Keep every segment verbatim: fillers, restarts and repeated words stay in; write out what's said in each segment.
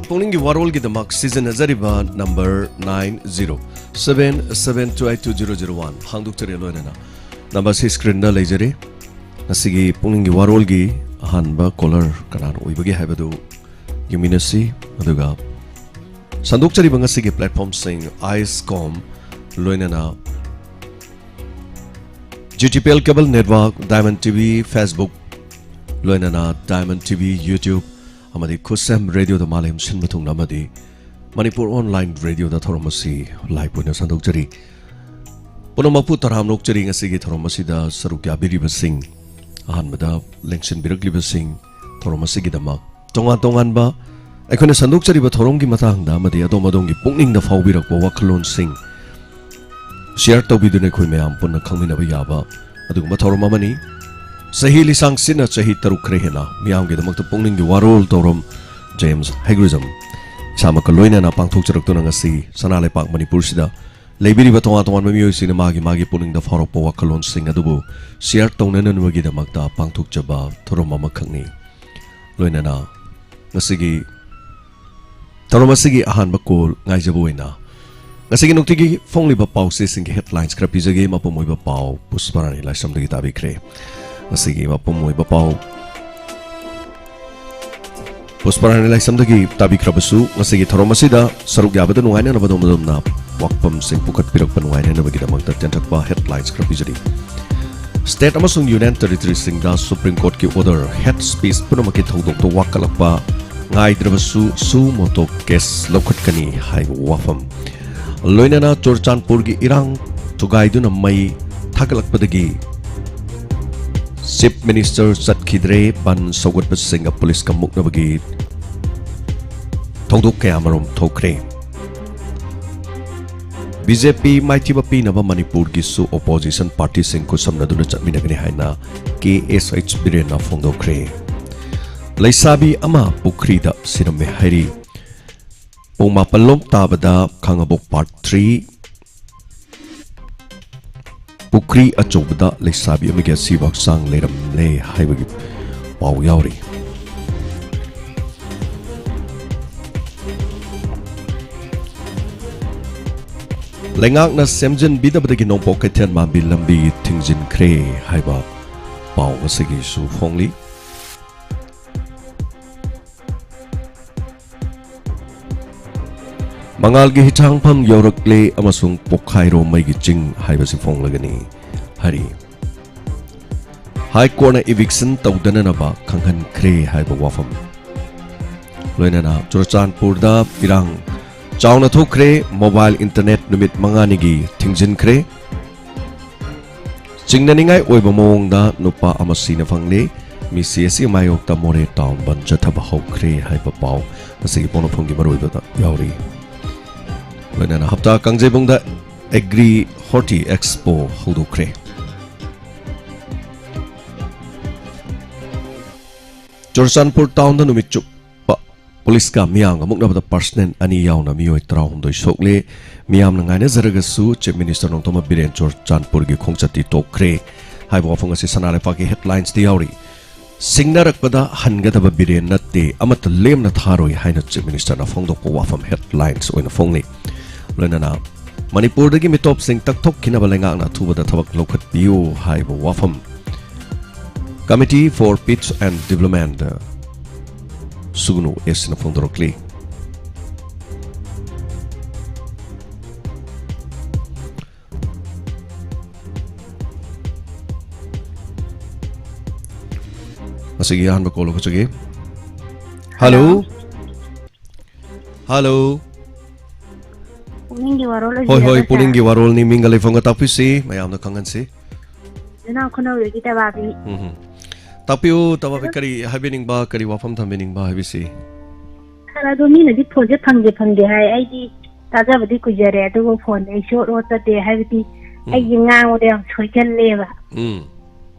ꯄꯨꯛꯅꯤꯡꯒꯤ ꯋꯥꯔꯣꯜꯒꯤꯗꯃꯛ ꯁꯤꯖꯤꯟꯅꯖꯔꯤꯕ number nine zero seven seven two eight two zero zero one ꯍꯥꯡꯗꯣꯛꯆꯔꯤ꯫ ꯂꯣꯏꯅꯅ number ꯁꯤ screenꯗ ꯂꯩꯖꯔꯤ꯫ ꯉꯁꯤꯒꯤ ꯄꯨꯛꯅꯤꯡꯒꯤ ꯋꯥꯔꯣꯜꯒꯤ ꯑꯍꯥꯟꯕ caller ꯀꯅꯥꯅ ꯑꯣꯏꯕꯒꯦ ꯍꯥꯏꯕꯗꯨ ꯌꯦꯡꯃꯤꯟꯅꯁꯤ꯫ ꯑꯗꯨꯒ ꯁꯟꯗꯣꯛꯆꯔꯤꯕ ꯉꯁꯤꯒꯤ platformꯁꯤꯡ, ICOM, ꯂꯣꯏꯅꯅ GTPL Cable Network, Diamond TV, Facebook, ꯂꯣꯏꯅꯅ Diamond TV, YouTube, ꯑꯃꯗꯤ ꯈꯨꯠꯁꯦꯝ ꯔꯦꯗꯤꯑꯣꯗ ꯃꯥꯂꯦꯝ ꯁꯤꯟꯕ ꯊꯨꯡꯅ ꯑꯃꯗꯤ ꯃꯅꯤꯄꯨꯔ online radioꯗ ꯊꯧꯔꯝ ꯑꯁꯤ live ꯑꯣꯏꯅ ꯁꯟꯗꯣꯛꯆꯔꯤ꯫ ꯄꯨꯝꯅꯃꯛꯄꯨ ꯇꯔꯥꯝꯅ ꯑꯣꯛꯆꯔꯤ꯫ ꯉꯁꯤꯒꯤ ꯊꯧꯔꯝ ꯑꯁꯤꯗ ꯁꯔꯨꯛ ꯌꯥꯕꯤꯔꯤꯕꯁꯤꯡ, ꯑꯍꯥꯟꯕꯗ ꯂꯦꯡꯁꯤꯟꯕꯤꯔꯛꯂꯤꯕꯁꯤꯡ, ꯊꯧꯔꯝ ꯑꯁꯤꯒꯤꯗꯃꯛ ꯇꯣꯉꯥꯟ ꯇꯣꯉꯥꯟꯕ ꯑꯩꯈꯣꯏꯅ ꯁꯟꯗꯣꯛꯆꯔꯤꯕ ꯊꯧꯔꯝꯒꯤ ꯃꯇꯥꯡꯗ ꯑꯃꯗꯤ ꯑꯗꯣꯝ ꯑꯗꯣꯝꯒꯤ ꯄꯨꯛꯅꯤꯡꯗ ꯐꯥꯎꯕꯤꯔꯛꯄ ꯋꯥꯈꯜꯂꯣꯟꯁꯤꯡ share ꯇꯧꯕꯤꯗꯨꯅ ꯑꯩꯈꯣꯏ ꯃꯌꯥꯝ ꯄꯨꯟꯅ ꯈꯪꯃꯤꯟꯅꯕ ꯌꯥꯕ ꯑꯗꯨꯒꯨꯝꯕ ꯊꯧꯔꯝ ꯑꯃꯅꯤ꯫ ꯆꯍꯤ ꯂꯤꯁꯥꯡ ꯁꯤꯠꯅ ꯆꯍꯤ ꯇꯔꯨꯛ ꯈꯔ ꯍꯦꯟꯅ ꯃꯤꯌꯥꯝꯒꯤꯗꯃꯛꯇ ꯄꯨꯛꯅꯤꯡꯒꯤ ꯋꯥꯔꯣꯜ ꯇꯧꯔꯝ ꯖꯦꯝꯁ ꯍꯩꯒ꯭ꯔꯨꯖꯝ ꯏꯁꯥꯃꯛꯀ ꯂꯣꯏꯅꯅ ꯄꯥꯡꯊꯣꯛꯆꯔꯛꯇꯨꯅ ꯉꯁꯤ ꯁꯅꯥ ꯂꯩꯄꯥꯛ ꯃꯅꯤꯄꯨꯔꯁꯤꯗ ꯂꯩꯕꯤꯔꯤꯕ ꯇꯣꯉꯥꯟ ꯇꯣꯉꯥꯟꯕ ꯃꯤꯑꯣꯏꯁꯤꯡꯅ ꯃꯥꯒꯤ ꯃꯥꯒꯤ ꯄꯨꯛꯅꯤꯡꯗ ꯐꯥꯎꯔꯛꯄ ꯋꯥꯈꯜꯂꯣꯟꯁꯤꯡ ꯑꯗꯨꯕꯨ share ꯇꯧꯅꯅꯕꯒꯤꯗꯃꯛꯇ ꯄꯥꯡꯊꯣꯛꯆꯕ ꯊꯧꯔꯝ ꯑꯃꯈꯛꯅꯤ꯫ ꯂꯣꯏꯅꯅ ꯉꯁꯤꯒꯤ ꯊꯧꯔꯝ ꯑꯁꯤꯒꯤ ꯑꯍꯥꯟꯕ call ꯉꯥꯏꯖꯕ ꯑꯣꯏꯅ ꯉꯁꯤꯒꯤ ꯅꯨꯡꯇꯤꯒꯤ ꯐꯣꯡꯂꯤꯕ ꯄꯥꯎꯆꯦꯁꯤꯡꯒꯤ headlines ꯈꯔ ꯄꯤꯖꯒꯦ꯫ ꯃꯄꯨꯝ ꯑꯣꯏꯕ ꯄꯥꯎ ꯄꯨꯁꯄꯔꯥꯅꯤ ꯂꯥꯏꯁ꯭ꯔꯝꯗꯒꯤ ꯇꯥꯕꯤꯈ꯭ꯔꯦ꯫ ꯉꯁꯤꯒꯤ ꯃꯄꯨꯝ ꯑꯣꯏꯕ ꯄꯥꯎ ꯄꯨꯁꯄꯔꯥꯅꯤ ꯂꯥꯏꯁ꯭ꯔꯝꯗꯒꯤ ꯇꯥꯕꯤꯈ꯭ꯔꯕꯁꯨ, ꯉꯁꯤꯒꯤ ꯊꯧꯔꯝ ꯑꯁꯤꯗ ꯁꯔꯨꯛ ꯌꯥꯕꯗ ꯅꯨꯡꯉꯥꯏꯅꯅꯕ ꯑꯗꯣꯝ ꯑꯗꯣꯝꯅ ꯋꯥꯐꯝꯁꯤꯡ ꯄꯨꯈꯠꯄꯤꯔꯛꯄ ꯅꯨꯡꯉꯥꯏꯅꯅꯕꯒꯤꯗꯃꯛꯇ ꯇꯦꯟꯊꯛꯄ headlines ꯈꯔ ꯄꯤꯖꯔꯤ꯫ State ꯑꯃꯁꯨꯡ Union Territoryꯁꯤꯡꯗ Supreme Courtꯀꯤ order, hate speech ꯄꯨꯝꯅꯃꯛꯀꯤ ꯊꯧꯗꯣꯛꯇ ꯋꯥꯀꯠꯂꯛꯄ ꯉꯥꯏꯗ꯭ꯔꯕꯁꯨ suo motu case ꯂꯧꯈꯠꯀꯅꯤ ꯍꯥꯏꯕ ꯋꯥꯐꯝ, ꯂꯣꯏꯅꯅ ꯆꯨꯔꯆꯥꯟꯄꯨꯔꯒꯤ ꯏꯔꯥꯡ ꯊꯨꯒꯥꯏꯗꯨꯅ ꯃꯩ ꯊꯥꯒꯠꯂꯛꯄꯗꯒꯤ Chief Minister ꯆꯠꯈꯤꯗ꯭ꯔꯦ, ꯕꯟ ꯁꯧꯒꯠꯄꯁꯤꯡꯒ ꯄꯨꯂꯤꯁꯀ ꯃꯨꯛꯅꯕꯒꯤ ꯊꯧꯗꯣꯛ ꯀꯌꯥꯃꯔꯨꯝ ꯊꯣꯛꯈ꯭ꯔꯦ꯫ BJP ꯃꯥꯏꯊꯤꯕ ꯄꯤꯅꯕ ꯃꯅꯤꯄꯨꯔꯒꯤꯁꯨ opposition partyꯁꯤꯡ ꯈꯨꯠꯁꯝꯅꯗꯨꯅ ꯆꯠꯃꯤꯟꯅꯒꯅꯤ ꯍꯥꯏꯅ KSH ꯕꯤꯔꯦꯟꯅ ꯐꯣꯡꯗꯣꯛꯈ꯭ꯔꯦ꯫ ꯂꯩꯁꯥꯕꯤ ꯑꯃ ꯄꯨꯈ꯭ꯔꯤꯗ ꯁꯤꯔꯝꯃꯦ ꯍꯥꯏꯔꯤ꯫ ꯄꯨꯡ ꯃꯥꯄꯜ ꯂꯣꯝ ꯇꯥꯕꯗ ꯈꯥꯡꯉꯕꯣꯛ Part three ꯄꯨꯈ꯭ꯔꯤ ꯑꯆꯧꯕꯗ ꯂꯩꯁꯥꯕꯤ ꯑꯃꯒꯤ ꯑꯁꯤꯕ ꯍꯛꯆꯥꯡ ꯂꯩꯔꯝꯂꯦ ꯍꯥꯏꯕꯒꯤ ꯄꯥꯎ ꯌꯥꯎꯔꯤ꯫ ꯂꯩꯉꯥꯛꯅ ꯁꯦꯝꯖꯤꯟꯕꯤꯗꯕꯗꯒꯤ ꯅꯣꯡꯄꯣꯛ ꯀꯩꯊꯦꯜ ꯃꯥꯟꯕꯤ ꯂꯝꯕꯤ ꯊꯤꯡꯖꯤꯟꯈ꯭ꯔꯦ ꯍꯥꯏꯕ ꯄꯥꯎ ꯉꯁꯤꯒꯤꯁꯨ ꯐꯣꯡꯂꯤ꯫ ꯃꯉꯥꯜꯒꯤ ꯍꯤꯊꯥꯡꯐꯝ ꯌꯧꯔꯛꯂꯦ ꯑꯃꯁꯨꯡ ꯄꯣꯈꯥꯏꯔꯣ ꯃꯩꯒꯤ ꯆꯤꯡ ꯍꯥꯏꯕꯁꯤ ꯐꯣꯡꯂꯒꯅꯤ ꯍꯥꯏꯔꯤ꯫ ꯍꯥꯏ ꯀꯣꯔꯠꯅ ꯏꯚꯤꯛꯁꯟ ꯇꯧꯗꯅꯅꯕ ꯈꯪꯍꯟꯈ꯭ꯔꯦ ꯍꯥꯏꯕ ꯋꯥꯐꯝ꯫ ꯂꯣꯏꯅꯅ ꯆꯨꯔꯆꯥꯟꯄꯨꯔꯗ ꯏꯔꯥꯡ ꯆꯥꯎꯅ ꯊꯣꯛꯈ꯭ꯔꯦ꯫ ꯃꯣꯕꯥꯏꯜ ꯏꯟꯇꯔꯅꯦꯠ ꯅꯨꯃꯤꯠ ꯃꯉꯥꯅꯤꯒꯤ ꯊꯤꯡꯖꯤꯟꯈ꯭ꯔꯦ꯫ ꯆꯤꯡꯅꯅꯤꯡꯉꯥꯏ ꯑꯣꯏꯕ ꯃꯑꯣꯡꯗ ꯅꯨꯄꯥ ꯑꯃ ꯁꯤꯅ ꯐꯪꯂꯦ꯫ ꯃꯤꯁꯤ ꯑꯁꯤ ꯃꯥꯌꯣꯛꯇ ꯃꯣꯔꯦ ꯇꯥꯎꯟ ꯕꯟ ꯆꯠꯊꯕ ꯍꯧꯈ꯭ꯔꯦ ꯍꯥꯏꯕ ꯄꯥꯎ ꯉꯁꯤꯒꯤ ꯄꯣꯛꯅꯐꯝꯒꯤ ꯃꯔꯨꯑꯣꯏꯕꯗ ꯌꯥꯎꯔꯤ꯫ ꯂꯣꯏꯅꯅ ꯍꯞꯇꯥ ꯀꯥꯡꯖꯩꯕꯨꯡꯗ ꯑꯦꯒ꯭ꯔꯤ ꯍꯣꯔꯇꯤ ꯑꯦꯛꯁꯄꯣ ꯍꯧꯗꯣꯛꯈ꯭ꯔꯦ꯫ ꯆꯨꯔꯆꯥꯟꯄꯨꯔ ꯇꯥꯎꯟꯗ ꯅꯨꯃꯤꯠ ꯆꯨꯞꯄ ꯄꯨꯂꯤꯁꯀ ꯃꯤꯌꯥꯝꯒ ꯃꯨꯛꯅꯕꯗ ꯄꯥꯔꯁꯅꯦꯜ ꯑꯅꯤ ꯌꯥꯎꯅ ꯃꯤꯑꯣꯏ ꯇꯔꯥꯍꯨꯝꯗꯣꯏ ꯁꯣꯛꯂꯦ꯫ ꯃꯤꯌꯥꯝꯅ ꯉꯥꯏꯅꯖꯔꯒꯁꯨ ꯆꯤꯐ ꯃꯤꯅꯤꯁꯇꯔ ꯅꯣꯡꯊꯣꯝꯕꯝ ꯕꯤꯔꯦꯟ ꯆꯨꯔꯆꯥꯟꯄꯨꯔꯒꯤ ꯈꯣꯡꯆꯠꯇꯤ ꯇꯣꯛꯈ꯭ꯔꯦ ꯍꯥꯏꯕ ꯋꯥꯐꯝ ꯑꯁꯤ ꯁꯅꯥ ꯂꯩꯄꯥꯛꯀꯤ ꯍꯦꯗꯂꯥꯏꯟꯁꯇ ꯌꯥꯎꯔꯤ꯫ ꯁꯤꯡꯅꯔꯛꯄꯗ ꯍꯟꯒꯗꯕ ꯕꯤꯔꯦꯟ ꯅꯠꯇꯦ, ꯑꯃꯠꯇ ꯂꯦꯝꯅ ꯊꯥꯔꯣꯏ ꯍꯥꯏꯅ ꯆꯤꯐ ꯃꯤꯅꯤꯁꯇꯔꯅ ꯐꯣꯡꯗꯣꯛꯄ ꯋꯥꯐꯝ ꯍꯦꯗꯂꯥꯏꯟꯁ ꯑꯣꯏꯅ ꯐꯣꯡꯂꯤ꯫ ꯂꯣꯏꯅꯅ ꯃꯅꯤꯄꯨꯔꯗꯒꯤ ꯃꯤꯇꯣꯞꯁꯤꯡ ꯇꯛꯊꯣꯛꯈꯤꯅꯕ ꯂꯩꯉꯥꯛꯅ ꯑꯊꯨꯕꯗ ꯊꯕꯛ ꯂꯧꯈꯠꯄꯤꯌꯨ ꯍꯥꯏꯕ ꯋꯥꯐꯝ꯫ Committee for Peace and Development, ꯁꯨꯒꯅꯨ ꯑꯦꯁꯅ ꯐꯣꯡꯗꯣꯔꯛꯂꯤ꯫ ꯉꯁꯤꯒꯤ ꯑꯍꯥꯟꯕ ꯀꯣꯜ ꯂꯧꯈꯠꯆꯒꯦ꯫ ꯍꯜꯂꯣ꯫ ꯍꯜꯂꯣ꯫ ꯄꯨꯛꯅꯤꯡꯒꯤ ꯋꯥꯔꯣꯜ ꯍꯣꯏ, ꯍꯣꯏ, ꯑꯣꯏꯕꯤꯔꯕ꯭ꯔꯥ, ꯁꯥꯔ? ꯄꯨꯛꯅꯤꯡꯒꯤ ꯋꯥꯔꯣꯜꯅꯤ, ꯃꯤꯡꯒ ꯂꯩꯐꯝꯒ ꯇꯥꯛꯄꯤꯁꯤ, ꯃꯌꯥꯝꯗ ꯈꯪꯍꯟꯁꯤ꯫ ꯏꯅꯥꯎ ꯈꯨꯅꯧꯗꯒꯤ ꯇꯕꯥꯕꯤ꯫ ꯎꯝ ꯍꯨꯝ꯫ ꯇꯥꯛꯄꯤꯌꯨ, ꯇꯕꯥꯕꯤ, ꯑꯗꯣ ꯀꯔꯤ ꯍꯥꯏꯕꯤꯅꯤꯡꯕ, ꯀꯔꯤ ꯋꯥꯐꯝ ꯊꯝꯕꯤꯅꯤꯡꯕ ꯍꯥꯏꯕꯤꯁꯤ? ꯁꯥꯔ, ꯑꯗꯣ ꯃꯤꯅꯗꯤ ꯐꯣꯟꯁꯦ ꯐꯪꯗꯦ, ꯐꯪꯗꯦ ꯍꯥꯏ꯫ ꯑꯩꯗꯤ ꯇꯥꯖꯕꯗꯤ ꯀꯨꯏꯖꯔꯦ, ꯑꯗꯨꯕꯨ ꯐꯣꯟꯗꯤ ꯑꯩ ꯁꯨꯡꯂꯧ ꯂꯧꯔꯛꯇꯦ, ꯍꯥꯏꯕꯗꯤ ꯎꯝ꯫ ꯑꯩꯁꯦ ꯉꯥꯡꯕꯗ ꯌꯥꯝ ꯁꯣꯏꯒꯜꯂꯦꯕ꯫ ꯎꯝ꯫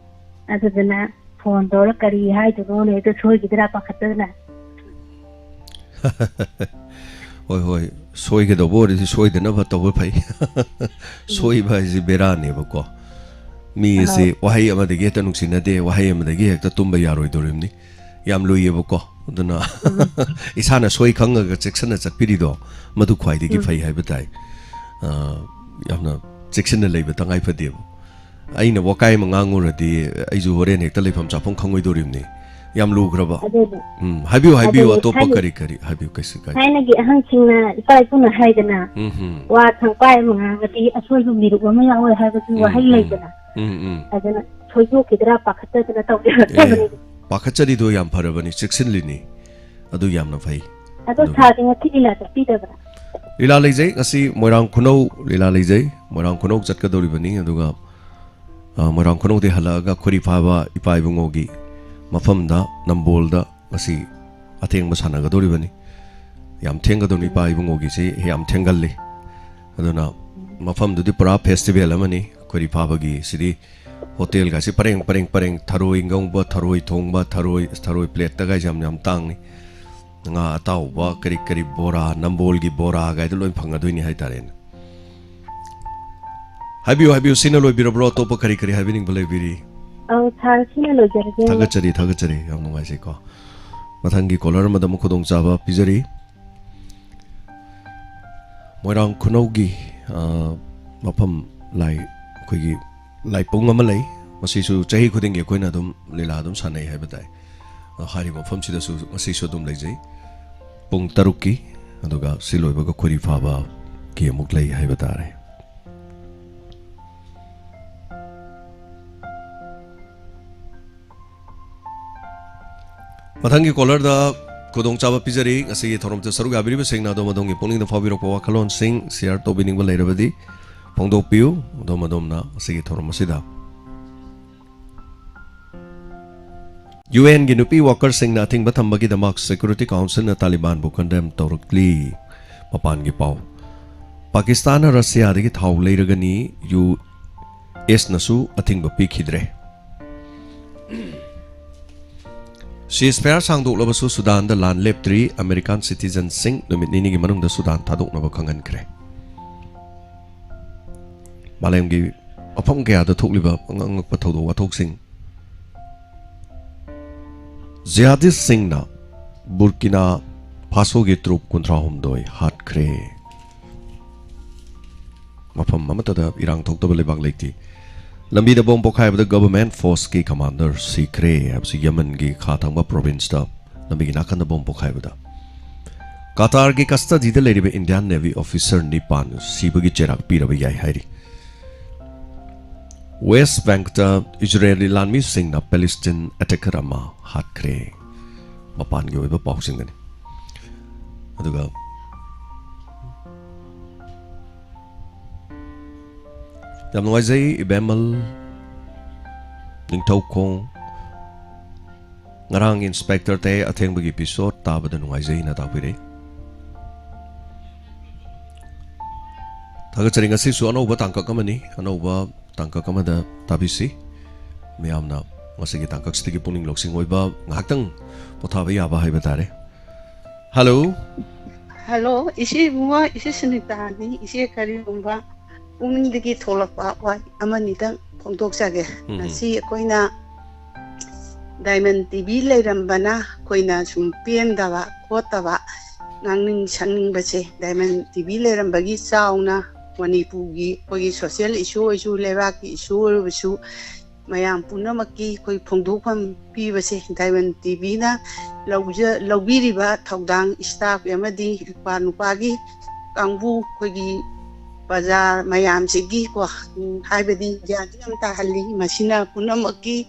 ꯑꯗꯨꯗꯨꯅ ꯐꯣꯟ ꯇꯧꯔ ꯀꯔꯤ ꯍꯥꯏꯗꯣꯏꯅꯣꯅ ꯍꯦꯛꯇ ꯁꯣꯏꯈꯤꯗ꯭ꯔꯥ ꯄꯥꯈꯠꯇꯅ꯫ ꯍꯣꯏ, ꯍꯣꯏ, ꯁꯣꯏꯒꯗꯧꯕ ꯑꯣꯏꯔꯗꯤ ꯁꯣꯏꯗꯅꯕ ꯇꯧꯕ ꯐꯩ꯫ ꯎꯝ꯫ ꯁꯣꯏꯕ ꯍꯥꯏꯁꯤ ꯕꯦꯔꯥꯅꯦꯕꯀꯣ꯫ ꯃꯤ ꯑꯁꯤ ꯑꯧ꯫ ꯋꯥꯍꯩ ꯑꯃꯗꯒꯤ ꯍꯦꯛꯇ ꯅꯨꯡꯁꯤꯅꯗꯦ, ꯋꯥꯍꯩ ꯑꯃꯗꯒꯤ ꯍꯦꯛꯇ ꯇꯨꯝꯕ ꯌꯥꯔꯣꯏꯗꯣꯔꯤꯕꯅꯤ꯫ ꯌꯥꯝ ꯂꯨꯏꯌꯦꯕꯀꯣ꯫ ꯑꯗꯨꯅ ꯎꯝ꯫ ꯏꯁꯥꯅ ꯁꯣꯏ ꯈꯪꯉꯒ ꯆꯦꯛꯁꯤꯟꯅ ꯆꯠꯄꯤꯔꯤꯗꯣ ꯃꯗꯨ ꯈ꯭ꯋꯥꯏꯗꯒꯤ ꯎꯝ꯫ ꯐꯩ ꯍꯥꯏꯕ ꯇꯥꯏ꯫ ꯑ, ꯌꯥꯝꯅ ꯆꯦꯛꯁꯤꯟꯅ ꯂꯩꯕ ꯇꯉꯥꯏ ꯐꯗꯦꯕ꯫ ꯑꯩꯅ ꯋꯥꯀꯥꯏ ꯑꯃ ꯉꯥꯡꯉꯨꯔꯗꯤ ꯑꯩꯁꯨ ꯍꯣꯔꯦꯟ ꯍꯦꯛꯇ ꯂꯩꯐꯝ ꯆꯥꯐꯝ ꯈꯪꯉꯣꯏꯗꯧꯔꯤꯕꯅꯤ꯫ ꯌꯥꯝ ꯂꯨꯈ꯭ꯔꯕ? ꯑꯗꯨꯅꯦ꯫ ꯎꯝ, ꯍꯥꯏꯕꯤꯌꯨ, ꯍꯥꯏꯕꯤꯌꯨ꯫ ꯑꯗꯨꯅꯦ, ꯑꯇꯣꯞꯄ ꯊꯥꯏꯅ-, ꯀꯔꯤ ꯀꯔꯤ ꯍꯥꯏꯕꯤꯌꯨ, ꯀꯩꯁꯨ ꯀꯥꯏꯗꯦ꯫ ꯊꯥꯏꯅꯒꯤ ꯑꯍꯟꯁꯤꯡꯅ, ꯏꯄꯥ ꯏꯄꯨꯅ ꯍꯥꯏꯗꯅ, ꯎꯝ, ꯍꯝ꯫ ꯋꯥ ꯊꯪꯄꯥꯏ ꯑꯃ ꯉꯥꯡꯉꯗꯤ ꯑꯁꯣꯏꯕ ꯃꯤꯔꯨꯛ ꯑꯃ ꯌꯥꯎꯋꯦ ꯍꯥꯏꯕꯒꯤ ꯎꯝ, ꯋꯥꯍꯩ ꯎꯝ꯫ ꯂꯩꯗꯅ꯫ ꯎꯝ, ꯎꯝ꯫ ꯑꯗꯨꯅ ꯁꯣꯏꯗꯣꯛꯈꯤꯗ꯭ꯔꯥ ꯄꯥꯈꯠꯇꯗꯅ ꯇꯧꯖꯔꯛꯇꯕꯅꯤ꯫ ꯑꯦ, ꯄꯥꯈꯠꯆꯔꯤꯗꯣ ꯌꯥꯝ ꯐꯔꯕꯅꯤ, ꯆꯦꯛꯁꯤꯜꯂꯤꯅꯤ꯫ ꯑꯗꯨ ꯌꯥꯝꯅ ꯐꯩ꯫ ꯑꯗꯣ ꯑꯗꯨꯒ ꯁꯥꯔꯗꯤ ꯉꯁꯤ ꯂꯤꯂꯥ ꯆꯠꯄꯤꯗꯕ꯭ꯔꯥ? ꯂꯤꯂꯥ ꯂꯩꯖꯩ꯫ ꯉꯁꯤ ꯃꯣꯏꯔꯥꯡ ꯈꯨꯅꯧ ꯂꯤꯂꯥ ꯂꯩꯖꯩ꯫ ꯃꯣꯏꯔꯥꯡ ꯈꯨꯅꯧ ꯆꯠꯀꯗꯧꯔꯤꯕꯅꯤ꯫ ꯑꯗꯨꯒ, ꯑ, ꯃꯣꯏꯔꯥꯡ ꯈꯨꯅꯧꯗꯩ ꯍꯜꯂꯛꯑꯒ ꯈꯣꯏꯔꯤ ꯐꯥꯕ ꯏꯄꯥ ꯏꯕꯨꯡꯉꯣꯒꯤ ꯃꯐꯝꯗ, ꯅꯝꯕꯣꯜꯗ ꯉꯁꯤ ꯑꯊꯦꯡꯕ ꯁꯥꯟꯅꯒꯗꯧꯔꯤꯕꯅꯤ꯫ ꯌꯥꯝ ꯊꯦꯡꯒꯗꯧꯔꯤ, ꯏꯄꯥ ꯏꯕꯨꯡꯉꯣꯒꯤꯁꯤ ꯌꯥꯝ ꯊꯦꯡꯒꯜꯂꯤ꯫ ꯑꯗꯨꯅ ꯃꯐꯝꯗꯨꯗꯤ ꯄꯨꯔꯥ ꯐꯦꯁꯇꯤꯚꯦꯜ ꯑꯃꯅꯤ꯫ ꯈꯣꯏꯔꯤ ꯐꯥꯕꯒꯤ ꯁꯤꯗꯤ ꯍꯣꯇꯦꯜꯒꯁꯤ ꯄꯔꯦꯡ, ꯄꯔꯦꯡ, ꯄꯔꯦꯡ, ꯊꯔꯣꯏ ꯉꯧꯕ, ꯊꯔꯣꯏ ꯊꯣꯡꯕ, ꯊꯔꯣꯏ, ꯊꯔꯣꯏ ꯄ꯭ꯂꯦꯠꯇꯒꯥꯏꯁꯦ ꯌꯥꯝ, ꯌꯥꯝ ꯇꯥꯡꯅꯤ꯫ ꯉꯥ ꯑꯇꯥꯎꯕ, ꯀꯔꯤ, ꯀꯔꯤ, ꯕꯣꯔꯥ, ꯅꯝꯕꯣꯜꯒꯤ ꯕꯣꯔꯥꯒꯥꯏꯗꯣ ꯂꯣꯏ ꯐꯪꯒꯗꯣꯏꯅꯤ ꯍꯥꯏꯇꯥꯔꯦꯅꯦ꯫ ꯍꯥꯏꯕꯤꯌꯨ, ꯍꯥꯏꯕꯤꯌꯨ, ꯁꯤꯅ ꯂꯣꯏꯕꯤꯔꯕ꯭ꯔꯣ? ꯑꯇꯣꯞꯄ ꯀꯔꯤ, ꯀꯔꯤ ꯍꯥꯏꯕꯤꯅꯤꯡꯕ ꯂꯩꯕꯤꯔꯤ? ꯑꯧ, ꯁꯥꯔ, ꯁꯤꯅ ꯂꯣꯏꯖꯔꯒꯦ꯫ ꯊꯥꯒꯠꯆꯔꯤ, ꯊꯥꯒꯠꯆꯔꯤ꯫ ꯌꯥꯝ ꯅꯨꯡꯉꯥꯏꯖꯩꯀꯣ꯫ ꯃꯊꯪꯒꯤ ꯀꯣꯂꯔ ꯑꯃꯗ ꯑꯃꯨꯛ ꯈꯨꯗꯣꯡꯆꯥꯕ ꯄꯤꯖꯔꯤ꯫ ꯃꯣꯏꯔꯥꯡ ꯈꯨꯅꯧꯒꯤ, ꯑ, ꯃꯐꯝ ꯂꯥꯏ, ꯑꯩꯈꯣꯏꯒꯤ ꯂꯥꯏꯄꯨꯡ ꯑꯃ ꯂꯩ꯫ ꯃꯁꯤꯁꯨ ꯆꯍꯤ ꯈꯨꯗꯤꯡꯒꯤ ꯑꯩꯈꯣꯏꯅ ꯑꯗꯨꯝ ꯂꯤꯂꯥ ꯑꯗꯨꯝ ꯁꯥꯟꯅꯩ ꯍꯥꯏꯕ ꯇꯥꯏ꯫ ꯑ, ꯍꯥꯏꯔꯤꯕ ꯃꯐꯝꯁꯤꯗꯁꯨ ꯉꯁꯤꯁꯨ ꯑꯗꯨꯝ ꯂꯩꯖꯩ꯫ ꯄꯨꯡ ꯇꯔꯨꯛꯀꯤ, ꯑꯗꯨꯒ ꯁꯤ ꯂꯣꯏꯕꯒ ꯈꯣꯏꯔꯤ ꯐꯥꯕꯒꯤ ꯑꯃꯨꯛ ꯂꯩ ꯍꯥꯏꯕ ꯇꯥꯔꯦ꯫ ꯃꯊꯪꯒꯤ ꯀꯣꯂꯔꯗ ꯈꯨꯗꯣꯡꯆꯥꯕ ꯄꯤꯖꯔꯤ꯫ ꯉꯁꯤꯒꯤ ꯊꯧꯔꯝꯗ ꯁꯔꯨꯛ ꯌꯥꯕꯤꯔꯤꯕꯁꯤꯡꯅ ꯑꯗꯣꯝ ꯑꯗꯣꯝꯒꯤ ꯄꯨꯛꯅꯤꯡꯗ ꯐꯥꯎꯕꯤꯔꯛꯄ ꯋꯥꯈꯜꯂꯣꯟꯁꯤꯡ ꯁꯤꯌꯥꯔ ꯇꯧꯕꯤꯅꯤꯡꯕ ꯂꯩꯔꯕꯗꯤ ꯐꯣꯡꯗꯣꯛꯄꯤꯌꯨ꯫ ꯑꯗꯣꯝ ꯑꯗꯣꯝꯅ ꯉꯁꯤꯒꯤ ꯊꯧꯔꯝ ꯑꯁꯤꯗ ꯌꯨ ꯑꯦꯟꯒꯤ ꯅꯨꯄꯤ ꯋꯥꯀꯔꯁꯤꯡꯅ ꯑꯊꯤꯡꯕ ꯊꯝꯕꯒꯤꯗꯃꯛ ꯁꯦꯀ꯭ꯌꯨꯔꯤꯇꯤ ꯀꯥꯎꯟꯁꯤꯜꯅ ꯇꯥꯂꯤꯕꯥꯟꯕꯨ ꯀꯟꯗꯦꯝ ꯇꯧꯔꯛꯂꯤ꯫ ꯃꯄꯥꯟꯒꯤ ꯄꯥꯎ꯫ ꯄꯥꯀꯤꯁꯇꯥꯟꯅ ꯔꯁꯤꯌꯥꯗꯒꯤ ꯊꯥꯎ ꯂꯩꯔꯒꯅꯤ, ꯌꯨ ꯑꯦꯁꯅꯁꯨ ꯑꯊꯤꯡꯕ ꯄꯤꯈꯤꯗ꯭ꯔꯦ꯫ ꯁꯤꯖꯐꯥꯌꯔ ꯁꯥꯡꯗꯣꯛꯂꯕꯁꯨ ꯁꯨꯗꯥꯟꯗ ꯂꯥꯟ ꯂꯦꯞꯇ꯭ꯔꯤ, ꯑꯃꯦꯔꯤꯀꯥꯟ ꯁꯤꯇꯤꯖꯟꯁꯤꯡ ꯅꯨꯃꯤꯠ ꯅꯤꯅꯤꯒꯤ ꯃꯅꯨꯡꯗ ꯁꯨꯗꯥꯟ ꯊꯥꯗꯣꯛꯅꯕ ꯈꯪꯍꯟꯈ꯭ꯔꯦ꯫ ꯃꯥꯂꯦꯝꯒꯤ ꯃꯐꯝ ꯀꯌꯥꯗ ꯊꯣꯛꯂꯤꯕ ꯑꯉꯛ ꯑꯉꯛꯄ ꯊꯧꯗꯣꯛ ꯋꯥꯊꯣꯛꯁꯤꯡ꯫ ꯖꯤꯍꯥꯗꯤꯁꯁꯤꯡꯅ ꯕꯨꯔꯀꯤꯅꯥ ꯐꯥꯁꯣꯒꯤ ꯇ꯭ꯔꯨꯞ ꯀꯨꯟꯊ꯭ꯔꯥ ꯍꯨꯝꯗꯣꯏ ꯍꯥꯠꯈ꯭ꯔꯦ꯫ ꯃꯐꯝ ꯑꯃꯠꯇꯗ ꯏꯔꯥꯡ ꯊꯣꯛꯇꯕ ꯂꯩꯕꯥꯛ ꯂꯩꯇꯦ꯫ ꯂꯝꯕꯤꯗ ꯕꯣꯝ ꯄꯣꯈꯥꯏꯕꯗ ꯒꯚꯔꯟꯃꯦꯟꯠ ꯐꯣꯔꯁꯀꯤ ꯀꯃꯥꯟꯗꯔ ꯁꯤꯈ꯭ꯔꯦ ꯍꯥꯏꯕꯁꯤ ꯌꯃꯟꯒꯤ ꯈꯥ ꯊꯪꯕ ꯄ꯭ꯔꯣꯚꯤꯟꯁꯇ ꯂꯝꯕꯤꯒꯤ ꯅꯥꯀꯟꯗ ꯕꯣꯝ ꯄꯣꯈꯥꯏꯕꯗ꯫ ꯀꯇꯥꯔꯒꯤ ꯀꯁꯇꯗꯤꯗ ꯂꯩꯔꯤꯕ ꯏꯟꯗꯤꯌꯥꯟ ꯅꯦꯚꯤ ꯑꯣꯐꯤꯁꯔ ꯅꯤꯄꯥꯟ ꯁꯤꯕꯒꯤ ꯆꯩꯔꯥꯛ ꯄꯤꯔꯕ ꯌꯥꯏ ꯍꯥꯏꯔꯤ꯫ ꯋꯦꯁ ꯕꯦꯡꯛꯇ ꯏꯖꯔꯦꯂꯤ ꯂꯥꯟꯃꯤꯁꯤꯡꯅ ꯄꯦꯂꯤꯁꯇꯤꯟ ꯑꯦꯇꯦꯀꯔ ꯑꯃ ꯍꯥꯠꯈ꯭ꯔꯦ꯫ ꯃꯄꯥꯟꯒꯤ ꯑꯣꯏꯕ ꯄꯥꯎꯁꯤꯡꯗꯅꯤ꯫ ꯑꯗꯨꯒ ꯌꯥꯝ ꯅꯨꯡꯉꯥꯏꯖꯩ ꯏꯕꯦꯝꯃꯜ ꯅꯤꯡꯊꯧꯈꯣꯡ꯫ ꯉꯔꯥꯡ ꯏꯟꯁꯄꯦꯛꯇꯔ ꯇꯌꯦ ꯑꯊꯦꯡꯕꯒꯤ ꯏꯄꯤꯁꯣꯗ ꯇꯥꯕꯗ ꯅꯨꯡꯉꯥꯏꯖꯩꯅ ꯇꯥꯛꯄꯤꯔꯛꯏ꯫ ꯊꯥꯒꯠꯆꯔꯤ꯫ ꯉꯁꯤꯁꯨ ꯑꯅꯧꯕ ꯇꯥꯡꯀꯛ ꯑꯃꯅꯤ, ꯑꯅꯧꯕ ꯇꯥꯡꯀꯛ ꯑꯃꯗ ꯇꯥꯕꯤꯁꯤ꯫ ꯃꯌꯥꯝꯅ ꯉꯁꯤꯒꯤ ꯇꯥꯡꯀꯛꯁꯤꯗꯒꯤ ꯄꯨꯛꯅꯤꯡ ꯂꯧꯁꯤꯡ ꯑꯣꯏꯕ, ꯉꯥꯏꯍꯥꯛꯇꯪ ꯄꯣꯊꯥꯕ ꯌꯥꯕ ꯍꯥꯏꯕ ꯇꯥꯔꯦ꯫ ꯍꯜꯂꯣ꯫ ꯍꯜꯂꯣ, ꯏꯆꯦ ꯏꯕꯨꯡꯉꯣ, ꯏꯆꯦ ꯁꯨꯅꯤꯇꯥꯅꯤ꯫ ꯏꯆꯦ, ꯀꯔꯤꯒꯨꯝꯕ ꯄꯨꯛꯅꯤꯡꯗꯒꯤ ꯊꯣꯛꯂꯛꯄ ꯋꯥ ꯑꯃꯅꯤꯗꯪ ꯐꯣꯡꯗꯣꯛꯆꯒꯦ꯫ ꯎꯝ꯫ ꯉꯁꯤ ꯑꯩꯈꯣꯏꯅ ꯗꯥꯏꯃꯟ ꯇꯤꯚꯤ ꯂꯩꯔꯝꯕꯅ ꯑꯩꯈꯣꯏꯅ ꯁꯨꯝ ꯄꯦꯟꯗꯕ ꯈꯣꯠꯇꯕ, ꯉꯥꯡꯅꯤꯡ ꯁꯛꯅꯤꯡꯕꯁꯦ ꯗꯥꯏꯃꯟ ꯇꯤꯚꯤ ꯂꯩꯔꯝꯕꯒꯤ ꯆꯥꯎꯅ ꯃꯅꯤꯄꯨꯔꯒꯤ ꯑꯩꯈꯣꯏꯒꯤ ꯁꯣꯁꯤꯌꯦꯜ ꯏꯁꯨ ꯑꯣꯏꯔꯁꯨ, ꯂꯩꯕꯥꯛꯀꯤ ꯏꯁꯨ ꯑꯣꯏꯔꯕꯁꯨ, ꯃꯌꯥꯝ ꯄꯨꯝꯅꯃꯛꯀꯤ ꯑꯩꯈꯣꯏ ꯐꯣꯡꯗꯣꯛꯐꯝ ꯄꯤꯕꯁꯦ ꯗꯥꯏꯃꯟ ꯇꯤꯚꯤꯅ ꯂꯧꯖ-, ꯂꯧꯕꯤꯔꯤꯕ ꯊꯧꯗꯥꯡ, ꯏꯁꯇꯥꯐ ꯑꯃꯗꯤ ꯅꯨꯄꯥ ꯅꯨꯄꯥꯒꯤ ꯀꯥꯡꯕꯨ, ꯑꯩꯈꯣꯏꯒꯤ ꯄ꯭ꯔꯖꯥ ꯃꯌꯥꯝꯁꯤꯒꯤꯀꯣ, ꯎꯝ, ꯍꯥꯏꯕꯗꯤ ꯒ꯭ꯌꯥꯟ ꯌꯥꯝ ꯇꯥꯍꯜꯂꯤ꯫ ꯃꯁꯤꯅ ꯄꯨꯝꯅꯃꯛꯀꯤ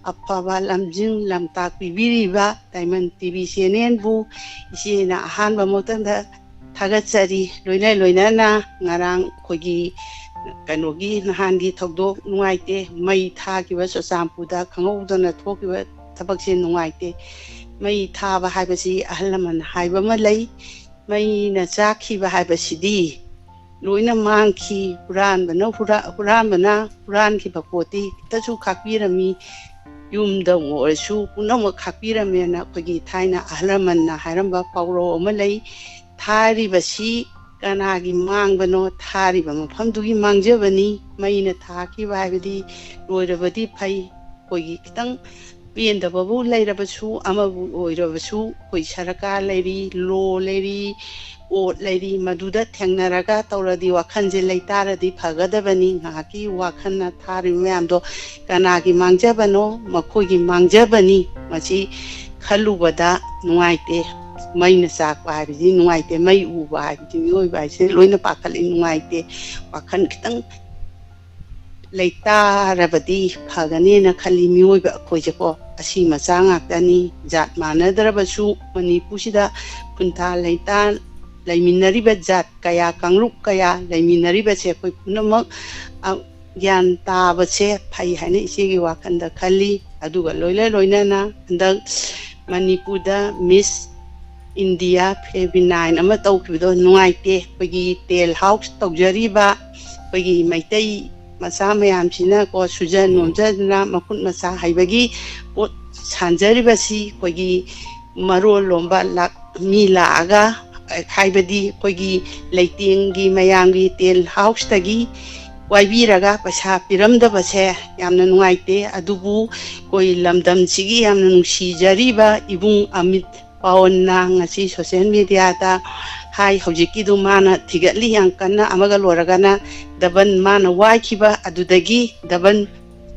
ꯑꯐꯕ ꯂꯝꯖꯤꯡ ꯂꯝꯇꯥꯛ ꯄꯤꯕꯤꯔꯤꯕ ꯗꯥꯏꯃꯟ ꯇꯤꯚꯤ ꯆꯦꯅꯦꯜꯕꯨ ꯏꯆꯦꯅ ꯑꯍꯥꯟꯕ ꯃꯛꯇꯗ ꯊꯥꯒꯠꯆꯔꯤ꯫ ꯂꯣꯏꯅ ꯂꯣꯏꯅꯅ ꯉꯔꯥꯡ ꯑꯩꯈꯣꯏꯒꯤ ꯀꯩꯅꯣꯒꯤ ꯅꯍꯥꯟꯒꯤ ꯊꯧꯗꯣꯛ ꯅꯨꯡꯉꯥꯏꯇꯦ, ꯃꯩ ꯊꯥꯈꯤꯕ ꯆꯨꯔꯆꯥꯟꯄꯨꯔꯗ ꯈꯪꯍꯧꯗꯅ ꯊꯣꯛꯈꯤꯕ ꯊꯕꯛꯁꯦ ꯅꯨꯡꯉꯥꯏꯇꯦ꯫ ꯃꯩ ꯊꯥꯕ ꯍꯥꯏꯕꯁꯤ ꯑꯍꯜ ꯂꯃꯟ ꯍꯥꯏꯕ ꯑꯃ ꯂꯩ, ꯃꯩꯅ ꯆꯥꯛꯈꯤꯕ ꯍꯥꯏꯕꯁꯤꯗꯤ ꯂꯣꯏꯅ ꯃꯥꯡꯈꯤ꯫ ꯍꯨꯔꯥꯟꯕꯅ ꯍꯨꯔꯥ-, ꯍꯨꯔꯥꯟꯕꯅ ꯍꯨꯔꯥꯟꯈꯤꯕ ꯄꯣꯠꯇꯤ ꯈꯤꯇꯁꯨ ꯈꯥꯛꯄꯤꯔꯝꯃꯤ, ꯌꯨꯝꯗ ꯑꯣꯏꯔꯁꯨ ꯄꯨꯝꯅꯃꯛ ꯈꯥꯛꯄꯤꯔꯝꯃꯦꯅ ꯑꯩꯈꯣꯏꯒꯤ ꯊꯥꯏꯅ ꯑꯍꯜ ꯂꯃꯟꯅ ꯍꯥꯏꯔꯝꯕ ꯄꯥꯎꯔꯧ ꯑꯃ ꯂꯩ꯫ ꯊꯥꯔꯤꯕꯁꯤ ꯀꯅꯥꯒꯤ ꯃꯥꯡꯕꯅꯣ? ꯊꯥꯔꯤꯕ ꯃꯐꯝꯗꯨꯒꯤ ꯃꯥꯡꯖꯕꯅꯤ꯫ ꯃꯩꯅ ꯊꯥꯈꯤꯕ ꯍꯥꯏꯕꯗꯤ ꯂꯣꯏꯔꯕꯗꯤ ꯐꯩ, ꯑꯩꯈꯣꯏꯒꯤ ꯈꯤꯇꯪ ꯄꯦꯟꯗꯕꯕꯨ ꯂꯩꯔꯕꯁꯨ, ꯑꯃꯕꯨ ꯑꯣꯏꯔꯕꯁꯨ, ꯑꯩꯈꯣꯏ ꯁꯔꯀꯥꯔ ꯂꯩꯔꯤ, ꯂꯣ ꯂꯩꯔꯤ, ꯀꯣꯔꯠ ꯂꯩꯔꯤ, ꯃꯗꯨꯗ ꯊꯦꯡꯅꯔꯒ ꯇꯧꯔꯗꯤ ꯋꯥꯈꯜꯁꯦ ꯂꯩꯇꯥꯔꯗꯤ ꯐꯒꯗꯕꯅꯤ꯫ ꯉꯥꯏꯍꯥꯛꯀꯤ ꯋꯥꯈꯜꯅ ꯊꯥꯔꯤꯕ ꯃꯌꯥꯝꯗꯣ ꯀꯅꯥꯒꯤ ꯃꯥꯡꯖꯕꯅꯣ? ꯃꯈꯣꯏꯒꯤ ꯃꯥꯡꯖꯕꯅꯤ꯫ ꯃꯁꯤ ꯈꯜꯂꯨꯕꯗ ꯅꯨꯡꯉꯥꯏꯇꯦ꯫ ꯃꯩꯅ ꯆꯥꯛꯄ ꯍꯥꯏꯕꯁꯤ ꯅꯨꯡꯉꯥꯏꯇꯦ, ꯃꯩ ꯎꯕ ꯍꯥꯏꯕꯁꯤ ꯃꯤꯑꯣꯏꯕ ꯍꯥꯏꯁꯦ ꯂꯣꯏꯅ ꯄꯥꯈꯠꯂꯤ꯫ ꯅꯨꯡꯉꯥꯏꯇꯦ꯫ ꯋꯥꯈꯜ ꯈꯤꯇꯪ ꯂꯩꯇꯥꯔꯕꯗꯤ ꯐꯒꯅꯦꯅ ꯈꯜꯂꯤ꯫ ꯃꯤꯑꯣꯏꯕ ꯑꯩꯈꯣꯏꯁꯦꯀꯣ, ꯑꯁꯤ ꯃꯆꯥ ꯉꯥꯛꯇꯅꯤ꯫ ꯖꯥꯠ ꯃꯥꯟꯅꯗ꯭ꯔꯕꯁꯨ ꯃꯅꯤꯄꯨꯔꯁꯤꯗ ꯈꯨꯟꯊꯥ ꯂꯩꯇꯥ ꯂꯩꯃꯤꯟꯅꯔꯤꯕ ꯖꯥꯠ ꯀꯌꯥ, ꯀꯥꯡꯂꯨꯞ ꯀꯌꯥ ꯂꯩꯃꯤꯟꯅꯔꯤꯕꯁꯦ ꯑꯩꯈꯣꯏ ꯄꯨꯝꯅꯃꯛ, ꯑ, ꯒ꯭ꯌꯥꯟ ꯇꯥꯕꯁꯦ ꯐꯩ ꯍꯥꯏꯅ ꯏꯆꯦꯒꯤ ꯋꯥꯈꯜꯗ ꯈꯜꯂꯤ꯫ ꯑꯗꯨꯒ ꯂꯣꯏꯅ ꯂꯣꯏꯅꯅ ꯍꯟꯗꯛ ꯃꯅꯤꯄꯨꯔꯗ ꯃꯤꯁ ꯏꯟꯗꯤꯌꯥ ꯐꯦꯃꯤꯅꯥꯏꯟ ꯑꯃ ꯇꯧꯈꯤꯕꯗꯣ ꯅꯨꯡꯉꯥꯏꯇꯦ꯫ ꯑꯩꯈꯣꯏꯒꯤ ꯇꯦꯜ ꯍꯥꯎꯁ ꯇꯧꯖꯔꯤꯕ ꯑꯩꯈꯣꯏꯒꯤ ꯃꯩꯇꯩ ꯃꯆꯥ ꯃꯌꯥꯝꯁꯤꯅꯀꯣ, ꯁꯨꯖ ꯅꯣꯝꯖꯗꯅ ꯃꯈꯨꯠ ꯃꯁꯥ ꯍꯩꯕꯒꯤ ꯄꯣꯠ ꯁꯥꯟꯖꯔꯤꯕꯁꯤ ꯑꯩꯈꯣꯏꯒꯤ ꯃꯔꯣꯜ ꯂꯣꯝꯕ ꯂꯥꯛ-, ꯃꯤ ꯂꯥꯛꯑꯒ, ꯍꯥꯏꯕꯗꯤ ꯑꯩꯈꯣꯏꯒꯤ ꯂꯩꯇꯦꯡꯒꯤ ꯃꯌꯥꯝꯒꯤ ꯇꯦꯜ ꯍꯥꯎꯁꯇꯒꯤ ꯋꯥꯏꯕꯤꯔꯒ ꯄꯩꯁꯥ ꯄꯤꯔꯝꯗꯕꯁꯦ ꯌꯥꯝꯅ ꯅꯨꯡꯉꯥꯏꯇꯦ꯫ ꯑꯗꯨꯕꯨ ꯑꯩꯈꯣꯏ ꯂꯝꯗꯝꯁꯤꯒꯤ ꯌꯥꯝꯅ ꯅꯨꯡꯁꯤꯖꯔꯤꯕ ꯏꯕꯨꯡ ꯑꯃꯤꯠ ꯄꯥꯋꯟꯅ ꯉꯁꯤ ꯁꯣꯁꯦꯜ ꯃꯦꯗꯤꯌꯥꯗ ꯍꯥꯏ, ꯍꯧꯖꯤꯛꯀꯤꯗꯨ ꯃꯥꯅ ꯊꯤꯒꯠꯂꯤ ꯌꯥꯝ ꯀꯟꯅ, ꯑꯃꯒ ꯂꯣꯏꯔꯒꯅ ꯗꯕꯟ ꯃꯥꯅ ꯋꯥꯏꯈꯤꯕ ꯑꯗꯨꯗꯒꯤ ꯗꯕꯟ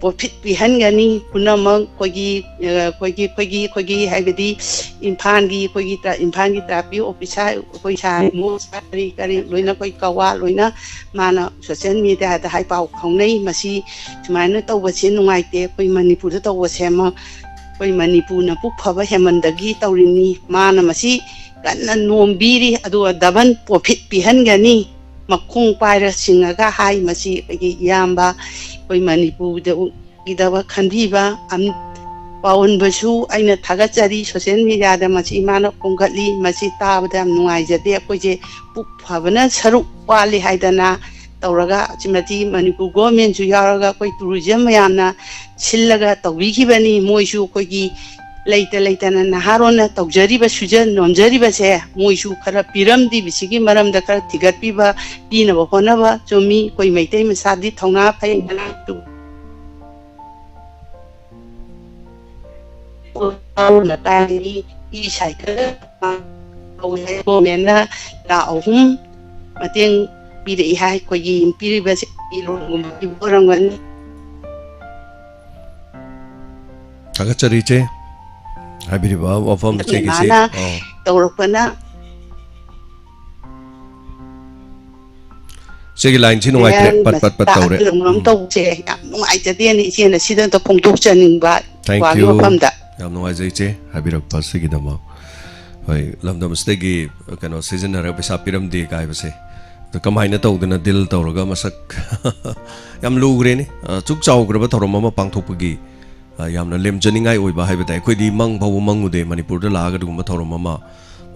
ꯄ꯭ꯔꯣꯐꯤꯠ ꯄꯤꯍꯟꯒꯅꯤ꯫ ꯄꯨꯝꯅꯃꯛ ꯑꯩꯈꯣꯏꯒꯤ, ꯑ, ꯑꯩꯈꯣꯏꯒꯤ, ꯑꯩꯈꯣꯏꯒꯤ, ꯑꯩꯈꯣꯏꯒꯤ ꯍꯥꯏꯕꯗꯤ ꯏꯝꯐꯥꯜꯒꯤ, ꯑꯩꯈꯣꯏꯒꯤ ꯇ꯭ꯔꯥ-, ꯏꯝꯐꯥꯜꯒꯤ ꯇ꯭ꯔꯥꯐꯤꯛ ꯑꯣꯐꯤꯁꯥꯔ, ꯑꯩꯈꯣꯏ ꯁꯥꯔ ꯏꯃꯣ ꯀꯔꯤ ꯀꯔꯤ ꯂꯣꯏꯅ ꯑꯩꯈꯣꯏ ꯀꯋꯥ ꯂꯣꯏꯅ ꯃꯥꯅ ꯁꯣꯁꯦꯜ ꯃꯦꯗꯤꯌꯥꯗ ꯍꯥꯏ ꯄꯥꯎ ꯐꯥꯎꯅꯩ꯫ ꯃꯁꯤ ꯁꯨꯃꯥꯏꯅ ꯇꯧꯕꯁꯦ ꯅꯨꯡꯉꯥꯏꯇꯦ꯫ ꯑꯩꯈꯣꯏ ꯃꯅꯤꯄꯨꯔꯗ ꯇꯧꯕꯁꯦ ꯑꯃ, ꯑꯩꯈꯣꯏ ꯃꯅꯤꯄꯨꯔꯅ ꯄꯨꯛ ꯐꯕ ꯍꯦꯟꯃꯟꯗꯒꯤ ꯇꯧꯔꯤꯅꯤ꯫ ꯃꯥꯅ ꯃꯁꯤ ꯀꯟꯅ ꯅꯣꯝꯕꯤꯔꯤ, ꯑꯗꯨꯒ ꯗꯕꯜ ꯄ꯭ꯔꯣꯐꯤꯠ ꯄꯤꯍꯟꯒꯅꯤ꯫ ꯃꯈꯣꯡ ꯄꯥꯏꯔ ꯆꯤꯡꯉꯒ ꯍꯥꯏ꯫ ꯃꯁꯤ ꯑꯩꯈꯣꯏꯒꯤ ꯏꯌꯥꯝꯕ, ꯑꯩꯈꯣꯏ ꯃꯅꯤꯄꯨꯔꯗ ꯎ-, ꯒꯤꯗꯃꯛ ꯈꯟꯕꯤꯕ ꯑꯝ-, ꯄꯥꯎꯍꯟꯕꯁꯨ ꯑꯩꯅ ꯊꯥꯒꯠꯆꯔꯤ꯫ ꯁꯣꯁꯦꯜ ꯃꯦꯗꯤꯌꯥꯗ ꯃꯁꯤ ꯃꯥꯅ ꯐꯣꯡꯒꯠꯂꯤ꯫ ꯃꯁꯤ ꯇꯥꯕꯗ ꯌꯥꯝ ꯅꯨꯡꯉꯥꯏꯖꯗꯦ꯫ ꯑꯩꯈꯣꯏꯁꯦ ꯄꯨꯛ ꯐꯕꯅ ꯁꯔꯨꯛ ꯋꯥꯠꯂꯤ ꯍꯥꯏꯗꯅ ꯇꯧꯔꯒ ꯁꯤꯃꯗꯤ ꯃꯅꯤꯄꯨꯔ ꯒꯣꯔꯃꯦꯟꯁꯨ ꯌꯥꯎꯔꯒ ꯑꯩꯈꯣꯏ ꯇꯨꯔꯤꯖꯝ ꯃꯌꯥꯝꯅ ꯁꯤꯜꯂꯒ ꯇꯧꯕꯤꯈꯤꯕꯅꯤ꯫ ꯃꯣꯏꯁꯨ ꯑꯩꯈꯣꯏꯒꯤ ꯂꯩꯇ ꯂꯩꯇꯅ ꯅꯍꯥꯔꯣꯟꯅ ꯇꯧꯖꯔꯤꯕ, ꯁꯨꯖ ꯅꯣꯝꯖꯔꯤꯕꯁꯦ ꯃꯣꯏꯁꯨ ꯈꯔ ꯄꯤꯔꯝꯗ꯭ꯔꯤꯕꯁꯤꯒꯤ ꯃꯔꯝꯗ ꯈꯔ ꯊꯤꯒꯠꯄꯤꯕ, ꯄꯤꯅꯕ ꯍꯣꯠꯅꯕ꯫ ꯆꯨꯝꯃꯤ, ꯑꯩꯈꯣꯏ ꯃꯩꯇꯩ ꯃꯆꯥꯗꯤ ꯊꯧꯅꯥ ꯐꯩ꯫ ꯉꯔꯥꯡꯁꯨ ꯆꯥꯎꯅ ꯇꯥꯡꯉꯤ꯫ ꯏ ꯁꯥꯏꯀꯜ ꯇꯧꯋꯦ ꯍꯥꯏ꯫ ꯒꯣꯔꯃꯦꯟꯅ ꯂꯥꯈ ꯑꯍꯨꯝ ꯃꯇꯦꯡ ꯄꯤꯔꯛꯏ ꯍꯥꯏ꯫ ꯑꯩꯈꯣꯏꯒꯤ ꯄꯤꯔꯤꯕꯁꯦ ꯂꯣꯟꯒꯨꯝꯕ ꯄꯤꯕ ꯑꯣꯏꯔꯝꯒꯅꯤ꯫ ꯊꯥꯒꯠꯆꯔꯤ ꯏꯆꯦ꯫ ꯍꯥꯏꯕꯤꯔꯤꯕ ꯋꯥꯐꯝ ꯏꯆꯦꯒꯤꯁꯦ꯫ ꯏꯃꯥꯅ ꯑꯣ꯫ ꯇꯧꯔꯛꯄꯅ ꯏꯆꯦꯒꯤ ꯂꯥꯏꯟꯁꯤ ꯅꯨꯡꯉꯥꯏꯇ꯭ꯔꯦ꯫ ꯄꯠ ꯄꯠ ꯄꯠ ꯇꯧꯔꯦ꯫ ꯃꯔꯝ ꯎꯝ꯫ ꯇꯧꯕꯁꯦ ꯌꯥꯝ ꯅꯨꯡꯉꯥꯏꯖꯗꯦꯅ ꯏꯆꯦꯅ ꯁꯤꯗ ꯑꯝꯇ ꯐꯣꯡꯗꯣꯛꯆꯅꯤꯡꯕ Thank ꯋꯥꯒꯤ you꯫ ꯋꯥꯐꯝꯗ꯫ ꯌꯥꯝ ꯅꯨꯡꯉꯥꯏꯖꯩ ꯏꯆꯦ, ꯍꯥꯏꯕꯤꯔꯛꯄ ꯑꯁꯤꯒꯤꯗꯃꯛ꯫ ꯍꯣꯏ, ꯂꯝꯗꯝ ꯑꯁꯤꯗꯒꯤ ꯀꯩꯅꯣ ꯁꯤꯖꯤꯟꯅꯔꯒ ꯄꯩꯁꯥ ꯄꯤꯔꯝꯗꯦ ꯀꯥꯏꯕꯁꯦ꯫ ꯑꯗꯣ ꯀꯃꯥꯏꯅ ꯇꯧꯗꯅ ꯗꯤꯜ ꯇꯧꯔꯒ ꯃꯁꯛ ꯌꯥꯝ ꯂꯨꯈ꯭ꯔꯦꯅꯦ꯫ ꯑ, ꯆꯨꯛ ꯆꯥꯎꯈ꯭ꯔꯕ ꯊꯧꯔꯝ ꯑꯃ ꯄꯥꯡꯊꯣꯛꯄꯒꯤ, ꯑ, ꯌꯥꯝꯅ ꯂꯦꯝꯖꯅꯤꯡꯉꯥꯏ ꯑꯣꯏꯕ ꯍꯥꯏꯕ ꯇꯥꯏ꯫ ꯑꯩꯈꯣꯏꯗꯤ ꯃꯪ ꯐꯥꯎꯕ ꯃꯪꯉꯨꯗꯦ ꯃꯅꯤꯄꯨꯔꯗ ꯂꯥꯛꯑꯒ ꯑꯗꯨꯒꯨꯝꯕ ꯊꯧꯔꯝ ꯑꯃ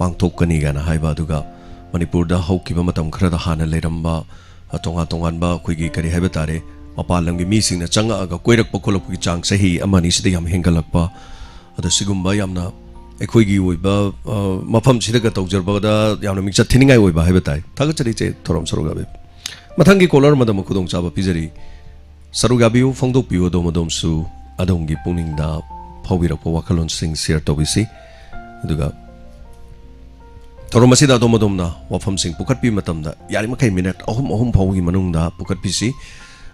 ꯄꯥꯡꯊꯣꯛꯀꯅꯤ ꯀꯥꯏꯅ ꯍꯥꯏꯕ꯫ ꯑꯗꯨꯒ ꯃꯅꯤꯄꯨꯔꯗ ꯍꯧꯈꯤꯕ ꯃꯇꯝ ꯈꯔꯗ ꯍꯥꯟꯅ ꯂꯩꯔꯝꯕ, ꯑ, ꯇꯣꯉꯥꯟ ꯇꯣꯉꯥꯟꯕ ꯑꯩꯈꯣꯏꯒꯤ ꯀꯔꯤ ꯍꯥꯏꯕ ꯇꯥꯔꯦ, ꯃꯄꯥꯟ ꯂꯝꯒꯤ ꯃꯤꯁꯤꯡꯅ ꯆꯪꯉꯛꯑꯒ ꯀꯣꯏꯔꯛꯄ ꯈꯣꯠꯂꯛꯄꯒꯤ ꯆꯥꯡ ꯆꯍꯤ ꯑꯃ ꯑꯅꯤꯁꯤꯗ ꯌꯥꯝ ꯍꯦꯟꯒꯠꯂꯛꯄ꯫ ꯑꯗꯣ ꯁꯤꯒꯨꯝꯕ ꯌꯥꯝꯅ ꯑꯩꯈꯣꯏꯒꯤ ꯑꯣꯏꯕ, ꯑ, ꯃꯐꯝꯁꯤꯗꯒ ꯇꯧꯖꯕꯗ ꯌꯥꯝꯅ ꯃꯤꯡꯆꯠ ꯊꯤꯅꯤꯡꯉꯥꯏ ꯑꯣꯏꯕ ꯍꯥꯏꯕ ꯇꯥꯏ꯫ ꯊꯥꯒꯠꯆꯔꯤ ꯏꯆꯦ ꯊꯧꯔꯝ ꯁꯔꯨꯛ ꯌꯥꯕꯤꯕ꯫ ꯃꯊꯪꯒꯤ ꯀꯣꯂꯔ ꯑꯃꯗ ꯑꯃꯨꯛ ꯈꯨꯗꯣꯡꯆꯥꯕ ꯄꯤꯖꯔꯤ꯫ ꯁꯔꯨꯛ ꯌꯥꯕꯤꯌꯨ, ꯐꯣꯡꯗꯣꯛꯄꯤꯌꯨ ꯑꯗꯣꯝ ꯑꯗꯣꯝꯁꯨ ꯑꯗꯣꯝꯒꯤ ꯄꯨꯛꯅꯤꯡꯗ ꯐꯥꯎꯕꯤꯔꯛꯄ ꯋꯥꯈꯜꯂꯣꯟꯁꯤꯡ ꯁꯤꯌꯔ ꯇꯧꯕꯤꯁꯤ꯫ ꯑꯗꯨꯒ ꯊꯧꯔꯝ ꯑꯁꯤꯗ ꯑꯗꯣꯝ ꯑꯗꯣꯝꯅ ꯋꯥꯐꯝꯁꯤꯡ ꯄꯨꯈꯠꯄꯤꯕ ꯃꯇꯝꯗ ꯌꯥꯔꯤꯃꯈꯩ ꯃꯤꯅꯠ ꯑꯍꯨꯝ, ꯑꯍꯨꯝ ꯐꯥꯎꯕꯒꯤ ꯃꯅꯨꯡꯗ ꯄꯨꯈꯠꯄꯤꯁꯤ꯫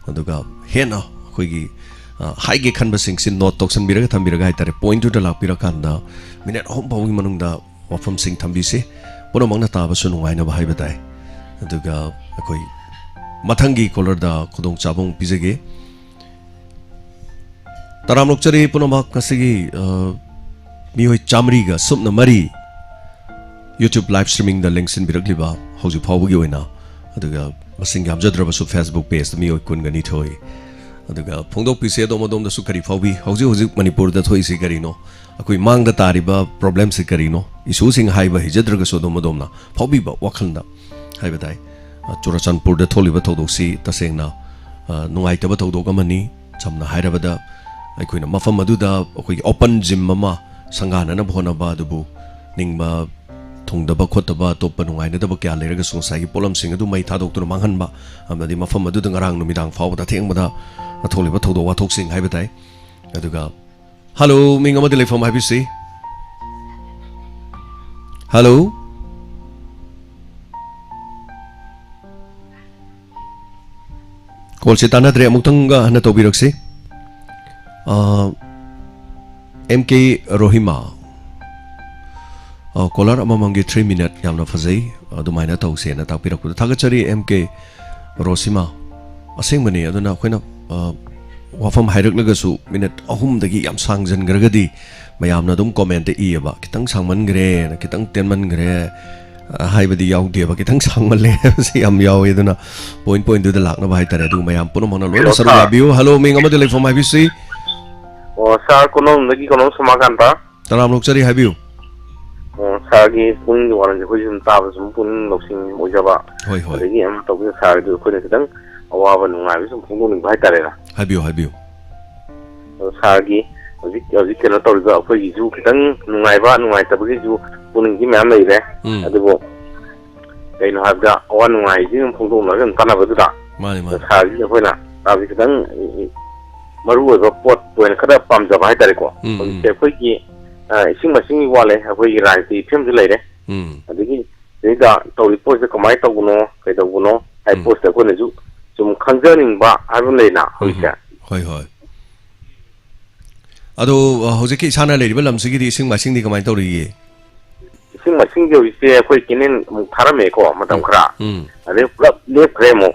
ꯑꯗꯨꯒ ꯍꯦꯟꯅ ꯑꯩꯈꯣꯏꯒꯤ, ꯑ, ꯍꯥꯏꯒꯦ ꯈꯟꯕꯁꯤꯡꯁꯤ ꯅꯣꯠ ꯇꯧꯁꯟꯕꯤꯔꯒ ꯊꯝꯕꯤꯔꯒ ꯍꯥꯏꯇꯥꯔꯦ, ꯄꯣꯏꯟꯠꯇꯨꯗ ꯂꯥꯛꯄꯤꯔꯀꯥꯟꯗ ꯃꯤꯅꯠ ꯑꯍꯨꯝ ꯐꯥꯎꯕꯒꯤ ꯃꯅꯨꯡꯗ ꯋꯥꯐꯝꯁꯤꯡ ꯊꯝꯕꯤꯁꯤ꯫ ꯄꯨꯝꯅꯃꯛꯅ ꯇꯥꯕꯁꯨ ꯅꯨꯡꯉꯥꯏꯅꯕ ꯍꯥꯏꯕ ꯇꯥꯏ꯫ ꯑꯗꯨꯒ ꯑꯩꯈꯣꯏ ꯃꯊꯪꯒꯤ ꯀꯣꯂꯔꯗ ꯈꯨꯗꯣꯡꯆꯥꯕ ꯑꯃꯨꯛ ꯄꯤꯖꯒꯦ꯫ ꯇꯔꯥꯝꯅ ꯑꯣꯛꯆꯔꯤ ꯄꯨꯝꯅꯃꯛ꯫ ꯉꯁꯤꯒꯤ, ꯑ, ꯃꯤꯑꯣꯏ ꯆꯥꯃꯔꯤꯒ ꯁꯨꯞꯅ ꯃꯔꯤ YouTube live streamingꯗ ꯂꯦꯡꯁꯤꯟꯕꯤꯔꯛꯂꯤꯕ ꯍꯧꯖꯤꯛ ꯐꯥꯎꯕꯒꯤ ꯑꯣꯏꯅ, ꯑꯗꯨꯒ ꯃꯁꯤꯡ ꯌꯥꯝꯖꯗ꯭ꯔꯕꯁꯨ Facebook pageꯇ ꯃꯤꯑꯣꯏ ꯀꯨꯟꯒ ꯅꯤꯊꯣꯏ꯫ ꯑꯗꯨꯒ ꯐꯣꯡꯗꯣꯛꯄꯤꯁꯤ ꯑꯗꯣꯝ ꯑꯗꯣꯝꯗꯁꯨ ꯀꯔꯤ ꯐꯥꯎꯕꯤ, ꯍꯧꯖꯤꯛ ꯍꯧꯖꯤꯛ ꯃꯅꯤꯄꯨꯔꯗ ꯊꯣꯛꯏꯁꯤ ꯀꯔꯤꯅꯣ, ꯑꯩꯈꯣꯏ ꯃꯥꯡꯗ ꯇꯥꯔꯤꯕ problemꯁꯤ ꯀꯔꯤꯅꯣ, issueꯁꯤꯡ ꯍꯥꯏꯕ ꯍꯩꯖꯗ꯭ꯔꯒꯁꯨ ꯑꯗꯣꯝ ꯑꯗꯣꯝꯅ ꯐꯥꯎꯕꯤꯕ ꯋꯥꯈꯜꯗ ꯍꯥꯏꯕ ꯇꯥꯏ꯫ ꯑ, ꯆꯨꯔꯆꯥꯟꯄꯨꯔꯗ ꯊꯣꯛꯂꯤꯕ ꯊꯧꯗꯣꯛꯁꯤ ꯇꯁꯦꯡꯅ, ꯑ, ꯅꯨꯡꯉꯥꯏꯇꯕ ꯊꯧꯗꯣꯛ ꯑꯃꯅꯤ꯫ ꯁꯝꯅ ꯍꯥꯏꯔꯕꯗ ꯑꯩꯈꯣꯏꯅ ꯃꯐꯝ ꯑꯗꯨꯗ ꯑꯩꯈꯣꯏꯒꯤ open gym ꯑꯃ ꯁꯪꯒꯥꯅꯅꯕ ꯍꯣꯠꯅꯕ ꯑꯗꯨꯕꯨ ꯅꯤꯡꯕ ꯊꯨꯡꯗꯕ ꯈꯣꯠꯇꯕ, ꯑꯇꯣꯞꯄ ꯅꯨꯡꯉꯥꯏꯅꯗꯕ ꯀꯌꯥ ꯂꯩꯔꯒꯁꯨ ꯉꯁꯥꯏꯒꯤ ꯄꯣꯠꯂꯝꯁꯤꯡ ꯑꯗꯨ ꯃꯩ ꯊꯥꯗꯣꯛꯇꯨꯅ ꯃꯥꯡꯍꯟꯕ, ꯑꯃꯗꯤ ꯃꯐꯝ ꯑꯗꯨꯗ ꯉꯔꯥꯡ ꯅꯨꯃꯤꯗꯥꯡ ꯐꯥꯎꯕꯗ ꯑꯊꯦꯡꯕꯗ ꯊꯣꯛꯂꯤꯕ ꯊꯧꯗꯣꯛ ꯋꯥꯊꯣꯛꯁꯤꯡ ꯍꯥꯏꯕ ꯇꯥꯏ꯫ ꯑꯗꯨꯒ ꯍꯜꯂꯣ, ꯃꯤꯡ ꯑꯃꯗꯤ ꯂꯩꯐꯝ ꯍꯥꯏꯕꯤꯁꯤ꯫ ꯍꯜꯂꯣ꯫ ꯀꯣꯜꯁꯦ ꯇꯥꯟꯅꯗ꯭ꯔꯦ, ꯑꯃꯨꯛꯇꯪꯒ ꯍꯟꯅ ꯇꯧꯕꯤꯔꯛꯁꯤ꯫ ꯑꯥ, ꯑꯦꯝ ꯀꯦ ꯔꯣꯍꯤꯃꯥ꯫ ꯑꯥ, ꯀꯣꯂꯔ ꯑꯃꯃꯝꯒꯤ three minute ꯌꯥꯝꯅ ꯐꯖꯩ, ꯑꯗꯨꯃꯥꯏꯅ ꯇꯧꯁꯦꯅ ꯇꯥꯛꯄꯤꯔꯛꯄꯗ ꯊꯥꯒꯠꯆꯔꯤ, ꯑꯦꯝ ꯀꯦ ꯔꯣꯁꯤꯃꯥ꯫ ꯑꯁꯦꯡꯕꯅꯤ, ꯑꯗꯨꯅ ꯑꯩꯈꯣꯏꯅ, ꯑꯥ, ꯋꯥꯐꯝ ꯍꯥꯏꯔꯛꯂꯒꯁꯨ ꯃꯤꯅꯠ ꯑꯍꯨꯝꯗꯒꯤ ꯌꯥꯝ ꯁꯥꯡꯖꯟꯈ꯭ꯔꯒꯗꯤ ꯃꯌꯥꯝꯅ ꯑꯗꯨꯝ ꯀꯣꯃꯦꯟꯇ ꯏꯌꯦꯕ, "ꯈꯤꯇꯪ ꯁꯥꯡꯃꯟꯈ꯭ꯔꯦꯅ, ꯈꯤꯇꯪ ꯇꯦꯟꯃꯟꯈ꯭ꯔꯦ", ꯑ, ꯍꯥꯏꯕꯗꯤ ꯌꯥꯎꯗꯦꯕ, ꯈꯤꯇꯪ ꯁꯥꯡꯃꯜꯂꯦ ꯍꯥꯏꯕꯁꯤ ꯌꯥꯝ ꯌꯥꯎꯋꯤ꯫ ꯑꯗꯨꯅ ꯄꯣꯏꯟ ꯄꯣꯏꯟꯗꯨꯗ ꯂꯥꯛꯅꯕ ꯍꯥꯏꯇꯥꯔꯦ꯫ ꯑꯗꯨ ꯃꯌꯥꯝ ꯄꯨꯝꯅꯃꯛꯅ ꯂꯣꯏꯅ ꯍꯜꯂꯣ, ꯁꯔꯨꯛ ꯁꯥꯔ꯫ ꯌꯥꯕꯤꯌꯨ꯫ ꯍꯜꯂꯣ, ꯃꯤꯡ ꯑꯃꯗꯤ ꯂꯩꯐꯝ ꯍꯥꯏꯕꯤꯁꯤ꯫ ꯑꯣ, ꯁꯥꯔ, ꯀꯣꯅꯨꯡꯗꯒꯤ ꯀꯣꯅꯨꯡ ꯁꯣꯃꯥꯀꯥꯟꯇ꯫ ꯇꯔꯥꯝ ꯑꯣꯛꯆꯔꯤ, ꯍꯥꯏꯕꯤꯌꯨ꯫ ꯑꯣ, ꯁꯥꯔꯒꯤ ꯄꯨꯛꯅꯤꯡꯒꯤ ꯋꯥꯔꯣꯜꯁꯦ ꯑꯩꯈꯣꯏ ꯁꯨꯝ ꯇꯥꯕ ꯁꯨꯝ ꯄꯨꯛꯅꯤꯡ ꯂꯧꯁꯤꯡ ꯑꯣꯏꯖꯕ꯫ ꯍꯣꯏ, ꯍꯣꯏ꯫ ꯑꯗꯒꯤ ꯑꯃ ꯇꯧꯕꯗ ꯁꯥꯔꯒꯤ ꯑꯩꯈꯣꯏꯅ ꯈꯤꯇꯪ ꯑꯋꯥꯕ ꯅꯨꯡꯉꯥꯏꯕ ꯁꯨꯝ ꯐꯣꯡꯗꯣꯛꯅꯤꯡꯕ ꯍꯥꯏꯇꯥꯔꯦꯅ꯫ ꯍꯥꯏꯕꯤꯌꯨ, ꯍꯥꯏꯕꯤꯌꯨ꯫ ꯑꯗꯣ ꯁꯥꯔꯒꯤ ꯍꯧꯖꯤꯛ, ꯍꯧꯖꯤꯛ ꯀꯩꯅꯣ ꯇꯧꯔꯤꯕ ꯑꯩꯈꯣꯏꯒꯤꯁꯨ ꯈꯤꯇꯪ ꯅꯨꯡꯉꯥꯏꯕ, ꯅꯨꯡꯉꯥꯏꯇꯕꯒꯤꯁꯨ ꯄꯨꯛꯅꯤꯡꯗꯤ ꯃꯌꯥꯝ ꯂꯩꯔꯦ꯫ ꯎꯝ꯫ ꯑꯗꯨꯕꯨ ꯀꯩꯅꯣ ꯍꯥꯏꯕꯗ ꯑꯋꯥ ꯅꯨꯡꯉꯥꯏꯁꯤ ꯑꯗꯨꯝ ꯐꯣꯡꯗꯣꯛꯅꯔꯒ ꯑꯗꯨꯝ ꯀꯥꯟꯅꯕꯗꯨꯗ꯫ ꯃꯥꯅꯤ, ꯃꯥꯅꯤ꯫ ꯁꯥꯔꯒꯤ ꯑꯩꯈꯣꯏꯅ ꯁꯥꯔꯒꯤ ꯈꯤꯇꯪ ꯃꯔꯨ ꯑꯣꯏꯕ ꯄꯣꯠ ꯑꯣꯏꯅ ꯈꯔ ꯄꯥꯝꯖꯕ ꯍꯥꯏꯇꯥꯔꯦꯀꯣ꯫ ꯎꯝ, ꯍꯧꯖꯤꯛꯁꯦ ꯎꯝ꯫ ꯑꯩꯈꯣꯏꯒꯤ, ꯑ, ꯏꯁꯤꯡ ꯃꯥꯏꯁꯤꯡꯒꯤ ꯋꯥꯠꯂꯦ, ꯑꯩꯈꯣꯏꯒꯤ ꯔꯥꯖꯅꯤꯇꯤ ꯐꯤꯕꯝꯁꯨ ꯂꯩꯔꯦ꯫ ꯎꯝ꯫ ꯑꯗꯒꯤ ꯁꯤꯗꯩꯗ ꯇꯧꯔꯤꯕ ꯄꯣꯠꯁꯦ ꯀꯃꯥꯏꯅ ꯇꯧꯕꯅꯣ, ꯀꯩꯗꯧꯕꯅꯣ ꯍꯥꯏꯕ ꯎꯝ꯫ ꯄꯣꯠꯁꯤꯗ ꯑꯩꯈꯣꯏꯅꯁꯨ ꯁꯨꯝ ꯈꯪꯖꯅꯤꯡꯕ ꯍꯥꯏꯕ ꯑꯃ ꯂꯩꯅ ꯎꯝ, ꯍꯧꯖꯤꯛꯁꯦ꯫ ꯎꯝ꯫ ꯍꯣꯏ, ꯍꯣꯏ꯫ ꯑꯗꯣ, ꯑ, ꯍꯧꯖꯤꯛꯀꯤ ꯏꯁꯥꯅ ꯂꯩꯔꯤꯕ ꯂꯝꯁꯤꯒꯤꯗꯤ ꯏꯁꯤꯡ ꯃꯥꯏꯁꯤꯡꯗꯤ ꯀꯃꯥꯏꯅ ꯇꯧꯔꯤꯒꯦ? ꯏꯁꯤꯡ ꯃꯥꯏꯁꯤꯡꯁꯦ ꯍꯧꯖꯤꯛꯁꯦ ꯑꯩꯈꯣꯏ ꯀꯦꯅꯦꯜ ꯑꯃꯨꯛ ꯊꯥꯔꯝꯃꯦꯀꯣ, ꯃꯇꯝ ꯎꯝ, ꯈꯔ꯫ ꯎꯝ꯫ ꯑꯗꯩ ꯄꯨꯂꯞ ꯂꯦꯞꯈ꯭ꯔꯦ ꯑꯃꯨꯛ꯫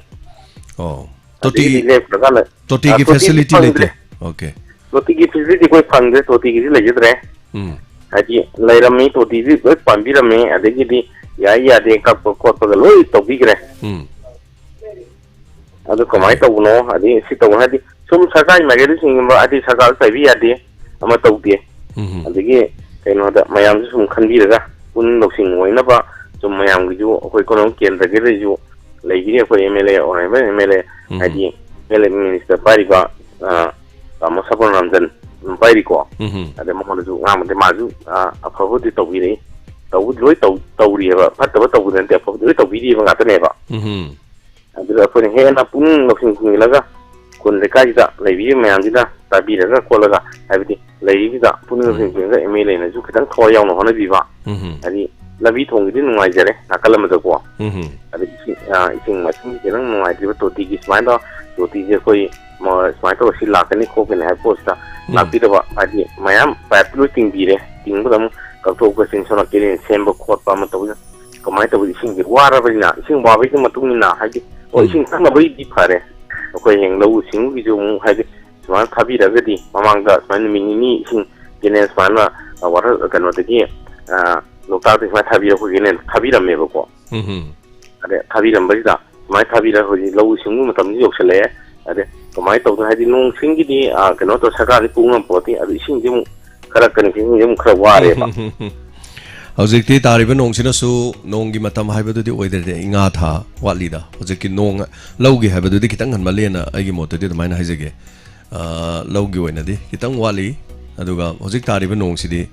ꯑꯣ꯫ ꯑꯗꯒꯤꯗꯤ ꯇꯣꯇꯤ, ꯂꯦꯞꯈ꯭ꯔꯀꯥꯟꯗ, ꯑ, ꯇꯣꯇꯤꯒꯤ ꯇꯣꯇꯤꯗꯤ ꯐꯦꯁꯤꯂꯤꯇꯤ ꯐꯪꯗ꯭ꯔꯦ꯫ ꯂꯩꯇꯦ? ꯑꯣꯀꯦ꯫ ꯇꯣꯇꯤꯒꯤ ꯐꯦꯁꯤꯂꯤꯇꯤ ꯑꯩꯈꯣꯏ ꯐꯪꯗ꯭ꯔꯦ, ꯇꯣꯇꯤꯒꯤꯗꯤ ꯂꯩꯖꯗ꯭ꯔꯦ꯫ ꯎꯝ꯫ ꯍꯥꯏꯗꯤ ꯂꯩꯔꯝꯃꯤ, ꯇꯣꯇꯤꯗꯤ ꯂꯣꯏ ꯄꯥꯟꯕꯤꯔꯝꯃꯤ, ꯑꯗꯒꯤꯗꯤ ꯌꯥꯏ ꯌꯥꯗꯦ ꯀꯛꯄ ꯈꯣꯠꯄꯒ ꯂꯣꯏ ꯇꯧꯕꯤꯈ꯭ꯔꯦ꯫ ꯎꯝ꯫ ꯑꯗꯨ ꯀꯃꯥꯏꯅ ꯍꯥꯏꯗꯤ ꯇꯧꯕꯅꯣ? ꯑꯗꯩ ꯁꯤ ꯇꯧꯕꯅꯣ ꯍꯥꯏꯗꯤ ꯁꯨꯝ ꯁꯔꯀꯥꯔꯒꯤ ꯃꯥꯏꯀꯩꯗ ꯆꯤꯡꯕ ꯍꯥꯏꯗꯤ ꯁꯔꯀꯥꯔ ꯆꯩꯕꯤ ꯌꯥꯗꯦ, ꯑꯃ ꯇꯧꯗꯦ꯫ ꯎꯝ꯫ ꯑꯗꯒꯤ ꯀꯩꯅꯣꯗ ꯃꯌꯥꯝꯁꯨ ꯁꯨꯝ ꯈꯟꯕꯤꯔꯒ ꯄꯨꯛꯅꯤꯡ ꯂꯧꯁꯤꯡ ꯑꯣꯏꯅꯕ ꯁꯨꯝ ꯃꯌꯥꯝꯒꯤꯁꯨ ꯑꯩꯈꯣꯏ ꯀꯣꯅꯨꯡ ꯀꯦꯟꯗ꯭ꯔꯒꯤꯗꯩꯁꯨ ꯂꯩꯕꯤꯔꯤ ꯑꯩꯈꯣꯏ M L A, honourable M L A, ꯎꯝ꯫ ꯍꯥꯏꯗꯤ ꯑꯦꯝ ꯑꯦꯜ ꯑꯦ ꯃꯤꯅꯤꯁꯇꯔ ꯄꯥꯏꯔꯤꯕ, ꯑ, ꯇꯥꯃꯣ ꯁꯐꯣꯔ ꯔꯟꯖꯟ ꯄꯥꯏꯔꯤꯀꯣ꯫ ꯎꯝ꯫ ꯑꯗꯩ ꯃꯉꯣꯟꯗꯁꯨ ꯉꯥꯡꯕꯗꯤ ꯃꯥꯁꯨ, ꯑ, ꯑꯐꯕꯕꯨꯗꯤ ꯇꯧꯕꯤꯔꯛꯏ, ꯇꯧꯕꯨꯗꯤ ꯂꯣꯏ ꯇꯧ-, ꯇꯧꯔꯤꯑꯕ, ꯐꯠꯇꯕ ꯇꯧꯕꯗꯤ ꯅꯠꯇꯦ, ꯑꯐꯕꯗꯤ ꯂꯣꯏ ꯇꯧꯕꯤꯔꯤꯕ ꯉꯥꯛꯇꯅꯦꯕ꯫ ꯎꯝ꯫ ꯑꯗꯨꯗ ꯑꯩꯈꯣꯏꯅ ꯍꯦꯟꯅ ꯄꯨꯛꯅꯤꯡ ꯂꯧꯁꯤꯡ ꯆꯤꯡꯁꯤꯜꯂꯒ ꯈꯨꯟ ꯂꯩꯀꯥꯏꯁꯤꯗ ꯂꯩꯕꯤꯔꯤꯕ ꯃꯌꯥꯝꯁꯤꯅ ꯇꯥꯕꯤꯔꯒ ꯈꯣꯠꯂꯒ, ꯍꯥꯏꯕꯗꯤ ꯂꯩꯔꯤꯁꯤꯗ ꯄꯨꯛꯅꯤꯡ ꯎꯝ꯫ ꯂꯧꯁꯤꯡ ꯆꯦꯟꯒ ꯑꯦꯝ ꯑꯦꯜ ꯑꯦꯅꯁꯨ ꯈꯤꯇꯪ ꯊꯋꯥꯏ ꯌꯥꯎꯅ ꯍꯣꯠꯅꯕꯤꯕ꯫ ꯎꯝ꯫ ꯍꯥꯏꯗꯤ ꯂꯝꯕꯤ ꯊꯣꯡꯒꯤꯗꯤ ꯅꯨꯡꯉꯥꯏꯖꯔꯦ ꯅꯥꯀꯜ ꯑꯃꯗꯀꯣ꯫ ꯎꯝ꯫ ꯑꯗꯩ ꯏꯁꯤꯡ, ꯑ, ꯏꯁꯤꯡ ꯃꯥꯏꯁꯤꯡꯒꯤ ꯈꯤꯇꯪ ꯅꯨꯡꯉꯥꯏꯇ꯭ꯔꯤꯕ ꯇꯣꯇꯤꯒꯤ ꯁꯨꯃꯥꯏꯅ ꯇꯧ-, ꯇꯣꯇꯤꯁꯦ ꯑꯩꯈꯣꯏ ꯃ-, ꯁꯨꯃꯥꯏꯅ ꯇꯧꯔ ꯁꯤ ꯂꯥꯛꯀꯅꯤ ꯈꯣꯠꯀꯅꯤ ꯍꯥꯏꯕ ꯄꯣꯠꯁꯤꯗ ꯎꯝ꯫ ꯂꯥꯛꯄꯤꯗꯕ, ꯍꯥꯏꯗꯤ ꯃꯌꯥꯝ ꯄꯥꯏꯞ ꯂꯣꯏ ꯇꯤꯡꯕꯤꯔꯦ, ꯇꯤꯡꯕꯗ ꯑꯃꯨꯛ ꯀꯛꯊꯣꯛ ꯀꯛꯆꯤꯡ ꯁꯣꯝ ꯅꯥꯀꯟ ꯁꯦꯝꯕ ꯈꯣꯠꯄ ꯑꯃ ꯇꯧꯕꯗ ꯀꯃꯥꯏꯅ ꯇꯧꯕ, ꯏꯁꯤꯡꯁꯦ ꯋꯥꯔꯕꯅꯤꯅ, ꯏꯁꯤꯡ ꯋꯥꯕꯒꯤ ꯃꯇꯨꯡ ꯏꯟꯅ ꯍꯥꯏꯗꯤ, ꯑꯣ, ꯎꯝ꯫ ꯏꯁꯤꯡ ꯊꯛꯅꯕꯒꯤꯗꯤ ꯐꯔꯦ, ꯑꯩꯈꯣꯏ ꯍꯌꯦꯡ ꯂꯧꯎ ꯁꯤꯡꯎꯒꯤꯁꯨ ꯑꯃꯨꯛ ꯍꯥꯏꯗꯤ ꯁꯨꯃꯥꯏꯅ ꯊꯥꯕꯤꯔꯒꯗꯤ ꯃꯃꯥꯡꯗ ꯁꯨꯃꯥꯏꯅ ꯅꯨꯃꯤꯠ ꯅꯤꯅꯤ ꯏꯁꯤꯡ ꯀꯦꯅꯦꯜ ꯁꯨꯃꯥꯏꯅ, ꯑ, ꯋꯥꯇꯔ ꯀꯩꯅꯣꯗꯒꯤ, ꯑ, ꯂꯣꯛꯇꯥꯛꯇ ꯁꯨꯃꯥꯏꯅ ꯊꯥꯕꯤꯔꯛꯄ ꯀꯦꯅꯦꯜ ꯊꯥꯕꯤꯔꯝꯃꯦꯕꯀꯣ꯫ ꯎꯝ꯫ ꯑꯗ ꯊꯥꯕꯤꯔꯝꯕꯁꯤꯗ ꯁꯨꯃꯥꯏꯅ ꯊꯥꯕꯤꯔꯒ ꯍꯧꯖꯤꯛ ꯂꯧꯎ ꯁꯤꯡꯎ ꯃꯇꯝꯁꯨ ꯌꯧꯁꯜꯂꯛꯑꯦ꯫ ꯑꯗ ꯀꯃꯥꯏꯅ ꯇꯧꯗꯅ ꯍꯥꯏꯗꯤ ꯅꯣꯡ ꯁꯤꯡꯒꯤꯗꯤ, ꯑ, ꯀꯩꯅꯣ ꯇꯧ, ꯁꯔꯀꯥꯔꯗꯤ ꯄꯨ ꯉꯝꯄꯣꯠꯇꯦ꯫ ꯑꯗꯨ ꯏꯁꯤꯡꯁꯤ ꯑꯃꯨꯛ ꯈꯔ ꯀꯩꯅꯣ, ꯏꯁꯤꯡꯁꯤ ꯑꯃꯨꯛ ꯈꯔ ꯋꯥꯔꯦꯕ꯫ ꯍꯧꯖꯤꯛꯇꯤ ꯇꯥꯔꯤꯕ ꯅꯣꯡꯁꯤꯅꯁꯨ ꯅꯣꯡꯒꯤ ꯃꯇꯝ ꯍꯥꯏꯕꯗꯨꯗꯤ ꯑꯣꯏꯗ꯭ꯔꯦ, ꯏꯉꯥ ꯊꯥ ꯋꯥꯠꯂꯤꯗ꯫ ꯍꯧꯖꯤꯛꯀꯤ ꯅꯣꯡ ꯂꯧꯒꯤ ꯍꯥꯏꯕꯗꯨꯗꯤ ꯈꯤꯇꯪ ꯉꯟꯃꯜꯂꯦꯅ ꯑꯩꯒꯤ ꯃꯣꯠꯇꯗꯤ ꯑꯗꯨꯃꯥꯏꯅ ꯍꯥꯏꯖꯒꯦ꯫ ꯑ, ꯂꯧꯒꯤ ꯑꯣꯏꯅꯗꯤ ꯈꯤꯇꯪ ꯋꯥꯠꯂꯤ꯫ ꯑꯗꯨꯒ ꯍꯧꯖꯤꯛ ꯇꯥꯔꯤꯕ ꯅꯣꯡꯁꯤꯗꯤ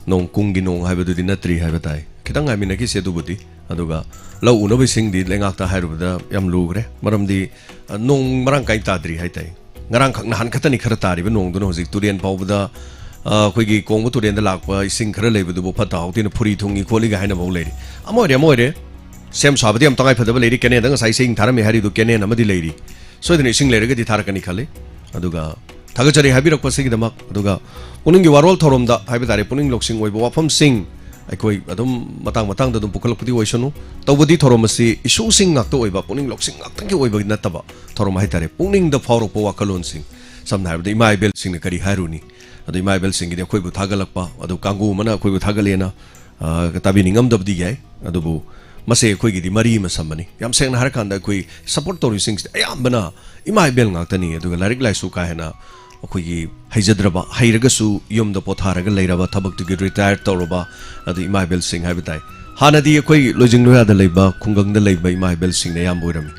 ꯅꯣꯡ ꯀꯨꯝꯒꯤ ꯅꯣꯡ ꯍꯥꯏꯕꯗꯨꯗꯤ ꯅꯠꯇ꯭ꯔꯤ ꯍꯥꯏꯕ ꯇꯥꯏ꯫ ꯈꯤꯇꯪ ꯉꯥꯏꯃꯤꯟꯅꯈꯤꯁꯦ꯫ ꯑꯗꯨꯕꯨꯗꯤ, ꯑꯗꯨꯒ ꯂꯧ ꯎꯅꯕ ꯏꯁꯤꯡꯗꯤ ꯂꯩꯉꯥꯛꯇ ꯍꯥꯏꯔꯨꯕꯗ ꯌꯥꯝ ꯂꯨꯈ꯭ꯔꯦ꯫ ꯃꯔꯝꯗꯤ, ꯑ, ꯅꯣꯡ ꯃꯔꯥꯡ ꯀꯥꯏ ꯇꯥꯗ꯭ꯔꯤ ꯍꯥꯏ ꯇꯥꯏ꯫ ꯉꯔꯥꯡꯈꯛ ꯅꯍꯥꯟ ꯈꯛꯇꯅꯤ ꯈꯔ ꯇꯥꯔꯤꯕ ꯅꯣꯡꯗꯨꯅ ꯍꯧꯖꯤꯛ ꯇꯨꯔꯦꯟ ꯐꯥꯎꯕꯗ, ꯑ, ꯑꯩꯈꯣꯏꯒꯤ ꯀꯣꯡꯕ ꯇꯨꯔꯦꯟꯗ ꯂꯥꯛꯄ ꯏꯁꯤꯡ ꯈꯔ ꯂꯩꯕꯗꯨꯕꯨ ꯐꯠꯇ ꯍꯥꯎꯗꯦꯅ ꯐꯨꯔꯤ ꯊꯨꯡꯉꯤ ꯈꯣꯠꯂꯤꯒ ꯍꯥꯏꯅꯕ ꯐꯥꯎ ꯂꯩꯔꯤ꯫ ꯑꯃ ꯑꯣꯏꯔꯦ, ꯑꯃ ꯑꯣꯏꯔꯦ, ꯁꯦꯝ ꯁꯥꯕꯗꯤ ꯌꯥꯝ ꯇꯉꯥꯏ ꯐꯗꯕ ꯂꯩꯔꯤ꯫ ꯀꯦꯅꯦꯜꯗ ꯉꯁꯥꯏ ꯏꯁꯤꯡ ꯊꯥꯔꯝꯃꯤ ꯍꯥꯏꯔꯤꯗꯨ ꯀꯦꯅꯦꯜ ꯑꯃꯗꯤ ꯂꯩꯔꯤ꯫ ꯁꯣꯏꯗꯅ ꯏꯁꯤꯡ ꯂꯩꯔꯒꯗꯤ ꯊꯥꯔꯛꯀꯅꯤ ꯈꯜꯂꯤ꯫ ꯑꯗꯨꯒ ꯊꯥꯒꯠꯆꯔꯤ ꯍꯥꯏꯕꯤꯔꯛꯄꯁꯤꯒꯤꯗꯃꯛ꯫ ꯑꯗꯨꯒ ꯄꯨꯛꯅꯤꯡꯒꯤ ꯋꯥꯔꯣꯜ ꯊꯧꯔꯝꯗ ꯍꯥꯏꯕ ꯇꯥꯔꯦ, ꯄꯨꯛꯅꯤꯡ ꯂꯧꯁꯤꯡ ꯑꯣꯏꯕ ꯋꯥꯐꯝꯁꯤꯡ ꯑꯩꯈꯣꯏ ꯑꯗꯨꯝ ꯃꯇꯥꯡ ꯃꯇꯥꯡꯗ ꯑꯗꯨꯝ ꯄꯨꯈꯠꯂꯛꯄꯗꯤ ꯑꯣꯏꯁꯅꯨ꯫ ꯇꯧꯕꯗꯤ ꯊꯧꯔꯝ ꯑꯁꯤ ꯏꯁꯨꯁꯤꯡ ꯉꯥꯛꯇ ꯑꯣꯏꯕ, ꯄꯨꯛꯅꯤꯡ ꯂꯧꯁꯤꯡ ꯉꯥꯛꯇꯒꯤ ꯑꯣꯏꯕ ꯅꯠꯇꯕ ꯊꯧꯔꯝ ꯍꯥꯏ ꯇꯥꯔꯦ꯫ ꯄꯨꯛꯅꯤꯡꯗ ꯐꯥꯎꯔꯛꯄ ꯋꯥꯈꯜꯂꯣꯟꯁꯤꯡ, ꯁꯝꯅ ꯍꯥꯏꯔꯕꯗ ꯏꯃꯥ ꯏꯕꯦꯜꯁꯤꯡꯅ ꯀꯔꯤ ꯍꯥꯏꯔꯨꯅꯤ? ꯑꯗꯣ ꯏꯃꯥ ꯏꯕꯦꯜꯁꯤꯡꯒꯤꯗꯤ ꯑꯩꯈꯣꯏꯕꯨ ꯊꯥꯒꯠꯂꯛꯄ, ꯑꯗꯨ ꯀꯥꯡꯕꯨ ꯑꯃꯅ ꯑꯩꯈꯣꯏꯕꯨ ꯊꯥꯒꯠꯂꯦꯅ ꯑ, ꯇꯥꯕꯤꯅꯤꯡꯉꯝꯗꯕꯗꯤ ꯌꯥꯏ, ꯑꯗꯨꯕꯨ ꯃꯁꯦ ꯑꯩꯈꯣꯏꯒꯤꯗꯤ ꯃꯔꯤ ꯑꯃ ꯁꯝꯕꯅꯤ꯫ ꯌꯥꯝ ꯁꯦꯡꯅ ꯍꯥꯏꯔꯀꯥꯟꯗ ꯑꯩꯈꯣꯏ ꯁꯞꯄꯣꯔꯠ ꯇꯧꯔꯤꯁꯤꯡꯁꯤꯗꯤ ꯑꯌꯥꯝꯕꯅ ꯏꯃꯥ ꯏꯕꯦꯜ ꯉꯥꯛꯇꯅꯤ꯫ ꯑꯗꯨꯒ ꯂꯥꯏꯔꯤꯛ ꯂꯥꯏꯁꯨ ꯀꯥ ꯍꯦꯟꯅ ꯑꯩꯈꯣꯏꯒꯤ ꯍꯩꯖꯗ꯭ꯔꯕ, ꯍꯩꯔꯒꯁꯨ ꯌꯨꯝꯗ ꯄꯣꯊꯥꯔꯒ ꯂꯩꯔꯕ, ꯊꯕꯛꯇꯨꯒꯤ ꯔꯤꯇꯥꯌꯔ ꯇꯧꯔꯕ, ꯑꯗꯨ ꯏꯃꯥ ꯏꯕꯦꯜꯁꯤꯡ ꯍꯥꯏꯕ ꯇꯥꯏ꯫ ꯍꯥꯟꯅꯗꯤ ꯑꯩꯈꯣꯏ ꯂꯣꯏꯖꯤꯡ ꯂꯣꯌꯥꯗ ꯂꯩꯕ, ꯈꯨꯡꯒꯪꯗ ꯂꯩꯕ ꯏꯃꯥ ꯏꯕꯦꯜꯁꯤꯡꯅ ꯑꯌꯥꯝꯕ ꯑꯣꯏꯔꯝꯃꯤ꯫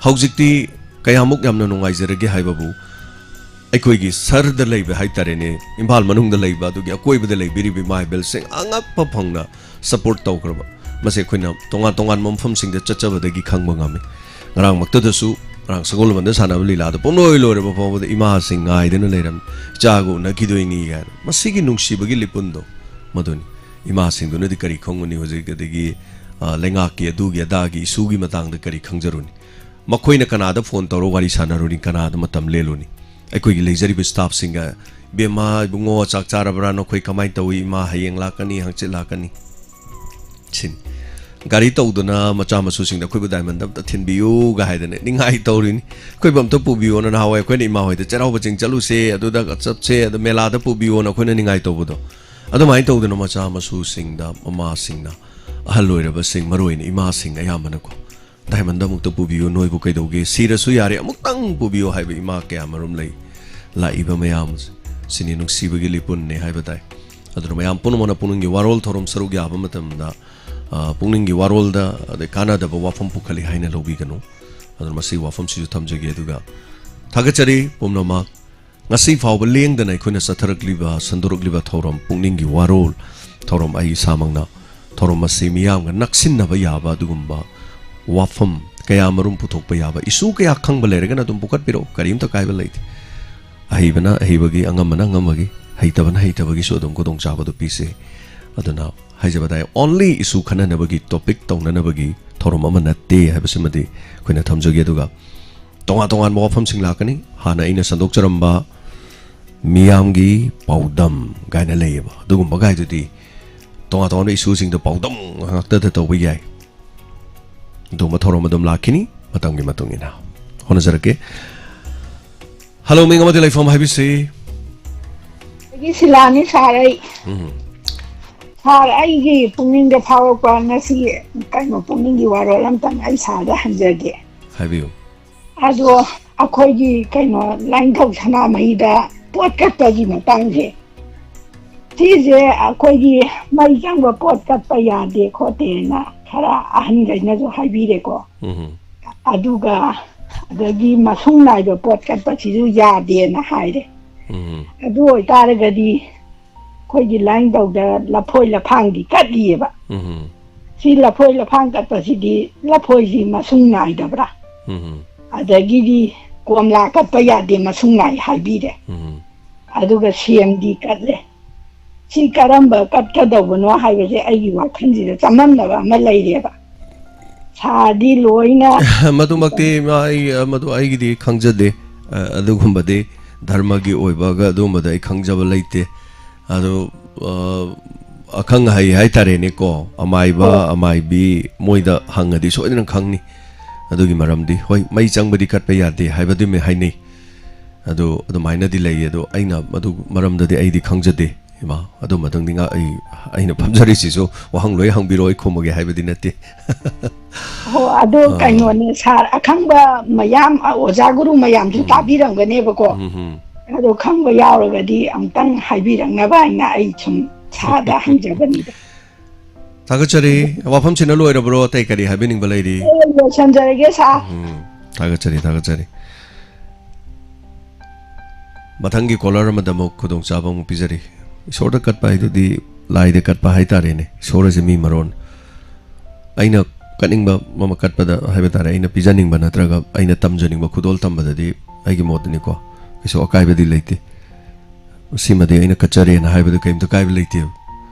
ꯍꯧꯖꯤꯛꯇꯤ ꯀꯌꯥꯃꯨꯛ ꯌꯥꯝꯅ ꯅꯨꯡꯉꯥꯏꯖꯔꯒꯦ ꯍꯥꯏꯕꯕꯨ, ꯑꯩꯈꯣꯏꯒꯤ ꯁꯍꯔꯗ ꯂꯩꯕ ꯍꯥꯏꯇꯥꯔꯦꯅꯦ, ꯏꯝꯐꯥꯜ ꯃꯅꯨꯡꯗ ꯂꯩꯕ, ꯑꯗꯨꯒꯤ ꯑꯀꯣꯏꯕꯗ ꯂꯩꯕꯤꯔꯤꯕ ꯏꯃꯥ ꯏꯕꯦꯜꯁꯤꯡ ꯑꯉꯛꯄ ꯐꯪꯅ ꯁꯞꯄꯣꯔꯠ ꯇꯧꯈ꯭ꯔꯕ, ꯃꯁꯤ ꯑꯩꯈꯣꯏꯅ ꯇꯣꯉꯥꯟ ꯇꯣꯉꯥꯟꯕ ꯃꯐꯝꯁꯤꯡꯗ ꯆꯠꯆꯕꯗꯒꯤ ꯈꯪꯕ ꯉꯝꯃꯤ꯫ ꯉꯔꯥꯡꯃꯛꯇꯗꯁꯨ ꯃꯔꯥꯡ ꯁꯒꯣꯜꯕꯟꯗ ꯁꯥꯟꯅꯕ ꯂꯤꯂꯥꯗꯣ ꯄꯨꯡꯂꯣꯏ ꯂꯣꯏꯔꯕ ꯐꯥꯎꯕꯗ ꯏꯃꯥꯁꯤꯡ ꯉꯥꯏꯗꯅ ꯂꯩꯔꯝꯃꯤ, "ꯏꯆꯥꯒ ꯎꯅꯈꯤꯗꯣꯏꯅꯤ" ꯀꯥꯏꯅ꯫ ꯃꯁꯤꯒꯤ ꯅꯨꯡꯁꯤꯕꯒꯤ ꯂꯤꯄꯨꯟꯗꯣ ꯃꯗꯨꯅꯤ꯫ ꯏꯃꯥꯁꯤꯡꯗꯨꯅꯗꯤ ꯀꯔꯤ ꯈꯪꯒꯅꯤ ꯍꯧꯖꯤꯛ, ꯑꯗꯒꯤ, ꯑ, ꯂꯩꯉꯥꯛꯀꯤ ꯑꯗꯨꯒꯤ ꯑꯗꯥꯒꯤ ꯏꯁꯨꯒꯤ ꯃꯇꯥꯡꯗ ꯀꯔꯤ ꯈꯪꯖꯔꯨꯅꯤ? ꯃꯈꯣꯏꯅ ꯀꯅꯥꯗ ꯐꯣꯟ ꯇꯧꯔ ꯋꯥꯔꯤ ꯁꯥꯟꯅꯔꯨꯅꯤ, ꯀꯅꯥꯗ ꯃꯇꯝ ꯂꯦꯜꯂꯨꯅꯤ? ꯑꯩꯈꯣꯏꯒꯤ ꯂꯩꯖꯔꯤꯕ ꯁ꯭ꯇꯥꯐꯁꯤꯡꯒ, "ꯏꯕꯦꯝꯃ, ꯏꯕꯨꯡꯉꯣ, ꯆꯥꯛ ꯆꯥꯔꯕ꯭ꯔꯥ? ꯅꯈꯣꯏ ꯀꯃꯥꯏꯅ ꯇꯧꯏ? ꯏꯃꯥ ꯍꯌꯦꯡ ꯂꯥꯛꯀꯅꯤ, ꯍꯪꯆꯤꯠ ꯂꯥꯛꯀꯅꯤ", ꯁꯤꯅꯤ꯫ ꯒꯥꯔꯤ ꯇꯧꯗꯅ ꯃꯆꯥ ꯃꯁꯨꯁꯤꯡꯗ "ꯑꯩꯈꯣꯏꯕꯨ ꯗꯥꯏꯃꯟꯗ ꯑꯝꯇ ꯊꯤꯟꯕꯤꯌꯨꯒ" ꯍꯥꯏꯗꯅ ꯅꯤꯡꯉꯥꯏ ꯇꯧꯔꯤꯅꯤ꯫ "ꯑꯩꯈꯣꯏꯕꯨ ꯑꯝꯇ ꯄꯨꯕꯤꯌꯣꯅ", ꯅꯍꯥꯟꯋꯥꯏ ꯑꯩꯈꯣꯏꯅ ꯏꯃꯥ ꯍꯣꯏꯗ "ꯆꯩꯔꯥꯎꯕ ꯆꯤꯡ ꯆꯠꯂꯨꯁꯦ, ꯑꯗꯨꯗ ꯆꯠꯁꯦ, ꯑꯗ ꯃꯦꯂꯥꯗ ꯄꯨꯕꯤꯌꯣꯅ" ꯑꯩꯈꯣꯏꯅ ꯅꯤꯡꯉꯥꯏ ꯇꯧꯕꯗꯣ, ꯑꯗꯨꯃꯥꯏꯅ ꯇꯧꯗꯅ ꯃꯆꯥ ꯃꯁꯨꯁꯤꯡꯗ ꯃꯃꯥꯁꯤꯡꯅ, ꯑꯍꯜ ꯑꯣꯏꯔꯕꯁꯤꯡ, ꯃꯔꯨ ꯑꯣꯏꯅ ꯏꯃꯥꯁꯤꯡ ꯑꯌꯥꯝꯕꯅꯀꯣ, "ꯗꯥꯏꯃꯟꯗ ꯑꯃꯨꯛꯇ ꯄꯨꯕꯤꯌꯨ, ꯅꯣꯏꯕꯨ ꯀꯩꯗꯧꯒꯦ, ꯁꯤꯔꯁꯨ ꯌꯥꯔꯦ, ꯑꯃꯨꯛꯇꯪ ꯄꯨꯕꯤꯌꯨ" ꯍꯥꯏꯕ ꯏꯃꯥ ꯀꯌꯥ ꯃꯔꯨꯝ ꯂꯩ꯫ ꯂꯥꯛꯏꯕ ꯃꯌꯥꯝ ꯁꯤꯅꯤ ꯅꯨꯡꯁꯤꯕꯒꯤ ꯂꯤꯄꯨꯟꯅꯦ ꯍꯥꯏꯕ ꯇꯥꯏ꯫ ꯑꯗꯨꯅ ꯃꯌꯥꯝ ꯄꯨꯝꯅꯃꯛꯅ ꯄꯨꯛꯅꯤꯡꯒꯤ ꯋꯥꯔꯣꯜ ꯊꯧꯔꯝ ꯁꯔꯨꯛ ꯌꯥꯕ ꯃꯇꯝꯗ, ꯑ, ꯄꯨꯛꯅꯤꯡꯒꯤ ꯋꯥꯔꯣꯜꯗ ꯑꯗꯩ ꯀꯥꯟꯅꯗꯕ ꯋꯥꯐꯝ ꯄꯨꯈꯠꯂꯤ ꯍꯥꯏꯅ ꯂꯧꯕꯤꯒꯅꯨ꯫ ꯑꯗꯨꯅ ꯃꯁꯤꯒꯤ ꯋꯥꯐꯝꯁꯤꯁꯨ ꯊꯝꯖꯒꯦ꯫ ꯑꯗꯨꯒ ꯊꯥꯒꯠꯆꯔꯤ ꯄꯨꯝꯅꯃꯛ꯫ ꯉꯁꯤ ꯐꯥꯎꯕ ꯂꯦꯡꯗꯅ ꯑꯩꯈꯣꯏꯅ ꯆꯠꯊꯔꯛꯂꯤꯕ, ꯁꯟꯗꯣꯔꯛꯂꯤꯕ ꯊꯧꯔꯝ, ꯄꯨꯛꯅꯤꯡꯒꯤ ꯋꯥꯔꯣꯜ ꯊꯧꯔꯝ, ꯑꯩ ꯏꯁꯥꯃꯛꯅ ꯊꯧꯔꯝ ꯑꯁꯤ ꯃꯤꯌꯥꯝꯒ ꯅꯛꯁꯤꯟꯅꯕ ꯌꯥꯕ ꯑꯗꯨꯒꯨꯝꯕ ꯋꯥꯐꯝ ꯀꯌꯥ ꯃꯔꯨꯝ ꯄꯨꯊꯣꯛꯄ ꯌꯥꯕ, ꯏꯁꯨ ꯀꯌꯥ ꯈꯪꯕ ꯂꯩꯔꯒꯅ ꯑꯗꯨꯝ ꯄꯨꯈꯠꯄꯤꯔꯛꯎ, ꯀꯔꯤꯝꯇ ꯀꯥꯏꯕ ꯂꯩꯇꯦ꯫ ꯑꯍꯩꯕꯅ ꯑꯍꯩꯕꯒꯤ, ꯑꯉꯝꯕꯅ ꯑꯉꯝꯕꯒꯤ, ꯍꯩꯇꯕꯅ ꯍꯩꯇꯕꯒꯤꯁꯨ ꯑꯗꯨꯝ ꯈꯨꯗꯣꯡꯆꯥꯕꯗꯨ ꯄꯤꯁꯦ꯫ ꯑꯗꯨꯅ ꯍꯥꯏꯖꯕ ꯇꯥꯏ, only issue ꯈꯟꯅꯅꯕꯒꯤ, topic ꯇꯧꯅꯅꯕꯒꯤ ꯊꯧꯔꯝ ꯑꯃ ꯅꯠꯇꯦ ꯍꯥꯏꯕꯁꯤꯃꯗꯤ ꯑꯩꯈꯣꯏꯅ ꯊꯝꯖꯒꯦ꯫ ꯑꯗꯨꯒ ꯇꯣꯉꯥꯟ ꯇꯣꯉꯥꯟꯕ ꯋꯥꯐꯝꯁꯤꯡ ꯂꯥꯛꯀꯅꯤ꯫ ꯍꯥꯟꯅ ꯑꯩꯅ ꯁꯟꯗꯣꯛꯆꯔꯝꯕ ꯃꯤꯌꯥꯝꯒꯤ ꯄꯥꯎꯗꯝ ꯀꯥꯏꯅ ꯂꯩꯌꯦꯕ, ꯑꯗꯨꯒꯨꯝꯕ ꯀꯥꯏꯗꯨꯗꯤ ꯇꯣꯉꯥꯟ ꯇꯣꯉꯥꯟꯕ ꯏꯁꯨꯁꯤꯡꯗ ꯄꯥꯎꯗꯝ ꯉꯥꯛꯇꯗ ꯇꯧꯕ ꯌꯥꯏ꯫ ꯑꯗꯨꯒꯨꯝꯕ ꯊꯧꯔꯝ ꯑꯗꯨꯝ ꯂꯥꯛꯈꯤꯅꯤ ꯃꯇꯝꯒꯤ ꯃꯇꯨꯡ ꯏꯟꯅ꯫ ꯍꯣꯠꯅꯖꯔꯛꯀꯦ꯫ ꯍꯜꯂꯣ, ꯃꯤꯡ ꯑꯃꯗꯤ ꯂꯩꯐꯝ ꯍꯥꯏꯕꯤꯁꯤ꯫ ꯑꯩꯒꯤ ꯁꯤꯂꯥꯅꯤ ꯁꯥꯔ꯫ ꯑꯩ ꯎꯝ꯫ ꯁꯥꯔ, ꯑꯩꯒꯤ ꯄꯨꯛꯅꯤꯡꯗ ꯐꯥꯎꯔꯛꯄ ꯉꯁꯤ ꯀꯩꯅꯣ ꯄꯨꯛꯅꯤꯡꯒꯤ ꯋꯥꯔꯣꯜ ꯑꯝꯇꯪ ꯑꯩ ꯁꯥꯔꯗ ꯍꯪꯖꯒꯦ꯫ ꯍꯥꯏꯕꯤꯌꯨ꯫ ꯑꯗꯣ ꯑꯩꯈꯣꯏꯒꯤ ꯀꯩꯅꯣ ꯂꯥꯏꯅꯤꯡꯊꯧ ꯁꯅꯥꯃꯍꯤꯗ ꯄꯣꯠ ꯀꯠꯄꯒꯤ ꯃꯇꯥꯡꯁꯦ, ꯁꯤꯁꯦ ꯑꯩꯈꯣꯏꯒꯤ ꯃꯩ ꯆꯪꯕ ꯄꯣꯠ ꯀꯠꯄ ꯌꯥꯗꯦ ꯈꯣꯠꯇꯦꯅ ꯈꯔ ꯑꯍꯟꯈꯩꯅꯁꯨ ꯍꯥꯏꯕꯤꯔꯦꯀꯣ꯫ ꯎꯝ꯫ ꯑꯗꯨꯒ ꯑꯗꯒꯤ ꯃꯁꯨꯡ ꯅꯥꯏꯕ ꯄꯣꯠ ꯀꯠꯄꯁꯤꯁꯨ ꯌꯥꯗꯦꯅ ꯍꯥꯏꯔꯦ꯫ ꯎꯝ꯫ ꯑꯗꯨ ꯑꯣꯏꯇꯥꯔꯒꯗꯤ ꯑꯩꯈꯣꯏꯒꯤ ꯂꯥꯏꯅꯤꯡꯊꯧꯗ ꯂꯐꯣꯏ ꯂꯐꯥꯡꯗꯤ ꯀꯠꯂꯤꯑꯕ꯫ ꯎꯝ꯫ ꯁꯤ ꯂꯐꯣꯏ ꯂꯐꯥꯡ ꯀꯠꯄꯁꯤꯗꯤ ꯂꯐꯣꯏꯁꯤ ꯃꯁꯨꯡ ꯅꯥꯏꯗꯕ꯭ꯔꯥ? ꯎꯝ꯫ ꯑꯗꯒꯤꯗꯤ ꯀꯣꯝꯂꯥ ꯀꯠꯄ ꯌꯥꯗꯦ, ꯃꯁꯨꯡ ꯅꯥꯏ ꯍꯥꯏꯕꯤꯔꯦ꯫ ꯎꯝ꯫ ꯑꯗꯨꯒ ꯁꯦꯝꯗꯤ ꯀꯠꯂꯦ꯫ ꯁꯤ ꯀꯔꯝꯕ ꯀꯠꯀꯗꯧꯕꯅꯣ ꯍꯥꯏꯕꯁꯦ ꯑꯩꯒꯤ ꯋꯥꯈꯜꯁꯤꯗ ꯆꯃꯝꯅꯕ ꯑꯃ ꯂꯩꯔꯦꯕ꯫ ꯁꯥꯔꯗꯤ ꯂꯣꯏꯅ ꯃꯗꯨꯃꯛꯇꯤ ꯏꯃꯥ, ꯑꯩ, ꯑ, ꯃꯗꯨ ꯑꯩꯒꯤꯗꯤ ꯈꯪꯖꯗꯦ꯫ ꯑ, ꯑꯗꯨꯒꯨꯝꯕꯗꯤ ꯙꯔꯃꯒꯤ ꯑꯣꯏꯕꯒ ꯑꯗꯨꯒꯨꯝꯕꯗ ꯑꯩ ꯈꯪꯖꯕ ꯂꯩꯇꯦ꯫ ꯑꯗꯣ, ꯑ, ꯑꯈꯪ ꯑꯍꯩ ꯍꯥꯏꯇꯥꯔꯦꯅꯦꯀꯣ, ꯑꯃꯥꯏꯕ, ꯍꯣꯏ꯫ ꯑꯃꯥꯏꯕꯤ, ꯃꯣꯏꯗ ꯍꯪꯉꯗꯤ ꯁꯣꯏꯗꯅ ꯈꯪꯅꯤ ꯑꯗꯨꯒꯤ ꯃꯔꯝꯗꯤ꯫ ꯍꯣꯏ, ꯃꯩ ꯆꯪꯕꯗꯤ ꯀꯠꯄ ꯌꯥꯗꯦ ꯍꯥꯏꯕꯗꯨꯃ ꯍꯥꯏꯅꯩ꯫ ꯑꯗꯣ ꯑꯗꯨꯃꯥꯏꯅꯗꯤ ꯂꯩꯌꯦ, ꯑꯗꯣ ꯑꯩꯅ ꯃꯗꯨ ꯃꯔꯝꯗꯗꯤ ꯑꯩꯗꯤ ꯈꯪꯖꯗꯦ꯫ ꯏꯃꯥ, ꯑꯗꯨꯃꯇꯪꯗꯤ ꯉꯥ-, ꯑꯩ, ꯑꯩꯅ ꯐꯝꯖꯔꯤꯁꯤꯁꯨ ꯋꯥꯍꯪ ꯂꯣꯏ ꯍꯪꯕꯤꯔꯣ, ꯑꯩ ꯈꯨꯝꯃꯒꯦ ꯍꯥꯏꯕꯗꯤ ꯅꯠꯇꯦ꯫ ꯍꯣ, ꯑꯗꯣ ꯑꯥ꯫ ꯀꯩꯅꯣꯅꯦ, ꯁꯥꯔ, ꯑꯈꯪꯕ ꯃꯌꯥꯝ, ꯑ, ꯑꯣꯖꯥ ꯒꯨꯔꯨ ꯃꯌꯥꯝꯁꯨ ꯎꯝ꯫ ꯇꯥꯕꯤꯔꯝꯒꯅꯦꯕꯀꯣ꯫ ꯎꯝ, ꯎꯝ꯫ ꯑꯗꯣ ꯈꯪꯕ ꯌꯥꯎꯔꯒꯗꯤ ꯑꯃꯨꯛꯇꯪ ꯍꯥꯏꯕꯤꯔꯛꯅꯕ ꯍꯥꯏꯅ ꯑꯩ ꯁꯨꯝ ꯁꯥꯔꯗ ꯍꯪꯖꯕꯅꯤꯗ꯫ ꯊꯥꯒꯠꯆꯔꯤ꯫ ꯋꯥꯐꯝꯁꯤꯅ ꯂꯣꯏꯔꯕ꯭ꯔꯣ? ꯑꯇꯩ ꯀꯔꯤ ꯍꯥꯏꯕꯤꯅꯤꯡꯕ ꯂꯩꯔꯤ? ꯑꯩ ꯂꯣꯏꯁꯟꯖꯔꯒꯦ, ꯁꯥꯔ꯫ ꯎꯝ, ꯊꯥꯒꯠꯆꯔꯤ, ꯊꯥꯒꯠꯆꯔꯤ꯫ ꯃꯊꯪꯒꯤ ꯀꯣꯂꯔ ꯑꯃꯗ ꯑꯃꯨꯛ ꯈꯨꯗꯣꯡꯆꯥꯕ ꯑꯃꯨꯛ ꯄꯤꯖꯔꯤ꯫ ꯏꯁꯣꯔꯗ ꯀꯠꯄ ꯍꯥꯏꯗꯨꯗꯤ ꯂꯥꯏꯗ ꯀꯠꯄ ꯍꯥꯏꯇꯥꯔꯦꯅꯦ꯫ ꯏꯁꯣꯔ ꯑꯁꯤ ꯃꯤ ꯃꯔꯣꯟ꯫ ꯑꯩꯅ ꯀꯠꯅꯤꯡꯕ ꯑꯃ ꯀꯠꯄꯗ ꯍꯥꯏꯕ ꯇꯥꯔꯦ, ꯑꯩꯅ ꯄꯤꯖꯅꯤꯡꯕ ꯅꯠꯇ꯭ꯔꯒ ꯑꯩꯅ ꯇꯝꯖꯅꯤꯡꯕ ꯈꯨꯗꯣꯜ ꯇꯝꯕꯗꯗꯤ ꯑꯩꯒꯤ ꯃꯣꯠꯇꯅꯤꯀꯣ, ꯀꯩꯁꯨ ꯑꯀꯥꯏꯕꯗꯤ ꯂꯩꯇꯦ꯫ ꯁꯤꯃꯗꯤ ꯑꯩꯅ ꯀꯠꯆꯔꯦꯅ ꯍꯥꯏꯕꯗ ꯀꯔꯤꯝꯇ ꯀꯥꯏꯕ ꯂꯩꯇꯦꯕ꯫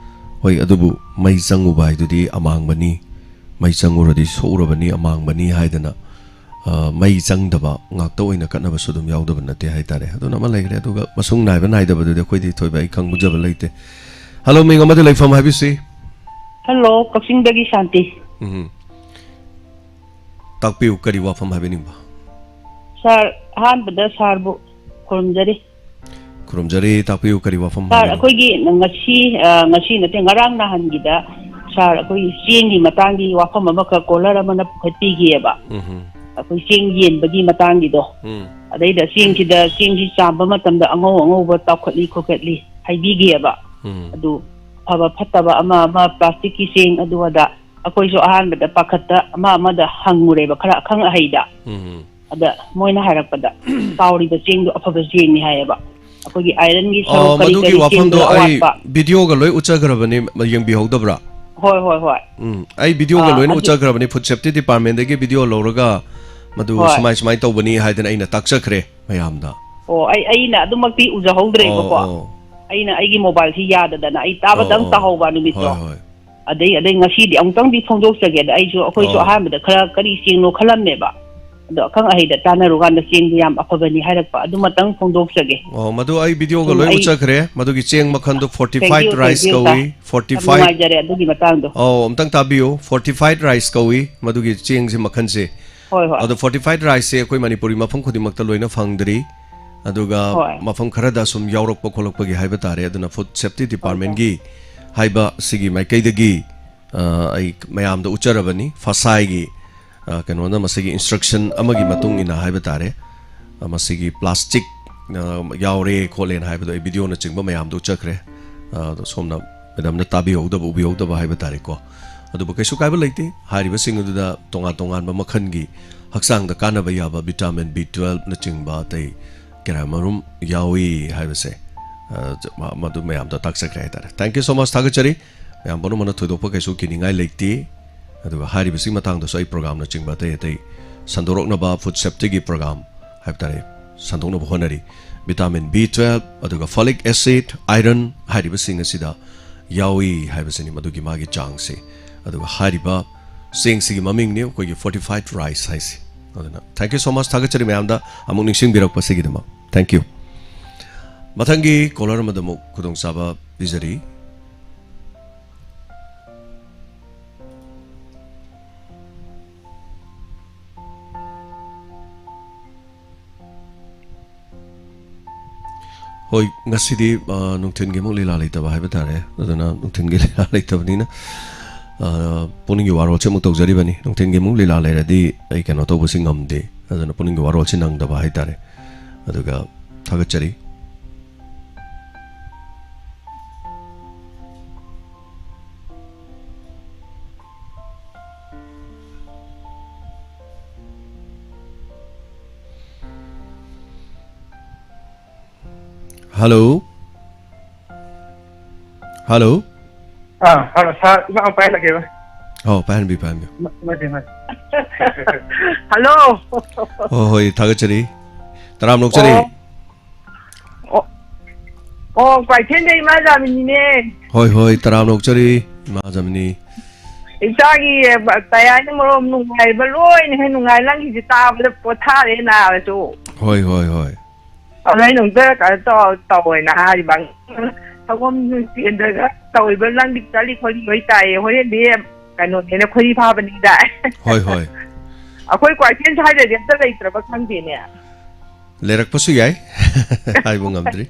ꯍꯣꯏ, ꯑꯗꯨꯕꯨ ꯃꯩ ꯆꯪꯉꯨꯕ ꯍꯥꯏꯗꯨꯗꯤ ꯑꯃꯥꯡꯕꯅꯤ, ꯃꯩ ꯆꯪꯉꯨꯔꯗꯤ ꯁꯣꯛꯎꯔꯕꯅꯤ, ꯑꯃꯥꯡꯕꯅꯤ ꯍꯥꯏꯗꯅ, ꯑ, ꯃꯩ ꯆꯪꯗꯕ ꯉꯥꯛꯇ ꯑꯣꯏꯅ ꯀꯠꯅꯕꯁꯨ ꯑꯗꯨꯝ ꯌꯥꯎꯗꯕ ꯅꯠꯇꯦ ꯍꯥꯏꯇꯥꯔꯦ꯫ ꯑꯗꯨꯅ ꯑꯃ ꯂꯩꯈ꯭ꯔꯦ꯫ ꯑꯗꯨꯒ ꯃꯁꯨꯡ ꯅꯥꯏꯕ ꯅꯥꯏꯗꯕꯗꯨꯗꯤ ꯑꯩꯈꯣꯏꯗꯤ ꯊꯣꯏꯕ ꯑꯩ ꯈꯪꯖꯕ ꯂꯩꯇꯦ꯫ ꯍꯜꯂꯣ, ꯃꯤꯡ ꯑꯃꯗꯤ ꯂꯩꯐꯝ ꯍꯥꯏꯕꯤꯁꯤ꯫ ꯍꯜꯂꯣ, ꯀꯛꯆꯤꯡꯗꯒꯤ ꯁꯥꯟꯇꯤ꯫ ꯎꯝ꯫ ꯇꯥꯛꯄꯤꯌꯨ, ꯀꯔꯤ ꯋꯥꯐꯝ ꯍꯥꯏꯕꯤꯅꯤꯡꯕ? ꯁꯥꯔ, ꯑꯍꯥꯟꯕꯗ ꯁꯥꯔꯕꯨ ꯈꯨꯔꯨꯝꯖꯔꯤ꯫ ꯈꯨꯔꯨꯝꯖꯔꯤ, ꯇꯥꯛꯄꯤꯌꯨ, ꯀꯔꯤ ꯋꯥꯐꯝ ꯁꯥꯔ, ꯍꯥꯏꯕꯤꯅꯤꯡꯕ? ꯑꯩꯈꯣꯏꯒꯤ ꯉꯁꯤ, ꯑ, ꯉꯁꯤ ꯅꯠꯇꯦ, ꯉꯔꯥꯡ ꯅꯍꯥꯟꯒꯤꯗ ꯁꯥꯔ, ꯑꯩꯈꯣꯏꯒꯤ ꯆꯦꯡꯒꯤ ꯃꯇꯥꯡꯒꯤ ꯋꯥꯐꯝ ꯑꯃꯈꯛ ꯀꯣꯂꯔ ꯑꯃꯅ ꯄꯨꯈꯠꯄꯤꯈꯤꯑꯕ꯫ ꯎꯝ꯫ ꯑꯩꯈꯣꯏ ꯆꯦꯡ ꯌꯦꯟꯕꯒꯤ ꯃꯇꯥꯡꯒꯤꯗꯣ꯫ ꯎꯝ꯫ ꯑꯗꯩꯗ ꯆꯦꯡꯁꯤꯗ, ꯆꯦꯡꯁꯤ ꯆꯥꯝꯕ ꯃꯇꯝꯗ ꯑꯉꯧ ꯑꯉꯧꯕ ꯇꯥꯎꯈꯠꯂꯤ ꯈꯣꯠꯀꯠꯂꯤ ꯍꯥꯏꯕꯤꯈꯤꯑꯕ꯫ ꯎꯝ꯫ ꯑꯗꯨ ꯐꯕ ꯐꯠꯇꯕ ꯑꯃ ꯑꯃ ꯄ꯭ꯂꯥꯁꯇꯤꯛꯀꯤ ꯆꯦꯡ ꯑꯗꯨ ꯑꯗꯥ ꯑꯩꯈꯣꯏꯁꯨ ꯑꯍꯥꯟꯕꯗ ꯄꯥꯈꯠꯇ ꯑꯃ ꯑꯃꯗ ꯍꯪꯉꯨꯔꯦꯕ, ꯈꯔ ꯑꯈꯪ ꯑꯍꯩꯗ꯫ ꯎꯝ꯫ ꯑꯗ ꯃꯣꯏꯅ ꯍꯥꯏꯔꯛꯄꯗ ꯆꯥꯎꯔꯤꯕ ꯆꯦꯡꯗꯣ ꯑꯐꯕ ꯆꯦꯡꯅꯤ ꯍꯥꯏꯌꯦꯕ꯫ ꯑꯩꯈꯣꯏꯒꯤ ꯑꯥꯏꯔꯟꯒꯤ ꯑ, ꯁꯔꯨꯛ ꯀꯔꯤ ꯃꯗꯨꯒꯤ ꯀꯔꯤ ꯋꯥꯐꯝꯗꯣ ꯆꯦꯡꯗꯣ ꯑꯩ ꯑꯋꯥꯠꯄ꯫ ꯚꯤꯗꯤꯑꯣꯒ ꯂꯣꯏ ꯎꯠꯆꯈ꯭ꯔꯕꯅꯤ, ꯌꯦꯡꯕꯤꯍꯧꯗꯕ꯭ꯔꯥ? ꯍꯣꯏ, ꯍꯣꯏ, ꯍꯣꯏ꯫ ꯎꯝ, ꯑꯩ ꯚꯤꯗꯤꯑꯣꯒ ꯑꯥ, ꯂꯣꯏꯅ ꯑꯗꯨ ꯎꯠꯆꯈ꯭ꯔꯕꯅꯤ, ꯐꯨꯗ ꯁꯦꯐꯇꯤ ꯗꯤꯄꯥꯔꯠꯃꯦꯟꯗꯒꯤ ꯚꯤꯗꯤꯑꯣ ꯂꯧꯔꯒ ꯃꯗꯨ ꯍꯣꯏ꯫ ꯁꯨꯃꯥꯏ ꯁꯨꯃꯥꯏ ꯇꯧꯕꯅꯤ ꯍꯥꯏꯗꯅ ꯑꯩꯅ ꯇꯥꯛꯆꯈ꯭ꯔꯦ ꯃꯌꯥꯝꯗ꯫ ꯑꯣ, ꯑꯩ, ꯑꯩꯅ ꯑꯗꯨꯃꯛꯇꯤ ꯎꯖꯍꯧꯗ꯭ꯔꯦꯕꯀꯣ꯫ ꯑꯣ, ꯑꯣ꯫ ꯑꯩꯅ ꯑꯩꯒꯤ mobileꯁꯤ ꯌꯥꯗꯗꯅ ꯑꯩ ꯇꯥꯕꯗꯪ ꯑꯣ, ꯑꯣ꯫ ꯇꯥꯍꯧꯕ ꯅꯨꯃꯤꯠꯇꯣ꯫ ꯍꯣꯏ, ꯍꯣꯏ꯫ ꯑꯗꯩ, ꯑꯗꯩ ꯉꯁꯤꯗꯤ ꯑꯃꯨꯛꯇꯪꯗꯤ ꯐꯣꯡꯗꯣꯛꯆꯒꯦꯗ꯫ ꯑꯩꯁꯨ, ꯑꯩꯈꯣꯏꯁꯨ ꯑꯣ꯫ ꯑꯍꯥꯟꯕꯗ ꯈꯔ ꯀꯔꯤ ꯆꯦꯡꯅꯣ ꯈꯜꯂꯝꯃꯦꯕ꯫ ꯑꯗꯣ ꯑꯈꯪ ꯑꯍꯩꯗ ꯇꯥꯟꯅꯔꯨꯀꯥꯟꯗ ꯆꯦꯡꯗꯨ ꯌꯥꯝ ꯑꯐꯕꯅꯤ ꯍꯥꯏꯔꯛꯄ꯫ ꯑꯗꯨꯃꯇꯪ ꯐꯣꯡꯗꯣꯛꯆꯒꯦ꯫ ꯑꯣ, ꯃꯗꯨ ꯑꯩ videoꯒ ꯁꯨꯝ ꯂꯣꯏ ꯑꯩ ꯎꯠꯆꯈ꯭ꯔꯦ꯫ ꯃꯗꯨꯒꯤ ꯆꯦꯡ ꯃꯈꯜꯗꯨ fortified Thank you, thank rice you, ꯀꯧꯏ꯫ sir꯫ ꯌꯥꯝ fortified꯫ ꯅꯨꯡꯉꯥꯏꯖꯔꯦ ꯑꯗꯨꯒꯤ ꯃꯇꯥꯡꯗꯣ꯫ ꯑꯧ, ꯑꯝꯇꯪ ꯇꯥꯕꯤꯌꯨ꯫ Fortified rice ꯀꯧꯏ ꯃꯗꯨꯒꯤ ꯆꯦꯡꯁꯤ ꯃꯈꯜꯁꯦ꯫ ꯍꯣꯏ, ꯍꯣꯏ꯫ ꯑꯗꯣ fortified riceꯁꯦ ꯑꯩꯈꯣꯏ ꯃꯅꯤꯄꯨꯔꯒꯤ ꯃꯐꯝ ꯈꯨꯗꯤꯡꯃꯛꯇ ꯂꯣꯏꯅ ꯐꯪꯗ꯭ꯔꯤ꯫ ꯑꯗꯨꯒ ꯍꯣꯏ꯫ ꯃꯐꯝ ꯈꯔꯗ ꯁꯨꯝ ꯌꯥꯎꯔꯛꯄ ꯈꯣꯠꯂꯛꯄꯒꯤ ꯍꯥꯏꯕ ꯇꯥꯔꯦ꯫ ꯑꯗꯨꯅ Food Safety ꯍꯣꯏ, sir꯫ Departmentꯀꯤ ꯍꯥꯏꯕ ꯁꯤꯒꯤ ꯃꯥꯏꯀꯩꯗꯒꯤ, ꯑ, ꯑꯩ ꯃꯌꯥꯝꯗ ꯎꯠꯆꯔꯕꯅꯤ꯫ ꯐꯁꯥꯏꯒꯤ, ꯑ, ꯀꯩꯅꯣꯅ ꯃꯁꯤꯒꯤ instruction ꯑꯃꯒꯤ ꯃꯇꯨꯡ ꯏꯟꯅ ꯍꯥꯏꯕ ꯇꯥꯔꯦ꯫ ꯑ, ꯃꯁꯤꯒꯤ plastic, ꯑ, ꯌꯥꯎꯔꯦ ꯈꯣꯠꯂꯦꯅ ꯍꯥꯏꯕꯗꯣ ꯑꯩ videoꯅꯆꯤꯡꯕ ꯃꯌꯥꯝꯗ ꯎꯠꯆꯈ꯭ꯔꯦ꯫ ꯑ, ꯑꯗꯣ ꯁꯣꯝꯅ madamꯅ ꯇꯥꯕꯤꯍꯧꯗꯕ, ꯎꯕꯤꯍꯧꯗꯕ ꯍꯥꯏꯕ ꯇꯥꯔꯦꯀꯣ꯫ ꯑꯗꯨꯕꯨ ꯀꯩꯁꯨ ꯀꯥꯏꯕ ꯂꯩꯇꯦ꯫ ꯍꯥꯏꯔꯤꯕꯁꯤꯡ ꯑꯗꯨꯗ ꯇꯣꯉꯥꯟ ꯇꯣꯉꯥꯟꯕ ꯃꯈꯜꯒꯤ ꯍꯛꯆꯥꯡꯗ ꯀꯥꯟꯅꯕ ꯌꯥꯕ vitamin B twelveꯅꯆꯤꯡꯕ ꯑꯇꯩ ꯀꯌꯥꯃꯔꯨꯝ ꯌꯥꯎꯏ ꯍꯥꯏꯕꯁꯦ, ꯑ, ꯃ-, ꯃꯗꯨ ꯃꯌꯥꯝꯗ ꯇꯥꯛꯆꯈ꯭ꯔꯦ ꯍꯥꯏꯇꯥꯔꯦ꯫ Thank you so much, ꯊꯥꯒꯠꯆꯔꯤ꯫ ꯃꯌꯥꯝ ꯄꯨꯝꯅꯃꯛꯅ ꯊꯣꯏꯗꯣꯛꯄ ꯀꯩꯁꯨ ꯀꯤꯅꯤꯡꯉꯥꯏ ꯂꯩꯇꯦ꯫ ꯑꯗꯨꯒ ꯍꯥꯏꯔꯤꯕꯁꯤꯒꯤ ꯃꯇꯥꯡꯗꯁꯨ ꯑꯩ programꯅꯆꯤꯡꯕ ꯑꯇꯩ ꯑꯇꯩ ꯁꯟꯗꯣꯔꯛꯅꯕ, Food Safetyꯒꯤ program ꯍꯥꯏꯕ ꯇꯥꯔꯦ, ꯁꯟꯗꯣꯛꯅꯕ ꯍꯣꯠꯅꯔꯤ꯫ Vitamin B twelve, ꯑꯗꯨꯒ folic acid, iron ꯍꯥꯏꯔꯤꯕꯁꯤꯡ ꯑꯁꯤꯗ ꯌꯥꯎꯏ ꯍꯥꯏꯕꯁꯤꯅꯤ ꯃꯗꯨꯒꯤ ꯃꯥꯒꯤ ꯆꯥꯡꯁꯦ꯫ ꯑꯗꯨꯒ ꯍꯥꯏꯔꯤꯕ ꯆꯦꯡꯁꯤꯒꯤ ꯃꯃꯤꯡꯅꯤ ꯑꯩꯈꯣꯏꯒꯤ fortified rice ꯍꯥꯏꯁꯦ꯫ ꯑꯗꯨꯅ thank you so much, ꯊꯥꯒꯠꯆꯔꯤ ꯃꯌꯥꯝꯗ ꯑꯃꯨꯛ ꯅꯤꯡꯁꯤꯡꯕꯤꯔꯛꯄꯁꯤꯒꯤꯗꯃꯛ꯫ Thank you꯫ ꯃꯊꯪꯒꯤ caller ꯑꯃꯗ ꯑꯃꯨꯛ ꯈꯨꯗꯣꯡꯆꯥꯕ ꯄꯤꯖꯔꯤ꯫ ꯍꯣꯏ, ꯉꯁꯤꯗꯤ, ꯑ, ꯅꯨꯡꯊꯤꯟꯒꯤ ꯑꯃꯨꯛ ꯂꯤꯂꯥ ꯂꯩꯇꯕ ꯍꯥꯏꯕ ꯇꯥꯔꯦ꯫ ꯑꯗꯨꯅ ꯅꯨꯡꯊꯤꯟꯒꯤ ꯂꯤꯂꯥ ꯂꯩꯇꯕꯅꯤꯅ, ꯑ, ꯄꯨꯛꯅꯤꯡꯒꯤ ꯋꯥꯔꯣꯜꯁꯦ ꯑꯃꯨꯛ ꯇꯧꯖꯔꯤꯕꯅꯤ꯫ ꯅꯨꯡꯊꯤꯟꯒꯤ ꯑꯃꯨꯛ ꯂꯤꯂꯥ ꯂꯩꯔꯗꯤ ꯑꯩ ꯀꯩꯅꯣ ꯇꯧꯕꯁꯤ ꯉꯝꯗꯦ꯫ ꯑꯗꯨꯅ ꯄꯨꯛꯅꯤꯡꯒꯤ ꯋꯥꯔꯣꯜꯁꯤ ꯅꯪꯗꯕ ꯍꯥꯏ ꯇꯥꯔꯦ꯫ ꯑꯗꯨꯒ ꯊꯥꯒꯠꯆꯔꯤ꯫ Hello? Hello? ꯑꯥ, hello, sir, ꯏꯃꯥ ꯑꯃ ꯄꯥꯏꯍꯜꯂꯛꯀꯦꯕ꯫ ꯍꯥꯎ, ꯄꯥꯏꯍꯟꯕꯤꯌꯨ, ꯄꯥꯏꯍꯟꯕꯤꯌꯨ꯫ ꯍꯜꯂꯣ꯫ ꯍꯣꯏ, ꯍꯣꯏ, ꯊꯥꯒꯠꯆꯔꯤ꯫ ꯇꯔꯥꯝꯅ ꯑꯣꯛꯆꯔꯤ꯫ ꯑꯣ꯫ ꯑꯣ, ꯑꯣ, ꯀ꯭ꯋꯥꯏꯊꯦꯜꯗ ꯏꯃꯥ ꯖꯥꯃꯤꯅꯤꯅꯦ꯫ ꯍꯣꯏ, ꯍꯣꯏ, ꯇꯔꯥꯝꯅ ꯑꯣꯛꯆꯔꯤ, ꯏꯃꯥ ꯖꯥꯃꯤꯅꯤ꯫ ꯏꯆꯥꯒꯤ, ꯑ, ꯇꯌꯥꯏꯅ ꯃꯔꯣꯝ ꯅꯨꯡꯉꯥꯏꯕ ꯂꯣꯏꯅ ꯍꯦꯛ ꯅꯨꯡꯉꯥꯏ꯫ ꯅꯪꯒꯤꯁꯦ ꯇꯥꯕꯗ ꯄꯣꯊꯥꯔꯦ ꯅꯥꯔꯁꯨ꯫ ꯍꯣꯏ, ꯍꯣꯏ, ꯍꯣꯏ꯫ ꯑꯗꯣ ꯑꯩꯅ ꯑꯃꯨꯛꯇ ꯀꯩꯅꯣ ꯇꯧ-, ꯇꯧꯋꯦꯅ ꯍꯥꯏꯔꯤꯕ꯫ ꯁꯪꯒꯣꯝ ꯆꯦꯟꯗꯒ ꯇꯧꯔꯤꯕ ꯅꯪꯗꯤ ꯆꯠꯂꯤ ꯈꯣꯠꯂꯤ ꯂꯣꯏ ꯇꯥꯏꯌꯦ꯫ ꯍꯣꯔꯦꯟꯗꯤ ꯀꯩꯅꯣꯅꯦꯅ ꯈꯣꯏꯔꯤ ꯐꯥꯕꯅꯤꯗꯥꯏ꯫ ꯍꯣꯏ, ꯍꯣꯏ꯫ ꯑꯩꯈꯣꯏ ꯀ꯭ꯋꯥꯏꯊꯦꯜ ꯁ꯭ꯋꯥꯏꯗꯗꯤ ꯑꯝꯇ ꯂꯩꯇ꯭ꯔꯕ ꯈꯪꯗꯦꯅꯦ꯫ ꯂꯩꯔꯛꯄꯁꯨ ꯌꯥꯏ꯫ ꯍꯥꯏꯕ ꯉꯝꯗ꯭ꯔꯤ꯫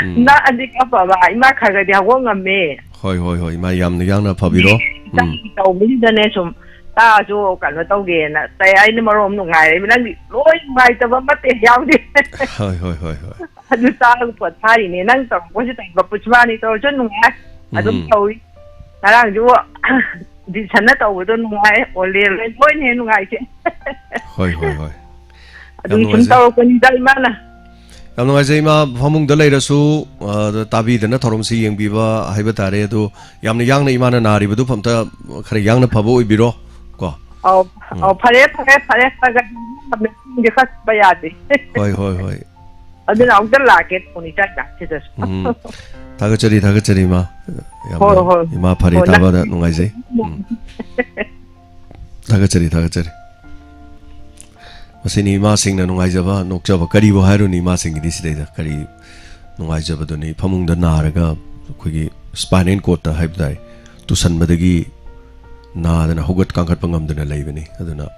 ꯎꯝ꯫ ꯅꯛꯑꯗꯤ ꯈꯔ ꯐꯕ, ꯏꯃꯥ ꯈꯔ ꯈꯔꯗꯤ ꯍꯧꯒꯠ ꯉꯝꯃꯦ꯫ ꯍꯣꯏ, ꯍꯣꯏ, ꯍꯣꯏ, ꯏꯃꯥ ꯌꯥꯝꯅ ꯌꯥꯡꯅ ꯐꯕꯤꯔꯣ꯫ ꯎꯝ꯫ ꯇꯧꯕꯁꯤꯗꯅꯦ ꯁꯨꯝ ꯇꯥꯛꯑꯁꯨ ꯀꯩꯅꯣ ꯇꯧꯒꯦꯅ, ꯇꯌꯥꯏꯅ ꯃꯔꯣꯝ ꯅꯨꯡꯉꯥꯏꯔꯦ꯫ ꯅꯪꯗꯤ ꯂꯣꯏ ꯅꯨꯡꯉꯥꯏꯇꯕ ꯑꯃꯠꯇ ꯍꯦꯛ ꯌꯥꯎꯗꯦ꯫ ꯍꯣꯏ, ꯍꯣꯏ, ꯍꯣꯏ, ꯍꯣꯏ꯫ ꯑꯗꯨ ꯇꯥꯔꯒ ꯄꯣꯊꯥꯔꯤꯅꯦ꯫ ꯅꯪ ꯇꯧꯔꯛꯄꯁꯤ ꯇꯧꯕ ꯄꯨꯁꯄꯥꯅꯤ ꯇꯧꯔꯁꯨ ꯅꯨꯡꯉꯥꯏ꯫ ꯑꯗꯨꯝ ꯎꯝ꯫ ꯇꯧꯏ꯫ ꯉꯔꯥꯡꯁꯨ ꯗꯤꯁꯟꯅ ꯇꯧꯕꯗꯣ ꯅꯨꯡꯉꯥꯏ꯫ ꯑꯣꯂꯦꯟ ꯂꯣꯏ-, ꯂꯣꯏꯅ ꯍꯦꯛ ꯅꯨꯡꯉꯥꯏꯁꯦ꯫ ꯍꯣꯏ, ꯍꯣꯏ, ꯍꯣꯏ꯫ ꯌꯥꯝ ꯑꯗꯨꯒꯤ ꯁꯨꯝ ꯅꯨꯡꯉꯥꯏꯖꯩ꯫ ꯇꯧꯔꯛꯄꯅꯤꯗ ꯏꯃꯥꯅ꯫ ꯌꯥꯝ ꯅꯨꯡꯉꯥꯏꯖꯩ, ꯏꯃꯥ꯫ ꯐꯃꯨꯡꯗ ꯂꯩꯔꯁꯨ, ꯑ, ꯇꯥꯕꯤꯗꯅ ꯊꯧꯔꯝꯁꯤ ꯌꯦꯡꯕꯤꯕ ꯍꯥꯏꯕ ꯇꯥꯔꯦ꯫ ꯑꯗꯨ ꯌꯥꯝꯅ ꯌꯥꯡꯅ ꯏꯃꯥꯅ ꯅꯥꯔꯤꯕꯗꯨ ꯑꯝꯇ ꯈꯔ ꯌꯥꯡꯅ ꯐꯕ ꯑꯣꯏꯕꯤꯔꯣ ꯀꯣ꯫ ꯑꯧ, ꯎꯝ꯫ ꯑꯧ, ꯐꯔꯦ, ꯐꯔꯦ, ꯐꯔꯦ꯫ ꯈꯔ ꯈꯔ ꯈꯔ ꯆꯠꯄ ꯌꯥꯗꯦ꯫ ꯍꯣꯏ, ꯍꯣꯏ, ꯍꯣꯏ꯫ ꯑꯗꯨꯅ ꯑꯃꯨꯛꯇ ꯂꯥꯛꯀꯦ ꯐꯣꯟ ꯏꯆꯥ ꯏꯆꯥꯁꯤꯗꯁꯨ꯫ ꯎꯝ꯫ ꯊꯥꯒꯠꯆꯔꯤ, ꯊꯥꯒꯠꯆꯔꯤ, ꯏꯃꯥ꯫ ꯌꯥꯝꯅ ꯍꯣꯏ, ꯍꯣꯏ꯫ ꯏꯃꯥ ꯐꯔꯦ ꯍꯣꯏ, ꯅꯪ ꯇꯥꯕꯗ ꯅꯨꯡꯉꯥꯏꯖꯩ꯫ ꯎꯝ꯫ ꯊꯥꯒꯠꯆꯔꯤ, ꯊꯥꯒꯠꯆꯔꯤ꯫ ꯃꯁꯤꯅꯤ ꯏꯃꯥꯁꯤꯡꯅ ꯅꯨꯡꯉꯥꯏꯖꯕ, ꯅꯣꯛꯆꯕ꯫ ꯀꯔꯤꯕꯨ ꯍꯥꯏꯔꯨꯅꯤ ꯏꯃꯥꯁꯤꯡꯒꯤꯗꯤ ꯁꯤꯗꯩꯗ? ꯀꯔꯤ ꯅꯨꯡꯉꯥꯏꯖꯕꯗꯨꯅꯤ? ꯐꯃꯨꯡꯗ ꯅꯥꯔꯒ ꯑꯩꯈꯣꯏꯒꯤ spinal cordꯇ ꯍꯥꯏꯕ ꯇꯥꯏ, ꯇꯨꯁꯟꯕꯗꯒꯤ ꯅꯥꯗꯅ ꯍꯧꯒꯠ ꯀꯥꯡꯈꯠꯄ ꯉꯝꯗꯅ ꯂꯩꯕꯅꯤ꯫ ꯑꯗꯨꯅ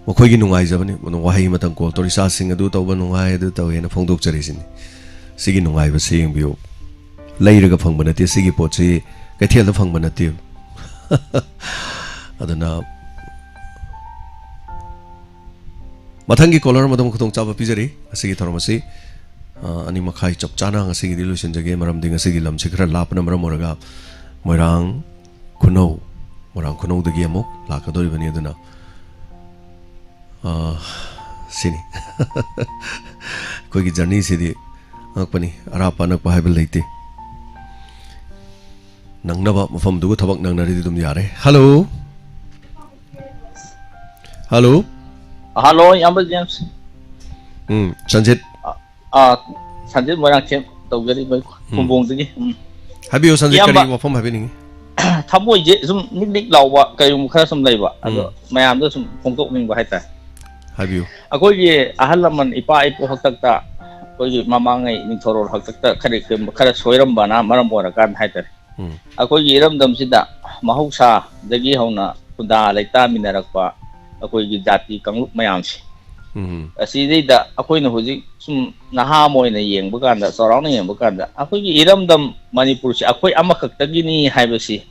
ꯃꯈꯣꯏꯒꯤ ꯅꯨꯡꯉꯥꯏꯖꯕꯅꯤ꯫ ꯋꯥꯍꯩ ꯑꯃꯇꯪ call ꯇꯧꯔ, "ꯏꯆꯥꯁꯤꯡ ꯑꯗꯨ ꯇꯧꯕ ꯅꯨꯡꯉꯥꯏ, ꯑꯗꯨ ꯇꯧꯋꯦꯅ" ꯐꯣꯡꯗꯣꯛꯆꯔꯤꯁꯤꯅꯤ꯫ ꯁꯤꯒꯤ ꯅꯨꯡꯉꯥꯏꯕꯁꯤ ꯌꯦꯡꯕꯤꯌꯨ꯫ ꯂꯩꯔꯒ ꯐꯪꯕ ꯅꯠꯇꯦ ꯁꯤꯒꯤ ꯄꯣꯠꯁꯤ, ꯀꯩꯊꯦꯜꯗ ꯐꯪꯕ ꯅꯠꯇꯦ꯫ ꯑꯗꯨꯅ ꯃꯊꯪꯒꯤ caller ꯑꯃꯗ ꯑꯃꯨꯛ ꯈꯨꯗꯣꯡꯆꯥꯕ ꯄꯤꯖꯔꯤ꯫ ꯉꯁꯤꯒꯤ ꯊꯧꯔꯝ ꯑꯁꯤ, ꯑ, ꯑꯅꯤ ꯃꯈꯥꯏ ꯆꯞ ꯆꯥꯅ ꯉꯁꯤꯒꯤꯗꯤ ꯂꯣꯏꯁꯤꯟꯖꯒꯦ, ꯃꯔꯝꯗꯤ ꯉꯁꯤꯒꯤ ꯂꯝꯁꯤ ꯈꯔ ꯂꯥꯞꯄꯅ ꯃꯔꯝ ꯑꯣꯏꯔꯒ ꯃꯣꯏꯔꯥꯡ ꯈꯨꯅꯧ, ꯃꯣꯏꯔꯥꯡ ꯈꯨꯅꯧꯗꯒꯤ ꯑꯃꯨꯛ ꯂꯥꯛꯀꯗꯧꯔꯤꯕꯅꯤ꯫ ꯑꯗꯨꯅ, ꯑ, ꯁꯤꯅꯤ꯫ ꯑꯩꯈꯣꯏꯒꯤ journeyꯁꯤꯗꯤ ꯑꯉꯛꯄꯅꯤ, ꯑꯔꯥꯞꯄ ꯑꯅꯛꯄ ꯍꯥꯏꯕ ꯂꯩꯇꯦ꯫ ꯅꯪꯅꯕ ꯃꯐꯝꯗꯨꯒ ꯊꯕꯛ ꯅꯪꯅꯔꯗꯤ ꯑꯗꯨꯝ ꯌꯥꯔꯦ꯫ ꯍꯜꯂꯣ꯫ ꯍꯜꯂꯣ꯫ ꯍꯜꯂꯣ, ꯏꯌꯥꯝꯕ ꯖꯦꯝꯁ꯫ ꯎꯝ, ꯁꯟꯖꯤꯠ꯫ ꯑꯥ, ꯁꯟꯖꯤꯠ ꯃꯣꯏꯔꯥꯡꯊꯦꯝ ꯇꯧꯖꯔꯤꯕ, ꯎꯝ, ꯈꯨꯝꯕꯣꯡꯗꯒꯤ꯫ ꯎꯝ꯫ ꯍꯥꯏꯕꯤꯌꯨ ꯁꯟꯖꯤꯠ, ꯏꯌꯥꯝꯕ, ꯀꯔꯤ ꯋꯥꯐꯝ ꯍꯥꯏꯕꯤꯅꯤꯡꯉꯤ? ꯊꯃꯣꯏꯁꯦ ꯁꯨꯝ ꯅꯤꯛ ꯅꯤꯛ ꯂꯥꯎꯕ ꯀꯔꯤꯒꯨꯝꯕ ꯈꯔ ꯁꯨꯝ ꯂꯩꯕ, ꯑꯗꯣ, ꯎꯝ, ꯃꯌꯥꯝꯗ ꯁꯨꯝ ꯐꯣꯡꯗꯣꯛꯅꯤꯡꯕ ꯍꯥꯏꯇꯥꯔꯦ꯫ ꯍꯥꯏꯕꯤꯌꯨ꯫ ꯑꯩꯈꯣꯏꯒꯤ ꯑꯍꯜ ꯂꯃꯟ ꯏꯄꯥ ꯏꯄꯨ ꯍꯥꯛꯇꯛꯇ, ꯑꯩꯈꯣꯏꯒꯤ ꯃꯃꯥꯡꯉꯩ ꯅꯤꯡꯊꯧꯔꯣꯜ ꯍꯥꯛꯇꯛꯇ ꯈꯔ, ꯈꯔ ꯁꯣꯏꯔꯝꯕꯅ ꯃꯔꯝ ꯑꯣꯏꯔꯀꯥꯟꯗ ꯍꯥꯏꯇꯥꯔꯦ, ꯎꯝ꯫ ꯑꯩꯈꯣꯏꯒꯤ ꯏꯔꯝꯗꯝꯁꯤꯗ ꯃꯍꯧꯁꯥꯗꯒꯤ ꯍꯧꯅ ꯈꯨꯟꯗꯥ ꯂꯩꯇꯥꯃꯤꯟꯅꯔꯛꯄ ꯑꯩꯈꯣꯏꯒꯤ ꯖꯥꯇꯤ ꯀꯥꯡꯂꯨꯞ ꯃꯌꯥꯝꯁꯦ, ꯎꯝ꯫ ꯑꯁꯤꯗꯩꯗ ꯑꯩꯈꯣꯏꯅ ꯍꯧꯖꯤꯛ ꯁꯨꯝ ꯅꯍꯥ ꯑꯃ ꯑꯣꯏꯅ ꯌꯦꯡꯕ ꯀꯥꯟꯗ, ꯆꯥꯎꯔꯥꯛꯅ ꯌꯦꯡꯕ ꯀꯥꯟꯗ, ꯑꯩꯈꯣꯏꯒꯤ ꯏꯔꯝꯗꯝ ꯃꯅꯤꯄꯨꯔꯁꯦ ꯑꯩꯈꯣꯏ ꯑꯃꯈꯛꯇꯒꯤꯅꯤ ꯍꯥꯏꯕꯁꯤ,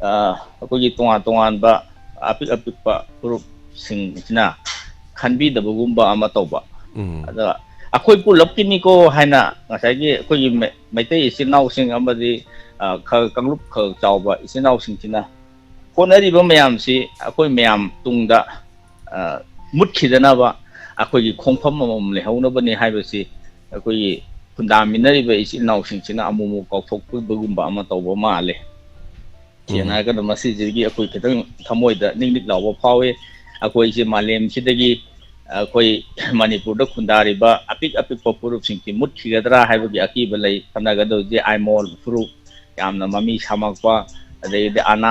ꯑ, ꯑꯩꯈꯣꯏꯒꯤ ꯇꯣꯉꯥꯟ ꯇꯣꯉꯥꯟꯕ ꯑꯄꯤꯛ ꯑꯄꯤꯛꯄ ꯐꯨꯔꯨꯞꯁꯤꯡꯁꯤꯅ ꯈꯟꯕꯤꯗꯕꯒꯨꯝꯕ ꯑꯃ ꯇꯧꯕ꯫ ꯎꯝ꯫ ꯑꯗ ꯑꯩꯈꯣꯏ ꯄꯨꯂꯞꯀꯤꯅꯤꯀꯣ ꯍꯥꯏꯅ ꯉꯁꯥꯏꯒꯤ ꯑꯩꯈꯣꯏꯒꯤ ꯃꯩ-, ꯃꯩꯇꯩ ꯏꯆꯤꯜ ꯏꯅꯥꯎꯁꯤꯡ ꯑꯃꯗꯤ, ꯑ, ꯈ-, ꯀꯥꯡꯂꯨꯞ ꯈ ꯆꯥꯎꯕ ꯏꯆꯤꯜ ꯏꯅꯥꯎꯁꯤꯡꯁꯤꯅ ꯍꯣꯠꯅꯔꯤꯕ ꯃꯌꯥꯝꯁꯤ ꯑꯩꯈꯣꯏ ꯃꯌꯥꯝ ꯇꯨꯡꯗ, ꯑ, ꯃꯨꯠꯈꯤꯗꯅꯕ ꯑꯩꯈꯣꯏꯒꯤ ꯈꯣꯡꯐꯝ ꯑꯃꯃꯝ ꯂꯩꯍꯧꯅꯕꯅꯤ ꯍꯥꯏꯕꯁꯤ ꯑꯩꯈꯣꯏꯒꯤ ꯈꯨꯟꯗꯥꯃꯤꯟꯅꯔꯤꯕ ꯏꯆꯤꯜ ꯏꯅꯥꯎꯁꯤꯡꯁꯤꯅ ꯑꯃꯨꯛ ꯑꯃꯨꯛ ꯀꯥꯎꯊꯣꯛꯄꯒꯨꯝꯕ ꯑꯃ ꯇꯧꯕ ꯃꯥꯜꯂꯦ꯫ ꯁꯦꯡꯅ ꯎꯝ꯫ ꯍꯥꯏꯔꯀꯥꯟꯗ ꯃꯁꯤꯁꯤꯗꯒꯤ ꯑꯩꯈꯣꯏ ꯈꯤꯇꯪ ꯊꯃꯣꯏꯗ ꯅꯤꯛ ꯅꯤꯛ ꯂꯥꯎꯕ ꯐꯥꯎꯏ꯫ ꯑꯩꯈꯣꯏꯁꯦ ꯃꯥꯂꯦꯝꯁꯤꯗꯒꯤ ꯑꯩꯈꯣꯏ ꯃꯅꯤꯄꯨꯔꯗ ꯈꯨꯟꯗꯥꯔꯤꯕ ꯑꯄꯤꯛ ꯑꯄꯤꯛꯄ ꯐꯨꯔꯨꯞꯁꯤꯡꯁꯤ ꯃꯨꯠꯈꯤꯒꯗ꯭ꯔꯥ ꯍꯥꯏꯕꯒꯤ ꯑꯀꯤꯕ ꯂꯩ꯫ ꯈꯟꯅꯒꯗꯧꯁꯦ ꯑꯥꯏꯃꯣꯜ ꯐꯨꯔꯨꯞ, ꯌꯥꯝꯅ ꯃꯃꯤ ꯁꯥꯃꯛꯄ, ꯑꯗꯒꯤꯗꯤ ꯑꯅꯥ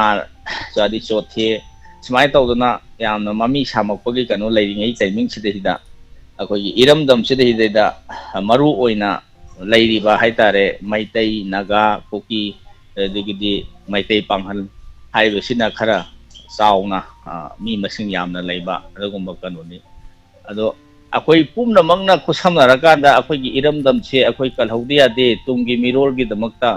ꯆꯥꯗꯤ ꯆꯣꯊꯦ, ꯁꯨꯃꯥꯏꯅ ꯇꯧꯗꯅ ꯌꯥꯝꯅ ꯃꯃꯤ ꯁꯥꯃꯛꯄꯒꯤ ꯀꯩꯅꯣ ꯂꯩꯔꯤꯉꯩ ꯇꯥꯏꯃꯤꯡꯁꯤꯗꯩꯁꯤꯗ ꯑꯩꯈꯣꯏꯒꯤ ꯏꯔꯝꯗꯝꯁꯤꯗꯩꯁꯤꯗꯩꯗ ꯃꯔꯨ ꯑꯣꯏꯅ ꯂꯩꯔꯤꯕ ꯍꯥꯏꯇꯥꯔꯦ, ꯃꯩꯇꯩ, ꯅꯥꯒꯥ, ꯀꯨꯀꯤ, ꯑꯗꯒꯤꯗꯤ ꯃꯩꯇꯩ ꯄꯥꯡꯒꯜ ꯍꯥꯏꯔꯤꯕꯁꯤꯅ ꯈꯔ ꯆꯥꯎꯅ, ꯑ, ꯃꯤ ꯃꯁꯤꯡ ꯌꯥꯝꯅ ꯂꯩꯕ ꯑꯗꯨꯒꯨꯝꯕ ꯀꯩꯅꯣꯅꯤ꯫ ꯑꯗꯣ ꯑꯩꯈꯣꯏ ꯄꯨꯝꯅꯃꯛꯅ ꯈꯨꯠꯁꯝꯅꯔꯀꯥꯟꯗ ꯑꯩꯈꯣꯏꯒꯤ ꯏꯔꯝꯗꯝꯁꯦ ꯑꯩꯈꯣꯏ ꯀꯜꯍꯧꯗ ꯌꯥꯗꯦ꯫ ꯇꯨꯡꯒꯤ ꯃꯤꯔꯣꯜꯒꯤꯗꯃꯛꯇ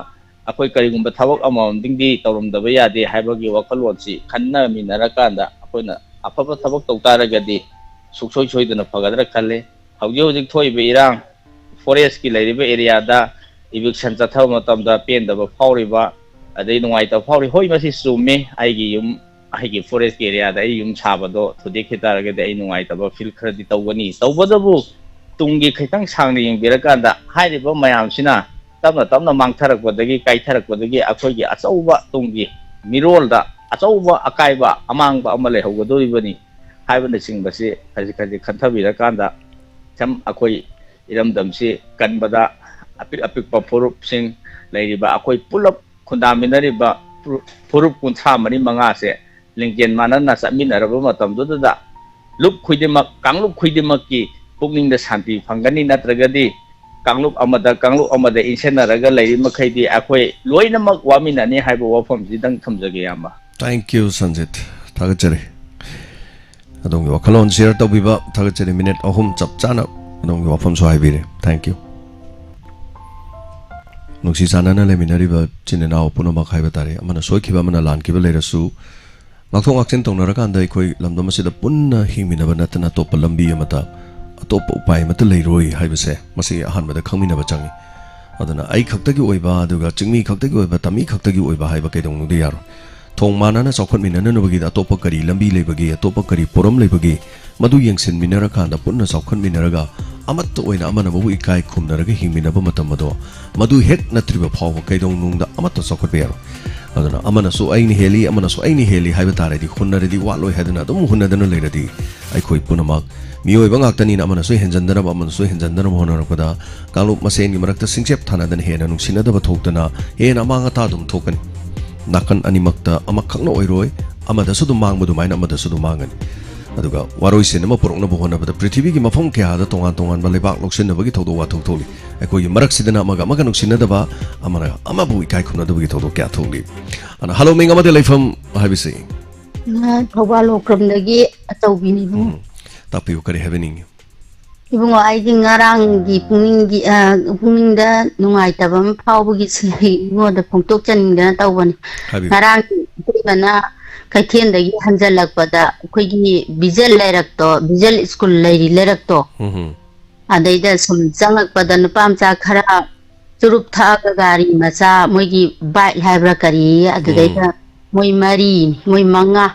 ꯑꯩꯈꯣꯏ ꯀꯔꯤꯒꯨꯝꯕ ꯊꯕꯛ ꯑꯃꯃꯝꯗꯤ ꯇꯧꯔꯝꯗꯕ ꯌꯥꯗꯦ ꯍꯥꯏꯕꯒꯤ ꯋꯥꯈꯜꯂꯣꯟꯁꯤ ꯈꯟꯅꯃꯤꯟꯅꯔꯀꯥꯟꯗ ꯑꯩꯈꯣꯏꯅ ꯑꯐꯕ ꯊꯕꯛ ꯇꯧ ꯇꯥꯔꯒꯗꯤ ꯁꯨꯡꯁꯣꯏ ꯁꯣꯏꯗꯅ ꯐꯒꯗ꯭ꯔꯥ ꯈꯜꯂꯤ꯫ ꯍꯧꯖꯤꯛ ꯍꯧꯖꯤꯛ ꯊꯣꯛꯏꯕ ꯏꯔꯥꯡ, ꯐꯣꯔꯦꯁꯀꯤ ꯂꯩꯔꯤꯕ ꯑꯦꯔꯤꯌꯥꯗ ꯏꯚꯤꯛꯁꯟ ꯆꯠꯊꯕ ꯃꯇꯝꯗ ꯄꯦꯟꯗꯕ ꯐꯥꯎꯔꯤꯕ, ꯑꯗꯩ ꯅꯨꯡꯉꯥꯏꯇꯕ ꯐꯥꯎꯔꯤ꯫ ꯍꯣꯏ, ꯃꯁꯤ ꯆꯨꯝꯃꯤ꯫ ꯑꯩꯒꯤ ꯌꯨꯝ, ꯑꯩꯒꯤ ꯐꯣꯔꯦꯁꯀꯤ ꯑꯦꯔꯤꯌꯥꯗ ꯑꯩ ꯌꯨꯝ ꯁꯥꯕꯗꯣ ꯊꯨꯗꯦꯛꯈꯤ ꯇꯥꯔꯒꯗꯤ ꯑꯩ ꯅꯨꯡꯉꯥꯏꯇꯕ ꯐꯤꯜ ꯈꯔꯗꯤ ꯇꯧꯒꯅꯤ꯫ ꯇꯧꯕꯇꯕꯨ ꯇꯨꯡꯒꯤ ꯈꯤꯇꯪ ꯁꯥꯡꯅ ꯌꯦꯡꯕꯤꯔꯀꯥꯟꯗ ꯍꯥꯏꯔꯤꯕ ꯃꯌꯥꯝꯁꯤꯅ ꯇꯞꯅ ꯇꯞꯅ ꯃꯥꯡꯊꯔꯛꯄꯗꯒꯤ, ꯀꯥꯏꯊꯔꯛꯄꯗꯒꯤ ꯑꯩꯈꯣꯏꯒꯤ ꯑꯆꯧꯕ ꯇꯨꯡꯒꯤ ꯃꯤꯔꯣꯜꯗ ꯑꯆꯧꯕ ꯑꯀꯥꯏꯕ ꯑꯃꯥꯡꯕ ꯑꯃ ꯂꯩꯍꯧꯒꯗꯧꯔꯤꯕꯅꯤ ꯍꯥꯏꯕꯅꯆꯤꯡꯕꯁꯤ ꯈꯖꯤꯛ ꯈꯖꯤꯛ ꯈꯟꯊꯕꯤꯔꯀꯥꯟꯗ, ꯁꯝ ꯑꯩꯈꯣꯏ ꯏꯔꯝꯗꯝꯁꯤ ꯀꯟꯕꯗ ꯑꯄꯤꯛ ꯑꯄꯤꯛꯄ ꯐꯨꯔꯨꯞꯁꯤꯡ ꯂꯩꯔꯤꯕ ꯑꯩꯈꯣꯏ ꯄꯨꯂꯞ ꯈꯨꯟꯗꯥꯃꯤꯟꯅꯔꯤꯕ ꯐꯨꯔꯨꯞ, ꯐꯨꯔꯨꯞ ꯀꯨꯟꯊ꯭ꯔꯥ ꯃꯔꯤ ꯃꯉꯥꯁꯦ ꯂꯤꯡꯖꯦꯜ ꯃꯥꯟꯅꯅ ꯆꯠꯃꯤꯟꯅꯔꯕ ꯃꯇꯝꯗꯨꯗ ꯂꯨꯞ ꯈꯨꯗꯤꯡꯃꯛ, ꯀꯥꯡꯂꯨꯞ ꯈꯨꯗꯤꯡꯃꯛꯀꯤ ꯄꯨꯛꯅꯤꯡꯗ ꯁꯥꯟꯇꯤ ꯐꯪꯒꯅꯤ, ꯅꯠꯇ꯭ꯔꯒꯗꯤ ꯀꯥꯡꯂꯨꯞ ꯑꯃꯗ, ꯀꯥꯡꯂꯨꯞ ꯑꯃꯗ ꯏꯟꯁꯤꯟꯅꯔꯒ ꯂꯩꯔꯤ ꯃꯈꯩꯗꯤ ꯑꯩꯈꯣꯏ ꯂꯣꯏꯅꯃꯛ ꯋꯥꯃꯤꯟꯅꯅꯤ ꯍꯥꯏꯕ ꯋꯥꯐꯝꯁꯤꯗꯪ ꯊꯝꯖꯒꯦ, ꯏꯌꯥꯝꯕ꯫ Thank you, Sanjit. ꯊꯥꯒꯠꯆꯔꯤ꯫ ꯑꯗꯣꯝꯒꯤ ꯋꯥꯈꯜꯂꯣꯟ share ꯇꯧꯕꯤꯕ ꯊꯥꯒꯠꯆꯔꯤ꯫ ꯃꯤꯅꯤꯠ ꯑꯍꯨꯝ ꯆꯞ ꯆꯥꯅ ꯑꯗꯣꯝꯒꯤ ꯋꯥꯐꯝꯁꯨ ꯍꯥꯏꯕꯤꯔꯦ꯫ Thank you꯫ ꯅꯨꯡꯁꯤ ꯆꯥꯟꯅꯅ ꯂꯩꯃꯤꯟꯅꯔꯤꯕ ꯏꯆꯤꯟ ꯏꯅꯥꯎ ꯄꯨꯝꯅꯃꯛ ꯍꯥꯏꯕ ꯇꯥꯔꯦ, ꯑꯃꯅ ꯁꯣꯏꯈꯤꯕ, ꯑꯃꯅ ꯂꯥꯟꯈꯤꯕ ꯂꯩꯔꯁꯨ, ꯉꯥꯛꯊꯣꯛ ꯉꯥꯛꯁꯤꯟ ꯇꯧꯅꯔꯀꯥꯟꯗ ꯑꯩꯈꯣꯏ ꯂꯝꯗꯝ ꯑꯁꯤꯗ ꯄꯨꯟꯅ ꯍꯤꯡꯃꯤꯟꯅꯕ ꯅꯠꯇꯅ ꯑꯇꯣꯞꯄ ꯂꯝꯕꯤ ꯑꯃꯠꯇ, ꯑꯇꯣꯞꯄ ꯎꯄꯥꯏ ꯑꯃꯠꯇ ꯂꯩꯔꯣꯏ ꯍꯥꯏꯕꯁꯦ, ꯃꯁꯤ ꯑꯍꯥꯟꯕꯗ ꯈꯪꯃꯤꯟꯅꯕ ꯆꯪꯏ꯫ ꯑꯗꯨꯅ ꯑꯩ ꯈꯛꯇꯒꯤ ꯑꯣꯏꯕ, ꯑꯗꯨꯒ ꯆꯤꯡꯃꯤ ꯈꯛꯇꯒꯤ ꯑꯣꯏꯕ, ꯇꯝꯃꯤ ꯈꯛꯇꯒꯤ ꯑꯣꯏꯕ ꯍꯥꯏꯕ ꯀꯩꯗꯧꯅꯨꯡꯗ ꯌꯥꯔꯣꯏ꯫ ꯊꯣꯡ ꯃꯥꯟꯅꯅ ꯆꯥꯎꯈꯠꯃꯤꯟꯅꯅꯕꯒꯤꯗ ꯑꯇꯣꯞꯄ ꯀꯔꯤ ꯂꯝꯕꯤ ꯂꯩꯕꯒꯦ, ꯑꯇꯣꯞꯄ ꯀꯔꯤ ꯄꯣꯔꯝ ꯂꯩꯕꯒꯦ, ꯃꯗꯨ ꯌꯦꯡꯁꯤꯟꯃꯤꯟꯅꯔꯀꯥꯟꯗ ꯄꯨꯟꯅ ꯆꯥꯎꯈꯠꯃꯤꯟꯅꯔꯒ ꯑꯃꯠꯇ ꯑꯣꯏꯅ ꯑꯃꯅ ꯑꯃꯕꯨ ꯏꯀꯥꯏ ꯈꯨꯝꯅꯔꯒ ꯍꯤꯡꯃꯤꯟꯅꯕ ꯃꯇꯝ ꯑꯗꯣ, ꯃꯗꯨ ꯍꯦꯛ ꯅꯠꯇ꯭ꯔꯤꯕ ꯐꯥꯎꯕ ꯀꯩꯗꯧꯅꯨꯡꯗ ꯑꯃꯠꯇ ꯆꯥꯎꯈꯠꯄ ꯌꯥꯔꯣꯏ꯫ ꯑꯗꯨꯅ ꯑꯃꯅꯁꯨ ꯑꯩꯅ ꯍꯦꯜꯂꯤ, ꯑꯃꯅꯁꯨ ꯑꯩꯅ ꯍꯦꯜꯂꯤ ꯍꯥꯏꯕ ꯇꯥꯔꯗꯤ, ꯍꯨꯟꯅꯔꯗꯤ ꯋꯥꯠꯂꯣꯏ ꯍꯥꯏꯗꯨꯅ ꯑꯗꯨꯝ ꯍꯨꯟꯅꯗꯅ ꯂꯩꯔꯗꯤ, ꯑꯩꯈꯣꯏ ꯄꯨꯝꯅꯃꯛ ꯃꯤꯑꯣꯏꯕ ꯉꯥꯛꯇꯅꯤꯅ ꯑꯃꯅꯁꯨ ꯍꯦꯟꯖꯟꯗꯅꯕ, ꯑꯃꯅꯁꯨ ꯍꯦꯟꯖꯟꯗꯅꯕ ꯍꯣꯠꯅꯔꯛꯄꯗ ꯀꯥꯡꯂꯨꯞ ꯃꯁꯦꯟꯒꯤ ꯃꯔꯛꯇ ꯁꯤꯡꯆꯦꯞ ꯊꯥꯅꯗꯅ ꯍꯦꯟꯅ ꯅꯨꯡꯁꯤꯅꯗꯕ ꯊꯣꯛꯇꯅ ꯍꯦꯟꯅ ꯑꯃꯥꯡ ꯑꯇꯥ ꯑꯗꯨꯝ ꯊꯣꯛꯀꯅꯤ꯫ ꯅꯥꯀꯟ ꯑꯅꯤꯃꯛꯇ ꯑꯃꯈꯛꯅ ꯑꯣꯏꯔꯣꯏ, ꯑꯃꯗꯁꯨ ꯑꯗꯨꯝ ꯃꯥꯡꯕ ꯑꯗꯨꯃꯥꯏꯅ ꯑꯃꯗꯁꯨ ꯑꯗꯨꯝ ꯃꯥꯡꯒꯅꯤ꯫ ꯑꯗꯨꯒ ꯋꯥꯔꯣꯏꯁꯤꯟ ꯑꯃ ꯄꯨꯔꯛꯅꯕ ꯍꯣꯠꯅꯕꯗ ꯄ꯭ꯔꯤꯊꯤꯕꯤꯒꯤ ꯃꯐꯝ ꯀꯌꯥꯗ ꯇꯣꯉꯥꯟ ꯇꯣꯉꯥꯟꯕ ꯂꯩꯕꯥꯛ ꯂꯧꯁꯤꯟꯅꯕꯒꯤ ꯊꯧꯗꯣꯛ ꯋꯥꯊꯣꯛ ꯊꯣꯛꯂꯤ꯫ ꯑꯩꯈꯣꯏꯒꯤ ꯃꯔꯛꯁꯤꯗꯅ ꯑꯃꯒ ꯑꯃꯒ ꯅꯨꯡꯁꯤꯅꯗꯕ, ꯑꯃꯅ ꯑꯃꯕꯨ ꯏꯀꯥꯏ ꯈꯨꯝꯅꯗꯕꯒꯤ ꯊꯧꯗꯣꯛ ꯀꯌꯥ ꯊꯣꯛꯂꯤ꯫ ꯑꯗꯨꯅ hello, ꯃꯤꯡ ꯑꯃꯗꯤ ꯂꯩꯐꯝ ꯍꯥꯏꯕꯁꯤ? ꯑ, ꯊꯧꯕꯥꯜ ꯂꯣꯛꯀ꯭ꯔꯝꯗꯒꯤ ꯑꯆꯧꯕꯤꯅꯤ, ꯏꯕꯨꯡꯉꯣ꯫ ꯎꯝ, ꯇꯥꯛꯄꯤꯌꯨ, ꯀꯔꯤ ꯍꯥꯏꯕꯤꯅꯤꯡꯉꯤ? ꯏꯕꯨꯡꯉꯣ, ꯑꯩꯗꯤ ꯉꯔꯥꯡꯒꯤ ꯄꯨꯛꯅꯤꯡꯒꯤ, ꯑ, ꯄꯨꯛꯅꯤꯡꯗ ꯅꯨꯡꯉꯥꯏꯇꯕ ꯑꯃ ꯐꯥꯎꯕꯒꯤ ꯁꯤ ꯏꯕꯨꯡꯉꯣꯗ ꯐꯣꯡꯗꯣꯛꯆꯅꯤꯡꯗꯅ ꯇꯧꯕꯅꯤ꯫ ꯍꯥꯏꯕꯤꯌꯨ꯫ ꯉꯔꯥꯡ ꯏꯇꯩꯃꯅ ꯀꯩꯊꯦꯜꯗꯒꯤ ꯍꯟꯖꯜꯂꯛꯄꯗ ꯑꯩꯈꯣꯏꯒꯤ ꯚꯤꯖꯟ ꯂꯩꯔꯛꯇꯣ, ꯚꯤꯖꯟ ꯁ꯭ꯀꯨꯜ ꯂꯩꯔꯤ ꯂꯩꯔꯛꯇꯣ, ꯎꯝ, ꯎꯝ꯫ ꯑꯗꯩꯗ ꯁꯨꯝ ꯆꯪꯉꯛꯄꯗ ꯅꯨꯄꯥ ꯃꯆꯥ ꯈꯔ ꯆꯨꯔꯨꯞ ꯊꯛꯑꯒ ꯒꯥꯔꯤ ꯃꯆꯥ, ꯃꯣꯏꯒꯤ ꯕꯥꯏꯛ ꯍꯥꯏꯕ꯭ꯔꯥ ꯀꯔꯤ, ꯑꯗꯨꯗꯩꯗ ꯎꯝ꯫ ꯃꯣꯏ ꯃꯔꯤ, ꯃꯣꯏ ꯃꯉꯥ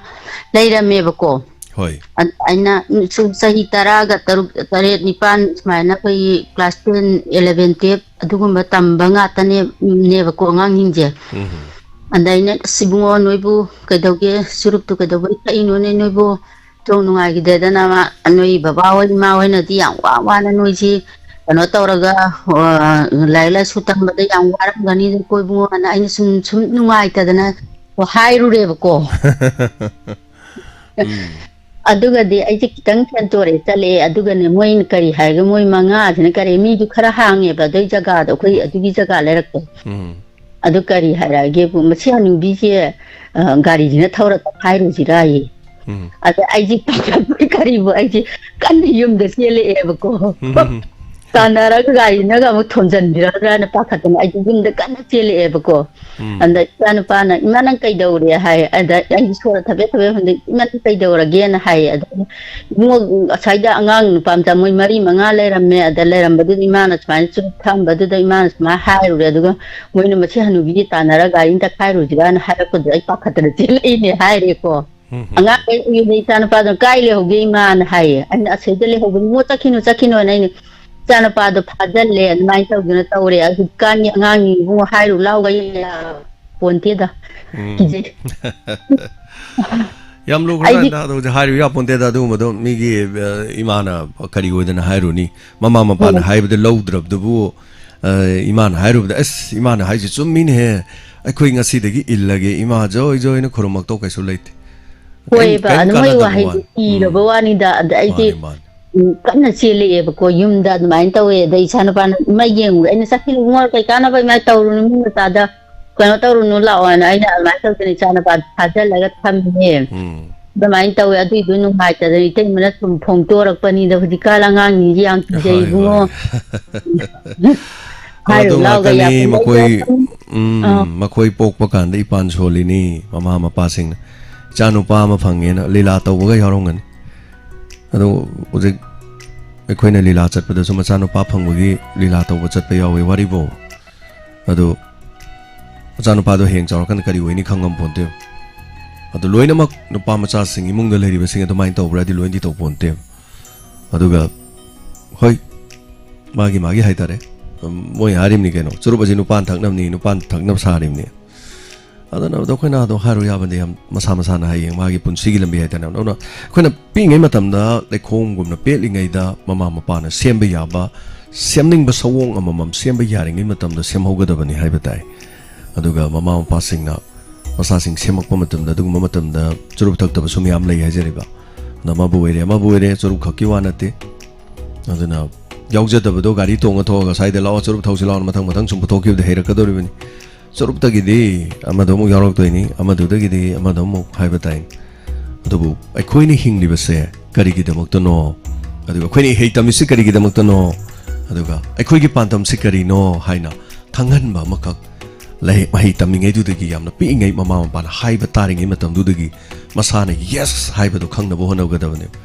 ꯂꯩꯔꯝꯃꯦꯕꯀꯣ꯫ ꯍꯣꯏ꯫ ꯑ-, ꯑꯩꯅ ꯁꯨꯝ ꯆꯍꯤ ꯇꯔꯥꯒ ꯇꯔꯨꯛ, ꯇꯔꯦꯠ, ꯅꯤꯄꯥꯟ ꯁꯨꯃꯥꯏꯅ ꯑꯩꯈꯣꯏꯒꯤ class ten, eleven, twelve ꯑꯗꯨꯒꯨꯝꯕ ꯇꯝꯕ ꯉꯥꯛꯇꯅꯦꯕꯀꯣ ꯑꯉꯥꯡꯁꯤꯡꯁꯦ꯫ ꯎꯝ꯫ ꯑꯗ ꯑꯩꯅ, "ꯑꯁ ꯏꯕꯨꯡꯉꯣ, ꯅꯣꯏꯕꯨ ꯀꯩꯗꯧꯒꯦ? ꯆꯨꯔꯨꯞꯇꯨ ꯀꯩꯗꯧꯕꯩ ꯊꯛꯏꯅꯣꯅꯦ ꯅꯣꯏꯕꯨ? ꯆꯣꯡ ꯅꯨꯡꯉꯥꯏꯈꯤꯗꯦꯗꯅ ꯃꯥ, ꯅꯣꯏ ꯕꯕꯥ ꯍꯣꯏ ꯏꯃꯥ ꯍꯣꯏꯅꯗꯤ ꯌꯥꯝ ꯋꯥ ꯋꯥꯅ ꯅꯣꯏꯁꯤ ꯀꯩꯅꯣ ꯇꯧꯔꯒ, ꯑ, ꯂꯥꯏꯔꯤꯛ ꯂꯥꯏꯁꯨ ꯇꯝꯕꯗ ꯌꯥꯝ ꯋꯥꯔꯝꯒꯅꯤ ꯀꯣ ꯏꯕꯨꯡꯉꯣꯅ" ꯑꯩꯅ ꯁꯨꯝ, ꯁꯨꯝ ꯅꯨꯡꯉꯥꯏꯇꯗꯅ ꯍꯥꯏꯔꯨꯔꯦꯕꯀꯣ꯫ ꯎꯝ꯫ ꯑꯗꯨꯒꯗꯤ ꯑꯩꯁꯦ ꯈꯤꯇꯪ ꯁꯦꯟꯇꯣꯔꯛꯑꯦ, ꯆꯠꯂꯛꯑꯦ꯫ ꯑꯗꯨꯒꯅꯦ, ꯃꯣꯏꯅ ꯀꯔꯤ ꯍꯥꯏꯔꯒꯦ, ꯃꯣꯏ ꯃꯉꯥꯁꯤꯅ ꯀꯔꯤ, ꯃꯤꯗꯨ ꯈꯔ ꯍꯥꯡꯉꯦꯕ ꯑꯗꯨꯏ ꯖꯒꯥꯗꯣ, ꯑꯩꯈꯣꯏ ꯑꯗꯨꯒꯤ ꯖꯒꯥ ꯂꯩꯔꯛꯇꯣ꯫ ꯎꯝ꯫ ꯑꯗꯨ ꯀꯔꯤ ꯍꯥꯏꯔꯛꯑꯒꯦꯕꯨ, "ꯃꯁꯤ ꯍꯅꯨꯕꯤꯁꯦ, ꯑ, ꯒꯥꯔꯤꯁꯤꯅ ꯊꯧꯔ ꯇꯛꯈꯥꯏꯔꯨꯁꯤꯔꯥꯌꯦ?" ꯎꯝ꯫ ꯑꯗ ꯑꯩꯁꯦ ꯄꯥꯈꯠꯄꯣꯏ ꯀꯔꯤꯕꯣ, ꯑꯩꯁꯦ ꯀꯟꯅ ꯌꯨꯝꯗ ꯆꯦꯜꯂꯛꯑꯦꯕꯀꯣ꯫ ꯎꯝ꯫ ꯇꯥꯟꯅꯔꯒ ꯒꯥꯔꯤꯅꯒ ꯑꯃꯨꯛ ꯊꯣꯝꯖꯤꯟꯕꯤꯔꯗ꯭ꯔꯥꯅ ꯄꯥꯈꯠꯇꯅ ꯑꯩꯁꯦ ꯌꯨꯝꯗ ꯀꯟꯅ ꯆꯦꯜꯂꯛꯑꯦꯕꯀꯣ꯫ ꯎꯝ꯫ ꯑꯗ ꯏꯆꯥꯅꯨꯄꯥꯅ, "ꯏꯃꯥ, ꯅꯪ ꯀꯩꯗꯧꯔꯦ?" ꯍꯥꯏ꯫ ꯑꯗ ꯑꯩꯁꯦ ꯁꯣꯔ ꯊꯕꯦꯠ ꯊꯕꯦꯠ ꯍꯣꯟꯗꯣꯛ, "ꯏꯃꯥ, ꯅꯪ ꯀꯩꯗꯧꯔꯒꯦꯅ?" ꯍꯥꯏꯌꯦ꯫ ꯑꯗ ꯑꯩꯅ, "ꯏꯕꯨꯡꯉꯣ, ꯑꯁ꯭ꯋꯥꯏꯗ ꯑꯉꯥꯡ ꯅꯨꯄꯥ ꯃꯆꯥ ꯃꯣꯏ ꯃꯔꯤ ꯃꯉꯥ ꯂꯩꯔꯝꯃꯦ꯫ ꯑꯗ ꯂꯩꯔꯝꯕꯗꯨꯗ ꯏꯃꯥꯅ ꯁꯨꯃꯥꯏꯅ ꯆꯨꯔꯨꯞ ꯊꯛꯑꯝꯕꯗꯨꯗ ꯏꯃꯥꯅ ꯁꯨꯃꯥꯏꯅ ꯍꯥꯏꯔꯨꯔꯦ꯫ ꯑꯗꯨꯒ ꯃꯣꯏꯅ ꯃꯁꯤ ꯍꯅꯨꯕꯤꯒꯤ ꯇꯥꯟꯅꯔ ꯒꯥꯔꯤ ꯑꯝꯇ ꯈꯥꯏꯔꯨꯁꯤꯔꯥꯅ ꯍꯥꯏꯔꯛꯄꯗꯨꯗ ꯑꯩ ꯄꯥꯈꯠꯇꯅ ꯆꯦꯜꯂꯛꯏꯅꯦ" ꯍꯥꯏꯔꯦꯀꯣ꯫ ꯎꯝ꯫ ꯑꯉꯥꯡꯈꯩ ꯎꯏꯅꯦ, "ꯏꯆꯥꯅꯨꯄꯥꯗꯣ ꯀꯥꯏ ꯂꯩꯍꯧꯒꯦ ꯏꯃꯥꯅ?" ꯍꯥꯏꯌꯦ꯫ ꯑꯩꯅ, "ꯑꯁꯤꯗ ꯂꯩꯍꯧꯕꯅꯤ ꯏꯕꯨꯡꯉꯣ, ꯆꯠꯈꯤꯅꯨ, ꯆꯠꯈꯤꯅꯨꯅ" ꯑꯩꯅ ꯏꯆꯥꯅꯨꯄꯥꯗꯣ ꯐꯥꯖꯜꯂꯦ꯫ ꯑꯗꯨꯃꯥꯏꯅ ꯇꯧꯗꯅ ꯇꯧꯔꯦ꯫ ꯍꯧꯖꯤꯛꯀꯥꯟꯒꯤ ꯑꯉꯥꯡꯁꯤꯡ ꯏꯕꯨꯡꯉꯣ ꯍꯥꯏꯔꯨ ꯂꯥꯎꯒ ꯄꯣꯟꯇꯦꯗ꯫ ꯎꯝ꯫ ꯀꯤꯖꯩ꯫ ꯌꯥꯝ ꯑꯩꯗꯤ ꯂꯨꯈ꯭ꯔꯖꯥꯠꯅꯤꯗ, ꯑꯗꯣ ꯍꯧꯖꯤꯛ ꯍꯥꯏꯔꯨ ꯌꯥꯄꯣꯟꯇꯦꯗ ꯑꯗꯨꯒꯨꯝꯕꯗꯣ꯫ ꯃꯤꯒꯤ, ꯑ, ꯏꯃꯥꯅ ꯀꯔꯤ ꯑꯣꯏꯗꯅ ꯍꯥꯏꯔꯨꯅꯤ? ꯃꯃꯥ ꯃꯄꯥꯅ ꯎꯝ꯫ ꯍꯥꯏꯕꯗ ꯂꯧꯗ꯭ꯔꯕꯗꯨꯕꯨ, ꯑ, ꯏꯃꯥꯅ ꯍꯥꯏꯔꯨꯕꯗ, "ꯑꯁ, ꯏꯃꯥꯅ ꯍꯥꯏꯁꯦ ꯆꯨꯝꯃꯤꯅꯦꯍꯦ꯫ ꯑꯩꯈꯣꯏ ꯉꯁꯤꯗꯒꯤ ꯏꯜꯂꯒꯦ, ꯏꯃꯥ ꯖꯣꯏ ꯖꯣꯏꯅ ꯈꯨꯔꯨꯝꯃꯛꯇꯧ ꯀꯩꯁꯨ ꯂꯩꯇꯦ"꯫ ꯀꯩꯝ, ꯍꯣꯏꯕ, ꯀꯩꯝ ꯑꯗꯨ ꯃꯣꯏ ꯀꯥꯟꯅꯗꯕ ꯋꯥꯍꯩꯗꯣ ꯋꯥꯅꯤ꯫ ꯀꯤꯔꯕ ꯎꯝ꯫ ꯋꯥꯅꯤꯗ꯫ ꯑꯗ ꯑꯩꯁꯦ, ꯃꯥꯅꯦ, ꯃꯥꯅꯦ꯫ ꯎꯝ, ꯀꯟꯅ ꯆꯦꯜꯂꯛꯑꯦꯕꯀꯣ꯫ ꯌꯨꯝꯗ ꯑꯗꯨꯃꯥꯏꯅ ꯇꯧꯋꯦ꯫ ꯑꯗꯩ ꯏꯆꯥꯅꯨꯄꯥꯅ ꯏꯃꯥ ꯌꯦꯡꯉꯨꯔꯦ꯫ ꯑꯩꯅ, "ꯆꯠꯈꯤꯅꯨ ꯏꯕꯨꯡꯉꯣ, ꯀꯩ ꯀꯥꯟꯅꯕ ꯏꯃꯥ ꯇꯧꯔꯨꯅꯨ, ꯃꯤ ꯃꯆꯥꯗ ꯀꯩꯅꯣ ꯇꯧꯔꯨꯅꯨ, ꯂꯥꯛꯑꯣꯅ" ꯑꯩꯅ ꯑꯗꯨꯃꯥꯏꯅ ꯇꯧꯗꯅ ꯏꯆꯥꯅꯨꯄꯥꯗꯣ ꯐꯥꯖꯤꯜꯂꯒ ꯊꯝꯃꯦ꯫ ꯎꯝ꯫ ꯑꯗꯨꯃꯥꯏꯅ ꯇꯧꯋꯦ꯫ ꯑꯗꯨꯏꯗꯨ ꯅꯨꯡꯉꯥꯏꯇꯗꯅ ꯏꯇꯩꯃꯅ ꯁꯨꯝ ꯐꯣꯡꯗꯣꯔꯛꯄꯅꯤꯗ꯫ ꯍꯧꯖꯤꯛꯀꯥꯟ ꯑꯉꯥꯡꯁꯤꯡꯁꯦ ꯌꯥꯝ ꯀꯤꯖꯩ ꯍꯣꯏ, ꯏꯕꯨꯡꯉꯣ꯫ ꯍꯣꯏ꯫ ꯑꯣ, ꯍꯥꯏꯔꯨ ꯑꯗꯨ ꯂꯥꯎꯒ ꯉꯥꯛꯇꯅꯤ, ꯌꯥꯄꯣꯟꯇꯦ꯫ ꯃꯈꯣꯏ, ꯎꯝ, ꯑꯥ꯫ ꯃꯈꯣꯏ ꯄꯣꯛꯄ ꯀꯥꯟꯗ ꯏꯄꯥꯟ ꯁꯣꯜꯂꯤꯅꯤ, ꯃꯃꯥ ꯃꯄꯥꯁꯤꯡꯅ꯫ "ꯏꯆꯥꯅꯨꯄꯥ ꯑꯃ ꯐꯪꯉꯦꯅ ꯂꯤꯂꯥ ꯇꯧꯕꯒ ꯌꯥꯎꯔꯝꯒꯅꯤ"꯫ ꯑꯗꯣ ꯍꯧꯖꯤꯛ ꯑꯩꯈꯣꯏꯅ ꯂꯤꯂꯥ ꯆꯠꯄꯗꯁꯨ ꯃꯆꯥꯅꯨꯄꯥ ꯐꯪꯕꯒꯤ ꯂꯤꯂꯥ ꯇꯧꯕ ꯆꯠꯄ ꯌꯥꯎꯋꯤ ꯋꯥꯔꯤꯕꯣ꯫ ꯑꯗꯣ ꯃꯆꯥꯅꯨꯄꯥꯗꯣ ꯍꯌꯦꯡ ꯆꯥꯎꯔꯀꯥꯟꯗ ꯀꯔꯤ ꯑꯣꯏꯅꯤ ꯈꯪꯉꯝ ꯄꯣꯟꯇꯦ꯫ ꯑꯗꯨ ꯂꯣꯏꯅꯃꯛ ꯅꯨꯄꯥ ꯃꯆꯥꯁꯤꯡ, ꯏꯃꯨꯡꯗ ꯂꯩꯔꯤꯕꯁꯤꯡ ꯑꯗꯨꯃꯥꯏꯅ ꯇꯧꯕ꯭ꯔꯥꯗꯤ ꯂꯣꯏꯅꯗꯤ ꯇꯧꯄꯣꯟꯇꯦ꯫ ꯑꯗꯨꯒ ꯍꯣꯏ, ꯃꯥꯒꯤ ꯃꯥꯒꯤ ꯍꯥꯏꯇꯥꯔꯦ, ꯎꯝ, ꯃꯣꯏ ꯍꯥꯏꯔꯤꯕꯅꯤ ꯀꯩꯅꯣ, ꯆꯨꯔꯨꯞ ꯑꯁꯤ ꯅꯨꯄꯥꯅ ꯊꯛꯅꯕꯅꯤ, ꯅꯨꯄꯥꯅ ꯊꯛꯅꯕ ꯁꯥꯔꯤꯕꯅꯤ꯫ ꯑꯗꯨꯅ ꯑꯗꯣ ꯑꯩꯈꯣꯏꯅ ꯑꯗꯣ ꯍꯥꯏꯔꯨ ꯌꯥꯕꯗꯤ ꯌꯥꯝ ꯃꯁꯥ ꯃꯁꯥꯅ ꯍꯌꯦꯡ ꯃꯥꯒꯤ ꯄꯨꯟꯁꯤꯒꯤ ꯂꯝꯕꯤ ꯍꯥꯏꯇꯥꯔꯦ꯫ ꯑꯗꯨꯅ ꯑꯩꯈꯣꯏꯅ ꯄꯤꯛꯏꯉꯩ ꯃꯇꯝꯗ ꯂꯩꯈꯣꯝꯒꯨꯝꯅ ꯄꯦꯠꯂꯤꯉꯩꯗ ꯃꯃꯥ ꯃꯄꯥꯅ ꯁꯦꯝꯕ ꯌꯥꯕ, ꯁꯦꯝꯅꯤꯡꯕ ꯁꯑꯣꯡ ꯑꯃꯃꯝ ꯁꯦꯝꯕ ꯌꯥꯔꯤꯉꯩ ꯃꯇꯝꯗ ꯁꯦꯝꯍꯧꯒꯗꯕꯅꯤ ꯍꯥꯏꯕ ꯇꯥꯏ꯫ ꯑꯗꯨꯒ ꯃꯃꯥ ꯃꯄꯥꯁꯤꯡꯅ ꯃꯆꯥꯁꯤꯡ ꯁꯦꯝꯃꯛꯄ ꯃꯇꯝꯗ, ꯑꯗꯨꯒꯨꯝꯕ ꯃꯇꯝꯗ ꯆꯨꯔꯨꯞ ꯊꯛꯇꯕꯁꯨ ꯃꯌꯥꯝ ꯂꯩ ꯍꯥꯏꯖꯔꯤꯕ꯫ ꯑꯗꯣ ꯑꯃꯕꯨ ꯑꯣꯏꯔꯦ, ꯑꯃꯕꯨ ꯑꯣꯏꯔꯦ, ꯆꯨꯔꯨꯞ ꯈꯛꯀꯤ ꯋꯥ ꯅꯠꯇꯦ꯫ ꯑꯗꯨꯅ ꯌꯥꯎꯖꯗꯕꯗꯣ ꯒꯥꯔꯤ ꯇꯣꯡꯉ ꯊꯣꯛꯑꯒ ꯁ꯭ꯋꯥꯏꯗ ꯂꯥꯛꯑꯣ, ꯆꯨꯔꯨꯞ ꯊꯧꯁꯤ ꯂꯥꯛꯑꯣꯅ ꯃꯊꯪ ꯃꯊꯪ ꯁꯨꯝ ꯄꯨꯊꯣꯛꯈꯤꯕꯗ ꯍꯩꯔꯛꯀꯗꯧꯔꯤꯕꯅꯤ꯫ ꯆꯨꯔꯨꯞꯇꯒꯤꯗꯤ ꯑꯃꯗ ꯑꯃꯨꯛ ꯌꯥꯎꯔꯛꯇꯣꯏꯅꯤ, ꯑꯃꯗꯨꯗꯒꯤꯗꯤ ꯑꯃꯗ ꯑꯃꯨꯛ ꯍꯥꯏꯕ ꯇꯥꯏ꯫ ꯑꯗꯨꯕꯨ ꯑꯩꯈꯣꯏꯅ ꯍꯤꯡꯂꯤꯕꯁꯦ ꯀꯔꯤꯒꯤꯗꯃꯛꯇꯅꯣ? ꯑꯗꯨꯒ ꯑꯩꯈꯣꯏꯅ ꯏꯍꯩ ꯇꯝꯃꯤꯁꯤ ꯀꯔꯤꯒꯤꯗꯃꯛꯇꯅꯣ? ꯑꯗꯨꯒ ꯑꯩꯈꯣꯏꯒꯤ ꯄꯥꯟꯗꯝꯁꯤ ꯀꯔꯤꯅꯣ ꯍꯥꯏꯅ ꯈꯪꯍꯟꯕ ꯑꯃꯈꯛ, ꯂꯥꯏꯔꯤꯛ ꯃꯍꯩ ꯇꯝꯃꯤꯉꯩꯗꯨꯗꯒꯤ, ꯌꯥꯝꯅ ꯄꯤꯛꯏꯉꯩ ꯃꯃꯥ ꯃꯄꯥꯅ ꯍꯥꯏꯕ ꯇꯥꯔꯤꯉꯩ ꯃꯇꯝꯗꯨꯗꯒꯤ ꯃꯁꯥꯅ yes ꯍꯥꯏꯕꯗꯨ ꯈꯪꯅꯕ ꯍꯣꯠꯅꯒꯗꯕꯅꯦꯕ꯫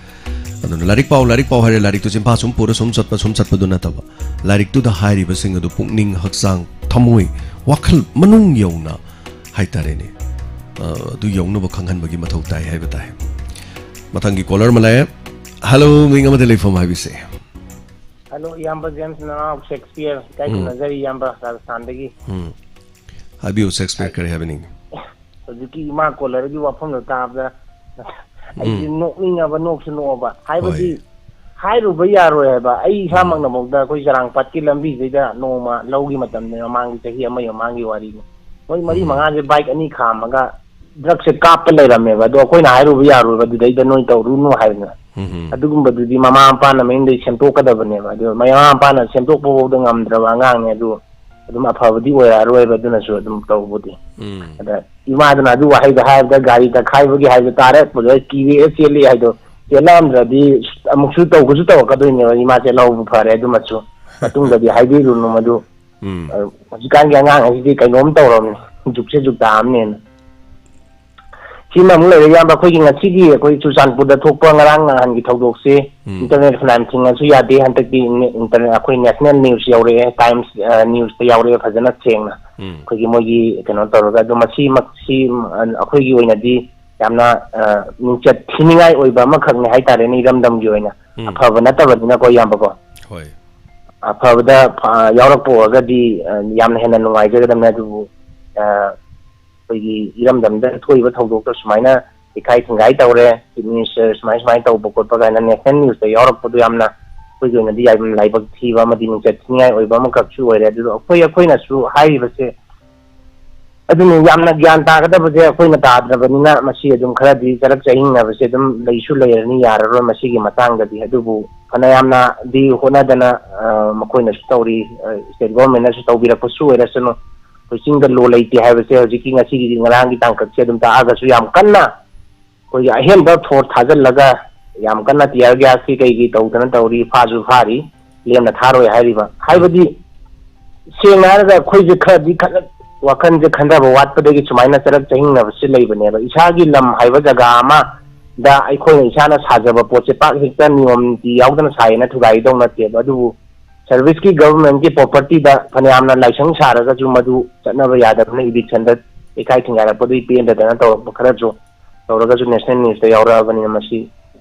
ꯑꯗꯨꯅ ꯂꯥꯏꯔꯤꯛ ꯄꯥꯎ, ꯂꯥꯏꯔꯤꯛ ꯄꯥꯎ ꯍꯥꯏꯔꯦ, ꯂꯥꯏꯔꯤꯛꯇꯨ ꯆꯤꯟꯐꯥ ꯁꯨꯝ ꯄꯨꯔ ꯁꯨꯝ ꯆꯠꯄ, ꯁꯨꯝ ꯆꯠꯄꯗꯨ ꯅꯠꯇꯕ, ꯂꯥꯏꯔꯤꯛꯇꯨꯗ ꯍꯥꯏꯔꯤꯕꯁꯤꯡ ꯑꯗꯨ ꯄꯨꯛꯅꯤꯡ, ꯍꯛꯆꯥꯡ, ꯊꯃꯣꯏ, ꯋꯥꯈꯜ ꯃꯅꯨꯡ ꯌꯧꯅ ꯍꯥꯏꯇꯥꯔꯦꯅꯦ, ꯑ, ꯑꯗꯨ ꯌꯧꯅꯕ ꯈꯪꯍꯟꯕꯒꯤ ꯃꯊꯧ ꯇꯥꯏ ꯍꯥꯏꯕ ꯇꯥꯏ꯫ ꯃꯊꯪꯒꯤ caller ꯑꯃ ꯂꯥꯛꯑꯦ꯫ Hello, ꯃꯤꯡ ꯑꯃꯗ ꯂꯩꯐꯝ ꯍꯥꯏꯕꯤꯁꯦ꯫ Hello, ꯏꯌꯥꯝꯕ ꯖꯦꯝꯁ, ꯅꯅꯥꯎ ꯁꯦꯛꯁꯄꯤꯌꯔ, ꯏꯀꯥꯏ ꯎꯝ꯫ ꯈꯨꯝꯅꯖꯔꯤ ꯏꯌꯥꯝꯕ ꯔꯥꯖꯁꯊꯥꯟꯗꯒꯤ꯫ ꯎꯝ꯫ ꯍꯥꯏꯕꯤꯌꯨ, ꯁꯦꯛꯁꯄꯤꯌꯔ, ꯀꯔꯤ ꯍꯥꯏꯕꯤꯅꯤꯡꯉꯤ? ꯍꯧꯖꯤꯛꯀꯤ ꯏꯃꯥ ꯀꯣꯂꯔꯒꯤ ꯋꯥꯐꯝꯗꯣ ꯇꯥꯕꯗ ꯑꯩꯁꯦ ꯎꯝ꯫ ꯅꯣꯛꯅꯤꯡꯉꯕ, ꯅꯣꯛꯁꯨ ꯅꯣꯛꯑꯕ꯫ ꯍꯥꯏꯕꯗꯤ ꯍꯣꯏ꯫ ꯍꯥꯏꯔꯨꯕ ꯌꯥꯔꯣꯏ ꯍꯥꯏꯕ꯫ ꯑꯩ ꯎꯝ꯫ ꯏꯁꯥꯃꯛꯅꯐꯥꯎꯗ ꯑꯩꯈꯣꯏ ꯆꯔꯥꯡꯄꯥꯠꯀꯤ ꯂꯝꯕꯤꯁꯤꯗ ꯅꯣꯡꯃ ꯂꯧꯒꯤ ꯃꯇꯝꯅꯦ, ꯃꯃꯥꯡꯒꯤ ꯆꯍꯤ ꯑꯃꯒꯤ ꯃꯃꯥꯡꯒꯤ ꯋꯥꯔꯤꯅꯤ꯫ ꯃꯣꯏ ꯃꯔꯤ ꯎꯝ꯫ ꯃꯉꯥꯁꯦ ꯕꯥꯏꯛ ꯑꯅꯤ ꯈꯥꯝꯃꯒ ꯗ꯭ꯔꯛꯁꯦ ꯀꯥꯞꯄ ꯂꯩꯔꯝꯃꯦꯕ꯫ ꯑꯗꯣ ꯑꯩꯈꯣꯏꯅ ꯍꯥꯏꯔꯨꯕ ꯌꯥꯔꯣꯏꯕ, ꯑꯗꯨꯗꯩꯗ ꯅꯣꯏ ꯇꯧꯔꯨꯅꯨ ꯍꯥꯏꯗꯅ꯫ ꯎꯝ꯫ ꯑꯗꯨꯒꯨꯝꯕꯗꯨꯗꯤ ꯃꯃꯥ ꯃꯄꯥꯅ ꯃꯌꯨꯝꯗꯩ ꯁꯦꯝꯗꯣꯛꯀꯗꯕꯅꯦꯕ꯫ ꯑꯗꯨ ꯃꯃꯥ ꯃꯄꯥꯅ ꯁꯦꯝꯗꯣꯛꯄ ꯐꯥꯎꯗ ꯉꯝꯗ꯭ꯔꯕ ꯑꯉꯥꯡꯅꯦ, ꯑꯗꯨ ꯑꯗꯨꯝ ꯑꯐꯕꯗꯤ ꯑꯣꯏꯔꯛꯑꯔꯣꯏꯕ꯫ ꯑꯗꯨꯅꯁꯨ ꯑꯗꯨꯝ ꯇꯧꯕꯗꯤ꯫ ꯎꯝ꯫ ꯑꯗ ꯏꯃꯥꯗꯨꯅ ꯑꯗꯨ ꯋꯥꯍꯩꯗꯣ ꯍꯥꯏꯕꯗ ꯒꯥꯔꯤ ꯇꯛꯈꯥꯏꯕꯒꯤ ꯍꯥꯏꯗꯣ ꯇꯥꯔꯦ, ꯄꯨꯂꯞ ꯀꯤꯔꯦ ꯆꯦꯜꯂꯤ ꯍꯥꯏꯗꯣ꯫ ꯆꯦꯜꯂꯛꯑꯝꯗ꯭ꯔꯗꯤ ꯑꯃꯨꯛꯁꯨ ꯇꯧꯕꯁꯨ ꯇꯧꯔꯛꯀꯗꯣꯏꯅꯦꯕ꯫ ꯏꯃꯥ ꯆꯦꯜꯍꯧꯕ ꯐꯔꯦ, ꯑꯗꯨꯃꯁꯨ ꯃꯇꯨꯡꯗꯗꯤ ꯍꯥꯏꯕꯤꯔꯨꯅꯨ ꯃꯗꯨ꯫ ꯎꯝ꯫ ꯑ, ꯍꯧꯖꯤꯛꯀꯥꯟꯒꯤ ꯑꯉꯥꯡ ꯑꯁꯤꯗꯤ ꯀꯩꯅꯣꯝ ꯇꯧꯔꯕꯅꯤ, ꯖꯨꯛꯁꯦ ꯖꯨꯛ ꯇꯥꯑꯝꯅꯦꯅ꯫ ꯁꯤꯃ ꯑꯃꯨꯛ ꯂꯩꯔꯦ ꯏꯌꯥꯝꯕ, ꯑꯩꯈꯣꯏꯒꯤ ꯉꯁꯤꯒꯤ ꯑꯩꯈꯣꯏ ꯆꯨꯔꯆꯥꯟꯄꯨꯔꯗ ꯊꯣꯛꯄ ꯉꯔꯥꯡ ꯅꯍꯥꯟꯒꯤ ꯊꯧꯗꯣꯛꯁꯤ ꯎꯝ꯫ ꯏꯟꯇꯔꯅꯦꯠ ꯐꯅꯌꯥꯝ ꯊꯤꯡꯉꯁꯨ ꯌꯥꯗꯦ꯫ ꯍꯟꯗꯛꯇꯤ ꯅꯦ-, ꯏꯟꯇꯔꯅꯦꯠ ꯑꯩꯈꯣꯏ ꯅꯦꯁꯅꯦꯜ ꯅ꯭ꯌꯨꯁ ꯌꯧꯔꯛꯑꯦ, ꯇꯥꯏꯝꯁ, ꯑ, ꯅ꯭ꯌꯨꯁꯇ ꯌꯧꯔꯛꯑꯦ ꯐꯖꯅ ꯁꯦꯡꯅ꯫ ꯎꯝ꯫ ꯑꯩꯈꯣꯏꯒꯤ ꯃꯣꯏꯒꯤ ꯀꯩꯅꯣ ꯇꯧꯔꯒ, ꯑꯗꯣ ꯃꯁꯤꯃꯛꯁꯤ, ꯑ, ꯑꯩꯈꯣꯏꯒꯤ ꯑꯣꯏꯅꯗꯤ ꯌꯥꯝꯅ, ꯑ, ꯃꯤꯡꯆꯠ ꯊꯤꯅꯤꯡꯉꯥꯏ ꯑꯣꯏꯕ ꯑꯃꯈꯛꯅꯤ ꯍꯥꯏꯇꯥꯔꯦꯅꯦ, ꯏꯔꯝꯗꯝꯒꯤ ꯑꯣꯏꯅ꯫ ꯎꯝ꯫ ꯑꯐꯕ ꯅꯠꯇꯕꯅꯤꯅꯀꯣ, ꯏꯌꯥꯝꯕꯀꯣ꯫ ꯍꯣꯏ꯫ ꯑꯐꯕꯗ ꯐ-, ꯌꯥꯎꯔꯛꯄ ꯑꯣꯏꯔꯒꯗꯤ, ꯑ, ꯌꯥꯝꯅ ꯍꯦꯟꯅ ꯅꯨꯡꯉꯥꯏꯖꯒꯗꯕꯅꯦ꯫ ꯑꯗꯨꯕꯨ, ꯑ, ꯑꯩꯈꯣꯏꯒꯤ ꯏꯔꯝꯗꯝꯗ ꯊꯣꯛꯏꯕ ꯊꯧꯗꯣꯛꯇꯣ ꯁꯨꯃꯥꯏꯅ ꯏꯀꯥꯏ ꯊꯤꯡꯒꯥꯏ ꯇꯧꯔꯦ, Chief Minister ꯁꯨꯃꯥꯏ ꯁꯨꯃꯥꯏꯅ ꯇꯧꯕ ꯈꯣꯠꯄ ꯀꯥꯏꯅ national news ꯇ ꯌꯥꯎꯔꯛꯄꯗꯣ ꯌꯥꯝꯅ ꯑꯩꯈꯣꯏꯒꯤ ꯑꯣꯏꯅꯗꯤ ꯌꯥꯝꯅ ꯂꯥꯏꯕꯛ ꯊꯤꯕ ꯑꯃꯗꯤ ꯃꯤꯡꯆꯠ ꯊꯤꯅꯤꯡꯉꯥꯏ ꯑꯣꯏꯕ ꯑꯃꯈꯛꯁꯨ ꯑꯣꯏꯔꯦ꯫ ꯑꯗꯨꯒ ꯑꯩꯈꯣꯏ, ꯑꯩꯈꯣꯏꯅꯁꯨ ꯍꯥꯏꯔꯤꯕꯁꯦ, ꯑꯗꯨꯅꯤ, ꯌꯥꯝꯅ ꯒ꯭ꯌꯥꯟ ꯇꯥꯒꯗꯕꯁꯦ ꯑꯩꯈꯣꯏꯅ ꯇꯥꯗ꯭ꯔꯕꯅꯤꯅ ꯃꯁꯤ ꯑꯗꯨꯝ ꯈꯔꯗꯤ ꯆꯔꯛ ꯆꯍꯤꯡꯅꯕꯁꯦ ꯑꯗꯨꯝ ꯂꯩꯁꯨ ꯂꯩꯔꯅꯤ, ꯌꯥꯔꯔꯣꯏ ꯃꯁꯤꯒꯤ ꯃꯇꯥꯡꯗꯗꯤ꯫ ꯑꯗꯨꯕꯨ ꯐꯅꯌꯥꯝꯅꯗꯤ ꯍꯣꯠꯅꯗꯅ, ꯑ, ꯃꯈꯣꯏꯅꯁꯨ ꯇꯧꯔꯤ, ꯑ, state government ꯅꯁꯨ ꯇꯧꯕꯤꯔꯛꯄꯁꯨ ꯑꯣꯏꯔꯁꯅꯨ꯫ ꯑꯩꯈꯣꯏ ꯆꯤꯡꯗ law ꯂꯩꯇꯦ ꯍꯥꯏꯕꯁꯦ ꯍꯧꯖꯤꯛꯀꯤ ꯉꯁꯤꯒꯤ ꯉꯔꯥꯡꯒꯤ ꯇꯥꯡꯀꯛꯁꯦ ꯑꯗꯨꯝ ꯇꯥꯛꯑꯒꯁꯨ ꯌꯥꯝ ꯀꯟꯅ ꯑꯩꯈꯣꯏꯒꯤ ꯑꯍꯦꯟꯕ force ꯊꯥꯖꯤꯜꯂꯒ ꯌꯥꯝ ꯀꯟꯅ tear gas ꯀꯤ ꯀꯩꯒꯤ ꯇꯧꯗꯅ ꯇꯧꯔꯤ, ꯐꯥꯁꯨ ꯐꯥꯔꯤ, ꯂꯦꯝꯅ ꯊꯥꯔꯣꯏ ꯍꯥꯏꯔꯤꯕ꯫ ꯍꯥꯏꯕꯗꯤ ꯁꯦꯡꯅ ꯍꯥꯏꯔꯒ ꯑꯩꯈꯣꯏꯁꯦ ꯈꯔꯗꯤ ꯈꯜꯂ-, ꯋꯥꯈꯜꯁꯦ ꯈꯟꯊꯕ ꯋꯥꯠꯄꯗꯒꯤ ꯁꯨꯃꯥꯏꯅ ꯆꯔꯛ ꯆꯍꯤꯡꯅꯕꯁꯦ ꯂꯩꯕꯅꯦꯕ꯫ ꯏꯁꯥꯒꯤ ꯂꯝ ꯍꯥꯏꯕ ꯖꯒꯥ ꯑꯃꯗ ꯑꯩꯈꯣꯏꯅ ꯏꯁꯥꯅ ꯁꯥꯖꯕ ꯄꯣꯠꯁꯦ ꯄꯥꯛ ꯍꯦꯛꯇ ꯅꯤꯌꯣꯝ ꯅꯤꯇꯤ ꯌꯥꯎꯗꯅ ꯁꯥꯏꯌꯦꯅ ꯊꯨꯒꯥꯏꯗꯧ ꯅꯠꯇꯦꯕ꯫ ꯑꯗꯨꯕꯨ service ꯀꯤ government ꯀꯤ property ꯗ ꯐꯅꯌꯥꯝꯅ ꯂꯥꯏꯁꯪ ꯁꯥꯔꯒꯁꯨ ꯃꯗꯨ ꯆꯠꯅꯕ ꯌꯥꯗꯕꯅ eviction ꯗ ꯏꯀꯥꯏ ꯊꯤꯡꯒꯥꯏꯔꯛꯄꯗꯨꯒꯤ ꯄꯦꯟꯗꯗꯅ ꯇꯧꯔꯛꯄ ꯈꯔꯁꯨ ꯇꯧꯔꯒꯁꯨ national news ꯇ ꯌꯥꯎꯔꯛꯑꯕꯅꯤꯅ ꯃꯁꯤ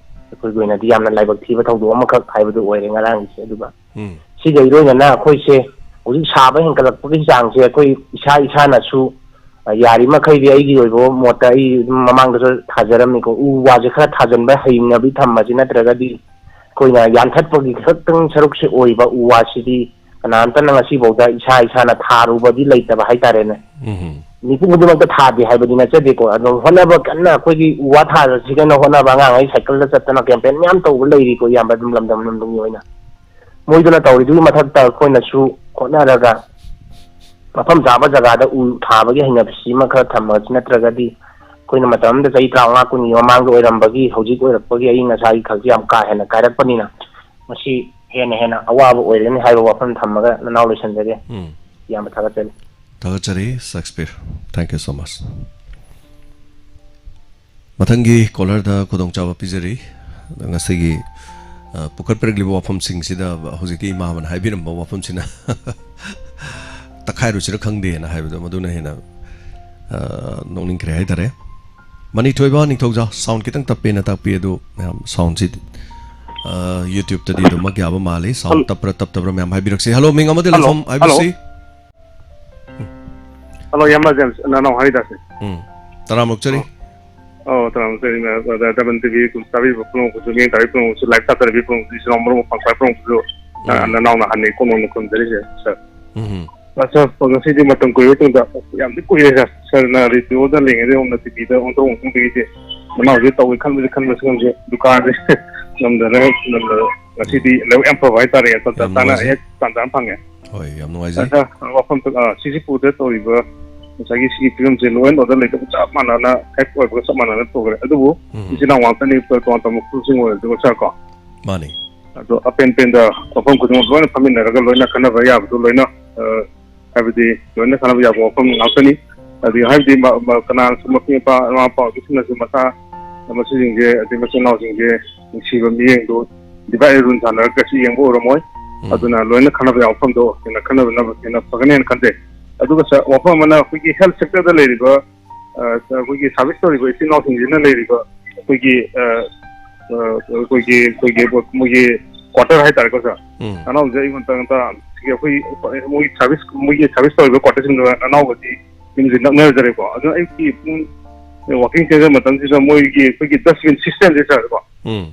ꯑꯩꯈꯣꯏꯒꯤ ꯑꯣꯏꯅꯗꯤ ꯌꯥꯝꯅ ꯂꯥꯏꯕꯛ ꯊꯤꯕ ꯊꯧꯗꯣꯛ ꯑꯃꯈꯛ ꯍꯥꯏꯕꯗꯨ ꯑꯣꯏꯔꯦ ꯉꯔꯥꯡꯒꯤꯁꯦ꯫ ꯑꯗꯨꯒ ꯎꯝ꯫ ꯁꯤꯒ ꯏꯔꯣꯏꯅꯅ ꯑꯩꯈꯣꯏꯁꯦ ꯍꯧꯖꯤꯛ ꯁꯥꯕ ꯍꯦꯟꯒꯠꯂꯛꯄꯒꯤ ꯆꯥꯡꯁꯦ ꯑꯩꯈꯣꯏ ꯏꯁꯥ ꯏꯁꯥꯅꯁꯨ, ꯑ, ꯌꯥꯔꯤꯃꯈꯩꯗꯤ ꯑꯩꯒꯤ ꯑꯣꯏꯕ ꯃꯣꯠꯇ ꯑꯩ ꯑꯗꯨꯝ ꯃꯃꯥꯡꯗꯁꯨ ꯊꯥꯖꯔꯝꯃꯤꯀꯣ, ꯎ ꯋꯥꯁꯦ ꯈꯔ ꯊꯥꯖꯤꯟꯕ ꯍꯩꯅꯕꯤ ꯊꯝꯃꯁꯤ, ꯅꯠꯇ꯭ꯔꯒꯗꯤ ꯑꯩꯈꯣꯏꯅ ꯌꯥꯟꯊꯠꯄꯒꯤ ꯈꯛꯇꯪ ꯁꯔꯨꯛꯁꯦ ꯑꯣꯏꯕ ꯎ ꯋꯥꯁꯤꯗꯤ ꯀꯅꯥꯝꯇꯅ ꯉꯁꯤꯐꯥꯎꯗ ꯏꯁꯥ ꯏꯁꯥꯅ ꯊꯥꯔꯨꯕꯗꯤ ꯂꯩꯇꯕ ꯍꯥꯏꯇꯥꯔꯦꯅꯦ꯫ ꯎꯝ꯫ ꯃꯤꯄꯨꯝ ꯈꯨꯗꯤꯡꯃꯛꯇ ꯊꯥꯗꯦ ꯍꯥꯏꯕꯗꯤ ꯅꯠꯆꯗꯦꯀꯣ, ꯑꯗꯣ ꯍꯣꯠꯅꯕ ꯀꯟꯅ ꯑꯩꯈꯣꯏꯒꯤ ꯎ ꯋꯥ ꯊꯥꯔꯁꯤ ꯀꯩꯅꯣ ꯍꯣꯠꯅꯕ ꯑꯉꯥꯡꯈꯩ cycle ꯗ ꯆꯠꯇꯅ campaign ꯃꯌꯥꯝ ꯇꯧꯕ ꯂꯩꯔꯤꯀꯣ, ꯏꯌꯥꯝꯕ, ꯑꯗꯨꯝ ꯂꯝꯗꯝ ꯂꯝꯗꯝꯒꯤ ꯑꯣꯏꯅ꯫ ꯃꯣꯏꯗꯨꯅ ꯇꯧꯔꯤꯗꯨꯒꯤ ꯃꯊꯛꯇ ꯑꯩꯈꯣꯏꯅꯁꯨ ꯍꯣꯠꯅꯔꯒ ꯃꯐꯝ ꯆꯥꯕ ꯖꯒꯥꯗ ꯎ ꯊꯥꯕꯒꯤ ꯍꯩꯅꯕꯤꯁꯤꯃ ꯈꯔ ꯊꯝꯃꯁꯤ, ꯅꯠꯇ꯭ꯔꯒꯗꯤ ꯑꯩꯈꯣꯏꯅ ꯃꯇꯝ ꯑꯃꯗ ꯆꯍꯤ ꯇꯔꯥꯃꯉꯥ ꯀꯨꯟꯒꯤ ꯃꯃꯥꯡꯗ ꯑꯣꯏꯔꯝꯕꯒꯤ ꯍꯧꯖꯤꯛ ꯑꯣꯏꯔꯛꯄꯒꯤ ꯑꯏꯪ ꯑꯁꯥꯒꯤ ꯈꯜꯁꯦ ꯌꯥꯝ ꯀꯥ ꯍꯦꯟꯅ ꯀꯥꯏꯔꯛꯄꯅꯤꯅ ꯃꯁꯤ ꯍꯦꯟꯅ ꯍꯦꯟꯅ ꯑꯋꯥꯕ ꯑꯣꯏꯔꯒꯅꯤ ꯍꯥꯏꯕ ꯋꯥꯐꯝ ꯊꯝꯃꯒ ꯅꯅꯥꯎ ꯂꯣꯏꯁꯤꯟꯖꯒꯦ꯫ ꯎꯝ꯫ ꯏꯌꯥꯝꯕ ꯊꯥꯒꯠꯆꯔꯤ꯫ ꯊꯥꯒꯠꯆꯔꯤ, Shakespeare. Thank you so much꯫ ꯃꯊꯪꯒꯤ caller ꯗ ꯈꯨꯗꯣꯡꯆꯥꯕ ꯄꯤꯖꯔꯤ꯫ ꯉꯁꯤꯒꯤ, ꯑ, ꯄꯨꯈꯠꯄꯤꯔꯛꯂꯤꯕ ꯋꯥꯐꯝꯁꯤꯡꯁꯤꯗ ꯍꯧꯖꯤꯛꯀꯤ ꯏꯃꯥ ꯑꯃꯅ ꯍꯥꯏꯕꯤꯔꯝꯕ ꯋꯥꯐꯝꯁꯤꯅ ꯇꯛꯈꯥꯏꯔꯨꯁꯤꯔ ꯈꯪꯗꯦꯅ ꯍꯥꯏꯕꯗꯣ, ꯃꯗꯨꯅ ꯍꯦꯟꯅ, ꯑ, ꯅꯣꯛꯅꯤꯡꯈ꯭ꯔꯦ ꯍꯥꯏꯇꯥꯔꯦ꯫ ꯃꯅꯤꯊꯣꯏꯕ ꯅꯤꯡꯊꯧꯖꯥ, sound ꯈꯤꯇꯪ ꯇꯞꯄꯦꯅ ꯇꯥꯛꯄꯤ꯫ ꯑꯗꯨ ꯃꯌꯥꯝ sound ꯁꯤ, ꯑ, YouTube-ꯇꯗꯤ ꯑꯗꯨꯃꯛ ꯌꯥꯕ ꯃꯥꯜꯂꯤ꯫ Sound ꯍꯜ- ꯇꯞꯄ꯭ꯔꯥ ꯇꯞꯇꯕ꯭ꯔꯥ ꯃꯌꯥꯝ ꯍꯥꯏꯕꯤꯔꯛꯁꯤ꯫ Hello, ꯃꯤꯡ ꯑꯃꯗꯤ ꯍꯜꯂꯣ, ꯂꯩꯐꯝ ꯍꯥꯏꯕꯤꯔꯛꯁꯤ꯫ ꯍꯜꯂꯣ, ꯏꯌꯥꯝꯕ ꯖꯦꯝꯁ, ꯅꯅꯥꯎ ꯍꯔꯤꯗꯥꯁꯅꯤ꯫ ꯎꯝ, ꯇꯔꯥꯝꯅ ꯑꯣꯛꯆꯔꯤ꯫ ꯑꯣ, ꯇꯔꯥꯝꯅ ꯑꯣꯛꯆꯔꯤ, ꯃ-, ꯃ-, ꯗꯕꯟ ꯇꯤ ꯚꯤ ꯀꯨꯝ ꯇꯥꯕꯤꯕ ꯄꯨꯝꯅꯃꯛꯄꯨꯁꯨ, ꯃꯤꯠꯌꯦꯡ ꯇꯥꯕꯤꯕ ꯄꯨꯝꯅꯃꯛꯄꯨꯁꯨ, live ꯊꯥꯗꯔꯤꯕ ꯄꯨꯝꯅꯃꯛꯄꯨꯁꯨ, ꯏꯆꯤꯜ ꯏꯅꯥꯎ ꯃꯔꯨꯞ ꯃꯄꯥꯡ ꯈ꯭ꯋꯥꯏ ꯄꯨꯝꯅꯃꯛꯄꯨꯁꯨ, ꯑ, ꯎꯝ꯫ ꯅꯅꯥꯎꯅ ꯍꯥꯟꯅ ꯏꯀꯣꯟ ꯀꯣꯟꯅ ꯈꯨꯔꯨꯝꯖꯔꯤꯁꯦ, ꯁꯥꯔ꯫ ꯎꯝ꯫ ꯑ, ꯁꯥꯔ, ꯉꯁꯤꯗꯤ ꯃꯇꯝ ꯀꯨꯏꯔꯕ ꯃꯇꯨꯡꯗ, ꯌꯥꯝꯗꯤ ꯀꯨꯏꯔꯦ, ꯁꯥꯔ꯫ ꯁꯥꯔꯅ ꯔꯦꯗꯤꯑꯣꯗ ꯂꯩꯔꯤꯉꯩꯗ ꯍꯧꯅ ꯇꯤ ꯚꯤꯗ ꯑꯣꯟꯊꯣꯛ ꯑꯣꯟꯊꯣꯛꯄꯒꯤꯗꯤ ꯃꯅꯥꯎꯁꯦ ꯇꯧꯒꯦ ꯈꯟꯕꯁꯦ ꯈꯟꯕꯁꯦ ꯉꯝꯗꯦ꯫ ꯗꯨꯀꯥꯟꯁꯦ ꯉꯝꯗꯅ, ꯉꯝꯗꯅ ꯉꯁꯤꯗꯤ ꯎꯝ꯫ ꯂꯥꯏꯕꯛ ꯌꯥꯝ ꯐꯕ ꯍꯥꯏꯇꯥꯔꯦ꯫ ꯇꯟꯖꯥ ꯌꯥꯝ ꯆꯥꯅ ꯅꯨꯡꯉꯥꯏꯖꯩ꯫ ꯍꯦꯛ ꯇꯥꯟꯖꯥ ꯑꯃ ꯐꯪꯉꯦ꯫ ꯍꯣꯏ, ꯌꯥꯝ ꯅꯨꯡꯉꯥꯏꯖꯩ꯫ ꯑ, ꯁꯥꯔ, ꯋꯥꯐꯝ, ꯑ, ꯁꯤꯁꯤꯄꯨꯔꯗ ꯇꯧꯔꯤꯕ ꯉꯁꯥꯏꯒꯤ ꯁꯤꯒꯤ ꯐꯤꯕꯝꯁꯦ law and order ꯂꯩꯇꯕ ꯆꯞ ꯃꯥꯟꯅꯅ ꯍꯦꯛ ꯑꯣꯏꯕꯒ ꯆꯞ ꯃꯥꯟꯅꯅ ꯇꯧꯈ꯭ꯔꯦ꯫ ꯑꯗꯨꯕꯨ ꯎꯝ꯫ ꯏꯆꯤꯜ ꯏꯅꯥꯎ ꯉꯥꯛꯇꯅꯤ, ꯇꯣꯉꯥꯟ ꯇꯣꯉꯥꯟꯕ ꯈꯨꯜꯁꯤꯡ ꯑꯣꯏꯔꯁꯨ, ꯁꯥꯔ ꯀꯣ꯫ ꯃꯥꯅꯤ꯫ ꯑꯗꯣ ꯑꯄꯦꯟ ꯄꯦꯟꯗ ꯋꯥꯐꯝ ꯈꯨꯗꯤꯡꯃꯛ ꯂꯣꯏꯅ ꯐꯝꯃꯤꯟꯅꯔꯒ ꯂꯣꯏꯅ ꯈꯟꯅꯕ ꯌꯥꯕꯗꯨ ꯂꯣꯏꯅ, ꯑ, ꯍꯥꯏꯕꯗꯤ ꯂꯣꯏꯅ ꯈꯟꯅꯕ ꯌꯥꯕ ꯋꯥꯐꯝ ꯉꯥꯛꯇꯅꯤ꯫ ꯑꯗꯨ ꯍꯥꯏꯕꯗꯤ ꯃ-, ꯃ-, ꯀꯅꯥꯅꯁꯨ ꯃꯄꯤ ꯃꯄꯥ, ꯃꯃꯥ ꯃꯄꯥ ꯑꯣꯏꯕꯁꯤꯡꯅꯁꯨ ꯃꯆꯥ ꯃꯁꯨꯁꯤꯡꯁꯦ, ꯑꯗꯩ ꯃꯆꯤꯟ ꯃꯅꯥꯎꯁꯤꯡꯁꯦ ꯅꯨꯡꯁꯤꯕ ꯃꯤꯠꯌꯦꯡꯗꯣ divide and rule ꯁꯥꯟꯅꯔꯒ ꯀꯩꯁꯨ ꯌꯦꯡꯕ ꯑꯣꯏꯔꯝꯃꯣꯏ꯫ ꯎꯝ꯫ ꯑꯗꯨꯅ ꯂꯣꯏꯅ ꯈꯟꯅꯕ ꯌꯥꯕ ꯋꯥꯐꯝꯗꯣ ꯍꯦꯟꯅ ꯈꯟꯅꯕꯅ ꯍꯦꯟꯅ ꯐꯒꯅꯦꯅ ꯈꯟꯖꯩ꯫ ꯑꯗꯨꯒ ꯁꯥꯔ, ꯋꯥꯐꯝ ꯑꯃꯅ ꯑꯩꯈꯣꯏꯒꯤ health sector ꯗ ꯂꯩꯔꯤꯕ, ꯑ, ꯑꯩꯈꯣꯏꯒꯤ service ꯇꯧꯔꯤꯕ ꯏꯆꯤꯜ ꯏꯅꯥꯎꯁꯤꯡꯁꯤꯅ ꯂꯩꯔꯤꯕ ꯑꯩꯈꯣꯏꯒꯤ, ꯑ, ꯑ, ꯑꯩꯈꯣꯏꯒꯤ, ꯑꯩꯈꯣꯏꯒꯤ ꯃꯣꯏꯒꯤ quarter ꯍꯥꯏꯇꯥꯔꯦꯀꯣ, ꯁꯥꯔ꯫ ꯎꯝ꯫ ꯅꯅꯥꯎꯁꯦ ꯑꯩꯉꯣꯟꯗ ꯉꯟꯇ ꯁꯤꯒꯤ ꯑꯩꯈꯣꯏ ꯃꯣꯏꯒꯤ service, ꯃꯣꯏꯒꯤ service ꯇꯧꯔꯤꯕ quarter ꯁꯤꯡꯗꯨ ꯅꯅꯥꯎꯒꯗꯤ ꯌꯨꯝꯁꯤ ꯅꯛꯅꯖꯔꯦꯀꯣ꯫ ꯑꯗꯨꯅ ꯑꯌꯨꯛꯀꯤ ꯄꯨꯡ, walking ꯆꯦꯟꯖꯕ ꯃꯇꯝꯁꯤꯗ ꯃꯣꯏꯒꯤ ꯑꯩꯈꯣꯏꯒꯤ dustbin system ꯁꯦ, ꯁꯥꯔ, ꯀꯣ꯫ ꯎꯝ꯫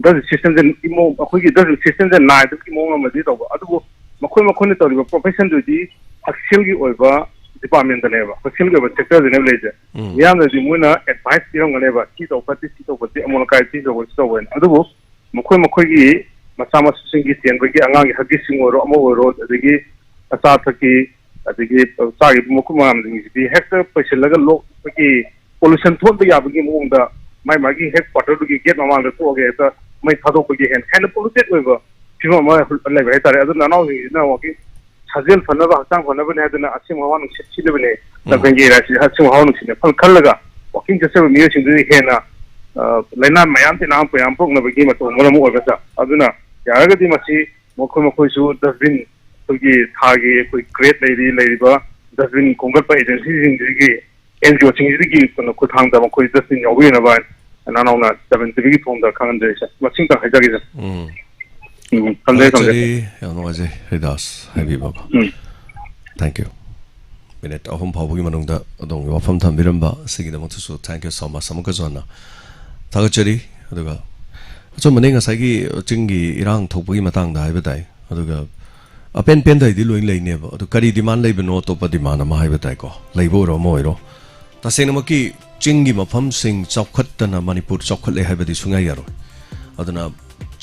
Dustbin system ꯁꯦ ꯏꯃꯣ-, ꯑꯩꯈꯣꯏꯒꯤ dustbin system ꯁꯦ ꯅꯥꯏꯗꯕꯒꯤ ꯃꯑꯣꯡ ꯑꯃꯗꯤ ꯇꯧꯕ, ꯑꯗꯨꯕꯨ ꯃꯈꯣꯏ ꯃꯈꯣꯏꯅ ꯇꯧꯔꯤꯕ profession ꯗꯨꯗꯤ ꯍꯛꯁꯦꯜꯒꯤ ꯑꯣꯏꯕ department ꯇꯅꯦꯕ, ꯍꯛꯁꯦꯜꯒꯤ ꯑꯣꯏꯕ sector ꯗꯅꯦꯕ ꯂꯩꯔꯤꯁꯦ꯫ ꯎꯝ꯫ ꯃꯤꯌꯥꯝꯅꯗꯤ ꯃꯣꯏꯅ advice ꯄꯤꯔꯝꯒꯅꯦꯕ, ꯁꯤ ꯇꯧ ꯐꯠꯇꯦ, ꯁꯤ ꯇꯧ ꯐꯠꯇꯦ, ꯑꯃꯣꯠ ꯑꯀꯥꯏ ꯁꯤ ꯇꯧꯕ, ꯁꯤ ꯇꯧꯕ ꯍꯥꯏꯅ꯫ ꯑꯗꯨꯕꯨ ꯃꯈꯣꯏ ꯃꯈꯣꯏꯒꯤ ꯃꯆꯥ ꯃꯁꯨꯁꯤꯡꯒꯤ ꯆꯦꯟꯕꯒꯤ, ꯑꯉꯥꯡꯒꯤ huggies ꯁꯤꯡ ꯑꯣꯏꯔꯣ, ꯑꯃ ꯑꯣꯏꯔꯣ, ꯑꯗꯒꯤ ꯑꯆꯥ ꯑꯊꯛꯀꯤ, ꯑꯗꯒꯤ ꯆꯥꯈꯤꯕ ꯃꯈꯨꯝ ꯃꯌꯥꯝꯁꯤꯡꯁꯤꯗꯤ ꯍꯦꯛꯇ ꯄꯩꯁꯤꯜꯂꯒ ꯂꯣꯛ-, ꯑꯩꯈꯣꯏꯒꯤ pollution ꯊꯣꯛꯍꯟꯕ ꯌꯥꯕꯒꯤ ꯃꯑꯣꯡꯗ ꯃꯥꯏ ꯃꯥꯒꯤ ꯍꯦꯛ quarter ꯗꯨꯒꯤ gate ꯃꯃꯥꯡꯗ ꯊꯣꯛꯑꯒ ꯍꯦꯛꯇ ꯃꯩ ꯊꯥꯗꯣꯛꯄꯒꯤ ꯍꯦꯟꯅ, ꯍꯦꯟꯅ polluted ꯑꯣꯏꯕ ꯐꯤꯕꯝ ꯑꯃ ꯂꯩꯕ ꯍꯥꯏꯇꯥꯔꯦ꯫ ꯑꯗꯨ ꯅꯅꯥꯎꯁꯤꯡꯁꯤꯅ ꯋꯥꯀꯤꯡ ꯁꯥꯖꯦꯜ ꯐꯅꯕ, ꯍꯛꯆꯥꯡ ꯐꯅꯕꯅꯦ ꯍꯥꯏꯗꯨꯅ ꯑꯁꯦꯡꯕ ꯍꯋꯥ ꯅꯨꯡꯁꯤꯠ ꯁꯤꯠꯂꯤꯕꯅꯦ꯫ ꯎꯝ꯫ ꯂꯝꯐꯦꯜꯒꯤ area ꯁꯤ ꯑꯁꯦꯡꯕ ꯍꯋꯥ ꯅꯨꯡꯁꯤꯠꯅꯦ ꯈꯜ-, ꯈꯜꯂꯒ ꯋꯥꯀꯤꯡ ꯆꯠꯆꯕ ꯃꯤꯑꯣꯏꯁꯤꯡꯗꯨꯗꯤ ꯍꯦꯟꯅ, ꯑ, ꯂꯥꯏꯅꯥ ꯃꯌꯥꯝ ꯇꯤꯟꯅ ꯃꯌꯥꯝ ꯄꯣꯛꯅꯕꯒꯤ ꯃꯇꯧ ꯃꯔꯝ ꯑꯣꯏꯕ, ꯁꯥꯔ꯫ ꯑꯗꯨꯅ ꯌꯥꯔꯒꯗꯤ ꯃꯁꯤ ꯃꯈꯣꯏ ꯃꯈꯣꯏꯁꯨ dustbin, ꯑꯩꯈꯣꯏꯒꯤ ꯊꯥꯒꯤ ꯑꯩꯈꯣꯏ crate ꯂꯩꯔꯤ, ꯂꯩꯔꯤꯕ dustbin ꯈꯣꯝꯒꯠꯄ agency ꯁꯤꯡꯁꯤꯒꯤ ꯑꯦꯟ ꯖꯤ ꯑꯣꯁꯤꯡꯁꯤꯒꯤ ꯀꯩꯅꯣ ꯈꯨꯠꯊꯥꯡꯗ ꯃꯈꯣꯏ ꯖꯁꯇꯤꯟ ꯌꯥꯎꯕꯤꯅꯕ ꯍꯥꯏꯅ ꯅꯅꯥꯎꯅ ꯁꯕꯦꯟ ꯇꯤꯚꯤꯒꯤ ꯊꯣꯡꯗ ꯈꯪꯍꯟꯖꯔꯤꯁꯦ꯫ ꯃꯁꯤꯡꯇꯪ ꯍꯥꯏꯖꯒꯦ꯫ ꯎꯝ꯫ ꯎꯝ, ꯊꯝꯖꯔꯦ, ꯊꯝꯖꯔꯦ꯫ ꯊꯥꯒꯠꯆꯔꯤ꯫ ꯌꯥꯝ ꯅꯨꯡꯉꯥꯏꯖꯩ, ꯍꯔꯤꯗꯥꯁ, ꯍꯥꯏꯕꯤꯕꯀꯣ꯫ ꯎꯝ꯫ Thank you꯫ ꯃꯤꯅꯤꯠ ꯑꯍꯨꯝ ꯐꯥꯎꯕꯒꯤ ꯃꯅꯨꯡꯗ ꯑꯗꯣꯝꯒꯤ ꯋꯥꯐꯝ ꯊꯝꯕꯤꯔꯝꯕ ꯑꯁꯤꯒꯤꯗꯃꯛꯇꯁꯨ thank you so much ꯑꯃꯨꯛꯀꯁꯨ ꯍꯟꯅ ꯊꯥꯒꯠꯆꯔꯤ꯫ ꯑꯗꯨꯒ ꯑꯆꯨꯝꯕꯅꯤ, ꯉꯁꯥꯏꯒꯤ ꯆꯤꯡꯒꯤ ꯏꯔꯥꯡ ꯊꯣꯛꯄꯒꯤ ꯃꯇꯥꯡꯗ ꯍꯥꯏꯕ ꯇꯥꯏ꯫ ꯑꯗꯨꯒ ꯑꯄꯦꯟ ꯄꯦꯟꯗꯩꯗꯤ ꯂꯣꯏ ꯂꯩꯅꯦꯕ꯫ ꯑꯗꯨ ꯀꯔꯤ demand ꯂꯩꯕꯅꯣ, ꯑꯇꯣꯞꯄ demand ꯑꯃ ꯍꯥꯏꯕ ꯇꯥꯏꯀꯣ, ꯂꯩꯕ ꯑꯣꯏꯔꯣ ꯑꯃ ꯑꯣꯏꯔꯣ, ꯇꯁꯦꯡꯅꯃꯛꯀꯤ ꯆꯤꯡꯒꯤ ꯃꯐꯝꯁꯤꯡ ꯆꯥꯎꯈꯠꯇꯅ ꯃꯅꯤꯄꯨꯔ ꯆꯥꯎꯈꯠꯂꯦ ꯍꯥꯏꯕꯗꯤ ꯁꯨꯡꯌꯥ ꯌꯥꯔꯣꯏ꯫ ꯑꯗꯨꯅ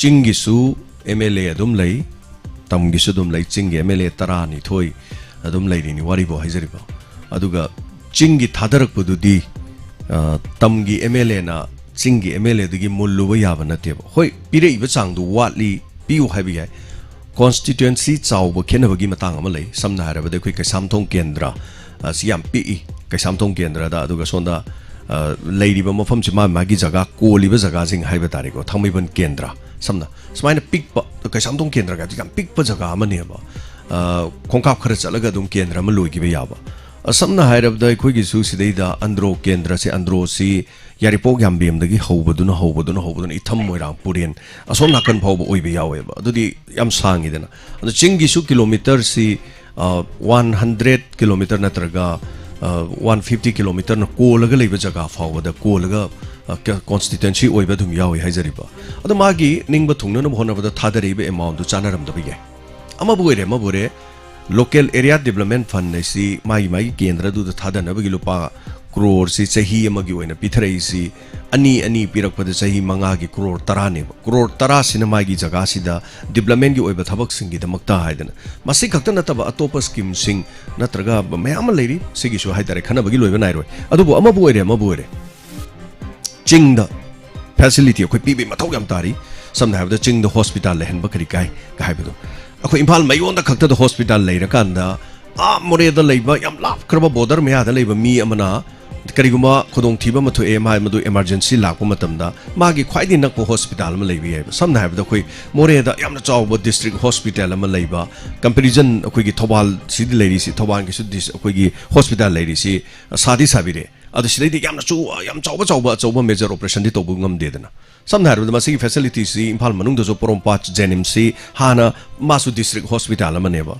ꯆꯤꯡꯒꯤꯁꯨ ꯑꯦꯝ ꯑꯦꯜ ꯑꯦ ꯑꯗꯨꯝ ꯂꯩ, ꯇꯝꯒꯤꯁꯨ ꯑꯗꯨꯝ ꯂꯩ, ꯆꯤꯡꯒꯤ ꯑꯦꯝ ꯑꯦꯜ ꯑꯦ ꯇꯔꯥꯅꯤꯊꯣꯏ ꯑꯗꯨꯝ ꯂꯩꯔꯤꯅꯤ, ꯋꯥꯔꯤꯕꯨ ꯍꯥꯏꯖꯔꯤꯕ꯫ ꯑꯗꯨꯒ ꯆꯤꯡꯒꯤ ꯊꯥꯗꯔꯛꯄꯗꯨꯗꯤ, ꯑ, ꯇꯝꯒꯤ ꯑꯦꯝ ꯑꯦꯜ ꯑꯦꯅ ꯆꯤꯡꯒꯤ ꯑꯦꯝ ꯑꯦꯜ ꯑꯦꯗꯒꯤ ꯃꯨꯜꯂꯨꯕ ꯌꯥꯕ ꯅꯠꯇꯦꯕ꯫ ꯍꯣꯏ, ꯄꯤꯔꯛꯏꯕ ꯆꯥꯡꯗꯨ ꯋꯥꯠꯂꯤ, ꯄꯤꯌꯨ ꯍꯥꯏꯕ ꯌꯥꯏ꯫ Constituency ꯆꯥꯎꯕ ꯈꯦꯠꯅꯕꯒꯤ ꯃꯇꯥꯡ ꯑꯃ ꯂꯩ꯫ ꯁꯝꯅ ꯍꯥꯏꯔꯕꯗ ꯑꯩꯈꯣꯏ ꯀꯩꯁꯥꯝꯊꯣꯡ ꯀꯦꯟꯗ꯭ꯔ ꯑꯁꯤ ꯌꯥꯝ ꯄꯤꯛꯏ꯫ ꯀꯩꯁꯥꯝꯊꯣꯡ ꯀꯦꯟꯗ꯭ꯔꯗ, ꯑꯗꯨꯒ ꯁꯣꯝꯗ, ꯑ, ꯂꯩꯔꯤꯕ ꯃꯐꯝꯁꯤ ꯃꯥ ꯃꯥꯒꯤ ꯖꯒꯥ ꯀꯣꯜꯂꯤꯕ ꯖꯒꯥꯁꯤꯡ ꯍꯥꯏꯕ ꯇꯥꯔꯦꯀꯣ, ꯊꯥꯡꯃꯩꯕꯟ ꯀꯦꯟꯗ꯭ꯔ, ꯁꯝꯅ ꯁꯨꯃꯥꯏꯅ ꯄꯤꯛꯄ, ꯀꯩꯁꯥꯝꯊꯣꯡ ꯀꯦꯟꯗ꯭ꯔꯒꯗꯤ ꯌꯥꯝ ꯄꯤꯛꯄ ꯖꯒꯥ ꯑꯃꯅꯦꯕ꯫ ꯑ, ꯈꯣꯡꯀꯥꯞ ꯈꯔ ꯆꯠꯂꯒ ꯑꯗꯨꯝ ꯀꯦꯟꯗ꯭ꯔ ꯑꯃ ꯂꯣꯏꯈꯤꯕ ꯌꯥꯕ꯫ ꯑ, ꯁꯝꯅ ꯍꯥꯏꯔꯕꯗ ꯑꯩꯈꯣꯏꯒꯤꯁꯨ ꯁꯤꯗꯩꯗ ꯑꯟꯗ꯭ꯔꯣ ꯀꯦꯟꯗ꯭ꯔꯁꯦ, ꯑꯟꯗ꯭ꯔꯣꯁꯤ ꯌꯥꯏꯔꯤꯄꯣꯛ ꯌꯥꯝꯕꯦꯝꯗꯒꯤ ꯍꯧꯕꯗꯨꯅ, ꯍꯧꯕꯗꯨꯅ, ꯍꯧꯕꯗꯨꯅ ꯏꯊꯝ ꯃꯣꯏꯔꯥꯡ ꯄꯨꯔꯦꯟ ꯑꯁꯣꯝ ꯅꯥꯀꯟ ꯐꯥꯎꯕ ꯑꯣꯏꯕ ꯌꯥꯎꯋꯦꯕ꯫ ꯑꯗꯨꯗꯤ ꯌꯥꯝ ꯁꯥꯡꯉꯤꯗꯅ꯫ ꯑꯗꯣ ꯆꯤꯡꯒꯤꯁꯨ ꯀꯤꯂꯣꯃꯤꯇꯔꯁꯤ, ꯑ, ꯋꯥꯟ ꯍꯟꯗ꯭ꯔꯦꯠ ꯀꯤꯂꯣꯃꯤꯇꯔ ꯅꯠꯇ꯭ꯔꯒ, ꯑ, ꯋꯥꯟ ꯐꯤꯐꯇꯤ ꯀꯤꯂꯣꯃꯤꯇꯔꯅ ꯀꯣꯜꯂꯒ ꯂꯩꯕ ꯖꯒꯥ ꯐꯥꯎꯕꯗ ꯀꯣꯜꯂꯒ, ꯑ, ꯀ-, constituency ꯑꯣꯏꯕ ꯑꯗꯨꯝ ꯌꯥꯎꯏ ꯍꯥꯏꯖꯔꯤꯕ꯫ ꯑꯗꯣ ꯃꯥꯒꯤ ꯅꯤꯡꯕ ꯊꯨꯡꯅꯅꯕ ꯍꯣꯠꯅꯕꯗ ꯊꯥꯗꯔꯛꯏꯕ amountꯗꯨ ꯆꯥꯟꯅꯔꯝꯗꯕ ꯌꯥꯏ꯫ ꯑꯃꯕꯨ ꯑꯣꯏꯔꯦ, ꯑꯃꯕꯨ ꯑꯣꯏꯔꯦ, Local Area Development Fund ꯍꯥꯏꯁꯤ ꯃꯥꯒꯤ, ꯃꯥꯒꯤ ꯀꯦꯟꯗ꯭ꯔꯗꯨꯗ ꯊꯥꯗꯅꯕꯒꯤ ꯂꯨꯄꯥ ꯀ꯭ꯔꯣꯔꯁꯤ ꯆꯍꯤ ꯑꯃꯒꯤ ꯑꯣꯏꯅ ꯄꯤꯊꯔꯛꯏꯁꯤ, ꯑꯅꯤ, ꯑꯅꯤ ꯄꯤꯔꯛꯄꯗ ꯆꯍꯤ ꯃꯉꯥꯒꯤ ꯀ꯭ꯔꯣꯔ ꯇꯔꯥꯅꯦꯕ꯫ ꯀ꯭ꯔꯣꯔ ꯇꯔꯥꯁꯤꯅ ꯃꯥꯒꯤ ꯖꯒꯥꯁꯤꯗ developmentꯀꯤ ꯑꯣꯏꯕ ꯊꯕꯛꯁꯤꯡꯒꯤꯗꯃꯛꯇ ꯍꯥꯏꯗꯅ꯫ ꯃꯁꯤ ꯈꯛꯇ ꯅꯠꯇꯕ ꯑꯇꯣꯞꯄ schemeꯁꯤꯡ ꯅꯠꯇ꯭ꯔꯒ ꯃꯌꯥꯝ ꯑꯃ ꯂꯩꯔꯤ꯫ ꯁꯤꯒꯤꯁꯨ ꯍꯥꯏꯇꯥꯔꯦ, ꯈꯟꯅꯕꯒꯤ ꯂꯣꯏꯕ ꯅꯥꯏꯔꯣꯏ꯫ ꯑꯗꯨꯕꯨ ꯑꯃꯕꯨ ꯑꯣꯏꯔꯦ, ꯑꯃꯕꯨ ꯑꯣꯏꯔꯦ, ꯆꯤꯡꯗ facility ꯑꯩꯈꯣꯏ ꯄꯤꯕꯒꯤ ꯃꯊꯧ ꯌꯥꯝ ꯇꯥꯔꯤ꯫ ꯁꯝꯅ ꯍꯥꯏꯔꯕꯗ ꯆꯤꯡꯗ hospital ꯂꯩꯍꯟꯕ ꯀꯔꯤ ꯀꯥꯏ ꯍꯥꯏꯕꯗꯣ꯫ ꯑꯩꯈꯣꯏ ꯏꯝꯐꯥꯜ ꯃꯌꯣꯟꯗ ꯈꯛꯇꯗ hospital ꯂꯩꯔꯀꯥꯟꯗ ꯑꯥ ꯃꯣꯔꯦꯗ ꯂꯩꯕ ꯌꯥꯝ ꯂꯥꯞꯈ꯭ꯔꯕ border ꯃꯌꯥꯗ ꯂꯩꯕ ꯃꯤ ꯑꯃꯅ ꯀꯔꯤꯒꯨꯝꯕ ꯈꯨꯗꯣꯡꯊꯤꯕ ꯑꯃ ꯊꯣꯛꯑꯦ, ꯃꯥ ꯃꯗꯨ emergency ꯂꯥꯛꯄ ꯃꯇꯝꯗ ꯃꯥꯒꯤ ꯈ꯭ꯋꯥꯏꯗꯒꯤ ꯅꯛꯄ hospital ꯑꯃ ꯂꯩꯕ ꯌꯥꯏꯕ꯫ ꯁꯝꯅ ꯍꯥꯏꯔꯕꯗ ꯑꯩꯈꯣꯏ ꯃꯣꯔꯦꯗ ꯌꯥꯝꯅ ꯆꯥꯎꯕ district hospital ꯑꯃ ꯂꯩꯕ, comparison ꯑꯩꯈꯣꯏꯒꯤ ꯊꯧꯕꯥꯜ ꯁꯤꯗꯤ ꯂꯩꯔꯤꯁꯤ, ꯊꯧꯕꯥꯜꯒꯤꯁꯨ dis-, ꯑꯩꯈꯣꯏꯒꯤ hospital ꯂꯩꯔꯤꯁꯤ ꯁꯥꯗꯤ ꯁꯥꯕꯤꯔꯦ, ꯑꯗꯣ ꯁꯤꯗꯩꯗꯤ ꯌꯥꯝꯅ ꯆꯥꯎ-, ꯌꯥꯝ ꯆꯥꯎꯕ ꯆꯥꯎꯕ ꯑꯆꯧꯕ major operationꯗꯤ ꯇꯧꯕ ꯉꯝꯗꯦꯗꯅ꯫ ꯁꯝꯅ ꯍꯥꯏꯔꯕꯗ ꯃꯁꯤꯒꯤ facilityꯁꯤ ꯏꯝꯐꯥꯜ ꯃꯅꯨꯡꯗꯁꯨ ꯄꯣꯔꯣꯝꯄꯥꯠ JNIMSꯁꯤ ꯍꯥꯟꯅ ꯃꯥꯁꯨ district hospital ꯑꯃꯅꯦꯕ꯫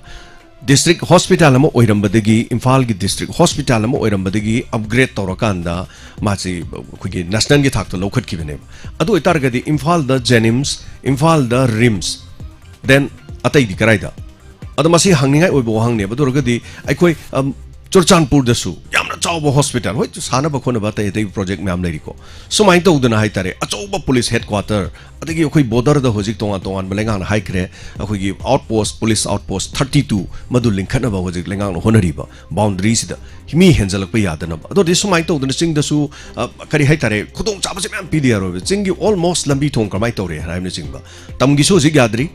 District hospital ꯑꯃ ꯑꯣꯏꯔꯝꯕꯗꯒꯤ, ꯏꯝꯐꯥꯜꯒꯤ district hospital ꯑꯃ ꯑꯣꯏꯔꯝꯕꯗꯒꯤ upgrade ꯇꯧꯔꯀꯥꯟꯗ ꯃꯥꯁꯤ ꯑꯩꯈꯣꯏꯒꯤ nationalꯒꯤ ꯊꯥꯛꯇ ꯂꯧꯈꯠꯈꯤꯕꯅꯦꯕ꯫ ꯑꯗꯨ ꯑꯣꯏꯇꯥꯔꯒꯗꯤ ꯏꯝꯐꯥꯜꯗ JNIMS, ꯏꯝꯐꯥꯜꯗ RIMS, then ꯑꯇꯩꯗꯤ ꯀꯔꯥꯏꯗ? ꯑꯗꯣ ꯃꯁꯤ ꯍꯪꯅꯤꯡꯉꯥꯏ ꯑꯣꯏꯕ ꯋꯥꯍꯪꯅꯦꯕ꯫ ꯑꯗꯨ ꯑꯣꯏꯔꯒꯗꯤ ꯑꯩꯈꯣꯏ, ꯑꯝ, ꯆꯨꯔꯆꯥꯟꯄꯨꯔꯗꯁꯨ ꯌꯥꯝꯅ ꯆꯥꯎꯕ hospital, ꯍꯣꯏ, ꯁꯥꯟꯅꯕ ꯈꯣꯠꯅꯕ ꯑꯇꯩ ꯑꯇꯩ project ꯃꯌꯥꯝ ꯂꯩꯔꯤꯀꯣ꯫ ꯁꯨꯃꯥꯏꯅ ꯇꯧꯗꯅ ꯍꯥꯏꯇꯥꯔꯦ, ꯑꯆꯧꯕ police headquarter, ꯑꯗꯒꯤ ꯑꯩꯈꯣꯏ borderꯗ ꯍꯧꯖꯤꯛ ꯇꯣꯉꯥꯟ ꯇꯣꯉꯥꯟꯕ ꯂꯩꯉꯥꯛꯅ ꯍꯥꯏꯈ꯭ꯔꯦ, ꯑꯩꯈꯣꯏꯒꯤ outpost, police outpost thirty two ꯃꯗꯨ ꯂꯤꯡꯈꯠꯅꯕ ꯍꯧꯖꯤꯛ ꯂꯩꯉꯥꯛꯅ ꯍꯣꯠꯅꯔꯤꯕ, boundaryꯁꯤꯗ ꯃꯤ ꯍꯦꯟꯖꯜꯂꯛꯄ ꯌꯥꯗꯅꯕ꯫ ꯑꯗꯨ ꯑꯣꯏꯔꯗꯤ ꯁꯨꯃꯥꯏꯅ ꯇꯧꯗꯅ ꯆꯤꯡꯗꯁꯨ, ꯑ, ꯀꯔꯤ ꯍꯥꯏꯇꯥꯔꯦ, ꯈꯨꯗꯣꯡꯆꯥꯕꯁꯦ ꯃꯌꯥꯝ ꯄꯤꯗ ꯌꯥꯔꯣꯏꯕ꯫ ꯆꯤꯡꯒꯤ almost ꯂꯝꯕꯤ ꯊꯣꯡ ꯀꯃꯥꯏꯅ ꯇꯧꯔꯦ ꯍꯥꯏꯕꯅꯆꯤꯡꯕ, ꯇꯝꯒꯤꯁꯨ ꯍꯧꯖꯤꯛ ꯌꯥꯗ꯭ꯔꯤ,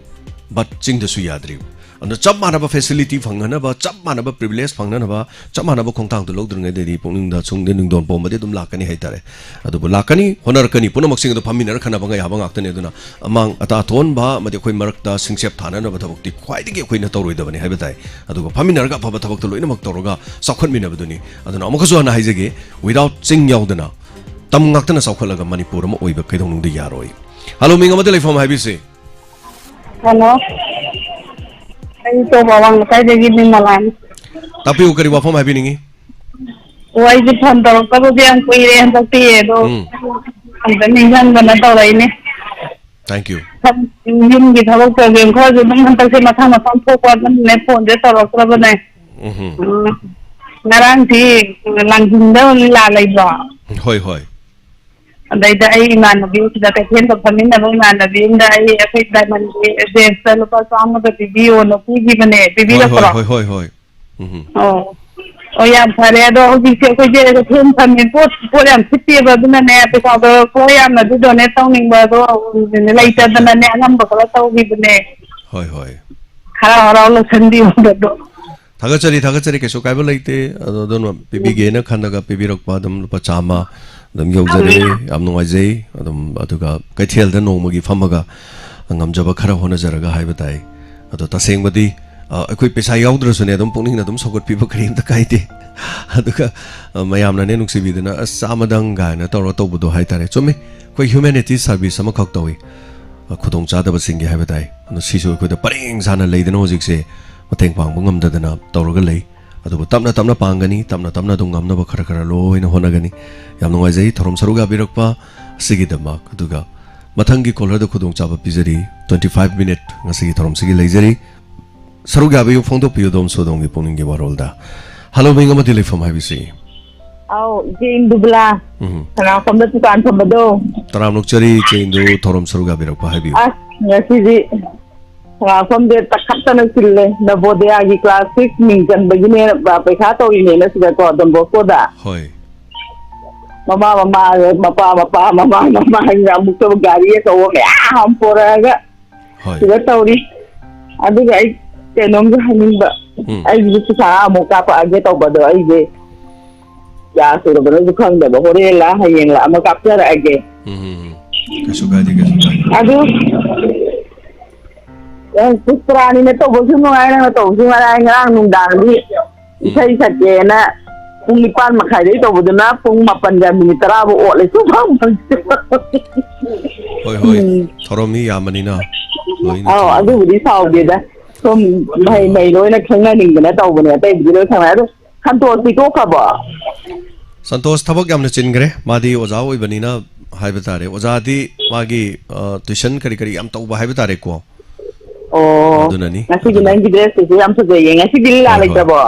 but ꯆꯤꯡꯗꯁꯨ ꯌꯥꯗ꯭ꯔꯤ꯫ ꯑꯗꯨꯅ ꯆꯞ ꯃꯥꯟꯅꯕ facility ꯐꯪꯅꯅꯕ, ꯆꯞ ꯃꯥꯟꯅꯕ privilege ꯐꯪꯅꯅꯕ, ꯆꯞ ꯃꯥꯟꯅꯕ ꯈꯣꯡꯊꯥꯡꯗꯨ ꯂꯧꯗ꯭ꯔꯤꯉꯩꯗꯗꯤ ꯄꯨꯛꯅꯤꯡꯗ ꯁꯨꯡꯗꯤ ꯅꯨꯡꯗꯣꯟ ꯄꯣꯝꯕꯗꯤ ꯑꯗꯨꯝ ꯂꯥꯛꯀꯅꯤ ꯍꯥꯏꯇꯥꯔꯦ꯫ ꯑꯗꯨꯕꯨ ꯂꯥꯛꯀꯅꯤ, ꯍꯣꯠꯅꯔꯛꯀꯅꯤ, ꯄꯨꯝꯅꯃꯛꯁꯤꯡ ꯑꯗꯨ ꯐꯝꯃꯤꯟꯅꯔ ꯈꯟꯅꯕ ꯌꯥꯕ ꯉꯥꯛꯇꯅꯤ꯫ ꯑꯗꯨꯅ ꯑꯃꯥꯡ ꯑꯇꯥ ꯊꯣꯛꯍꯟꯕ ꯑꯃꯗꯤ ꯑꯩꯈꯣꯏ ꯃꯔꯛꯇ ꯁꯤꯡꯆꯦꯞ ꯊꯥꯅꯅꯕ ꯊꯕꯛꯇꯤ ꯈ꯭ꯋꯥꯏꯗꯒꯤ ꯑꯩꯈꯣꯏꯅ ꯇꯧꯔꯣꯏꯗꯕꯅꯤ ꯍꯥꯏꯕ ꯇꯥꯏ꯫ ꯑꯗꯨꯒ ꯐꯝꯃꯤꯟꯅꯔꯒ ꯑꯐꯕ ꯊꯕꯛꯇ ꯂꯣꯏꯅꯃꯛ ꯇꯧꯔꯒ ꯆꯥꯎꯈꯠꯃꯤꯟꯅꯕꯗꯨꯅꯤ꯫ ꯑꯗꯨꯅ ꯑꯃꯨꯛꯀꯁꯨ ꯍꯟꯅ ꯍꯥꯏꯖꯒꯦ, without ꯆꯤꯡ ꯌꯥꯎꯗꯅ ꯇꯝ ꯉꯥꯛꯇꯅ ꯆꯥꯎꯈꯠꯂꯒ ꯃꯅꯤꯄꯨꯔ ꯑꯃ ꯑꯣꯏꯕ ꯀꯩꯗꯧꯅꯨꯡꯗ ꯌꯥꯔꯣꯏ꯫ Hello, ꯃꯤꯡ ꯑꯃꯗꯤ ꯂꯩꯐꯝ ꯍꯥꯏꯕꯤꯁꯤ꯫ Hello. ꯑꯩ ꯇꯣꯝꯕ ꯑꯋꯥꯡ ꯂꯩꯀꯥꯏꯗꯒꯤ ꯅꯤꯔꯃꯂꯥꯅꯤ꯫ ꯇꯥꯛꯄꯤꯌꯨ, ꯀꯔꯤ ꯋꯥꯐꯝ ꯍꯥꯏꯕꯤꯅꯤꯡꯉꯤ? ꯑꯣ, ꯑꯩꯁꯦ phone ꯇꯧꯔꯛꯇꯕꯗꯤ ꯌꯥꯝ ꯀꯨꯏꯔꯦ, ꯍꯟꯗꯛꯇꯤ ꯑꯗꯣ ꯎꯝ꯫ ꯑꯝꯇ ꯅꯤꯡꯁꯤꯡꯗꯅ ꯇꯧꯔꯛꯏꯅꯦ꯫ Thank you. ꯌꯨꯝꯒꯤ ꯊꯕꯛ problem ꯈꯔꯁꯨ ꯑꯗꯨꯝ ꯍꯟꯗꯛꯁꯦ ꯃꯊꯪ ꯃꯊꯪ ꯊꯣꯛꯄ ꯑꯗꯨꯝꯅꯦ, phoneꯁꯦ ꯇꯧꯔꯛꯇ꯭ꯔꯕꯅꯦ꯫ ꯎꯝꯍꯨꯝ꯫ ꯎꯝ, ꯉꯔꯥꯡꯗꯤ ꯂꯥꯡꯖꯤꯡꯗ ꯂꯤꯂꯥ ꯂꯩꯕ꯭ꯔꯣ? ꯍꯣꯏ, ꯍꯣꯏ꯫ ꯑꯗꯩꯗ ꯑꯩ ꯏꯃꯥꯟꯅꯕꯤ ꯁꯤꯗ ꯀꯩꯊꯦꯜꯗ ꯐꯝꯃꯤꯟꯅꯕ ꯏꯃꯥꯟꯅꯕꯤ ꯑꯃꯗ ꯑꯩ ꯑꯩꯈꯣꯏ diamondꯒꯤ advanceꯇ ꯂꯨꯄꯥ ꯆꯥꯝꯃꯒ ꯄꯤꯕꯤꯌꯣꯅ ꯄꯤꯕꯤꯔꯛꯄ꯭ꯔꯣ? ꯍꯣꯏ, ꯍꯣꯏ, ꯍꯣꯏ, ꯍꯣꯏ꯫ ꯎꯝ꯫ ꯑꯣ꯫ ꯑꯣ, ꯌꯥꯝ ꯐꯔꯦ꯫ ꯑꯗꯣ ꯍꯧꯖꯤꯛꯁꯦ ꯑꯩꯈꯣꯏꯁꯦ ꯀꯩꯊꯦꯜ ꯐꯝꯃꯤ, ꯄꯣꯠ, ꯄꯣꯠ ꯌꯥꯝ ꯁꯤꯠꯇꯦꯕ, ꯑꯗꯨꯅꯅꯦ ꯄꯩꯁꯥꯗꯣ ꯈꯔ ꯌꯥꯝꯅꯁꯨ donate ꯇꯧꯅꯤꯡꯕ, ꯑꯗꯣ ꯂꯩꯇꯗꯅꯅꯦ ꯑꯉꯝꯕ ꯈꯔ ꯇꯧꯈꯤꯕꯅꯦ꯫ ꯍꯣꯏ, ꯍꯣꯏ꯫ ꯍꯔꯥꯎ ꯍꯔꯥꯎ ꯂꯧꯁꯟꯕꯤꯌꯣ ꯑꯗꯣ꯫ ꯊꯥꯒꯠꯆꯔꯤ, ꯊꯥꯒꯠꯆꯔꯤ꯫ ꯀꯩꯁꯨ ꯀꯥꯏꯕ ꯂꯩꯇꯦ꯫ ꯑꯗꯣ, ꯑꯗꯨꯅ ꯄꯤꯕꯤꯒꯦꯅ ꯈꯟꯅꯒ ꯄꯤꯕꯤꯔꯛꯄ ꯑꯗꯨꯝ ꯂꯨꯄꯥ ꯆꯥꯝꯃ ꯑꯗꯨꯝ ꯌꯧꯖꯔꯦ꯫ ꯌꯥꯝ ꯅꯨꯡꯉꯥꯏꯖꯩ꯫ ꯑꯗꯨꯝ, ꯑꯗꯨꯒ ꯀꯩꯊꯦꯜꯗ ꯅꯣꯡꯃꯒꯤ ꯐꯝꯃꯒ ꯉꯝꯖꯕ ꯈꯔ ꯍꯣꯠꯅꯖꯔꯒ ꯍꯥꯏꯕ ꯇꯥꯏ꯫ ꯑꯗꯣ, ꯇꯁꯦꯡꯕꯗꯤ, ꯑ, ꯑꯩꯈꯣꯏ ꯄꯩꯁꯥ ꯌꯥꯎꯗ꯭ꯔꯁꯨꯅꯦ, ꯑꯗꯨꯝ ꯄꯨꯛꯅꯤꯡꯅ ꯑꯗꯨꯝ ꯁꯧꯒꯠꯄꯤꯕ ꯀꯔꯤꯝꯇ ꯀꯥꯏꯗꯦ꯫ ꯑꯗꯨꯒ, ꯑ, ꯃꯌꯥꯝꯅꯅꯦ ꯅꯨꯡꯁꯤꯕꯤꯗꯅ, "ꯑꯁ, ꯆꯥꯝꯃꯗꯪ" ꯀꯥꯏꯅ ꯇꯧꯔ ꯇꯧꯕꯗꯣ ꯍꯥꯏꯇꯥꯔꯦ꯫ ꯆꯨꯝꯃꯤ, ꯑꯩꯈꯣꯏ humanity service ꯑꯃꯈꯛ ꯇꯧꯏ꯫ ꯑ, ꯈꯨꯗꯣꯡꯆꯥꯗꯕꯁꯤꯡꯒꯤ ꯍꯥꯏꯕ ꯇꯥꯏ꯫ ꯑꯗꯣ, ꯁꯤꯁꯨ ꯑꯩꯈꯣꯏꯗ ꯄꯔꯦꯡ ꯁꯥꯅ ꯂꯩꯗꯅ ꯍꯧꯖꯤꯛꯁꯦ ꯃꯇꯦꯡ ꯄꯥꯡꯕ ꯉꯝꯗꯗꯅ ꯇꯧꯔꯒ ꯂꯩ꯫ ꯑꯗꯨꯕꯨ ꯇꯞꯅ ꯇꯞꯅ ꯄꯥꯡꯒꯅꯤ, ꯇꯞꯅ ꯇꯞꯅ ꯑꯗꯨꯝ ꯉꯝꯅꯕ ꯈꯔ ꯈꯔ ꯂꯣꯏꯅ ꯍꯣꯠꯅꯒꯅꯤ꯫ ꯌꯥꯝ ꯅꯨꯡꯉꯥꯏꯖꯩ ꯊꯧꯔꯝ ꯁꯔꯨꯛ ꯌꯥꯕꯤꯔꯛꯄ ꯑꯁꯤꯒꯤꯗꯃꯛ꯫ ꯑꯗꯨꯒ ꯃꯊꯪꯒꯤ caller-ꯗ ꯈꯨꯗꯣꯡꯆꯥꯕ ꯄꯤꯖꯔꯤ꯫ Twenty five minute ꯉꯁꯤꯒꯤ ꯊꯧꯔꯝꯁꯤꯒꯤ ꯂꯩꯖꯔꯤ꯫ ꯁꯔꯨꯛ ꯌꯥꯕꯤꯌꯨ, ꯐꯣꯡꯗꯣꯛꯄꯤꯌꯨ ꯑꯗꯣꯝꯁꯨ ꯑꯗꯣꯝꯒꯤ ꯄꯨꯛꯅꯤꯡꯒꯤ ꯋꯥꯔꯣꯜꯗ꯫ Hello, ꯃꯤꯡ ꯑꯃꯗꯤ ꯂꯩꯐꯝ ꯍꯥꯏꯕꯤꯁꯤ꯫ ꯑꯧ, ꯏꯆꯦ ꯏꯟꯗꯨꯕꯂꯥ꯫ ꯎꯝ꯫ ꯁꯉꯥꯛꯐꯝꯗ ꯗꯨꯀꯥꯟ ꯐꯝꯕꯗꯣ꯫ ꯇꯔꯥꯝ ꯅꯣꯛꯆꯔꯤ, ꯏꯆꯦ ꯏꯟꯗꯨ, ꯊꯧꯔꯝ ꯁꯔꯨꯛ ꯌꯥꯕꯤꯔꯛꯄ ꯍꯥꯏꯕꯤꯌꯨ꯫ ꯑꯁ, ꯉꯁꯤꯗꯤ ꯁꯉꯥꯛꯐꯝꯁꯦ ꯇꯛꯈꯠꯇꯅ ꯆꯤꯜꯂꯦ꯫ ꯅꯕꯣꯗꯤꯌꯥꯒꯤ class six ꯃꯤꯡ ꯆꯟꯕꯒꯤꯅꯦ, ꯄ-, ꯄꯩꯈꯥ ꯇꯧꯔꯤꯅꯦꯅ ꯁꯤꯗꯀꯣ, Don Bosco-ꯗ꯫ ꯍꯣꯏ꯫ ꯃꯃꯥ, ꯃꯃꯥ, ꯃꯄꯥ, ꯃꯄꯥ, ꯃꯃꯥ, ꯃꯃꯥ, ꯑꯃꯨꯛꯇꯕ ꯒꯥꯔꯤ ꯑꯆꯧꯕ ꯃꯌꯥꯝ ꯄꯣꯔꯛꯑꯒ ꯍꯣꯏ꯫ ꯁꯤꯗ ꯇꯧꯔꯤ꯫ ꯑꯗꯨꯒ ꯑꯩ ꯀꯩꯅꯣꯝꯁꯨ ꯍꯥꯏꯅꯤꯡꯕ꯫ ꯎꯝ꯫ ꯑꯩꯒꯤꯁꯨ ꯄꯩꯁꯥ ꯑꯃꯨꯛ ꯀꯥꯞꯄꯛꯑꯒꯦ ꯇꯧꯕꯗꯣ, ꯑꯩꯁꯦ ꯀꯌꯥ ꯁꯨꯔꯕꯅꯣꯁꯨ ꯈꯪꯗꯕ꯫ ꯍꯣꯔꯦꯟꯂ ꯍꯌꯦꯡꯂ ꯑꯃ ꯀꯥꯞꯆꯔꯛꯑꯒꯦ꯫ ꯎꯝ, ꯎꯝ, ꯎꯝ꯫ ꯀꯩꯁꯨ ꯀꯥꯏꯗꯦ, ꯀꯩꯁꯨ ꯀꯥꯏꯗꯦ꯫ ꯑꯗꯨ, ꯑꯦ, ꯄꯨꯁꯄꯔꯥꯅꯤꯅ ꯇꯧꯕꯁꯨ ꯅꯨꯡꯉꯥꯏ, ꯅꯪꯅ ꯇꯧꯕꯁꯨ ꯉꯔꯥꯡ, ꯉꯔꯥꯡ ꯅꯨꯡꯗꯥꯡꯗꯤ ꯎꯝ꯫ ꯏꯁꯩ ꯁꯛꯀꯦꯅ ꯄꯨꯡ ꯅꯤꯄꯥꯟ ꯃꯈꯥꯏꯗꯩ ꯇꯧꯕꯗꯨꯅ ꯄꯨꯡ ꯃꯥꯄꯟꯒ minute ꯇꯔꯥ ꯐꯥꯎ ꯑꯣꯠꯂꯦ, ꯁꯨꯡꯐꯪ ꯐꯪꯗꯦ꯫ ꯍꯣꯏ, ꯍꯣꯏ꯫ ꯎꯝ꯫ ꯊꯧꯔꯝ ꯃꯤ ꯌꯥꯝꯕꯅꯤꯅ ꯂꯣꯏꯅ ꯑꯧ, ꯊꯧꯔꯝ꯫ ꯑꯗꯨꯕꯨꯗꯤ ꯁꯥꯎꯗꯦꯗ꯫ ꯁꯨꯝ ꯃꯍꯩ ꯑꯥ꯫ ꯃꯍꯩ ꯂꯣꯏꯅ ꯈꯪꯅꯅꯤꯡꯗꯅ ꯇꯧꯕꯅꯦ, ꯑꯇꯩꯕꯨꯗꯤ ꯂꯣꯏ ꯈꯪꯅꯩ꯫ ꯑꯗꯣ ꯁꯟꯇꯣꯁꯇꯤ ꯇꯣꯛꯈ꯭ꯔꯕꯣ? ꯁꯟꯇꯣꯁ ꯊꯕꯛ ꯌꯥꯝꯅ ꯆꯤꯟꯈ꯭ꯔꯦ꯫ ꯃꯥꯗꯤ ꯑꯣꯖꯥ ꯑꯣꯏꯕꯅꯤꯅ ꯍꯥꯏꯕ ꯇꯥꯔꯦ꯫ ꯑꯣꯖꯥꯗꯤ ꯃꯥꯒꯤ, ꯑ, tuition ꯀꯔꯤ ꯀꯔꯤ ꯌꯥꯝ ꯇꯧꯕ ꯍꯥꯏꯕ ꯇꯥꯔꯦꯀꯣ꯫ ꯑꯣ, ꯑꯗꯨꯅꯅꯤ꯫ ꯉꯁꯤꯒꯤ ꯑꯗꯨꯅ ꯅꯪꯒꯤ dress-ꯁꯤꯁꯨ ꯌꯥꯝ ꯐꯖꯩꯌꯦ꯫ ꯉꯁꯤꯗꯤ ꯂꯤꯂꯥ ꯍꯣꯏ, ꯍꯣꯏ꯫ ꯂꯩꯇ꯭ꯔꯕꯣ?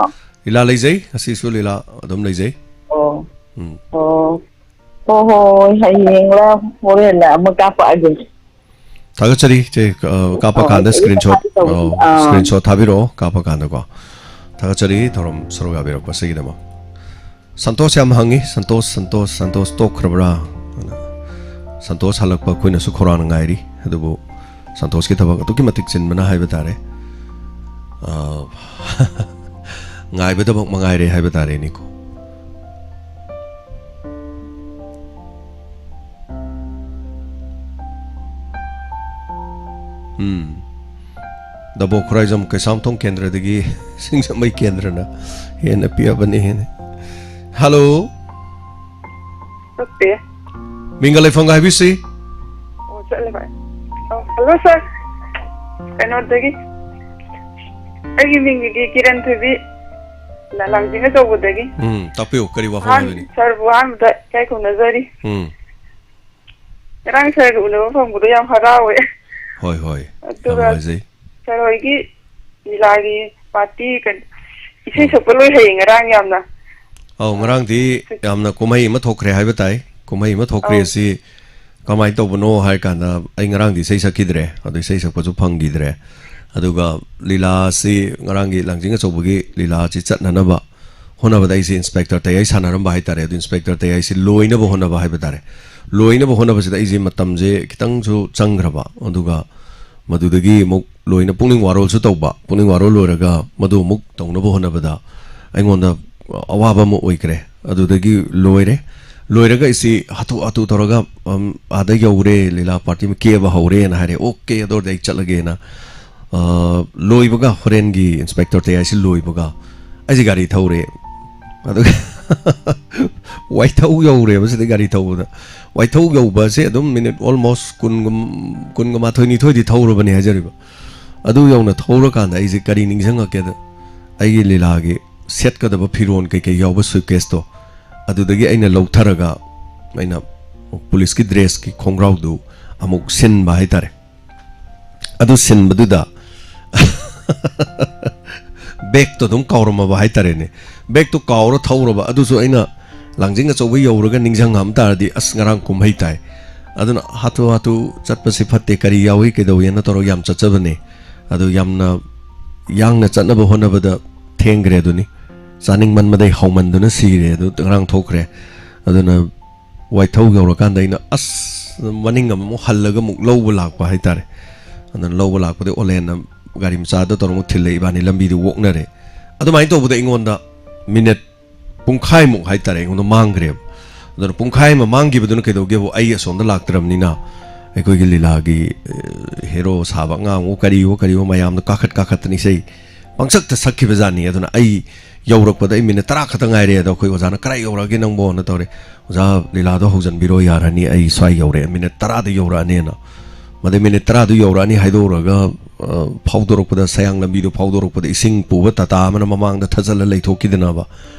ꯂꯤꯂꯥ ꯂꯩꯖꯩ꯫ ꯉꯁꯤꯁꯨ ꯂꯤꯂꯥ ꯑꯗꯨꯝ ꯂꯩꯖꯩ꯫ ꯑꯣ꯫ ꯎꯝ꯫ ꯑꯣ꯫ ꯍꯣꯏ, ꯍꯣꯏ, ꯍꯌꯦꯡꯂ ꯍꯣꯔꯦꯟꯂ ꯑꯃ ꯀꯥꯞꯄꯛꯑꯒꯦ꯫ ꯊꯥꯒꯠꯆꯔꯤ, ꯏꯆꯦ꯫ ꯑ, ꯀꯥꯞꯄ ꯑꯣ, ꯀꯥꯟꯗ ꯑꯩ screenshot, ꯊꯥꯒꯦ ꯇꯧꯕꯅꯤ꯫ ꯑ, ꯑꯥ꯫ Screenshot ꯊꯥꯕꯤꯔꯛꯑꯣ, ꯀꯥꯞꯄ ꯀꯥꯟꯗꯀꯣ꯫ ꯊꯥꯒꯠꯆꯔꯤ ꯊꯧꯔꯝ ꯁꯔꯨꯛ ꯌꯥꯕꯤꯔꯛꯄꯁꯤꯒꯤꯗꯃꯛ꯫ ꯁꯟꯇꯣꯁ ꯌꯥꯝ ꯍꯪꯉꯤ꯫ ꯁꯟꯇꯣꯁ, ꯁꯟꯇꯣꯁ, ꯁꯟꯇꯣꯁ ꯇꯣꯛꯈ꯭ꯔꯕ꯭ꯔꯥ? ꯁꯟꯇꯣꯁ ꯍꯜꯂꯛꯄ ꯑꯩꯈꯣꯏꯅꯁꯨ ꯈꯧꯔꯥꯡꯅ ꯉꯥꯏꯔꯤ꯫ ꯑꯗꯨꯕꯨ ꯁꯟꯇꯣꯁꯀꯤ ꯊꯕꯛ ꯑꯗꯨꯛꯀꯤ ꯃꯇꯤꯛ ꯆꯤꯟꯕꯅ ꯍꯥꯏꯕ ꯇꯥꯔꯦ꯫ ꯑ, ꯉꯥꯏꯕꯗꯃꯛ ꯃꯉꯥꯏꯔꯦ ꯍꯥꯏꯕ ꯇꯥꯔꯦꯅꯦꯀꯣ꯫ ꯎꯝ꯫ ꯗꯕꯣ ꯈꯨꯔꯥꯏꯖꯝ ꯀꯩꯁꯥꯝꯊꯣꯡ ꯀꯦꯟꯗ꯭ꯔꯗꯒꯤ ꯁꯤꯡꯖꯃꯩ ꯀꯦꯟꯗ꯭ꯔꯅ ꯍꯦꯟꯅ ꯄꯤꯛꯑꯕꯅꯤ ꯍꯦꯟꯅ꯫ ꯍꯜꯂꯣ꯫ ꯆꯠꯇꯦ꯫ ꯃꯤꯡꯒ ꯂꯩꯐꯝꯒ ꯍꯥꯏꯕꯤꯁꯤ꯫ ꯑꯣ, ꯆꯠꯂꯦ ꯚꯥꯏ꯫ ꯑꯣ, ꯍꯜꯂꯣ ꯁꯥꯔ꯫ ꯀꯩꯅꯣꯗꯒꯤ, ꯑꯩꯒꯤ ꯃꯤꯡꯗꯤ ꯀꯤꯔꯟ ꯊꯣꯏꯕꯤ, ꯂ-, ꯂꯥꯡꯖꯤꯡ ꯑꯆꯧꯕꯗꯒꯤ꯫ ꯎꯝ, ꯇꯥꯛꯄꯤꯌꯨ, ꯀꯔꯤ ꯋꯥꯐꯝ ꯑꯍꯥꯟ-, ꯍꯥꯏꯕꯤꯅꯤ? ꯁꯥꯔꯕꯨ ꯑꯍꯥꯟꯕꯗ ꯏꯀꯥꯏ ꯈꯨꯝꯅꯖꯔꯤ꯫ ꯎꯝ꯫ ꯉꯔꯥꯡ ꯁꯥꯔꯒ ꯎꯅꯕ ꯐꯪꯕꯗꯣ ꯌꯥꯝ ꯍꯔꯥꯎꯋꯦ꯫ ꯍꯣꯏ, ꯍꯣꯏ꯫ ꯌꯥꯝ ꯑꯗꯨꯒ ꯅꯨꯡꯉꯥꯏꯖꯩ꯫ ꯁꯥꯔ ꯍꯣꯏꯒꯤ ꯂꯤꯂꯥꯒꯤ ꯄꯥꯔꯇꯤ ꯀꯩꯅꯣ, ꯏꯁꯩ ꯎꯝ꯫ ꯁꯛꯄ ꯂꯣꯏ ꯍꯩꯌꯦ ꯉꯔꯥꯡ ꯌꯥꯝꯅ꯫ ꯑꯧ, ꯉꯔꯥꯡꯗꯤ ꯌꯥꯝꯅ ꯀꯨꯝꯍꯩ ꯑꯃ ꯊꯣꯛꯈ꯭ꯔꯦ ꯍꯥꯏꯕ ꯇꯥꯏ꯫ ꯀꯨꯝꯍꯩ ꯑꯃ ꯊꯣꯛꯈ꯭ꯔꯦ ꯑꯧ꯫ ꯑꯁꯤ ꯀꯃꯥꯏꯅ ꯇꯧꯕꯅꯣ ꯍꯥꯏ ꯀꯥꯟꯗ, ꯑꯩ ꯉꯔꯥꯡꯗꯤ ꯏꯁꯩ ꯁꯛꯈꯤꯗ꯭ꯔꯦ, ꯑꯗꯨ ꯏꯁꯩ ꯁꯛꯄꯁꯨ ꯐꯪꯈꯤꯗ꯭ꯔꯦ꯫ ꯑꯗꯨꯒ ꯂꯤꯂꯥꯁꯤ, ꯉꯔꯥꯡꯒꯤ ꯂꯥꯡꯖꯤꯡ ꯑꯆꯧꯕꯒꯤ ꯂꯤꯂꯥꯁꯤ ꯆꯠꯅꯅꯕ ꯍꯣꯠꯅꯕꯗ ꯑꯩꯁꯦ ꯏꯟꯁꯄꯦꯛꯇꯔ ꯇꯌꯥꯏ ꯁꯥꯟꯅꯔꯝꯕ ꯍꯥꯏ ꯇꯥꯔꯦ꯫ ꯑꯗꯨ ꯏꯟꯁꯄꯦꯛꯇꯔ ꯇꯌꯥꯏꯁꯤ ꯂꯣꯏꯅꯕ ꯍꯣꯠꯅꯕ ꯍꯥꯏꯕ ꯇꯥꯔꯦ꯫ ꯂꯣꯏꯅꯕ ꯍꯣꯠꯅꯕꯁꯤꯗ ꯑꯩꯁꯦ ꯃꯇꯝꯁꯦ ꯈꯤꯇꯪꯁꯨ ꯆꯪꯈ꯭ꯔꯕ, ꯑꯗꯨꯒ ꯃꯗꯨꯗꯒꯤ ꯑꯃꯨꯛ ꯂꯣꯏꯅ ꯄꯨꯛꯅꯤꯡ ꯋꯥꯔꯣꯜꯁꯨ ꯇꯧꯕ꯫ ꯄꯨꯛꯅꯤꯡ ꯋꯥꯔꯣꯜ ꯂꯣꯏꯔꯒ ꯃꯗꯨ ꯑꯃꯨꯛ ꯇꯧꯅꯕ ꯍꯣꯠꯅꯕꯗ ꯑꯩꯉꯣꯟꯗ ꯑꯋꯥꯕ ꯑꯃ ꯑꯣꯏꯈ꯭ꯔꯦ꯫ ꯑꯗꯨꯗꯒꯤ ꯂꯣꯏꯔꯦ꯫ ꯂꯣꯏꯔꯒ ꯑꯩꯁꯤ ꯍꯥꯊꯨ ꯍꯥꯊꯨ ꯇꯧꯔꯒ, ꯑꯝ, "ꯑꯥꯗ ꯌꯧꯔꯦ, ꯂꯤꯂꯥ ꯄꯥꯔꯇꯤ ꯑꯃ ꯀꯦꯕ ꯍꯧꯔꯦꯅ" ꯍꯥꯏꯔꯦ꯫ "ꯑꯣꯀꯦ, ꯑꯗꯨ ꯑꯣꯏꯔꯗꯤ ꯑꯩ ꯆꯠꯂꯒꯦꯅ", ꯑ, ꯂꯣꯏꯕꯒ, ꯍꯣꯔꯦꯟꯒꯤ ꯏꯟꯁꯄꯦꯛꯇꯔ ꯇꯌꯥꯏꯁꯤ ꯂꯣꯏꯕꯒ ꯑꯩꯁꯦ ꯒꯥꯔꯤ ꯊꯧꯔꯦ꯫ ꯑꯗꯨꯒ ꯋꯥꯏꯊꯧ ꯌꯧꯔꯦꯕ ꯁꯤꯗ ꯒꯥꯔꯤ ꯊꯧꯕꯗ꯫ ꯋꯥꯏꯊꯧ ꯌꯧꯕꯁꯦ ꯑꯗꯨꯝ ꯃꯤꯅꯤꯠ almost ꯀꯨꯟꯒ, ꯀꯨꯟꯒ ꯃꯥꯊꯣꯏ ꯅꯤꯊꯣꯏꯗꯤ ꯊꯧꯔꯕꯅꯦ ꯍꯥꯏꯖꯔꯤꯕ꯫ ꯑꯗꯨ ꯌꯧꯅ ꯊꯧꯔꯀꯥꯟꯗ ꯑꯩꯁꯦ ꯀꯔꯤ ꯅꯤꯡꯁꯤꯡꯉꯛꯀꯦꯗ, ꯑꯩꯒꯤ ꯂꯤꯂꯥꯒꯤ ꯁꯦꯠꯀꯗꯕ ꯐꯤꯔꯣꯜ ꯀꯩꯀꯩ ꯌꯥꯎꯕ suitcase ꯇꯣ, ꯑꯗꯨꯗꯒꯤ ꯑꯩꯅ ꯂꯧꯊꯔꯒ ꯑꯩꯅ ꯄꯨꯂꯤꯁꯀꯤ dress ꯀꯤ ꯈꯣꯡꯒ꯭ꯔꯥꯎꯗꯨ ꯑꯃꯨꯛ ꯁꯤꯟꯕ ꯍꯥꯏꯇꯥꯔꯦ꯫ ꯑꯗꯨ ꯁꯤꯟꯕꯗꯨꯗ bag ꯇꯣ ꯑꯗꯨꯝ ꯀꯥꯎꯔꯝꯃꯕ ꯍꯥꯏꯇꯥꯔꯦꯅꯦ꯫ Bag ꯇꯣ ꯀꯥꯎꯔ ꯊꯧꯔꯕ꯫ ꯑꯗꯨꯁꯨ ꯑꯩꯅ ꯂꯥꯡꯖꯤꯡ ꯑꯆꯧꯕ ꯌꯧꯔꯒ ꯅꯤꯡꯁꯤꯡꯉꯝ ꯇꯥꯔꯗꯤ, "ꯑꯁ, ꯉꯔꯥꯡ ꯀꯨꯝꯍꯩ ꯇꯥꯏ꯫ ꯑꯗꯨꯅ ꯍꯥꯊꯨ ꯍꯥꯊꯨ ꯆꯠꯄꯁꯤ ꯐꯠꯇꯦ, ꯀꯔꯤ ꯌꯥꯎꯏ, ꯀꯩꯗꯧꯏꯅ" ꯇꯧꯔꯒ ꯌꯥꯝ ꯆꯠꯆꯕꯅꯦ꯫ ꯑꯗꯨ ꯌꯥꯝꯅ ꯌꯥꯡꯅ ꯆꯠꯅꯕ ꯍꯣꯠꯅꯕꯗ ꯊꯦꯡꯈ꯭ꯔꯦ ꯑꯗꯨꯅꯤ꯫ ꯆꯥꯅꯤꯡꯃꯟꯕꯗꯩ ꯍꯥꯎꯃꯟꯗꯨꯅ ꯁꯤꯔꯦ꯫ ꯑꯗꯨ ꯉꯔꯥꯡ ꯊꯣꯛꯈ꯭ꯔꯦ꯫ ꯑꯗꯨꯅ ꯋꯥꯏꯊꯧ ꯌꯧꯔꯀꯥꯟꯗ ꯑꯩꯅ, ꯑꯁ, ꯃꯅꯤꯡ ꯑꯃꯨꯛ ꯍꯜꯂꯒ ꯑꯃꯨꯛ ꯂꯧꯕ ꯂꯥꯛꯄ ꯍꯥꯏꯇꯥꯔꯦ꯫ ꯑꯗꯨꯅ ꯂꯧꯕ ꯂꯥꯛꯄꯗ ꯑꯣꯂꯦꯟꯅ ꯒꯥꯔꯤ ꯃꯆꯥꯗ ꯇꯧꯔꯒ ꯑꯃꯨꯛ ꯊꯤꯜꯂꯦ, ꯏꯕꯥꯅꯤ ꯂꯝꯕꯤꯗꯨ ꯑꯣꯛꯅꯔꯦ꯫ ꯑꯗꯨꯃꯥꯏꯅ ꯇꯧꯕꯗ ꯑꯩꯉꯣꯟꯗ ꯃꯤꯅꯤꯠ ꯄꯨꯡꯈꯥꯏꯃꯨꯛ ꯍꯥꯏꯇꯥꯔꯦ, ꯑꯩꯉꯣꯟꯗ ꯃꯥꯡꯈ꯭ꯔꯦꯕ꯫ ꯑꯗꯨꯅ ꯄꯨꯡꯈꯥꯏ ꯑꯃ ꯃꯥꯡꯈꯤꯕꯗꯨꯅ ꯀꯩꯗꯧꯒꯦꯕꯨ, ꯑꯩ ꯑꯁꯣꯝꯗ ꯂꯥꯛꯇ꯭ꯔꯕꯅꯤꯅ ꯑꯩꯈꯣꯏꯒꯤ ꯂꯤꯂꯥꯒꯤ, ꯑ, ꯍꯦꯔꯣ ꯁꯥꯕ ꯑꯉꯥꯡꯕꯨ ꯀꯔꯤꯕꯨ ꯀꯔꯤꯕꯨ ꯃꯌꯥꯝꯗꯣ ꯀꯥꯈꯠ ꯀꯥꯈꯠꯇꯅ ꯏꯁꯩ ꯄꯪꯁꯛꯇ ꯁꯛꯈꯤꯕꯖꯥꯠꯅꯤ꯫ ꯑꯗꯨꯅ ꯑꯩ ꯌꯧꯔꯛꯄꯗ ꯑꯩ ꯃꯤꯅꯤꯠ ꯇꯔꯥ ꯈꯛꯇ ꯉꯥꯏꯔꯦ꯫ ꯑꯗꯣ ꯑꯩꯈꯣꯏ ꯑꯣꯖꯥꯅ, "ꯀꯗꯥꯏ ꯌꯧꯔꯛꯑꯒꯦ ꯅꯪꯕꯣꯅ?" ꯇꯧꯔꯦ꯫ "ꯑꯣꯖꯥ, ꯂꯤꯂꯥꯗꯣ ꯍꯧꯖꯤꯟꯕꯤꯔꯣ, ꯌꯥꯔꯅꯤ, ꯑꯩ ꯁ꯭ꯋꯥꯏ ꯌꯧꯔꯛꯑꯦ, ꯃꯤꯅꯤꯠ ꯇꯔꯥꯗ ꯌꯧꯔꯛꯑꯅꯤꯅ"꯫ ꯃꯗꯩ ꯃꯤꯅꯤꯠ ꯇꯔꯥꯗꯨ ꯌꯧꯔꯛꯑꯅꯤ ꯍꯥꯏꯗꯣꯛꯎꯔꯒ, ꯑ, ꯐꯥꯎꯗꯣꯔꯛꯄꯗ, ꯁꯌꯥꯡ ꯂꯝꯕꯤꯗꯨ ꯐꯥꯎꯗꯣꯔꯛꯄꯗ ꯏꯁꯤꯡ ꯄꯨꯕ ꯇꯥꯇꯥ ꯑꯃꯅ ꯃꯃꯥꯡꯗ ꯊꯥꯖꯤꯜꯂ ꯂꯩꯊꯣꯛꯈꯤꯗꯅꯕ꯫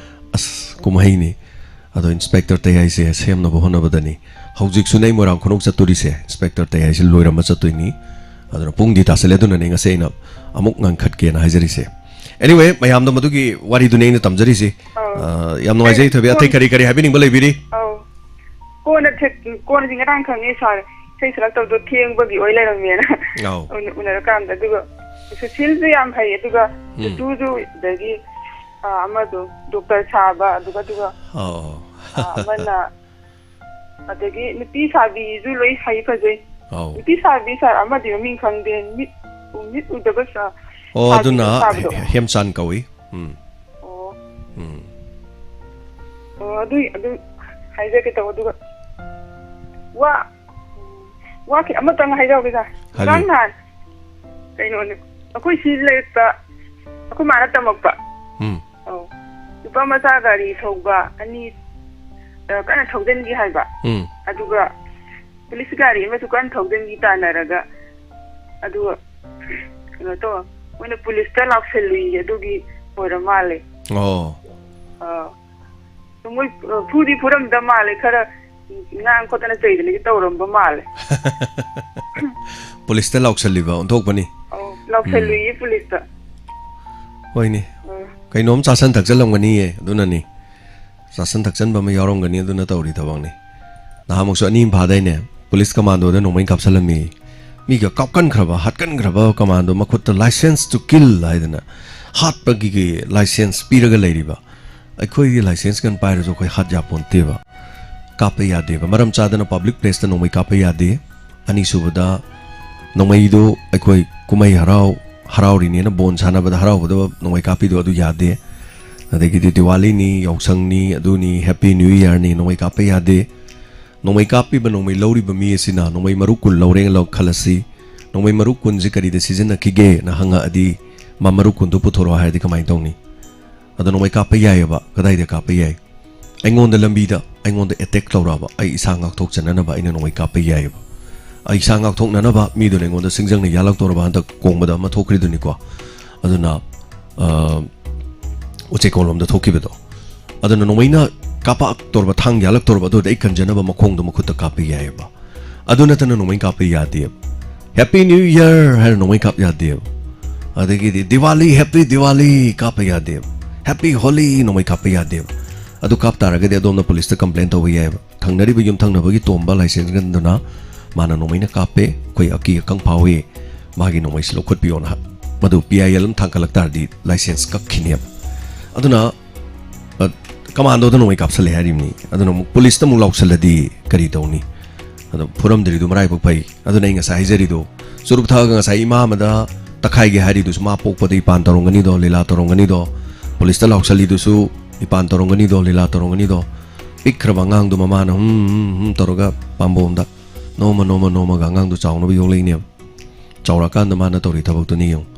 ꯑꯁ, ꯀꯨꯝꯍꯩꯅꯤ꯫ ꯑꯗꯣ ꯏꯟꯁꯄꯦꯛꯇꯔ ꯇꯌꯥꯏꯁꯦ ꯁꯦꯝꯅꯕ ꯍꯣꯠꯅꯕꯗꯅꯤ ꯍꯧꯖꯤꯛꯁꯨ ꯅꯩ ꯃꯣꯏꯔꯥꯡ ꯈꯨꯅꯧ ꯆꯠꯇꯣꯔꯤꯁꯦ꯫ ꯏꯟꯁꯄꯦꯛꯇꯔ ꯇꯌꯥꯏꯁꯦ ꯂꯣꯏꯔꯝꯕ ꯆꯠꯇꯣꯏꯅꯤ꯫ ꯑꯗꯨꯅ ꯄꯨꯡꯗꯤ ꯇꯥꯁꯜꯂꯦ, ꯑꯗꯨꯅꯅꯦ ꯉꯁꯤ ꯑꯩꯅ ꯑꯃꯨꯛ ꯉꯟꯈꯠꯀꯦꯅ ꯍꯥꯏꯖꯔꯤꯁꯦ꯫ Anyway, ꯃꯌꯥꯝꯗꯣ ꯃꯗꯨꯒꯤ ꯋꯥꯔꯤꯗꯨꯅꯦ ꯑꯩꯅ ꯇꯝꯖꯔꯤꯁꯦ꯫ ꯑꯧ꯫ ꯑ, ꯌꯥꯝ ꯅꯨꯡꯉꯥꯏꯖꯩ, ꯑꯩ ꯊꯣꯏꯕꯤ꯫ ꯑꯇꯩ ꯀꯣꯟ-, ꯀꯔꯤ ꯀꯔꯤ ꯍꯥꯏꯕꯤꯅꯤꯡꯕ ꯂꯩꯕꯤꯔꯤ? ꯑꯧ꯫ ꯀꯣꯟꯅ ꯊꯦ-, ꯀꯣꯟꯅꯗꯤ ꯉꯔꯥꯡ ꯈꯪꯉꯦ ꯁꯥꯔ, ꯏꯁꯩ ꯁꯛꯂꯛꯇꯕꯗꯣ ꯊꯦꯡꯕꯒꯤ ꯑꯣꯏ ꯂꯩꯔꯝꯃꯦꯅ꯫ ꯑꯧ꯫ ꯎꯅ-, ꯎꯅꯔꯀꯥꯟꯗ꯫ ꯑꯗꯨꯒ ꯁꯨꯁꯤꯜꯁꯨ ꯌꯥꯝ ꯐꯩ, ꯑꯗꯨꯒ ꯎꯝ꯫ ꯆꯨꯆꯨꯁꯨ, ꯑꯗꯒꯤ, ꯑ, ꯑꯃꯗꯣ ꯗꯣꯛꯇꯔ ꯁꯥꯕ, ꯑꯗꯨꯒ, ꯑꯗꯨꯒ, ꯑꯧ꯫ ꯑ, ꯑꯃꯅ, ꯑꯗꯒꯤ ꯅꯨꯄꯤ ꯁꯥꯕꯤꯁꯨ ꯂꯣꯏ ꯍꯩ, ꯐꯖꯩ꯫ ꯑꯧ꯫ ꯅꯨꯄꯤ ꯁꯥꯕꯤ ꯁꯥꯔ ꯑꯃꯗꯤ ꯃꯃꯤꯡ ꯈꯪꯗꯦ, ꯃꯤꯠ, ꯃꯤꯠ ꯎꯗꯕ ꯁꯥ-, ꯑꯣ, ꯁꯥꯕꯤ ꯑꯗꯨꯅ ꯁꯥꯕꯗꯣ꯫ ꯍꯦ-, ꯍꯦꯝꯆꯥꯟ ꯀꯧꯏ꯫ ꯎꯝ꯫ ꯑꯣ꯫ ꯎꯝ꯫ ꯑꯣ, ꯑꯗꯨꯏ, ꯑꯗꯨ ꯍꯥꯏꯖꯒꯦ ꯇꯧꯕ, ꯑꯗꯨꯒ ꯋꯥ, ꯋꯥ ꯈꯤ-, ꯑꯃꯇꯪ ꯍꯥꯏꯖꯍꯧꯒꯦ ꯁꯥꯔ꯫ ꯍꯥꯏꯕꯤꯌꯨ꯫ ꯉꯔꯥꯡ ꯅꯍꯥꯟ ꯀꯩꯅꯣꯅꯦ, ꯑꯩꯈꯣꯏ ꯁꯤ ꯂꯩꯔꯛꯇ ꯑꯩꯈꯣꯏ ꯃꯥꯅ ꯇꯝꯃꯛꯄ꯫ ꯎꯝ꯫ ꯑꯧ꯫ ꯅꯨꯄꯥ ꯃꯆꯥ ꯒꯥꯔꯤ ꯊꯧꯕ ꯑꯅꯤ, ꯑ, ꯀꯟꯅ ꯊꯧꯖꯤꯟꯈꯤ ꯍꯥꯏꯕ꯫ ꯎꯝ꯫ ꯑꯗꯨꯒ ꯄꯨꯂꯤꯁ ꯒꯥꯔꯤ ꯑꯃꯁꯨ ꯀꯟꯅ ꯊꯧꯖꯤꯟꯈꯤ ꯇꯥꯟꯅꯔꯒ꯫ ꯑꯗꯨꯒ ꯀꯩꯅꯣ ꯇꯧ, ꯃꯣꯏꯅ ꯄꯨꯂꯤꯁꯇ ꯂꯥꯎꯁꯜꯂꯨꯏ, ꯑꯗꯨꯒꯤ ꯑꯣꯏꯔ ꯃꯥꯜꯂꯦ꯫ ꯑꯣ꯫ ꯑ, ꯃꯣꯏ, ꯑ, ꯐꯨꯗꯤ ꯐꯨꯔꯝꯗ ꯃꯥꯜꯂꯦ, ꯈꯔ ꯉꯥꯡ ꯈꯣꯠꯇꯅ ꯆꯩꯗꯅꯗꯤ ꯇꯧꯔꯝꯕ ꯃꯥꯜꯂꯦ꯫ ꯄꯨꯂꯤꯁꯇ ꯂꯥꯎꯁꯜꯂꯤꯕ ꯑꯣꯟꯊꯣꯛꯄꯅꯤ꯫ ꯑꯧ, ꯂꯥꯎꯁꯜꯂꯨꯏꯌꯦ ꯎꯝ꯫ ꯄꯨꯂꯤꯁꯇ꯫ ꯍꯣꯏꯅꯦ꯫ ꯎꯝ꯫ ꯀꯩꯅꯣꯝ ꯆꯥꯁꯟ ꯊꯛꯆꯜꯂꯝꯒꯅꯤꯌꯦ, ꯑꯗꯨꯅꯅꯤ꯫ ꯆꯥꯁꯟ ꯊꯛꯆꯟꯕ ꯑꯃ ꯌꯥꯎꯔꯝꯒꯅꯤ, ꯑꯗꯨꯅ ꯇꯧꯔꯤ ꯊꯕꯛꯅꯤ꯫ ꯅꯍꯥꯟꯃꯨꯛꯁꯨ ꯑꯅꯤ ꯑꯃ ꯐꯥꯗꯥꯏꯅꯦ? ꯄꯨꯂꯤꯁ ꯀꯃꯥꯟꯗꯣꯗ ꯅꯣꯡꯃꯩ ꯀꯥꯞꯁꯜꯂꯝꯃꯤ꯫ ꯃꯤꯒ ꯀꯥꯞꯀꯟꯈ꯭ꯔꯕ, ꯍꯥꯠꯀꯟꯈ꯭ꯔꯕ ꯀꯃꯥꯟꯗꯣ ꯃꯈꯨꯠꯇ "License to kill" ꯍꯥꯏꯗꯅ ꯍꯥꯠꯄꯒꯤ ꯂꯥꯏꯁꯦꯟꯁ ꯄꯤꯔꯒ ꯂꯩꯔꯤꯕ꯫ ꯑꯩꯈꯣꯏꯒꯤ ꯂꯥꯏꯁꯦꯟꯁ ꯀꯟ ꯄꯥꯏꯔꯁꯨ ꯑꯩꯈꯣꯏ ꯍꯥꯠ ꯌꯥꯄꯣꯟꯇꯦꯕ꯫ ꯀꯥꯞꯄ ꯌꯥꯗꯦꯕ꯫ ꯃꯔꯝ ꯆꯥꯗꯅ ꯄꯕ꯭ꯂꯤꯛ ꯄ꯭ꯂꯦꯁꯇ ꯅꯣꯡꯃꯩ ꯀꯥꯞꯄ ꯌꯥꯗꯦ꯫ ꯑꯅꯤꯁꯨꯕꯗ, ꯅꯣꯡꯃꯩꯗꯨ ꯑꯩꯈꯣꯏ ꯀꯨꯝꯍꯩ ꯍꯔꯥꯎ, ꯍꯔꯥꯎꯔꯤꯅꯦꯅ ꯕꯣꯟ ꯁꯥꯟꯅꯕꯗ ꯍꯔꯥꯎꯒꯗꯕ ꯅꯣꯡꯃꯩ ꯀꯥꯞꯄꯤꯗꯣ ꯑꯗꯨ ꯌꯥꯗꯦ꯫ ꯑꯗꯒꯤꯗꯤ ꯗꯤꯋꯥꯂꯤꯅꯤ, ꯌꯥꯎꯁꯪꯅꯤ, ꯑꯗꯨꯅꯤ, ꯍꯦꯄꯤ ꯅ꯭ꯌꯨ ꯏꯌꯥꯔꯅꯤ, ꯅꯣꯡꯃꯩ ꯀꯥꯞꯄ ꯌꯥꯗꯦ꯫ ꯅꯣꯡꯃꯩ ꯀꯥꯞꯄꯤꯕ, ꯅꯣꯡꯃꯩ ꯂꯧꯔꯤꯕ ꯃꯤ ꯑꯁꯤꯅ ꯅꯣꯡꯃꯩ ꯃꯔꯨ ꯀꯨꯟ ꯂꯧꯔꯦꯅ ꯂꯧ-, ꯈꯜꯂꯁꯤ꯫ ꯅꯣꯡꯃꯩ ꯃꯔꯨ ꯀꯨꯟꯁꯤ ꯀꯔꯤꯗ ꯁꯤꯖꯤꯟꯅꯈꯤꯒꯦꯅ ꯍꯪꯉꯛꯑꯗꯤ, ꯃꯥ ꯃꯔꯨ ꯀꯨꯟꯗꯨ ꯄꯨꯊꯣꯔꯛꯑꯣ ꯍꯥꯏꯔꯗꯤ ꯀꯃꯥꯏꯅ ꯇꯧꯅꯤ? ꯑꯗꯣ ꯅꯣꯡꯃꯩ ꯀꯥꯞꯄ ꯌꯥꯏꯑꯕ꯫ ꯀꯗꯥꯏꯗ ꯀꯥꯞꯄ ꯌꯥꯏ? ꯑꯩꯉꯣꯟꯗ ꯂꯝꯕꯤꯗ ꯑꯩꯉꯣꯟꯗ ꯑꯦꯇꯦꯛ ꯇꯧꯔꯛꯑꯕ, ꯑꯩ ꯏꯁꯥ ꯉꯥꯛꯊꯣꯛꯆꯅꯅꯕ ꯑꯩꯅ ꯅꯣꯡꯃꯩ ꯀꯥꯞꯄ ꯌꯥꯏꯑꯕ꯫ ꯑꯩ ꯏꯁꯥ ꯉꯥꯛꯊꯣꯛꯅꯅꯕ ꯃꯤꯗꯨꯅ ꯑꯩꯉꯣꯟꯗ ꯁꯤꯡꯖꯪꯅ ꯌꯥꯜꯂꯛꯇꯧꯔꯕ, ꯍꯟꯗꯛ ꯀꯣꯡꯕꯗ ꯑꯃ ꯊꯣꯛꯈ꯭ꯔꯤꯗꯨꯅꯤꯀꯣ꯫ ꯑꯗꯨꯅ, ꯑ, ꯎꯆꯦꯛꯀꯣꯟꯂꯣꯝꯗ ꯊꯣꯛꯈꯤꯕꯗꯣ꯫ ꯑꯗꯨꯅ ꯅꯣꯡꯃꯩꯅ ꯀꯥꯞꯄꯛꯇꯧꯔꯕ, ꯊꯥꯡ ꯌꯥꯜꯂꯛꯇꯧꯔꯕ, ꯑꯗꯨꯗ ꯑꯩ ꯀꯟꯖꯅꯕ ꯃꯈꯣꯡꯗꯣ ꯃꯈꯨꯠꯇ ꯀꯥꯞꯄ ꯌꯥꯏꯑꯕ꯫ ꯑꯗꯨ ꯅꯠꯇꯅ ꯅꯣꯡꯃꯩ ꯀꯥꯞꯄ ꯌꯥꯗꯦꯕ꯫ ꯍꯦꯄꯤ ꯅ꯭ꯌꯨ ꯏꯌꯔ ꯍꯥꯏꯔ ꯅꯣꯡꯃꯩ ꯀꯥꯞ ꯌꯥꯗꯦꯕ꯫ ꯑꯗꯒꯤꯗꯤ ꯗꯤꯋꯥꯂꯤ, ꯍꯦꯄꯤ ꯗꯤꯋꯥꯂꯤ ꯀꯥꯞꯄ ꯌꯥꯗꯦꯕ꯫ ꯍꯦꯄꯤ ꯍꯣꯂꯤ ꯅꯣꯡꯃꯩ ꯀꯥꯞꯄ ꯌꯥꯗꯦꯕ꯫ ꯑꯗꯨ ꯀꯥꯞ ꯇꯥꯔꯒꯗꯤ ꯑꯗꯣꯝꯅ ꯄꯨꯂꯤꯁꯇ ꯀꯝꯄ꯭ꯂꯦꯟ ꯇꯧꯕ ꯌꯥꯏꯑꯕ꯫ ꯊꯪꯅꯔꯤꯕ ꯌꯨꯝꯊꯪꯅꯕꯒꯤ ꯇꯣꯝꯕ ꯂꯥꯏꯁꯦꯟꯁ ꯒꯟꯗꯨꯅ ꯃꯥꯅ ꯅꯣꯡꯃꯩꯅ ꯀꯥꯞꯄꯦ, ꯑꯩꯈꯣꯏ ꯑꯀꯤ ꯑꯈꯪ ꯐꯥꯎꯏ, ꯃꯥꯒꯤ ꯅꯣꯡꯃꯩꯁꯤ ꯂꯧꯈꯠꯄꯤꯌꯣꯅ ꯍꯥꯏ-, ꯃꯗꯨ ꯄꯤ ꯑꯥꯏ ꯑꯦꯜ ꯑꯃ ꯊꯥꯡꯒꯠꯂꯛ ꯇꯥꯔꯗꯤ ꯂꯥꯏꯁꯦꯟꯁ ꯀꯛꯈꯤꯅꯦꯕ꯫ ꯑꯗꯨꯅ, ꯑ, ꯀꯃꯥꯟꯗꯣꯗ ꯅꯣꯡꯃꯩ ꯀꯥꯞꯁꯜꯂꯦ ꯍꯥꯏꯔꯤꯕꯅꯤ꯫ ꯑꯗꯨꯅ ꯑꯃꯨꯛ ꯄꯨꯂꯤꯁꯇ ꯑꯃꯨꯛ ꯂꯥꯎꯁꯜꯂꯗꯤ ꯀꯔꯤ ꯇꯧꯅꯤ? ꯑꯗꯣ ꯐꯨꯔꯝꯗ꯭ꯔꯤꯗꯨ ꯃꯔꯥꯏꯕꯛ ꯐꯩ꯫ ꯑꯗꯨꯅ ꯑꯩ ꯉꯁꯥꯏ ꯍꯥꯏꯖꯔꯤꯗꯣ, ꯆꯨꯔꯨꯞ ꯊꯛꯑꯒ ꯉꯁꯥꯏ ꯏꯃꯥ ꯑꯃꯗ ꯇꯛꯈꯥꯏꯒꯦ ꯍꯥꯏꯔꯤꯗꯨꯁꯨ ꯃꯥ ꯄꯣꯛꯄꯗ ꯏꯄꯥꯟ ꯇꯧꯔꯝꯒꯅꯤꯗꯣ, ꯂꯤꯂꯥ ꯇꯧꯔꯝꯒꯅꯤꯗꯣ꯫ ꯄꯨꯂꯤꯁꯇ ꯂꯥꯎꯁꯜꯂꯤꯗꯨꯁꯨ ꯏꯄꯥꯟ ꯇꯧꯔꯝꯒꯅꯤꯗꯣ, ꯂꯤꯂꯥ ꯇꯧꯔꯝꯒꯅꯤꯗꯣ꯫ ꯄꯤꯛꯈ꯭ꯔꯕ ꯑꯉꯥꯡꯗꯣ ꯃꯃꯥꯅ ꯍꯨꯝ, ꯍꯨꯝ, ꯍꯨꯝ ꯇꯧꯔꯒ ꯄꯥꯝꯕꯣꯝꯗ ꯅꯣꯡꯃ, ꯅꯣꯡꯃ, ꯅꯣꯡꯃꯒ ꯑꯉꯥꯡꯗꯣ ꯆꯥꯎꯅꯕ ꯌꯣꯛꯂꯛꯏꯅꯦꯕ꯫ ꯆꯥꯎꯔꯛꯑꯀꯥꯟꯗ ꯃꯥꯅ ꯇꯧꯔꯤ ꯊꯕꯛꯇꯨꯅꯤ ꯌꯦꯡꯉꯨ꯫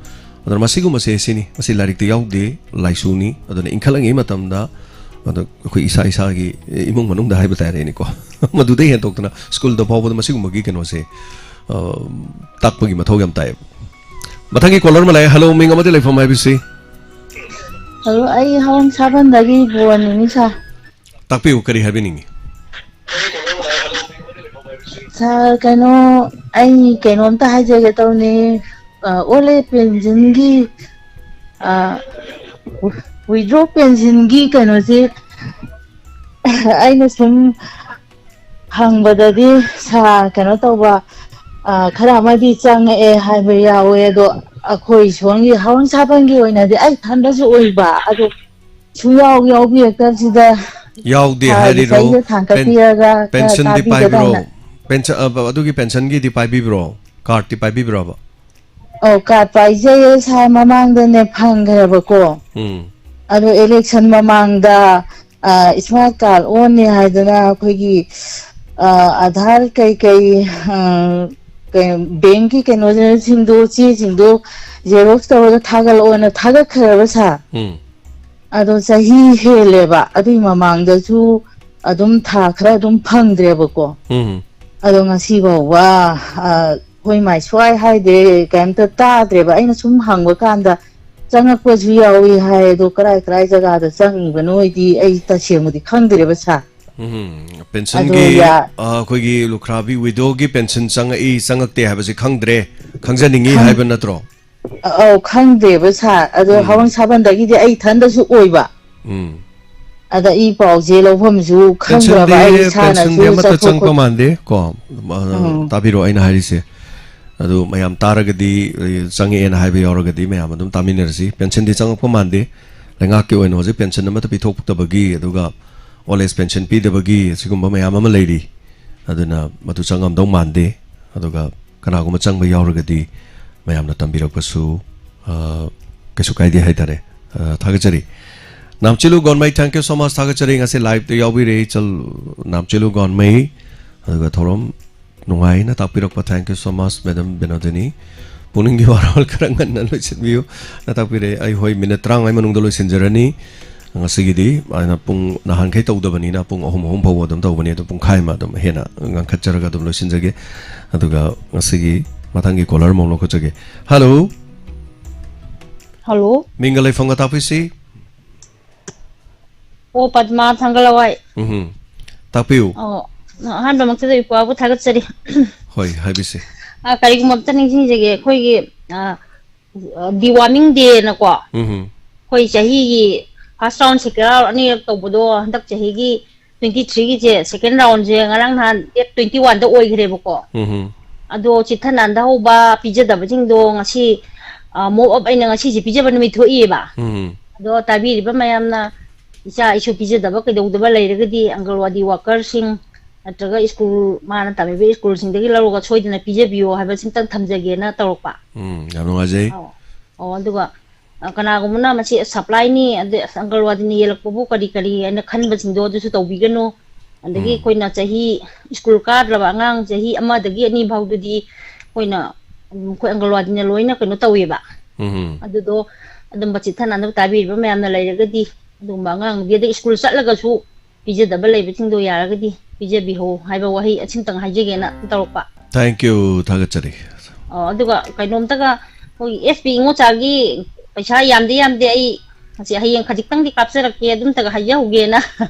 ꯑꯗꯨꯅ ꯃꯁꯤꯒꯨꯝꯕꯁꯦ ꯁꯤꯅꯤ, ꯃꯁꯤ ꯂꯥꯏꯔꯤꯛꯇ ꯌꯥꯎꯗꯦ, ꯂꯥꯏꯁꯨꯅꯤ꯫ ꯑꯗꯨꯅ ꯏꯟꯈꯠꯂꯛꯏꯉꯩ ꯃꯇꯝꯗ, ꯑꯗ ꯑꯩꯈꯣꯏ ꯏꯁꯥ ꯏꯁꯥꯒꯤ ꯏꯃꯨꯡ ꯃꯅꯨꯡꯗ ꯍꯥꯏꯕ ꯇꯥꯔꯦꯅꯦꯀꯣ, ꯃꯗꯨꯗꯩ ꯍꯦꯟꯗꯣꯛꯇꯅ ꯁ꯭ꯀꯨꯜꯗ ꯐꯥꯎꯕꯗ ꯃꯁꯤꯒꯨꯝꯕꯒꯤ ꯀꯩꯅꯣꯁꯦ, ꯑ, ꯇꯥꯛꯄꯒꯤ ꯃꯊꯧ ꯌꯥꯝ ꯇꯥꯏꯌꯦꯕ꯫ ꯃꯊꯪꯒꯤ ꯀꯣꯂꯔ ꯑꯃ ꯂꯥꯛꯑꯦ꯫ ꯍꯜꯂꯣ, ꯃꯤꯡ ꯑꯃꯗꯤ ꯂꯩꯐꯝ ꯍꯥꯏꯕꯁꯤ? ꯍꯜꯂꯣ, ꯑꯩ ꯍꯋꯥꯡ ꯁꯥꯕꯟꯗꯒꯤ ꯕꯣꯟꯅꯤꯅꯤ ꯁꯥꯔ꯫ ꯇꯥꯛꯄꯤꯌꯨ, ꯀꯔꯤ ꯍꯥꯏꯕꯤꯅꯤꯡꯉꯤ? ꯁꯥꯔ, ꯀꯩꯅꯣ, ꯑꯩ ꯀꯩꯅꯣꯝꯇ ꯍꯥꯏꯖꯒꯦ ꯇꯧꯅꯤ꯫ ꯑ, ꯑꯣꯜ ꯑꯦꯖ ꯄꯦꯟꯁꯤꯟꯒꯤ, ꯑ, ꯋꯤꯗ꯭ꯔꯣ ꯄꯦꯟꯁꯤꯟꯒꯤ ꯀꯩꯅꯣꯁꯤ ꯑꯩꯅ ꯁꯨꯝ ꯍꯪꯕꯗꯗꯤ, ꯁꯥꯔ, ꯀꯩꯅꯣ ꯇꯧꯕ, ꯑ, ꯈꯔ ꯑꯃꯗꯤ ꯆꯪꯉꯛꯑꯦ ꯍꯥꯏꯕ ꯌꯥꯎꯋꯦ꯫ ꯑꯗꯣ ꯑꯩꯈꯣꯏ ꯁꯣꯝꯒꯤ ꯍꯋꯥꯡ ꯁꯥꯕꯟꯒꯤ ꯑꯣꯏꯅꯗꯤ ꯑꯩ ꯏꯊꯟꯗꯁꯨ ꯑꯣꯏꯕ, ꯑꯗꯣ ꯁꯨꯡꯌꯥꯎ ꯌꯥꯎꯕꯤꯔꯛꯇꯕꯁꯤꯗ ꯌꯥꯎꯗꯦ ꯁꯥꯔꯒꯤ ꯍꯥꯏꯔꯤꯔꯣ? ꯆꯍꯤꯗ ꯄꯦꯟ-, ꯊꯥꯡꯒꯠꯄꯤꯔꯒ ꯈꯔ ꯄꯦꯟꯁꯟꯗꯤ ꯇꯥꯕꯤꯒꯦ ꯄꯥꯏꯕ꯭ꯔꯣ? ꯇꯧꯅ꯫ ꯄꯦꯟꯁ-, ꯑ, ꯑꯗꯨꯒꯤ ꯄꯦꯟꯁꯟꯒꯤꯗꯤ ꯄꯥꯏꯕꯤꯕ꯭ꯔꯣ? ꯀꯥꯔꯗꯇꯤ ꯄꯥꯏꯕꯤꯕ꯭ꯔꯣꯕ? ꯑꯧ, ꯀꯥꯔꯗ ꯄꯥꯏꯖꯩꯌꯦ ꯁꯥꯔ, ꯃꯃꯥꯡꯗꯅꯦ ꯐꯪꯈ꯭ꯔꯦꯕꯀꯣ꯫ ꯎꯝ꯫ ꯑꯗꯣ ꯏꯂꯦꯛꯁꯟ ꯃꯃꯥꯡꯗ, ꯑ, ꯁ꯭ꯃꯥꯔꯠ ꯀꯥꯔꯗ ꯑꯣꯟꯅꯤ ꯍꯥꯏꯗꯅ ꯑꯩꯈꯣꯏꯒꯤ, ꯑ, ꯑꯙꯥꯔ ꯀꯩꯀꯩ, ꯑ, ꯀꯩ-, ꯕꯦꯡꯀꯤ ꯀꯩꯅꯣꯁꯤꯡꯗꯣ, ꯆꯦꯁꯤꯡꯗꯣ ꯖꯦꯔꯣꯛꯁ ꯇꯧꯔꯒ ꯊꯥꯒꯠꯂꯛꯑꯣꯅ ꯊꯥꯒꯠꯈ꯭ꯔꯦꯕ ꯁꯥꯔ꯫ ꯎꯝ꯫ ꯑꯗꯣ ꯆꯍꯤ ꯍꯦꯜꯂꯦꯕ, ꯑꯗꯨꯏ ꯃꯃꯥꯡꯗꯁꯨ ꯑꯗꯨꯝ ꯊꯥ ꯈꯔ ꯑꯗꯨꯝ ꯐꯪꯗ꯭ꯔꯦꯕꯀꯣ꯫ ꯎꯝ꯫ ꯑꯗꯣ ꯉꯁꯤ ꯐꯥꯎꯕ, ꯑ, ꯑꯩꯈꯣꯏ ꯃꯥꯏ ꯁ꯭ꯋꯥꯏ ꯍꯥꯏꯗꯦ, ꯀꯩꯝꯇ ꯇꯥꯗ꯭ꯔꯦꯕ꯫ ꯑꯩꯅ ꯁꯨꯝ ꯍꯪꯕ ꯀꯥꯟꯗ ꯆꯪꯉꯛꯄꯁꯨ ꯌꯥꯎꯏ ꯍꯥꯏ, ꯑꯗꯣ ꯀꯔꯥꯏ ꯀꯔꯥꯏ ꯖꯒꯥꯗ ꯆꯪꯉꯤꯕꯅꯣꯗꯤ ꯑꯩ ꯇꯁꯦꯡꯕꯗꯤ ꯈꯪꯗ꯭ꯔꯦꯕ ꯁꯥꯔ꯫ ꯎꯝ, ꯑꯗꯣ ꯄꯦꯟꯁꯟꯒꯤ, ꯌꯥ- ꯑ, ꯑꯩꯈꯣꯏꯒꯤ ꯂꯨꯈ꯭ꯔꯥꯕꯤ ꯋꯤꯗꯣꯒꯤ ꯄꯦꯟꯁꯟ ꯆꯪꯉꯛꯏ ꯆꯪꯉꯛꯇꯦ ꯍꯥꯏꯕꯁꯤ ꯈꯪꯗ꯭ꯔꯦ, ꯈꯪꯖꯅꯤꯡꯉꯤ ꯈꯪ-, ꯍꯥꯏꯕ ꯅꯠꯇ꯭ꯔꯣ? ꯑꯧ, ꯈꯪꯗꯦꯕ ꯁꯥꯔ꯫ ꯑꯗꯣ ꯎꯝ꯫ ꯍꯋꯥꯡ ꯁꯥꯕꯟꯗꯒꯤꯗꯤ ꯑꯩ ꯏꯊꯟꯗꯁꯨ ꯑꯣꯏꯕ꯫ ꯎꯝ꯫ ꯑꯗ ꯏ ꯄꯥꯎꯁꯦ ꯂꯧꯐꯝꯁꯨ ꯈꯪꯗ꯭ꯔꯕ, ꯄꯦꯟꯁꯟꯗꯤ, ꯑꯩ ꯏꯁꯥꯅꯁꯨ ꯄꯦꯟꯁꯟꯗꯤ ꯑꯃꯠꯇ ꯆꯠꯊꯣꯛ ꯆꯪꯕ ꯈꯣꯠ-, ꯃꯥꯟꯗꯦ ꯀꯣ꯫ ꯑ, ꯎꯝ꯫ ꯇꯥꯕꯤꯔꯣ ꯑꯩꯅ ꯍꯥꯏꯔꯤꯁꯦ꯫ ꯑꯗꯨ ꯃꯌꯥꯝ ꯇꯥꯔꯒꯗꯤ, ꯑ, ꯆꯪꯉꯛꯑꯦꯅ ꯍꯥꯏꯕ ꯌꯥꯎꯔꯒꯗꯤ ꯃꯌꯥꯝ ꯑꯗꯨꯝ ꯇꯥꯃꯤꯟꯅꯔꯁꯤ꯫ ꯄꯦꯟꯁꯟꯗꯤ ꯆꯪꯉꯛꯄ ꯃꯥꯟꯗꯦ꯫ ꯂꯩꯉꯥꯛꯀꯤ ꯑꯣꯏꯅ ꯍꯧꯖꯤꯛ ꯄꯦꯟꯁꯟ ꯑꯃꯠꯇ ꯄꯤꯊꯣꯛꯇꯕꯒꯤ, ꯑꯗꯨꯒ ꯑꯣꯜ ꯑꯦꯖ ꯄꯦꯟꯁꯟ ꯄꯤꯗꯕꯒꯤ, ꯑꯁꯤꯒꯨꯝꯕ ꯃꯌꯥꯝ ꯑꯃ ꯂꯩꯔꯤ꯫ ꯑꯗꯨꯅ ꯃꯗꯨ ꯆꯪꯉꯝꯗꯧ ꯃꯥꯟꯗꯦ꯫ ꯑꯗꯨꯒ ꯀꯅꯥꯒꯨꯝꯕ ꯆꯪꯕ ꯌꯥꯎꯔꯒꯗꯤ ꯃꯌꯥꯝꯅ ꯇꯝꯕꯤꯔꯛꯄꯁꯨ, ꯑ, ꯀꯩꯁꯨ ꯀꯥꯏꯗꯦ ꯍꯥꯏꯇꯥꯔꯦ꯫ ꯑ, ꯊꯥꯒꯠꯆꯔꯤ꯫ ꯅꯥꯝꯆꯤꯂꯨ ꯒꯣꯟꯃꯩ, thank you so much, ꯊꯥꯒꯠꯆꯔꯤ꯫ ꯉꯁꯤ live-ꯇ ꯌꯥꯎꯕꯤꯔꯦ ꯏꯆꯜ ꯅꯥꯝꯆꯤꯂꯨ ꯒꯣꯟꯃꯩ꯫ ꯑꯗꯨꯒ ꯊꯧꯔꯝ ꯅꯨꯡꯉꯥꯏꯅ ꯇꯥꯛꯄꯤꯔꯛꯄ, thank you so much, Madam ꯕꯤꯅꯣꯗꯤꯅꯤ꯫ ꯄꯨꯛꯅꯤꯡꯒꯤ ꯋꯥꯔꯣꯜ ꯈꯔ ꯉꯟꯅ ꯂꯣꯏꯁꯤꯟꯕꯤꯌꯨ꯫ ꯅ ꯇꯥꯛꯄꯤꯔꯦ꯫ ꯑꯩ, ꯍꯣꯏ, ꯃꯤꯅꯤꯠ ꯇꯔꯥꯃꯉꯥꯒꯤ ꯃꯅꯨꯡꯗ ꯂꯣꯏꯁꯤꯟꯖꯔꯅꯤ꯫ ꯉꯁꯤꯒꯤꯗꯤ ꯑꯩꯅ ꯄꯨꯡ ꯅꯍꯥꯟꯈꯩ ꯇꯧꯗꯕꯅꯤꯅ ꯄꯨꯡ ꯑꯍꯨꯝ, ꯑꯍꯨꯝ ꯐꯥꯎꯕ ꯑꯗꯨꯝ ꯇꯧꯕꯅꯤ, ꯑꯗꯣ ꯄꯨꯡꯈꯥꯏ ꯑꯃ ꯑꯗꯨꯝ ꯍꯦꯟꯅ ꯉꯟꯈꯠꯆꯔꯒ ꯑꯗꯨꯝ ꯂꯣꯏꯁꯤꯟꯖꯒꯦ꯫ ꯑꯗꯨꯒ ꯉꯁꯤꯒꯤ ꯃꯊꯪꯒꯤ caller ꯑꯃꯨꯛ ꯂꯧꯈꯠꯆꯒꯦ꯫ Hello꯫ Hello꯫ ꯃꯤꯡꯒ ꯂꯩꯐꯝꯒ ꯇꯥꯛꯄꯤꯁꯤ꯫ ꯑꯣ, ꯄꯗꯃꯥ ꯊꯥꯡꯒꯜꯋꯥꯏ꯫ ꯎꯝꯍꯨꯝ꯫ ꯇꯥꯛꯄꯤꯌꯨ꯫ ꯑꯣ, ꯑꯍꯥꯟꯕꯃꯛꯇꯗ ꯏꯄ꯭ꯋꯥꯕꯨ ꯊꯥꯒꯠꯆꯔꯤ꯫ ꯍꯣꯏ, ꯍꯥꯏꯕꯤꯁꯤ꯫ ꯑ, ꯀꯔꯤꯒꯨꯝꯕ ꯑꯝꯇ ꯅꯤꯡꯁꯤꯡꯖꯒꯦ꯫ ꯑꯩꯈꯣꯏꯒꯤ, ꯑ, ꯑ, deworming day-ꯅꯀꯣ, ꯎꯝꯍꯨꯝ꯫ ꯑꯩꯈꯣꯏ ꯆꯍꯤꯒꯤ first round, second round ꯑꯅꯤꯔꯛ ꯇꯧꯕꯗꯣ, ꯍꯟꯗꯛ ꯆꯍꯤꯒꯤ twenty three-ꯒꯤꯁꯦ, second round-ꯁꯦ ꯉꯔꯥꯡ ꯅꯍꯥꯟ date twenty one-ꯗ ꯑꯣꯏꯈ꯭ꯔꯦꯕꯀꯣ꯫ ꯎꯝꯍꯨꯝ꯫ ꯑꯗꯣ ꯆꯤꯠꯊ ꯅꯥꯟꯊꯍꯧꯕ ꯄꯤꯖꯗꯕꯁꯤꯡꯗꯣ ꯉꯁꯤ, ꯑ, mop up ꯑꯩꯅ ꯉꯁꯤꯁꯦ ꯄꯤꯖꯕ ꯅꯨꯃꯤꯠ ꯊꯣꯛꯏꯕ꯫ ꯎꯝꯍꯨꯝ꯫ ꯑꯗꯣ ꯇꯥꯕꯤꯔꯤꯕ ꯃꯌꯥꯝꯅ ꯏꯆꯥ ꯏꯁꯨ ꯄꯤꯖꯗꯕ ꯀꯩꯗꯧꯗꯕ ꯂꯩꯔꯒꯗꯤ ꯑꯪꯒꯜꯋꯥꯗꯤ worker-ꯁꯤꯡ, ꯅꯠꯇ꯭ꯔꯒ ꯁ꯭ꯀꯨꯜ, ꯃꯥꯅ ꯇꯝꯃꯤꯕ ꯁ꯭ꯀꯨꯜꯁꯤꯡꯗꯒꯤ ꯂꯧꯔꯒ ꯁꯣꯏꯗꯅ ꯄꯤꯖꯕꯤꯌꯣ ꯍꯥꯏꯕꯁꯤꯝꯇꯪ ꯊꯝꯖꯒꯦꯅ ꯇꯧꯔꯛꯄ꯫ ꯎꯝ, ꯌꯥꯝ ꯅꯨꯡꯉꯥꯏꯖꯩ꯫ ꯑꯧ, ꯑꯧ, ꯑꯗꯨꯒ, ꯑ, ꯀꯅꯥꯒꯨꯝꯕꯅ ꯃꯁꯤ ꯁꯄ꯭ꯂꯥꯏꯅꯤ, ꯑꯗꯩ ꯑꯁ ꯑꯪꯒꯜꯋꯥꯗꯤꯅ ꯌꯦꯜꯂꯛꯄꯕꯨ ꯀꯔꯤ ꯀꯔꯤ ꯍꯥꯏꯅ ꯈꯟꯕꯁꯤꯡꯗꯣ ꯑꯗꯨꯁꯨ ꯇꯧꯕꯤꯒꯅꯨ꯫ ꯑꯗꯒꯤ ꯎꯝ꯫ ꯑꯩꯈꯣꯏꯅ ꯆꯍꯤ, ꯁ꯭ꯀꯨꯜ ꯀꯥꯗ꯭ꯔꯕ ꯑꯉꯥꯡ ꯆꯍꯤ ꯑꯃꯗꯒꯤ ꯑꯅꯤ ꯐꯥꯎꯗꯨꯗꯤ ꯑꯩꯈꯣꯏꯅ, ꯎꯝ, ꯑꯩꯈꯣꯏ ꯑꯪꯒꯜꯋꯥꯗꯤꯅ ꯂꯣꯏꯅ ꯀꯩꯅꯣ ꯇꯧꯋꯦꯕ꯫ ꯎꯝ꯫ ꯑꯗꯨꯗꯣ ꯑꯗꯨꯝꯕ ꯆꯤꯠꯊꯅꯅꯕ ꯇꯥꯕꯤꯔꯤꯕ ꯃꯌꯥꯝꯅ ꯂꯩꯔꯒꯗꯤ ꯑꯗꯨꯒꯨꯝꯕ ꯑꯉꯥꯡ ꯅꯨꯄꯤ, ꯑꯗꯩ ꯁ꯭ꯀꯨꯜ ꯆꯠꯂꯒꯁꯨ ꯄꯤꯖꯗꯕ ꯂꯩꯕꯁꯤꯡꯗꯣ ꯌꯥꯔꯒꯗꯤ ꯄꯤꯖꯕꯤꯍꯧ ꯍꯥꯏꯕ ꯋꯥꯍꯩ ꯑꯁꯤꯝꯇꯪ ꯍꯥꯏꯖꯒꯦꯅ ꯇꯧꯔꯛꯄ꯫ Thank you, ꯊꯥꯒꯠꯆꯔꯤ꯫ ꯑꯣ, ꯑꯗꯨꯒ ꯀꯩꯅꯣꯝꯇꯒ ꯑꯩꯈꯣꯏꯒꯤ ꯑꯦꯐ ꯄꯤ ꯏꯉꯣꯆꯥꯒꯤ ꯄꯩꯁꯥ ꯌꯥꯝꯗꯦ ꯌꯥꯝꯗꯦ, ꯑꯩ ꯉꯁꯤ ꯍꯌꯦꯡ ꯈꯖꯤꯛꯇꯪꯗꯤ ꯀꯥꯞꯆꯔꯛꯀꯦ, ꯑꯗꯨꯝꯇꯒ ꯍꯥꯏꯖꯍꯧꯒꯦꯅ꯫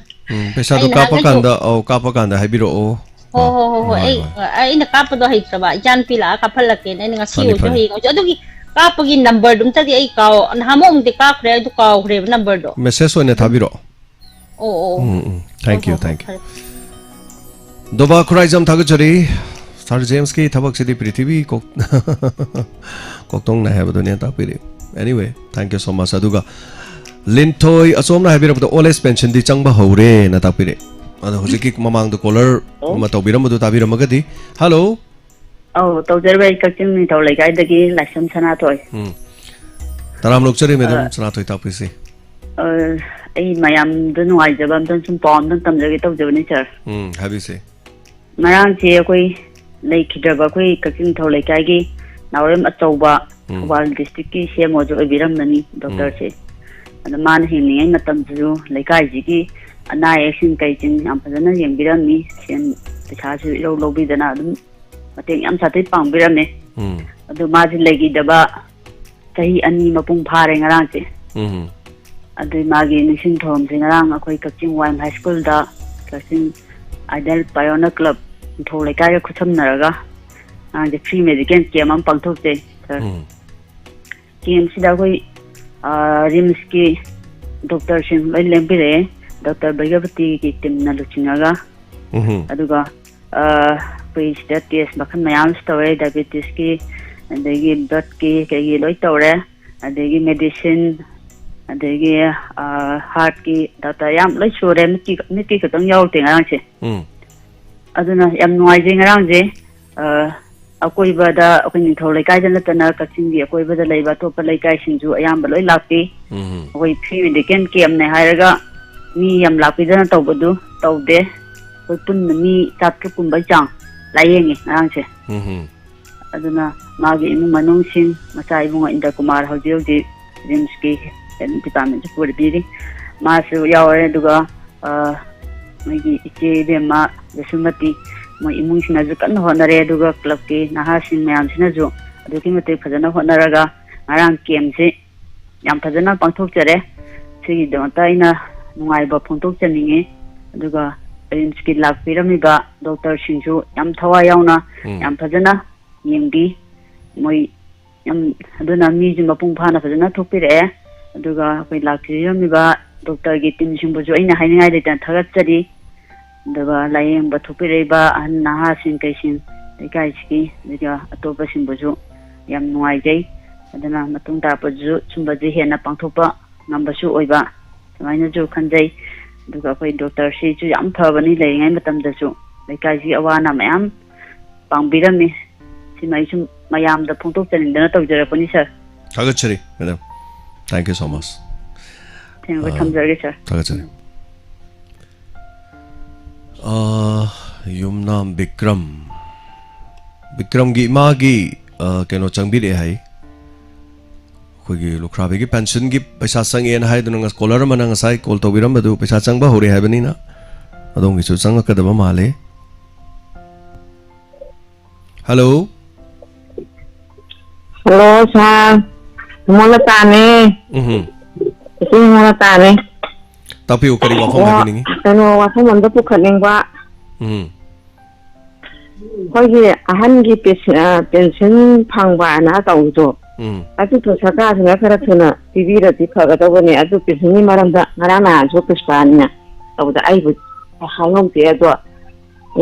ꯎꯝ, ꯄꯩꯁꯥꯗꯣ ꯑꯩ ꯀꯥꯞꯄ ꯅꯍꯥꯟꯈꯩꯁꯨ ꯀꯥꯟꯗ, ꯑꯧ, ꯀꯥꯞꯄ ꯀꯥꯟꯗ ꯍꯥꯏꯕꯤꯔꯛꯑꯣ꯫ ꯍꯣꯏ, ꯑꯥ, ꯍꯣꯏ, ꯍꯣꯏ, ꯍꯣꯏ, ꯍꯣꯏ, ꯑꯩ, ꯍꯣꯏ꯫ ꯑꯩꯅ ꯀꯥꯞꯄꯗꯣ ꯍꯩꯇ꯭ꯔꯕ, ꯏꯆꯥꯅꯨꯄꯤ ꯂꯥꯛꯑ ꯀꯥꯞꯍꯜꯂꯛꯀꯦꯅ ꯑꯩꯅ ꯉꯁꯤ ꯐꯅꯤ, ꯑꯣꯏꯔꯁꯨ ꯐꯅꯤ꯫ ꯍꯌꯦꯡ ꯑꯣꯏꯔꯁꯨ꯫ ꯑꯗꯨꯒꯤ ꯀꯥꯞꯄꯒꯤ ꯅꯝꯕꯔꯗꯨꯝꯇꯗꯤ ꯑꯩ ꯀꯥꯎ-, ꯅꯍꯥꯟꯃꯨꯛ ꯑꯃꯨꯛꯇꯤ ꯀꯥꯞꯈ꯭ꯔꯦ, ꯑꯗꯨ ꯀꯥꯎꯈ꯭ꯔꯦꯕ ꯅꯝꯕꯔꯗꯣ꯫ ꯃꯦꯁꯦꯖ ꯑꯣꯏꯅ ꯑꯗꯨꯝ ꯊꯥꯕꯤꯔꯛꯑꯣ꯫ ꯑꯣ, ꯑꯣ, ꯑꯣ꯫ ꯎꯝ, ꯎꯝ꯫ Thank you, ꯍꯣꯏ, ꯍꯣꯏ, ꯍꯣꯏ, thank you꯫ ꯐꯔꯦ꯫ ꯗꯣꯕꯥ ꯈꯨꯔꯥꯏꯖꯝ ꯊꯥꯒꯠꯆꯔꯤ꯫ ꯁꯥꯔ ꯖꯦꯝꯁꯀꯤ ꯊꯕꯛꯁꯤꯗꯤ ꯄ꯭ꯔꯤꯊꯤꯕꯤ ꯀꯣꯛ-, ꯀꯣꯛꯇꯣꯡꯅ ꯍꯥꯏꯕꯗꯨꯅꯦ ꯇꯥꯛꯄꯤꯔꯤ꯫ Anyway, thank you so much꯫ ꯑꯗꯨꯒ ꯂꯤꯟꯊꯣꯏ ꯑꯆꯣꯝꯅ ꯍꯥꯏꯕꯤꯔꯛꯄꯗ old age pension ꯗꯤ ꯆꯪꯕ ꯍꯧꯔꯦꯅ ꯇꯥꯛꯄꯤꯔꯦ꯫ ꯑꯗꯣ ꯍꯧꯖꯤꯛꯀꯤ ꯃꯃꯥꯡꯗ ꯀꯣꯂꯔ ꯍꯜꯂꯣ꯫ ꯑꯃ ꯇꯧꯕꯤꯔꯝꯕꯗꯨ ꯇꯥꯕꯤꯔꯝꯃꯒꯗꯤ, ꯍꯜꯂꯣ꯫ ꯑꯧ, ꯇꯧꯖꯔꯕ, ꯑꯩ ꯀꯛꯆꯤꯡ ꯅꯤꯡꯊꯧ ꯂꯩꯀꯥꯏꯗꯒꯤ ꯂꯥꯏꯁ꯭ꯔꯝ ꯁꯅꯥꯊꯣꯏ꯫ ꯎꯝ꯫ ꯇꯔꯥꯝꯅ ꯑꯣꯛꯆꯔꯤ, ꯃꯦꯗꯥꯝ ꯑ, ꯁꯅꯥꯊꯣꯏ ꯇꯥꯛꯄꯤꯁꯦ꯫ ꯑ, ꯑꯩ ꯃꯌꯥꯝꯗ ꯅꯨꯡꯉꯥꯏꯖꯕ ꯑꯝꯇꯪ, ꯁꯨꯝ ꯄꯥꯎ ꯑꯝꯇꯪ ꯇꯝꯖꯒꯦ ꯇꯧꯖꯕꯅꯤ, ꯁꯥꯔ꯫ ꯎꯝ, ꯍꯥꯏꯕꯤꯁꯦ꯫ ꯉꯔꯥꯡꯁꯦ ꯑꯩꯈꯣꯏ ꯂꯩꯈꯤꯗ꯭ꯔꯕ ꯑꯩꯈꯣꯏ ꯀꯛꯆꯤꯡ ꯅꯤꯡꯊꯧ ꯂꯩꯀꯥꯏꯒꯤ ꯅꯥꯎꯔꯦꯝ ꯑꯆꯧꯕ, ꯎꯝ꯫ ꯊꯧꯕꯥꯜ district ꯀꯤ C M O ꯁꯨ ꯑꯣꯏꯕꯤꯔꯝꯕꯅꯤ, ꯎꯝ꯫ Doctor ꯁꯦ꯫ ꯑꯗ ꯃꯥꯅ ꯍꯤꯡꯂꯤꯉꯩ ꯃꯇꯝꯗꯁꯨ ꯂꯩꯀꯥꯏꯁꯤꯒꯤ ꯑꯅꯥ ꯑꯌꯦꯛꯁꯤꯡ ꯀꯩꯁꯤꯡ ꯌꯥꯝ ꯐꯖꯅ ꯌꯦꯡꯕꯤꯔꯝꯃꯤ꯫ ꯁꯦꯟ ꯄꯩꯁꯥꯁꯨ ꯏꯂꯧ ꯂꯧꯕꯤꯗꯅ ꯑꯗꯨꯝ ꯃꯇꯦꯡ ꯌꯥꯝ ꯁꯥꯊꯤ ꯄꯥꯡꯕꯤꯔꯝꯃꯦ꯫ ꯎꯝ꯫ ꯑꯗꯨ ꯃꯥꯁꯦ ꯂꯩꯈꯤꯗꯕ ꯆꯍꯤ ꯑꯅꯤ ꯃꯄꯨꯡ ꯐꯥꯔꯦ ꯉꯔꯥꯡꯁꯦ꯫ ꯎꯝ꯫ ꯑꯗꯨ ꯃꯥꯒꯤ ꯅꯤꯡꯁꯤꯡ ꯊꯧꯔꯝꯁꯦ ꯉꯔꯥꯡ ꯑꯩꯈꯣꯏ ꯀꯛꯆꯤꯡ ꯋꯥꯏ ꯑꯦꯝ ꯍꯥꯏ ꯁ꯭ꯀꯨꯜꯗ ꯀꯛꯆꯤꯡ Ideal Pioneer Club ꯅꯤꯡꯊꯧ ꯂꯩꯀꯥꯏꯒ ꯈꯨꯠꯁꯝꯅꯔꯒ ꯉꯔꯥꯡꯁꯦ free medical camp ꯑꯃ ꯄꯥꯡꯊꯣꯛꯆꯩ, ꯁꯥꯔ꯫ ꯎꯝ꯫ Camp ꯁꯤꯗ ꯑꯩꯈꯣꯏ, ꯑ, ꯔꯤꯝꯁꯀꯤ doctor ꯁꯤꯡ ꯂꯣꯏ ꯂꯦꯡꯕꯤꯔꯛꯑꯦ꯫ Doctor ꯕꯩꯒ꯭ꯌꯥꯄꯇꯤꯒꯤ team ꯅ ꯂꯨꯆꯤꯡꯉꯒ꯫ ꯎꯝ꯫ ꯑꯗꯨꯒ, ꯑ, ꯑꯩꯈꯣꯏ ꯁꯤꯗ test ꯃꯈꯜ ꯃꯌꯥꯝ ꯑꯃꯁꯨ ꯇꯧꯔꯦ, diabetes ꯀꯤ, ꯑꯗꯒꯤ blood ꯀꯤ, ꯀꯩꯒꯤ ꯂꯣꯏ ꯇꯧꯔꯦ꯫ ꯑꯗꯒꯤ medicine, ꯑꯗꯒꯤ, ꯑ, heart ꯀꯤ doctor ꯌꯥꯝ ꯂꯣꯏ ꯁꯨꯔꯦ꯫ ꯃꯤꯠꯀꯤ, ꯃꯤꯠꯀꯤ ꯈꯛꯇꯪ ꯌꯥꯎꯔꯛꯇꯦ ꯉꯔꯥꯡꯁꯦ꯫ ꯎꯝ꯫ ꯑꯗꯨꯅ ꯌꯥꯝ ꯅꯨꯡꯉꯥꯏꯖꯩ ꯉꯔꯥꯡꯁꯦ꯫ ꯑ, ꯑꯀꯣꯏꯕꯗ ꯑꯩꯈꯣꯏ ꯅꯤꯡꯊꯧ ꯂꯩꯀꯥꯏꯗ ꯅꯠꯇꯅ ꯀꯛꯆꯤꯡꯒꯤ ꯑꯀꯣꯏꯕꯗ ꯂꯩꯕ ꯑꯇꯣꯞꯄ ꯂꯩꯀꯥꯏꯁꯤꯡꯁꯨ ꯑꯌꯥꯝꯕ ꯂꯣꯏ ꯂꯥꯛꯄꯤ꯫ ꯎꯝ꯫ ꯑꯩꯈꯣꯏ free medical campꯅꯦ ꯍꯥꯏꯔꯒ ꯃꯤ ꯌꯥꯝ ꯂꯥꯛꯄꯤꯗꯅ ꯇꯧꯕꯗꯨ ꯇꯧꯗꯦ꯫ ꯑꯩꯈꯣꯏ ꯄꯨꯟꯅ ꯃꯤ ꯆꯥꯇ꯭ꯔꯨꯛ ꯀꯨꯝꯕꯩ ꯆꯥꯡ ꯂꯥꯏꯌꯦꯡꯉꯤ ꯉꯔꯥꯡꯁꯦ꯫ ꯎꯝ꯫ ꯑꯗꯨꯅ ꯃꯥꯒꯤ ꯏꯃꯨꯡ ꯃꯅꯨꯡꯁꯤꯡ, ꯃꯆꯥ ꯏꯕꯨꯡꯉꯣ ꯏꯟꯗ꯭ꯔ ꯀꯨꯃꯥꯔ ꯍꯧꯖꯤꯛ ꯍꯧꯖꯤꯛ RIMSꯀꯤ departmentꯁꯨ ꯄꯨꯔꯕꯤꯔꯤ, ꯃꯥꯁꯨ ꯌꯥꯎꯔꯦ꯫ ꯑꯗꯨꯒ, ꯑ, ꯃꯣꯏꯒꯤ ꯏꯆꯦ ꯏꯕꯦꯝꯃ ꯖꯁꯨꯃꯇꯤ, ꯃꯣꯏ ꯏꯃꯨꯡꯁꯤꯡꯅꯁꯨ ꯀꯟꯅ ꯍꯣꯠꯅꯔꯦ꯫ ꯑꯗꯨꯒ clubꯀꯤ ꯅꯍꯥꯁꯤꯡ ꯃꯌꯥꯝꯁꯤꯅꯁꯨ ꯑꯗꯨꯛꯀꯤ ꯃꯇꯤꯛ ꯐꯖꯅ ꯍꯣꯠꯅꯔꯒ ꯉꯔꯥꯡ campꯁꯤ ꯌꯥꯝ ꯐꯖꯅ ꯄꯥꯡꯊꯣꯛꯆꯔꯦ꯫ ꯁꯤꯒꯤꯗꯃꯛꯇ ꯑꯩꯅ ꯅꯨꯡꯉꯥꯏꯕ ꯐꯣꯡꯗꯣꯛꯆꯅꯤꯡꯉꯤ꯫ ꯑꯗꯨꯒ RIMSꯀꯤ ꯂꯥꯛꯄꯤꯔꯝꯃꯤꯕ doctorꯁꯤꯡꯁꯨ ꯌꯥꯝ ꯊꯋꯥꯏ ꯌꯥꯎꯅ, ꯎꯝ꯫ ꯌꯥꯝ ꯐꯖꯅ ꯌꯦꯡꯕꯤ꯫ ꯃꯣꯏ ꯌꯥꯝ, ꯑꯗꯨꯅ ꯃꯤꯁꯨ ꯃꯄꯨꯡ ꯐꯥꯅ ꯐꯖꯅ ꯊꯣꯛꯄꯤꯔꯛꯑꯦ꯫ ꯑꯗꯨꯒ ꯑꯩꯈꯣꯏ ꯂꯥꯛꯄꯤꯔꯝꯃꯤꯕ doctorꯒꯤ teamꯁꯤꯡꯕꯨꯁꯨ ꯑꯩꯅ ꯍꯥꯏꯅꯤꯡꯉꯥꯏ ꯂꯩꯇꯅ ꯊꯥꯒꯠꯆꯔꯤ꯫ ꯑꯗꯨꯒ ꯂꯥꯏꯌꯦꯡꯕ ꯊꯣꯛꯄꯤꯔꯛꯏꯕ ꯑꯍꯟ ꯅꯍꯥꯁꯤꯡ ꯀꯩꯁꯤꯡ, ꯂꯩꯀꯥꯏꯁꯤꯒꯤ, ꯑꯗꯨꯒ ꯑꯇꯣꯞꯄꯁꯤꯡꯕꯨꯁꯨ ꯌꯥꯝ ꯅꯨꯡꯉꯥꯏꯖꯩ꯫ ꯑꯗꯨꯅ ꯃꯇꯨꯡ ꯇꯥꯔꯛꯄꯗꯁꯨ ꯁꯨꯝꯕꯁꯦ ꯍꯦꯟꯅ ꯄꯥꯡꯊꯣꯛꯄ ꯉꯝꯕꯁꯨ ꯑꯣꯏꯕ, ꯁꯨꯃꯥꯏꯅꯁꯨ ꯈꯟꯖꯩ꯫ ꯑꯗꯨꯒ ꯑꯩꯈꯣꯏ doctorꯁꯤꯁꯨ ꯌꯥꯝ ꯐꯕꯅꯤ, ꯂꯩꯔꯤꯉꯩ ꯃꯇꯝꯗꯁꯨ ꯂꯩꯀꯥꯏꯁꯤꯒꯤ ꯑꯋꯥ ꯑꯅꯥ ꯃꯌꯥꯝ ꯄꯥꯡꯕꯤꯔꯝꯃꯤ꯫ ꯁꯤꯃ ꯑꯩ ꯁꯨꯝ ꯃꯌꯥꯝꯗ ꯐꯣꯡꯗꯣꯛꯆꯅꯤꯡꯗꯅ ꯇꯧꯖꯔꯛꯄꯅꯤ, sir꯫ ꯊꯥꯒꯠꯆꯔꯤ, madam꯫ Thank you so much꯫ ꯊꯦꯡꯅ ꯑꯥ, ꯊꯝꯖꯔꯒꯦ, sir꯫ ꯊꯥꯒꯠꯆꯔꯤ꯫ ꯑꯥ, ꯌꯨꯝꯅꯥꯝ ꯕꯤꯀ꯭ꯔꯝ, ꯕꯤꯀ꯭ꯔꯝꯒꯤ ꯏꯃꯥꯒꯤ, ꯑꯥ, ꯀꯩꯅꯣ ꯆꯪꯕꯤꯔꯛꯑꯦ ꯍꯥꯏ꯫ ꯑꯩꯈꯣꯏꯒꯤ ꯂꯨꯈ꯭ꯔꯥꯕꯤꯒꯤ pensionꯒꯤ ꯄꯩꯁꯥ ꯆꯪꯉꯦꯅ ꯍꯥꯏꯗꯨꯅ ꯉ-, caller ꯑꯃꯅ ꯉꯁꯥꯏ call ꯇꯧꯕꯤꯔꯝꯕꯗꯨ ꯄꯩꯁꯥ ꯆꯪꯕ ꯍꯧꯔꯦ ꯍꯥꯏꯕꯅꯤꯅ ꯑꯗꯣꯝꯒꯤꯁꯨ ꯆꯪꯉꯛꯀꯗꯕ ꯃꯥꯜꯂꯦ꯫ Hello꯫ Hello, sir꯫ ꯃꯣꯂꯇꯥꯅꯦ꯫ ꯎꯝꯍꯨꯝ꯫ ꯏꯆꯦ ꯃꯣꯂꯇꯥꯅꯦ꯫ ꯇꯥꯛꯄꯤꯌꯨ, ꯀꯔꯤ ꯋꯥꯐꯝ ꯑꯣ, ꯍꯥꯏꯕꯤꯅꯤꯡꯉꯤ? ꯀꯩꯅꯣ, ꯋꯥꯐꯝ ꯑꯝꯇ ꯄꯨꯈꯠꯅꯤꯡꯕ꯫ ꯎꯝ꯫ ꯑꯩꯈꯣꯏꯒꯤ ꯑꯍꯟꯒꯤ ꯄꯦꯟꯁ-, ꯑ, pension ꯐꯪꯕ ꯍꯥꯏꯅ ꯇꯧꯕꯗꯣ, ꯎꯝ꯫ ꯑꯗꯨꯗꯣ ꯁꯔꯀꯥꯔꯁꯤꯅ ꯈꯔ ꯊꯨꯅ ꯄꯤꯕꯤꯔꯗꯤ ꯐꯒꯗꯧꯕꯅꯦ꯫ ꯑꯗꯨ pensionꯒꯤ ꯃꯔꯝꯗ ꯉꯔꯥꯡ ꯅꯍꯥꯟꯁꯨ ꯄꯨꯁꯄꯥꯅꯤꯅ ꯇꯧꯕꯗ ꯑꯩꯕꯨ ꯍꯥꯏꯍꯧꯗꯦ꯫ ꯑꯗꯣ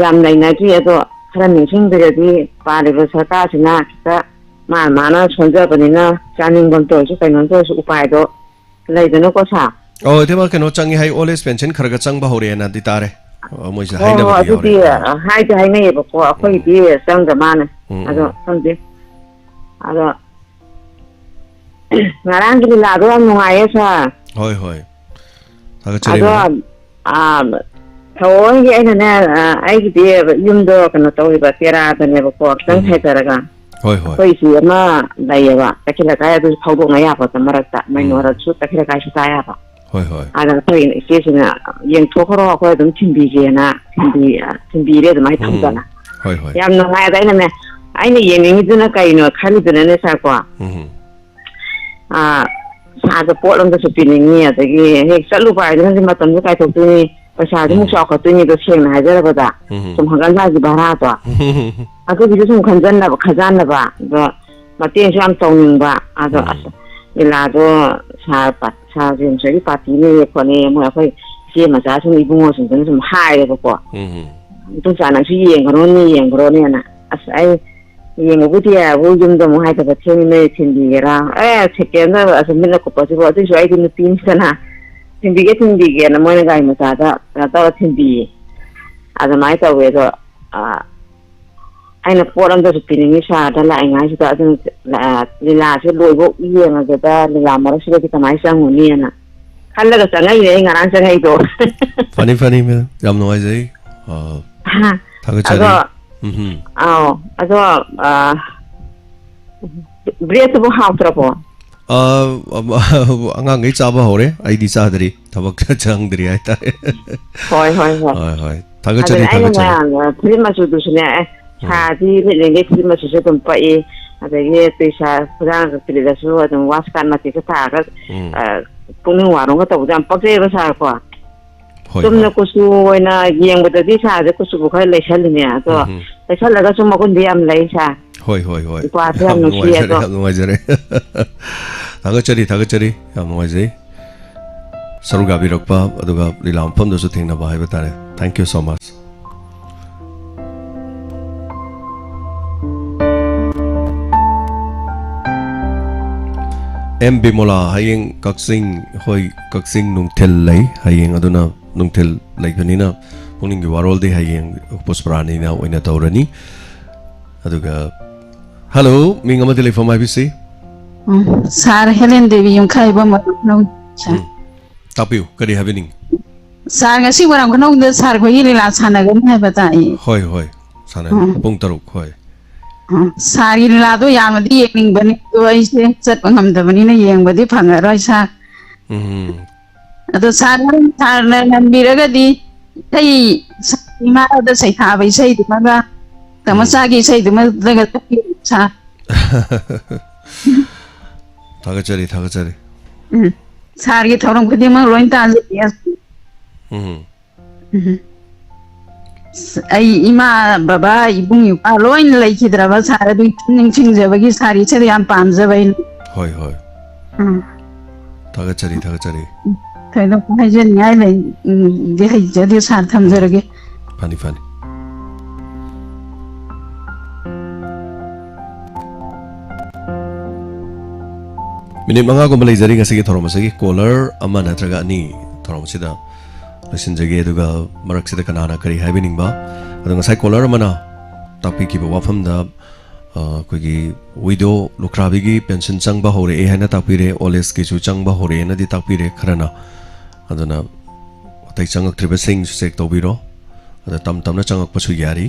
ꯌꯥꯝ ꯂꯩꯅꯗ꯭ꯔꯤ꯫ ꯑꯗꯣ ꯈꯔ ꯅꯤꯡꯁꯤꯡꯕꯤꯔꯗꯤ ꯄꯥꯜꯂꯤꯕ ꯁꯔꯀꯥꯔꯁꯤꯅ ꯈꯤꯇ ꯃꯥꯅ ꯃꯥꯅ ꯁꯣꯟꯖꯕꯅꯤꯅ ꯆꯥꯅꯤꯡꯕ ꯑꯃꯇ ꯑꯣꯏꯔꯁꯨ ꯀꯩꯅꯣꯝꯇ ꯑꯣꯏꯔꯁꯨ ꯎꯄꯥꯏꯗꯣ ꯂꯩꯗꯅꯀꯣ, sir꯫ ꯑꯣ, ꯏꯇꯩꯃ, ꯀꯩꯅꯣ ꯆꯪꯉꯤ ꯍꯥꯏ, old age pension ꯈꯔ ꯈꯔ ꯆꯪꯕ ꯍꯧꯔꯛꯑꯦꯅꯗꯤ ꯇꯥꯔꯦ꯫ ꯑ, ꯃꯣꯏꯁꯦ ꯍꯣꯏ, ꯍꯣꯏ, ꯍꯥꯏꯅꯕꯗꯤ ꯑꯗꯨꯗꯤ, ꯌꯥꯎꯔꯦ꯫ ꯑ, ꯍꯥꯏꯗꯤ ꯍꯥꯏꯅꯩꯌꯦꯕꯀꯣ, ꯑꯩꯈꯣꯏꯒꯤꯗꯤ ꯎꯝ꯫ ꯆꯪꯗ ꯃꯥꯅꯦ꯫ ꯎꯝ, ꯑꯗꯣ ꯎꯝ꯫ ꯈꯪꯗꯦ꯫ ꯑꯗꯣ ꯉꯔꯥꯡꯒꯤ ꯂꯤꯂꯥꯗꯣ ꯌꯥꯝ ꯅꯨꯡꯉꯥꯏꯌꯦ, ꯁꯥꯔ꯫ ꯍꯣꯏ, ꯍꯣꯏ꯫ ꯊꯥꯒꯠꯆꯔꯤ, ꯑꯗꯣ, ꯃꯦꯝ꯫ ꯑ, ꯊꯧꯑꯣꯏꯒꯤ ꯑꯩꯅꯅꯦ, ꯑ, ꯑꯩꯒꯤꯗꯤ ꯌꯨꯝꯗꯣ ꯀꯩꯅꯣ ꯇꯧꯔꯤꯕ, ꯇꯦꯔꯥꯗꯅꯦꯕꯀꯣ, ꯈꯤꯇꯪ ꯎꯝ꯫ ꯍꯥꯏꯊꯔꯒ꯫ ꯍꯣꯏ, ꯍꯣꯏ꯫ ꯑꯩꯈꯣꯏ ꯏꯆꯦ ꯑꯃ ꯂꯩꯌꯦꯕ, ꯇꯈꯦꯜ ꯂꯩꯀꯥꯏ, ꯑꯗꯨꯁꯨ ꯐꯥꯎꯗꯣꯛꯅ ꯌꯥꯄꯣꯠꯇ ꯃꯔꯛꯇ, ꯎꯝ꯫ ꯃꯩꯅꯣꯔꯁꯨ ꯇꯈꯦꯜ ꯂꯩꯀꯥꯏꯁꯨ ꯇꯥ ꯌꯥꯕ꯫ ꯍꯣꯏ, ꯍꯣꯏ꯫ ꯑꯗ ꯑꯩꯈꯣꯏ ꯏꯆꯦꯁꯤꯅ, "ꯌꯦꯡꯊꯣꯛꯈ꯭ꯔꯣ, ꯑꯩꯈꯣꯏ ꯑꯗꯨꯝ ꯊꯤꯟꯕꯤꯒꯦꯅ", ꯊꯤꯟꯕꯤ-, ꯊꯤꯟꯕꯤꯔꯦ ꯑꯗꯨꯃꯥꯏꯅ ꯎꯝ꯫ ꯊꯧꯗꯅ꯫ ꯍꯣꯏ, ꯍꯣꯏ꯫ ꯌꯥꯝ ꯅꯨꯡꯉꯥꯏ꯫ ꯑꯗ ꯑꯩꯅꯅꯦ, ꯑꯩꯅ ꯌꯦꯡꯅꯤꯡꯉꯤꯗꯨꯅ ꯀꯩꯅꯣ ꯈꯜꯂꯤꯗꯨꯅꯅꯦ, ꯁꯥꯔꯀꯣ? ꯎꯝ꯫ ꯑꯥ, ꯏꯁꯥꯗ ꯄꯣꯠ ꯑꯝꯗꯁꯨ ꯄꯤꯅꯤꯡꯉꯤ, ꯑꯗꯒꯤ ꯍꯦꯛ ꯆꯠꯂꯨꯕ ꯍꯥꯏꯗꯨꯅꯗꯤ ꯃꯇꯝꯁꯨ ꯀꯥꯏꯊꯣꯛꯇꯣꯏꯅꯤ, ꯄꯩꯁꯥꯁꯨ ꯑꯃꯨꯛ ꯎꯝ꯫ ꯆꯥꯎꯈꯠꯇꯣꯏꯅꯤꯗꯣ, ꯁꯦꯡꯅ ꯍꯥꯏꯖꯔꯕꯗ꯫ ꯎꯝ꯫ ꯁꯨꯝ ꯍꯪꯒꯠ ꯍꯟꯗꯥꯒꯤ ꯚꯔꯥꯗꯣ꯫ ꯑꯗꯨꯒꯤꯁꯨ ꯁꯨꯝ ꯈꯟꯖꯟꯅꯕ, ꯈꯟꯖꯥꯟꯅꯕ, ꯑꯗꯣ ꯃꯇꯦꯡꯁꯨ ꯌꯥꯝ ꯇꯧꯅꯤꯡꯕ꯫ ꯑꯗꯣ ꯎꯝ꯫ ꯑꯁ, ꯂꯤꯂꯥꯗꯣ ꯁꯥꯔ ꯄꯥ-, ꯁꯥꯔ ꯖꯦꯝꯁ ꯍꯣꯏꯒꯤ ꯄꯥꯔꯇꯤꯅꯦ ꯈꯣꯠꯅꯦ, ꯃꯣꯏ ꯑꯩꯈꯣꯏ ꯏꯆꯦ ꯃꯆꯥꯁꯤꯡ, ꯏꯕꯨꯡꯉꯣꯁꯤꯡꯗꯨꯅ ꯁꯨꯝ ꯍꯥꯏꯔꯦꯕꯀꯣ꯫ ꯎꯝ꯫ "ꯏꯗꯣꯝꯆꯥ, ꯅꯪꯁꯨ ꯌꯦꯡꯈ꯭ꯔꯣꯅꯦ, ꯌꯦꯡꯈ꯭ꯔꯣꯅꯦꯅ"꯫ ꯑꯁ, ꯑꯩ ꯌꯦꯡꯉꯨꯕꯨꯗꯤ ꯌꯥꯕꯨ, ꯌꯨꯝꯗ ꯑꯃꯨꯛ ꯍꯥꯏꯗꯕ ꯊꯦꯡꯅ ꯊꯤꯟꯕꯤꯒꯦꯔꯥ? ꯑꯦ, ꯁꯦꯀꯦꯟꯗ ꯑꯁ ꯃꯤꯠꯅ ꯀꯨꯞꯄꯁꯤꯕꯨ, ꯑꯗꯨꯏꯁꯨ ꯑꯩꯗꯤ ꯅꯨꯄꯤꯅꯤꯗꯅ, "ꯊꯤꯟꯕꯤꯒꯦ, ꯊꯤꯟꯕꯤꯒꯦꯅ" ꯃꯣꯏꯅ ꯒꯥꯔꯤ ꯃꯆꯥꯗ ꯀꯩꯅꯣ ꯇꯧꯔ ꯊꯤꯟꯕꯤꯌꯦ꯫ ꯑꯗꯨꯃꯥꯏꯅ ꯇꯧꯋꯦ꯫ ꯑꯗꯣ, ꯑ, ꯑꯩꯅ ꯄꯣꯠ ꯑꯝꯇꯁꯨ ꯄꯤꯅꯤꯡꯉꯤ ꯁꯥꯔꯗ ꯂꯥꯛꯏꯉꯥꯏꯁꯤꯗ, ꯑꯗꯨꯅ, ꯑ, ꯂꯤꯂꯥꯁꯦ ꯂꯣꯏꯐꯧ ꯌꯦꯡꯉꯒꯦꯗ, ꯂꯤꯂꯥ ꯃꯔꯛꯁꯤꯗꯗꯤ ꯀꯃꯥꯏꯅ ꯆꯪꯉꯨꯅꯤꯅ ꯈꯜꯂꯒ ꯆꯪꯉꯛꯏꯅꯦ ꯑꯩ ꯉꯔꯥꯡ ꯆꯪꯉꯛꯏꯗꯣ꯫ ꯐꯅꯤ, ꯐꯅꯤ, ꯃꯦꯝ꯫ ꯌꯥꯝ ꯅꯨꯡꯉꯥꯏꯖꯩ꯫ ꯑ, ꯍꯥ꯫ ꯊꯥꯒꯠꯆꯔꯤ꯫ ꯑꯗꯣ, ꯎꯝꯍꯨꯝ꯫ ꯑꯥꯎ, ꯑꯗꯣ, ꯑ, ꯕ꯭ꯔꯦꯗꯇꯨꯕꯨ ꯍꯥꯎꯇ꯭ꯔꯕꯣ? ꯑ, ꯑꯉꯥꯡꯈꯩ ꯆꯥꯕ ꯍꯧꯔꯦ, ꯑꯩꯗꯤ ꯆꯥꯗ꯭ꯔꯤ, ꯊꯕꯛ ꯆꯪꯗ꯭ꯔꯤ ꯍꯥꯏꯇꯥꯔꯦ꯫ ꯍꯣꯏ, ꯍꯣꯏ, ꯍꯣꯏ꯫ ꯍꯣꯏ, ꯍꯣꯏ꯫ ꯊꯥꯒꯠꯆꯔꯤ, ꯑꯗꯨꯅ ꯑꯩꯅ ꯊꯥꯒꯠꯆꯔꯤ꯫ ꯃꯌꯥꯝ, ꯐꯨꯔꯤꯠ ꯃꯆꯨꯗꯨꯁꯨꯅꯦ, ꯑꯦ, ꯎꯝ꯫ ꯁꯥꯗꯤ ꯂꯤꯠꯂꯤꯉꯩ ꯐꯨꯔꯤꯠ ꯃꯆꯨꯁꯨ ꯑꯗꯨꯝ ꯄꯛꯏ, ꯑꯗꯒꯤ ꯇꯤ ꯁꯥꯔꯠ ꯈꯨꯗꯥꯡ ꯈꯛꯇ ꯂꯤꯠꯂꯁꯨ ꯑꯗꯨꯝ ꯋꯥꯁ ꯀꯥꯠ ꯃꯇꯦꯛꯁꯦ ꯇꯥꯔꯒ, ꯎꯝ꯫ ꯑ, ꯄꯨꯛꯅꯤꯡ ꯋꯥꯔꯣꯝꯒ ꯇꯧꯕꯗꯣ ꯌꯥꯝ ꯄꯛꯆꯩꯑꯕ, ꯁꯥꯔꯀꯣ꯫ ꯍꯣꯏ, ꯆꯨꯝꯅ ꯍꯣꯏ꯫ ꯀꯨꯆꯨ ꯑꯣꯏꯅ ꯌꯦꯡꯕꯗꯗꯤ ꯁꯥꯔꯁꯦ ꯀꯨꯆꯨꯕꯨ ꯈꯔ ꯂꯩꯁꯜꯂꯤꯅꯦ, ꯑꯗꯣ ꯎꯝ, ꯎꯝ꯫ ꯂꯩꯁꯜꯂꯒꯁꯨ ꯃꯒꯨꯟꯗꯤ ꯌꯥꯝ ꯂꯩ, ꯁꯥꯔ꯫ ꯍꯣꯏ, ꯍꯣꯏ, ꯍꯣꯏ꯫ ꯅꯨꯄꯥꯁꯨ ꯌꯥꯝ ꯌꯥꯝ ꯅꯨꯡꯁꯤ, ꯅꯨꯡꯉꯥꯏꯖꯔꯦ, ꯑꯗꯣ ꯌꯥꯝ ꯅꯨꯡꯉꯥꯏꯖꯔꯦ꯫ ꯊꯥꯒꯠꯆꯔꯤ, ꯊꯥꯒꯠꯆꯔꯤ꯫ ꯌꯥꯝ ꯅꯨꯡꯉꯥꯏꯖꯩ꯫ ꯁꯔꯨꯛ ꯌꯥꯕꯤꯔꯛꯄ, ꯑꯗꯨꯒ ꯂꯤꯂꯥ ꯃꯐꯝꯗꯁꯨ ꯊꯦꯡꯅꯕ ꯍꯥꯏꯕ ꯇꯥꯔꯦ꯫ Thank you so much꯫ M Bimola, ꯍꯌꯦꯡ ꯀꯛꯆꯤꯡ, ꯍꯣꯏ, ꯀꯛꯆꯤꯡ ꯅꯨꯡꯊꯤꯜ ꯂꯩ꯫ ꯍꯌꯦꯡ ꯑꯗꯨꯅ ꯅꯨꯡꯊꯤꯜ ꯂꯩꯕꯅꯤꯅ ꯄꯨꯛꯅꯤꯡꯒꯤ ꯋꯥꯔꯣꯜꯗꯤ ꯍꯌꯦꯡ ꯄꯨꯁꯄꯔꯥꯅꯤꯅ ꯑꯣꯏꯅ ꯇꯧꯔꯅꯤ꯫ ꯑꯗꯨꯒ, ꯍꯜꯂꯣ, ꯃꯤꯡ ꯑꯃꯗꯤ ꯂꯩꯐꯝ ꯍꯥꯏꯕꯤꯁꯤ? ꯎꯝ, ꯁꯥꯔ ꯍꯦꯂꯦꯟ ꯗꯦꯕꯤ ꯌꯨꯝꯈꯥꯏꯕꯝ ꯃꯔꯥꯝ ꯈꯨꯅꯧ, ꯁꯥꯔ꯫ ꯎꯝ, ꯇꯥꯛꯄꯤꯌꯨ, ꯀꯔꯤ ꯍꯥꯏꯕꯤꯅꯤꯡ? ꯁꯥꯔ, ꯉꯁꯤ ꯃꯔꯥꯝ ꯈꯨꯅꯧꯗ ꯁꯥꯔ ꯈꯣꯏꯒꯤ ꯂꯤꯂꯥ ꯁꯥꯟꯅꯒꯅꯤ ꯍꯥꯏꯕ ꯇꯥꯏ꯫ ꯍꯣꯏ, ꯍꯣꯏ, ꯁꯥꯟꯅꯅꯤ꯫ ꯎꯝ꯫ ꯄꯨꯡ ꯇꯔꯨꯛ, ꯍꯣꯏ꯫ ꯎꯝ, ꯁꯥꯔꯒꯤ ꯂꯤꯂꯥꯗꯣ ꯌꯥꯝꯅꯗꯤ ꯌꯦꯡꯅꯤꯡꯕꯅꯤ, ꯑꯗꯣ ꯑꯩꯁꯦ ꯆꯠꯄ ꯉꯝꯗꯕꯅꯤꯅ ꯌꯦꯡꯕꯗꯤ ꯐꯪꯉꯔꯣꯏ, ꯁꯥꯔ꯫ ꯎꯝ, ꯑꯗꯣ ꯁꯥꯔ, ꯁꯥꯔꯅ ꯅꯝꯕꯤꯔꯒꯗꯤ ꯏꯁꯩ, ꯏꯃꯥꯗ ꯁꯩꯊꯥꯕ ꯏꯁꯩꯗꯨꯃꯒ, ꯇꯥꯃꯣ ꯎꯝ꯫ ꯆꯥꯒꯤ ꯏꯁꯩꯗꯨꯃꯒ ꯆꯠꯄꯤꯌꯨ, ꯁꯥꯔ꯫ ꯊꯥꯒꯠꯆꯔꯤ, ꯊꯥꯒꯠꯆꯔꯤ꯫ ꯎꯝ꯫ ꯁꯥꯔꯒꯤ ꯊꯧꯔꯝ ꯈꯨꯗꯤꯡꯃꯛ ꯂꯣꯏ ꯇꯥꯖꯩ꯫ ꯎꯝ꯫ ꯎꯝ꯫ ꯑꯁ, ꯑꯩ ꯏꯃꯥ, ꯕꯕꯥ, ꯏꯕꯨꯡ, ꯏꯄ꯭ꯋꯥ ꯂꯣꯏꯅ ꯂꯩꯈꯤꯗ꯭ꯔꯕ ꯁꯥꯔ, ꯑꯗꯨꯒꯤ ꯅꯤꯡꯁꯤꯡꯖꯕꯒꯤ ꯁꯥꯔ ꯏꯁꯩꯗꯣ ꯌꯥꯝ ꯄꯥꯝꯖꯕ ꯑꯩꯅ꯫ ꯍꯣꯏ, ꯍꯣꯏ꯫ ꯎꯝ꯫ ꯊꯥꯒꯠꯆꯔꯤ, ꯊꯥꯒꯠꯆꯔꯤ꯫ ꯊꯣꯏꯗꯣꯛꯄ ꯍꯥꯏꯖꯅꯤꯡꯉꯥꯏ ꯂꯩ, ꯎꯝ, ꯗꯤ ꯍꯩꯖꯗꯦ ꯁꯥꯔ, ꯊꯝꯖꯔꯒꯦ꯫ ꯐꯅꯤ, ꯐꯅꯤ꯫ ꯃꯤꯅꯤꯠ ꯃꯉꯥꯒꯨꯝꯕ ꯂꯩꯖꯔꯤ ꯉꯁꯤꯒꯤ ꯊꯧꯔꯝ ꯑꯁꯤꯒꯤ꯫ ꯀꯣꯂꯔ ꯑꯃ ꯅꯠꯇ꯭ꯔꯒ ꯑꯅꯤ ꯊꯧꯔꯝ ꯑꯁꯤꯗ ꯂꯣꯏꯁꯤꯟꯖꯒꯦ, ꯑꯗꯨꯒ ꯃꯔꯛꯁꯤꯗ ꯀꯅꯥꯅ ꯀꯔꯤ ꯍꯥꯏꯕꯤꯅꯤꯡꯕ? ꯑꯗꯣ ꯉꯁꯥꯏ ꯀꯣꯂꯔ ꯑꯃꯅ ꯇꯥꯛꯄꯤꯈꯤꯕ ꯋꯥꯐꯝꯗ, ꯑ, ꯑꯩꯈꯣꯏꯒꯤ ꯋꯤꯗꯣ ꯂꯨꯈ꯭ꯔꯥꯕꯤꯒꯤ ꯄꯦꯟꯁꯤꯟ ꯆꯪꯕ ꯍꯧꯔꯛꯑꯦ ꯍꯥꯏꯅ ꯇꯥꯛꯄꯤꯔꯦ, ꯑꯣꯜ ꯑꯦꯖꯀꯤꯁꯨ ꯆꯪꯕ ꯍꯧꯔꯛꯑꯦꯅꯗꯤ ꯇꯥꯛꯄꯤꯔꯦ ꯈꯔꯅ꯫ ꯑꯗꯨꯅ ꯑꯇꯩ ꯆꯪꯉꯛꯇ꯭ꯔꯤꯕꯁꯤꯡꯁꯨ ꯆꯦꯛ ꯇꯧꯕꯤꯔꯣ꯫ ꯑꯗ ꯇꯝ ꯇꯝꯅ ꯆꯪꯉꯛꯄꯁꯨ ꯌꯥꯔꯤ꯫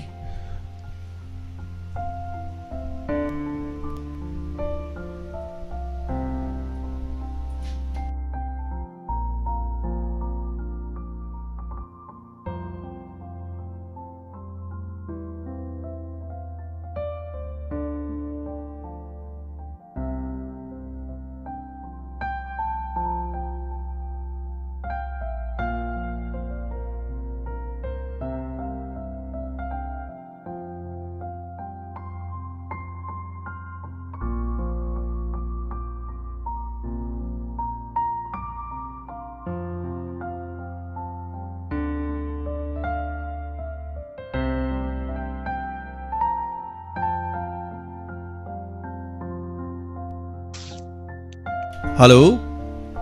ꯍꯜꯂꯣ꯫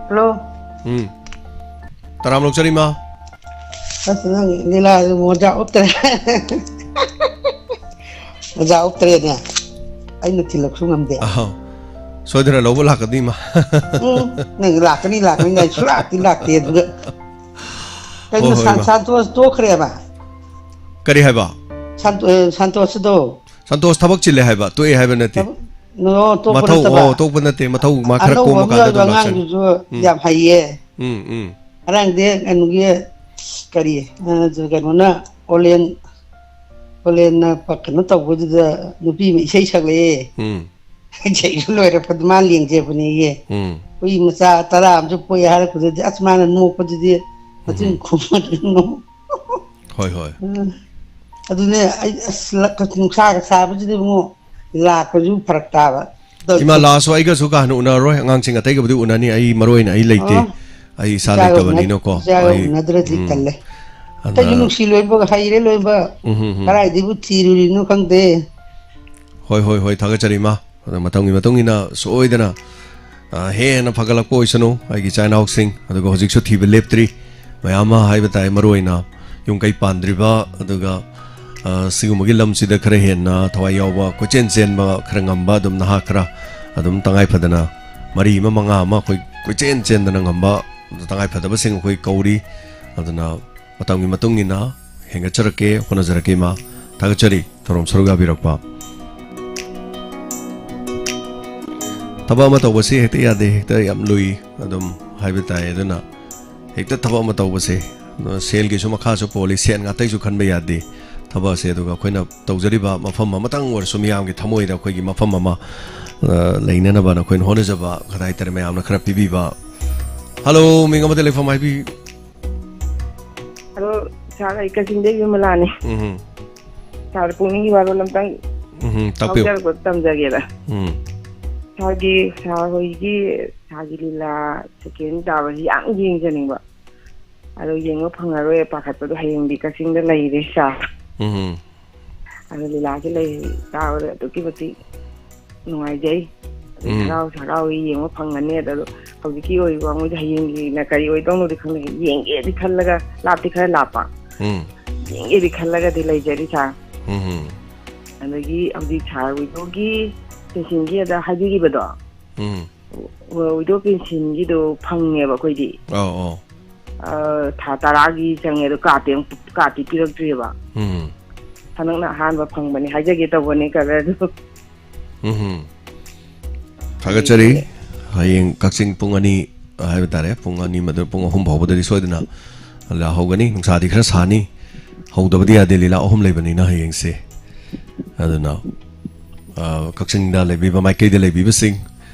ꯍꯜꯂꯣ꯫ ꯎꯝ꯫ ꯇꯔꯥꯝ ꯂꯧꯖꯔꯤ, ꯏꯃꯥ꯫ ꯑꯁ, ꯅꯪ ꯂꯤꯂꯥꯗꯨ ꯃꯣꯖꯥ ꯎꯞꯇ꯭ꯔꯦ꯫ ꯃꯣꯖꯥ ꯎꯞꯇ꯭ꯔꯦꯅꯦ꯫ ꯑꯩꯅ ꯊꯤꯜꯂꯛꯁꯨ ꯉꯝꯗꯦ꯫ ꯑꯍꯣ꯫ ꯁꯣꯏꯗꯅ ꯂꯧꯕ ꯂꯥꯛꯀꯅꯤ ꯃꯥ꯫ ꯎꯝ, ꯅꯪ ꯂꯥꯛꯀꯅꯤ, ꯂꯥꯛꯀꯅꯤ, ꯅꯪ ꯁꯨꯡꯂꯥꯛꯇꯤ ꯂꯥꯛꯇꯦ, ꯑꯗꯨꯒ꯫ ꯀꯩꯅꯣ, ꯍꯣꯏ, ꯍꯣꯏ, ꯁꯥꯟ-, ꯃꯥ꯫ ꯁꯥꯟꯇꯣꯁ ꯇꯣꯛꯈ꯭ꯔꯦꯕ? ꯀꯔꯤ ꯍꯥꯏꯕ? ꯁꯥꯟꯇꯣ-, ꯑꯦ, ꯁꯥꯟꯇꯣꯁꯗꯣ꯫ ꯁꯥꯟꯇꯣꯁ ꯊꯕꯛ ꯆꯤꯜꯂꯦ ꯍꯥꯏꯕ, ꯇꯣꯛꯑꯦ ꯍꯥꯏꯕ ꯅꯠꯇꯦ꯫ ꯊꯕꯛ, no, ꯇꯣꯛꯄ ꯃꯊꯧ, ꯅꯠꯇꯕ꯫ ꯑꯣ, ꯇꯣꯛꯄ ꯅꯠꯇꯦ, ꯃꯊꯧ ꯃꯥ ꯈꯔ ꯑꯅꯧꯕ ꯀꯣꯝꯃ ꯑꯃ ꯀꯥꯟꯗ ꯌꯥꯎꯕ ꯑꯗꯨꯝ ꯂꯥꯛꯆꯅꯤ꯫ ꯑꯉꯥꯡꯗꯨꯁꯨ ꯎꯝ꯫ ꯌꯥꯝ ꯍꯩꯌꯦ꯫ ꯎꯝ, ꯎꯝ꯫ ꯉꯔꯥꯡꯗꯤ ꯀꯩꯅꯣꯒꯤ, ꯀꯔꯤ, ꯑ, ꯀꯩꯅꯣꯅ, ꯑꯣꯂꯦꯟ, ꯑꯣꯂꯦꯟꯅ ꯄ-, ꯀꯩꯅꯣ ꯇꯧꯕꯗꯨꯗ ꯅꯨꯄꯤ ꯑꯃ ꯏꯁꯩ ꯁꯛꯂꯛꯑꯦ꯫ ꯎꯝ꯫ ꯏꯁꯩꯁꯨ ꯂꯣꯏꯔꯛꯄꯗ ꯃꯥ ꯂꯦꯡꯖꯕꯅꯦꯌꯦ꯫ ꯎꯝ꯫ ꯍꯨꯏ ꯃꯆꯥ ꯇꯔꯥ ꯑꯃꯁꯨ ꯄꯣꯛꯑꯦ ꯍꯥꯏꯔꯛꯄꯗꯨꯗꯤ ꯑꯁ ꯃꯥꯅ ꯅꯣꯛꯄꯗꯨꯗꯤ ꯃꯆꯤꯟ ꯎꯝ꯫ ꯈꯨꯝꯕꯗꯨ ꯅꯣꯛ-꯫ ꯍꯣꯏ, ꯍꯣꯏ꯫ ꯎꯝ꯫ ꯑꯗꯨꯅꯦ ꯑꯩ ꯑꯁ ꯂ-, ꯅꯨꯡꯁꯥꯒ ꯁꯥꯕꯁꯤꯗ ꯏꯕꯨꯡꯉꯣ ꯂꯥꯛꯄꯁꯨ ꯐꯔꯛ ꯇꯥꯕ꯫ ꯏꯃꯥ ꯂꯥꯛꯑꯁꯨ ꯑꯩꯒꯁꯨ ꯀꯥ ꯍꯦꯟꯅ ꯎꯅꯔꯔꯣꯏ, ꯑꯉꯥꯡꯁꯤꯡ ꯑꯇꯩꯒꯕꯨꯗꯤ ꯎꯅꯅꯤ, ꯑꯩ ꯃꯔꯨ ꯑꯣꯏꯅ ꯑꯩ ꯂꯩꯇꯦ꯫ ꯑꯣ꯫ ꯑꯩ ꯏꯆꯥ ꯏꯆꯥꯒ ꯎꯅ-, ꯂꯩꯇꯕꯅꯤꯅꯀꯣ꯫ ꯏꯆꯥꯒ ꯑꯩ, ꯎꯅꯗ꯭ꯔꯗꯤ ꯎꯝ꯫ ꯇꯜꯂꯦ꯫ ꯑꯗ ꯑꯇꯩꯁꯨ ꯅꯨꯡꯁꯤ ꯂꯣꯏꯅꯃꯛ ꯍꯩꯔꯦ ꯂꯣꯏꯅꯃꯛ꯫ ꯎꯝ, ꯎꯝ, ꯎꯝ꯫ ꯀꯗꯥꯏꯗꯩꯕꯨ ꯊꯤꯔꯨꯔꯤꯅꯣ ꯈꯪꯗꯦ꯫ ꯍꯣꯏ, ꯍꯣꯏ, ꯍꯣꯏ, ꯊꯥꯒꯠꯆꯔꯤ ꯏꯃꯥ꯫ ꯑꯗꯣ ꯃꯇꯝꯒꯤ ꯃꯇꯨꯡ ꯏꯟꯅ ꯁꯣꯏꯗꯅ, ꯑ, ꯍꯦꯟꯅ ꯐꯒꯠꯂꯛꯄ ꯑꯣꯏꯁꯅꯨ ꯑꯩꯒꯤ ꯏꯆꯥ ꯏꯅꯥꯎꯁꯤꯡ꯫ ꯑꯗꯨꯒ ꯍꯧꯖꯤꯛꯁꯨ ꯊꯤꯕ ꯂꯦꯞꯇ꯭ꯔꯤ꯫ ꯃꯌꯥꯝ ꯑꯃ ꯍꯥꯏꯕ ꯇꯥꯏ, ꯃꯔꯨ ꯑꯣꯏꯅ ꯌꯨꯝ ꯀꯩ ꯄꯥꯟꯗ꯭ꯔꯤꯕ, ꯑꯗꯨꯒ, ꯑ, ꯁꯤꯒꯨꯝꯕꯒꯤ ꯂꯝꯁꯤꯗ ꯈꯔ ꯍꯦꯟꯅ ꯊꯋꯥꯏ ꯌꯥꯎꯕ, ꯀꯣꯏꯆꯦꯟ ꯆꯦꯟꯕ ꯈꯔ ꯉꯝꯕ, ꯑꯗꯨꯝ ꯅꯍꯥ ꯈꯔ ꯑꯗꯨꯝ ꯇꯉꯥꯏ ꯐꯗꯅ ꯃꯔꯤ ꯑꯃ ꯃꯉꯥ ꯑꯃ ꯑꯩꯈꯣꯏ ꯀꯣꯏꯆꯦꯟ ꯆꯦꯟꯗꯅ ꯉꯝꯕ ꯇꯉꯥꯏ ꯐꯗꯕꯁꯤꯡ ꯑꯩꯈꯣꯏ ꯀꯧꯔꯤ꯫ ꯑꯗꯨꯅ ꯃꯇꯝꯒꯤ ꯃꯇꯨꯡ ꯏꯟꯅ ꯍꯦꯟꯒꯠꯆꯔꯛꯀꯦ, ꯍꯣꯠꯅꯖꯔꯛꯀꯦ, ꯏꯃꯥ꯫ ꯊꯥꯒꯠꯆꯔꯤ ꯊꯧꯔꯝ ꯁꯔꯨꯛ ꯌꯥꯕꯤꯔꯛꯄ꯫ ꯊꯕꯛ ꯑꯃ ꯇꯧꯕꯁꯤ ꯍꯦꯛꯇ ꯌꯥꯗꯦ, ꯍꯦꯛꯇ ꯌꯥꯝ ꯂꯨꯏ ꯑꯗꯨꯝ ꯍꯥꯏꯕ ꯇꯥꯏ꯫ ꯑꯗꯨꯅ ꯍꯦꯛꯇ ꯊꯕꯛ ꯑꯃ ꯇꯧꯕꯁꯦ, ꯑꯗꯨꯅ ꯁꯦꯜꯒꯤꯁꯨ ꯃꯈꯥꯁꯨ ꯄꯣꯜꯂꯤ, ꯁꯦꯟ ꯉꯥꯛꯇꯩꯁꯨ ꯈꯟꯕ ꯌꯥꯗꯦ꯫ ꯊꯕꯛ ꯑꯁꯦ ꯑꯗꯨꯒ ꯑꯩꯈꯣꯏꯅ ꯇꯧꯖꯔꯤꯕ ꯃꯐꯝ ꯑꯃꯇꯪ ꯑꯣꯏꯔꯁꯨ ꯃꯤꯌꯥꯝꯒꯤ ꯊꯃꯣꯏꯗ ꯑꯩꯈꯣꯏꯒꯤ ꯃꯐꯝ ꯑꯃ, ꯑ, ꯂꯩꯅꯅꯕ ꯑꯩꯈꯣꯏꯅ ꯍꯣꯠꯅꯖꯕ ꯈꯛꯇ ꯍꯥꯏꯇꯥꯔꯦ, ꯃꯌꯥꯝꯅ ꯈꯔ ꯄꯤꯕꯤꯕ꯫ ꯍꯜꯂꯣ, ꯃꯤꯡ ꯑꯃꯗ ꯂꯩꯐꯝ ꯍꯥꯏꯕꯤ-꯫ ꯑꯗꯣ ꯁꯥꯔ, ꯑꯩ ꯀꯛꯆꯤꯡꯗꯩ ꯕꯤꯃꯂꯥꯅꯦ꯫ ꯎꯝ꯫ ꯁꯥꯔ, ꯄꯨꯛꯅꯤꯡꯒꯤ ꯋꯥꯔꯣꯜ ꯑꯝꯇꯪ ꯎꯝ, ꯇꯥꯛꯄꯤꯌꯨ꯫ ꯐꯥꯎꯖꯔꯛꯄ ꯇꯝꯖꯒꯦꯕ꯫ ꯎꯝ꯫ ꯁꯥꯔꯒꯤ, ꯁꯥꯔ ꯍꯣꯏꯒꯤ, ꯁꯥꯔꯒꯤ ꯂꯤꯂꯥ ꯁꯦꯀꯦꯟ ꯇꯥꯕꯁꯤ ꯌꯥꯝ ꯌꯦꯡꯖꯅꯤꯡꯕ꯫ ꯑꯗꯣ ꯌꯦꯡꯕ ꯐꯪꯉꯔꯣꯏ ꯄꯥꯈꯠꯄꯗꯣ ꯍꯌꯦꯡꯗꯤ ꯀꯛꯆꯤꯡꯗ ꯂꯩꯔꯦ ꯁꯥꯔ꯫ ꯎꯝ꯫ ꯑꯗꯣ ꯂꯤꯂꯥꯁꯦ ꯂꯩ ꯇꯥꯕꯗ ꯑꯗꯨꯛꯀꯤ ꯃꯇꯤꯛ ꯅꯨꯡꯉꯥꯏꯖꯩ꯫ ꯑꯗꯩ ꯎꯝ꯫ ꯍꯔꯥꯎꯁꯨ ꯍꯔꯥꯎꯏ, ꯌꯦꯡꯕ ꯐꯪꯒꯅꯤ꯫ ꯑꯗꯣ ꯍꯧꯖꯤꯛꯀꯤ ꯑꯣꯏꯕ ꯃꯣꯏꯗꯤ ꯍꯌꯦꯡꯒꯤꯅ ꯀꯔꯤ ꯑꯣꯏꯗꯧꯅꯣꯗꯤ ꯈꯪꯗꯦ, ꯌꯦꯡꯒꯦꯗꯤ ꯈꯜꯂꯒ, ꯂꯥꯞꯇꯤ ꯈꯔ ꯂꯥꯞꯄ, ꯎꯝ ꯌꯦꯡꯒꯦꯗꯤ ꯈꯜꯂꯒꯗꯤ ꯂꯩꯖꯔꯤ ꯁꯥꯔ꯫ ꯎꯝ ꯑꯗꯒꯤ ꯍꯧꯖꯤꯛ ꯁꯥꯔ ꯋꯤꯗꯣꯒꯤ ꯄꯦꯟꯁꯤꯟꯒꯤ ꯑꯗ ꯍꯥꯏꯕꯤꯈꯤꯕꯗꯣ, ꯎꯝ ꯋꯤꯗꯣ ꯄꯦꯟꯁꯤꯟꯒꯤꯗꯣ ꯐꯪꯉꯦꯕ ꯑꯩꯈꯣꯏꯗꯤ꯫ ꯑꯧ ꯑꯧ ꯑ, ꯊꯥ ꯇꯔꯥꯒꯤ ꯆꯪꯉꯦ, ꯑꯗꯣ ꯀꯥꯔꯠꯇꯤ ꯑꯃꯨꯛ, ꯀꯥꯔꯠꯇꯤ ꯄꯤꯔꯛꯇ꯭ꯔꯤꯑꯕ꯫ ꯎꯝ ꯍꯟꯗꯛꯅ ꯑꯍꯥꯟꯕ ꯐꯪꯕꯅꯤ, ꯍꯥꯏꯖꯒꯦ ꯇꯧꯕꯅꯤ ꯀꯂꯔꯗꯨ꯫ ꯎꯝ ꯊꯥꯒꯠꯆꯔꯤ꯫ ꯍꯌꯦꯡ ꯀꯛꯆꯤꯡ ꯄꯨꯡ ꯑꯅꯤ ꯍꯥꯏꯕ ꯇꯥꯔꯦ, ꯄꯨꯡ ꯑꯅꯤ ꯃꯗꯨ ꯄꯨꯡ ꯑꯍꯨꯝ ꯐꯥꯎꯕꯗꯗꯤ ꯁꯣꯏꯗꯅ ꯂꯤꯂꯥ ꯍꯧꯒꯅꯤ꯫ ꯅꯨꯡꯁꯥꯗꯤ ꯈꯔ ꯁꯥꯅꯤ, ꯍꯧꯗꯕꯗꯤ ꯌꯥꯗꯦ, ꯂꯤꯂꯥ ꯑꯍꯨꯝ ꯂꯩꯕꯅꯤꯅ ꯍꯌꯦꯡꯁꯦ꯫ ꯑꯗꯨꯅ ꯑ, ꯀꯛꯆꯤꯡꯗ ꯂꯩꯕꯤꯕ, ꯃꯥꯏꯀꯩꯗ ꯂꯩꯕꯤꯕꯁꯤꯡ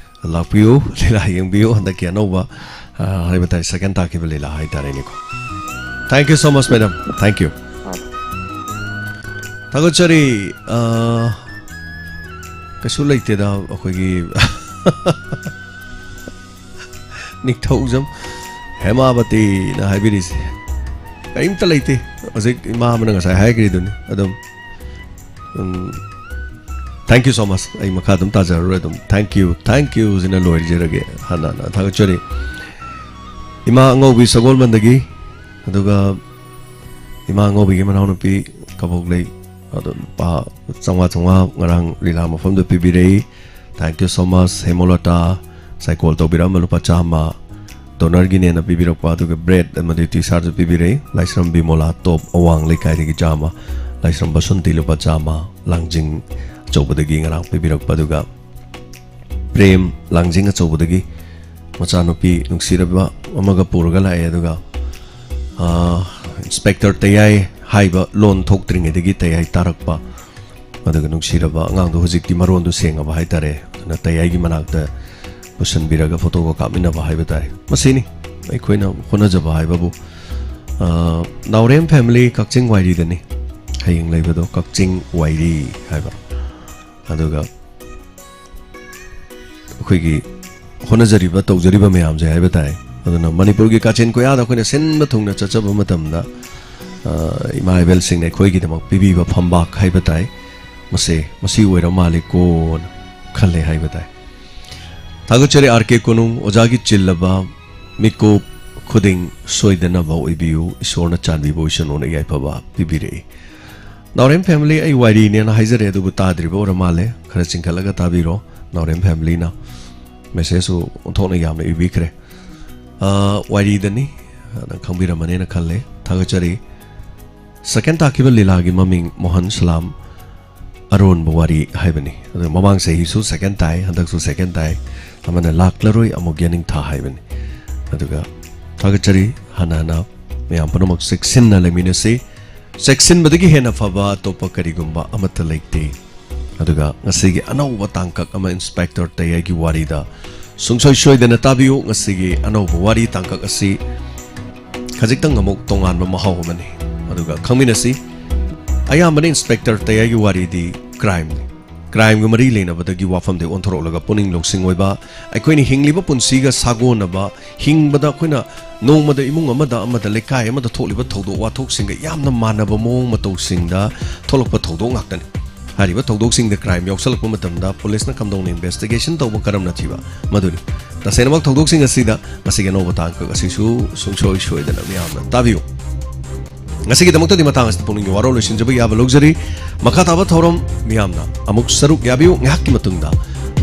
ꯂꯥꯛꯄꯤꯌꯨ, ꯂꯤꯂꯥ ꯌꯦꯡꯕꯤꯌꯨ꯫ ꯍꯟꯗꯛꯀꯤ ꯑꯅꯧꯕ ꯑ, ꯍꯥꯏꯕ ꯇꯥꯔꯦ, ꯁꯦꯀꯦꯟ ꯇꯥꯛꯈꯤꯕ ꯂꯤꯂꯥ ꯍꯥꯏꯇꯥꯔꯦꯅꯦꯀꯣ꯫ Thank you so much, madam. Thank you. ꯊꯥꯒꯠꯆꯔꯤ꯫ ꯑ, ꯀꯩꯁꯨ ꯂꯩꯇꯦꯗ ꯑꯩꯈꯣꯏꯒꯤ ꯅꯤꯡꯊꯧꯖꯝ ꯍꯦꯃꯥꯕꯇꯤꯅ ꯍꯥꯏꯕꯤꯔꯤꯁꯦ꯫ ꯀꯔꯤꯝꯇ ꯂꯩꯇꯦ꯫ ꯍꯧꯖꯤꯛ ꯏꯃꯥ ꯑꯃꯅ ꯉꯁꯥꯏ ꯍꯥꯏꯈ꯭ꯔꯤꯗꯨꯅꯤ꯫ ꯑꯗꯨꯝ ꯎꯝ, thank you so much꯫ ꯑꯩ ꯃꯈꯥ ꯑꯗꯨꯝ ꯇꯥꯖꯔꯔꯣꯏ꯫ ꯑꯗꯨꯝ thank you, thank you ꯁꯤꯅ ꯂꯣꯏꯖꯔꯒꯦ꯫ ꯍꯥꯟꯅ ꯍꯥꯟꯅ ꯊꯥꯒꯠꯆꯔꯤ ꯏꯃꯥ ꯑꯉꯧꯕꯤ ꯁꯒꯣꯜꯕꯟꯗꯒꯤ, ꯑꯗꯨꯒ ꯏꯃꯥ ꯑꯉꯧꯕꯤꯒꯤ ꯃꯅꯥꯎꯅꯨꯄꯤ ꯀꯕꯣꯛꯂꯩ, ꯑꯗꯣ ꯂꯨꯄꯥ ꯆꯥꯝꯃꯉꯥ ꯆꯥꯝꯃꯉꯥ ꯉꯔꯥꯡ ꯂꯤꯂꯥ ꯃꯐꯝꯗ ꯄꯤꯕꯤꯔꯛꯏ꯫ Thank you so much꯫ ꯍꯦꯃꯣꯂꯇꯥ ꯉꯁꯥꯏ ꯀꯣꯜ ꯇꯧꯕꯤꯔꯛꯑꯝꯕ ꯂꯨꯄꯥ ꯆꯥꯝꯃ ꯗꯣꯅꯔꯒꯤꯅꯦꯅ ꯄꯤꯕꯤꯔꯛꯄ, ꯑꯗꯨꯒ ꯕ꯭ꯔꯦꯗ ꯑꯃꯗꯤ ꯇꯤ ꯁꯥꯔꯠꯁꯨ ꯄꯤꯕꯤꯔꯛꯏ꯫ ꯂꯥꯏꯁ꯭ꯔꯝ ꯕꯤꯃꯣꯂꯥ, ꯇꯣꯞ ꯑꯋꯥꯡ ꯂꯩꯀꯥꯏꯗꯒꯤ ꯆꯥꯝꯃ, ꯂꯥꯏꯁ꯭ꯔꯝ ꯕꯁꯟꯇꯤ ꯂꯨꯄꯥ ꯆꯥꯝꯃ, ꯂꯥꯡꯖꯤꯡ ꯑꯆꯧꯕꯗꯒꯤ ꯉꯔꯥꯡ ꯄꯤꯕꯤꯔꯛꯄ, ꯑꯗꯨꯒ ꯄ꯭ꯔꯦꯝ, ꯂꯥꯡꯖꯤꯡ ꯑꯆꯧꯕꯗꯒꯤ ꯃꯆꯥꯅꯨꯄꯤ ꯅꯨꯡꯁꯤꯔꯕ ꯑꯃꯒ ꯄꯨꯔꯒ ꯂꯥꯛꯑꯦ꯫ ꯑꯗꯨꯒ ꯑꯥ, ꯏꯟꯁꯄꯦꯛꯇꯔ ꯇꯌꯥꯏ ꯍꯥꯏꯕ ꯂꯣꯟ ꯊꯣꯛꯇ꯭ꯔꯤꯉꯩꯗꯒꯤ ꯇꯌꯥꯏ ꯇꯥꯔꯛꯄ, ꯑꯗꯨꯒ ꯅꯨꯡꯁꯤꯔꯕ ꯑꯉꯥꯡꯗꯣ ꯍꯧꯖꯤꯛꯇꯤ ꯃꯔꯣꯟꯗꯣ ꯁꯦꯡꯉꯕ ꯍꯥꯏꯇꯥꯔꯦ꯫ ꯑꯗꯨꯅ ꯇꯌꯥꯏꯒꯤ ꯃꯅꯥꯛꯇ ꯄꯨꯁꯟꯕꯤꯔꯒ ꯐꯣꯇꯣꯒ ꯀꯥꯞꯃꯤꯟꯅꯕ ꯍꯥꯏꯕ ꯇꯥꯔꯦ꯫ ꯃꯁꯤꯅꯤ ꯑꯩꯈꯣꯏꯅ ꯍꯣꯠꯅꯖꯕ ꯍꯥꯏꯕꯕꯨ꯫ ꯑꯥ, ꯅꯥꯎꯔꯦꯝ ꯐꯦꯃꯤꯂꯤ ꯀꯛꯆꯤꯡ ꯋꯥꯏꯔꯤꯗꯅꯤ ꯍꯌꯦꯡ ꯂꯩꯕꯗꯣ, ꯀꯛꯆꯤꯡ ꯋꯥꯏꯔꯤ ꯍꯥꯏꯕ꯫ ꯑꯗꯨꯒ ꯑꯩꯈꯣꯏꯒꯤ ꯍꯣꯠꯅꯖꯔꯤꯕ, ꯇꯧꯖꯔꯤꯕ ꯃꯌꯥꯝꯁꯦ ꯍꯥꯏꯕ ꯇꯥꯏ꯫ ꯑꯗꯨꯅ ꯃꯅꯤꯄꯨꯔꯒꯤ ꯀꯥꯆꯤꯟ ꯀꯣꯌꯥꯗ ꯑꯩꯈꯣꯏꯅ ꯁꯤꯟꯕ ꯊꯨꯡꯅ ꯆꯠꯆꯕ ꯃꯇꯝꯗ, ꯑ, ꯏꯃꯥ ꯏꯕꯦꯜꯁꯤꯡꯅ ꯑꯩꯈꯣꯏꯒꯤꯗꯃꯛ ꯄꯤꯕꯤꯕ ꯐꯝꯕꯥꯛ ꯍꯥꯏꯕ ꯇꯥꯏ꯫ ꯃꯁꯦ, ꯃꯁꯤ ꯑꯣꯏꯔ ꯃꯥꯜꯂꯦꯀꯣꯅ ꯈꯜꯂꯦ ꯍꯥꯏꯕ ꯇꯥꯏ꯫ ꯊꯥꯒꯠꯆꯔꯤ ꯑꯥꯔ ꯀꯦ ꯀꯣꯅꯨꯡ ꯑꯣꯖꯥꯒꯤ ꯆꯤꯜꯂꯕ ꯃꯤꯀꯨꯞ ꯈꯨꯗꯤꯡ ꯁꯣꯏꯗꯅꯕ ꯑꯣꯏꯕꯤꯌꯨ, ꯏꯁꯣꯔꯅ ꯆꯥꯟꯕꯤꯕ ꯑꯣꯏꯁꯅꯨꯅ ꯌꯥꯏꯐꯕ ꯄꯤꯕꯤꯔꯛꯏ꯫ ꯅꯥꯎꯔꯦꯝ ꯐꯦꯃꯤꯂꯤ, ꯑꯩ ꯋꯥꯔꯤꯅꯦꯅ ꯍꯥꯏꯖꯔꯦ, ꯑꯗꯨꯕꯨ ꯇꯥꯗ꯭ꯔꯤꯕ ꯑꯣꯏꯔ ꯃꯥꯜꯂꯦ꯫ ꯈꯔ ꯆꯤꯡꯈꯠꯂꯒ ꯇꯥꯕꯤꯔꯣ꯫ ꯅꯥꯎꯔꯦꯝ ꯐꯦꯃꯤꯂꯤꯅ ꯃꯦꯁꯦꯖꯁꯨ ꯑꯣꯟꯊꯣꯛꯅ ꯌꯥꯝꯅ ꯏꯕꯤꯈ꯭ꯔꯦ꯫ ꯑ, ꯋꯥꯔꯤꯗꯅꯤ, ꯅꯪ ꯈꯪꯕꯤꯔꯝꯃꯅꯦꯅ ꯈꯜꯂꯦ꯫ ꯊꯥꯒꯠꯆꯔꯤ꯫ ꯁꯦꯀꯦꯟ ꯇꯥꯈꯤꯕ ꯂꯤꯂꯥꯒꯤ ꯃꯃꯤꯡ ꯃꯣꯍꯟ ꯁꯂꯥꯝ ꯑꯔꯣꯟꯕ ꯋꯥꯔꯤ ꯍꯥꯏꯕꯅꯤ꯫ ꯑꯗꯨ ꯃꯃꯥꯡ ꯆꯍꯤꯁꯨ ꯁꯦꯀꯦꯟ ꯇꯥꯏ, ꯍꯟꯗꯛꯁꯨ ꯁꯦꯀꯦꯟ ꯇꯥꯏ꯫ ꯑꯃꯅ ꯂꯥꯛꯂꯔꯣꯏ ꯑꯃꯨꯛ ꯌꯦꯅꯤꯡꯊꯥ ꯍꯥꯏꯕꯅꯤ꯫ ꯑꯗꯨꯒ ꯊꯥꯒꯠꯆꯔꯤ꯫ ꯍꯟꯅ ꯍꯟꯅ ꯃꯌꯥꯝ ꯄꯨꯝꯅꯃꯛ ꯆꯦꯛꯁꯤꯟꯅ ꯂꯩꯃꯤꯟꯅꯁꯤ꯫ ꯆꯦꯛꯁꯤꯟꯕꯗꯒꯤ ꯍꯦꯟꯅ ꯐꯕ ꯑꯇꯣꯞꯄ ꯀꯔꯤꯒꯨꯝꯕ ꯑꯃꯠꯇ ꯂꯩꯇꯦ꯫ ꯑꯗꯨꯒ ꯉꯁꯤꯒꯤ ꯑꯅꯧꯕ ꯇꯥꯡꯀꯛ ꯑꯃ, ꯏꯟꯁꯄꯦꯛꯇꯔ ꯇꯌꯥꯏꯒꯤ ꯋꯥꯔꯤꯗ ꯁꯨꯡꯁꯣꯏ ꯁꯣꯏꯗꯅ ꯇꯥꯕꯤꯌꯨ꯫ ꯉꯁꯤꯒꯤ ꯑꯅꯧꯕ ꯋꯥꯔꯤ ꯇꯥꯡꯀꯛ ꯑꯁꯤ ꯈꯖꯤꯛꯇꯪ ꯑꯃꯨꯛ ꯇꯣꯉꯥꯟꯕ ꯃꯍꯥꯎ ꯑꯃꯅꯤ꯫ ꯑꯗꯨꯒ ꯈꯪꯃꯤꯟꯅꯁꯤ꯫ ꯑꯌꯥꯝꯕꯅ ꯏꯟꯁꯄꯦꯛꯇꯔ ꯇꯌꯥꯏꯒꯤ ꯋꯥꯔꯤꯗꯤ ꯀ꯭ꯔꯥꯏꯝꯅꯤ꯫ ꯀ꯭ꯔꯥꯏꯝꯒ ꯃꯔꯤ ꯂꯩꯅꯕꯗꯒꯤ ꯋꯥꯐꯝꯗꯒꯤ ꯑꯣꯟꯊꯣꯔꯛꯂꯒ ꯄꯨꯛꯅꯤꯡ ꯂꯧꯁꯤꯡ ꯑꯣꯏꯕ, ꯑꯩꯈꯣꯏꯅ ꯍꯤꯡꯂꯤꯕ ꯄꯨꯟꯁꯤꯒ ꯁꯥꯒꯣꯟꯅꯕ, ꯍꯤꯡꯕꯗ ꯑꯩꯈꯣꯏꯅ ꯅꯣꯡꯃꯗ ꯏꯃꯨꯡ ꯑꯃꯗ, ꯑꯃꯗ ꯂꯩꯀꯥꯏ ꯑꯃꯗ ꯊꯣꯛꯂꯤꯕ ꯊꯧꯗꯣꯛ ꯋꯥꯊꯣꯛꯁꯤꯡꯒ ꯌꯥꯝꯅ ꯃꯥꯟꯅꯕ ꯃꯑꯣꯡ ꯃꯇꯧꯁꯤꯡꯗ ꯊꯣꯛꯂꯛꯄ ꯊꯧꯗꯣꯛ ꯉꯥꯛꯇꯅꯤ꯫ ꯍꯥꯏꯔꯤꯕ ꯊꯧꯗꯣꯛꯁꯤꯡꯗ ꯀ꯭ꯔꯥꯏꯝ ꯌꯥꯎꯁꯜꯂꯛꯄ ꯃꯇꯝꯗ ꯄꯨꯂꯤꯁꯅ ꯀꯝꯗꯧꯅ ꯏꯟꯚꯦꯁꯇꯤꯒꯦꯁꯟ ꯇꯧꯕ, ꯀꯔꯝꯅ ꯊꯤꯕ, ꯃꯗꯨꯅꯤ꯫ ꯇꯁꯦꯡꯅꯃꯛ ꯊꯧꯗꯣꯛꯁꯤꯡ ꯑꯁꯤꯗ ꯉꯁꯤꯒꯤ ꯑꯅꯧꯕ ꯇꯥꯡꯀꯛ ꯑꯁꯤꯁꯨ ꯁꯨꯡꯁꯣꯏ ꯁꯣꯏꯗꯅ ꯃꯤꯌꯥꯝꯅ ꯇꯥꯕꯤꯌꯨ꯫ ꯉꯁꯤꯒꯤꯗꯃꯛꯇꯗꯤ ꯃꯇꯥꯡ ꯑꯁꯤꯗ ꯄꯨꯛꯅꯤꯡꯒꯤ ꯋꯥꯔꯣꯜ ꯂꯣꯏꯁꯤꯟꯖꯕ ꯌꯥꯕ ꯂꯧꯖꯔꯤ꯫ ꯃꯈꯥ ꯇꯥꯕ ꯊꯧꯔꯝ ꯃꯤꯌꯥꯝꯅ ꯑꯃꯨꯛ ꯁꯔꯨꯛ ꯌꯥꯕꯤꯌꯨ꯫ ꯉꯥꯏꯍꯥꯛꯀꯤ ꯃꯇꯨꯡꯗ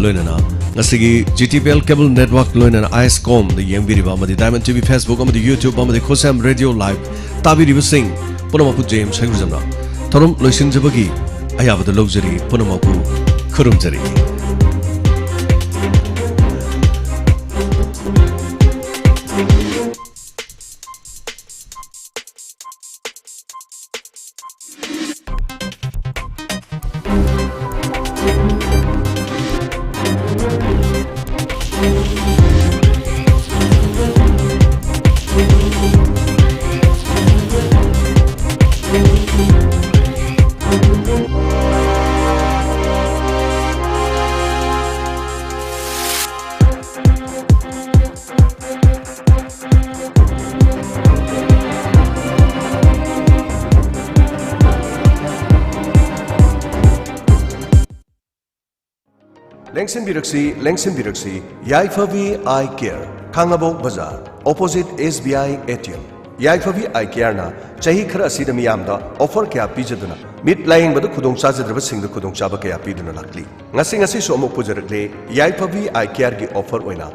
ꯂꯣꯏꯅꯅ ꯉꯁꯤꯒꯤ G T P L cable network ꯂꯣꯏꯅꯅ ꯑꯥꯏ ꯑꯦꯁ ꯀꯣꯝꯗ ꯌꯦꯡꯕꯤꯔꯤꯕ ꯑꯃꯗꯤ Diamond T V Facebook ꯑꯃꯗꯤ YouTube ꯑꯃꯗꯤ ꯈꯨꯠꯁꯦꯝ Radio Live ꯇꯥꯕꯤꯔꯤꯕꯁꯤꯡ ꯄꯨꯝꯅꯃꯛꯄꯨ ꯖꯦꯝꯁ ꯍꯩꯒ꯭ꯔꯨꯖꯝꯅ ꯊꯧꯔꯝ ꯂꯣꯏꯁꯤꯟꯖꯕꯒꯤ ꯑꯌꯥꯕꯗ ꯂꯧꯖꯔꯤ, ꯄꯨꯝꯅꯃꯛꯄꯨ ꯈꯨꯔꯨꯝꯖꯔꯤ꯫ ꯂꯦꯡꯁꯤꯟꯕꯤꯔꯛꯁꯤ, ꯂꯦꯡꯁꯤꯟꯕꯤꯔꯛꯁꯤ, ꯌꯥꯏꯐꯕꯤ eye care, Khangabok Bazar, opposite S B I A T M. ꯌꯥꯏꯐꯕꯤ ꯑꯥꯏ ꯀꯦꯌꯔꯅ ꯆꯍꯤ ꯈꯔ ꯑꯁꯤꯗ ꯃꯤꯌꯥꯝꯗ ꯑꯣꯐꯔ ꯀꯌꯥ ꯄꯤꯖꯗꯨꯅ ꯃꯤꯠ ꯂꯥꯌꯦꯡꯕꯗ ꯈꯨꯗꯣꯡ ꯆꯥꯖꯗ꯭ꯔꯕꯁꯤꯡꯗ ꯈꯨꯗꯣꯡꯆꯥꯕ ꯀꯌꯥ ꯄꯤꯗꯨꯅ ꯂꯥꯛꯂꯤ꯫ ꯉꯁꯤ, ꯉꯁꯤꯁꯨ ꯑꯃꯨꯛ ꯄꯨꯖꯔꯛꯂꯦ ꯌꯥꯏꯐꯕꯤ ꯑꯥꯏ ꯀꯦꯌꯔꯒꯤ ꯑꯣꯐꯔ ꯑꯣꯏꯅ꯫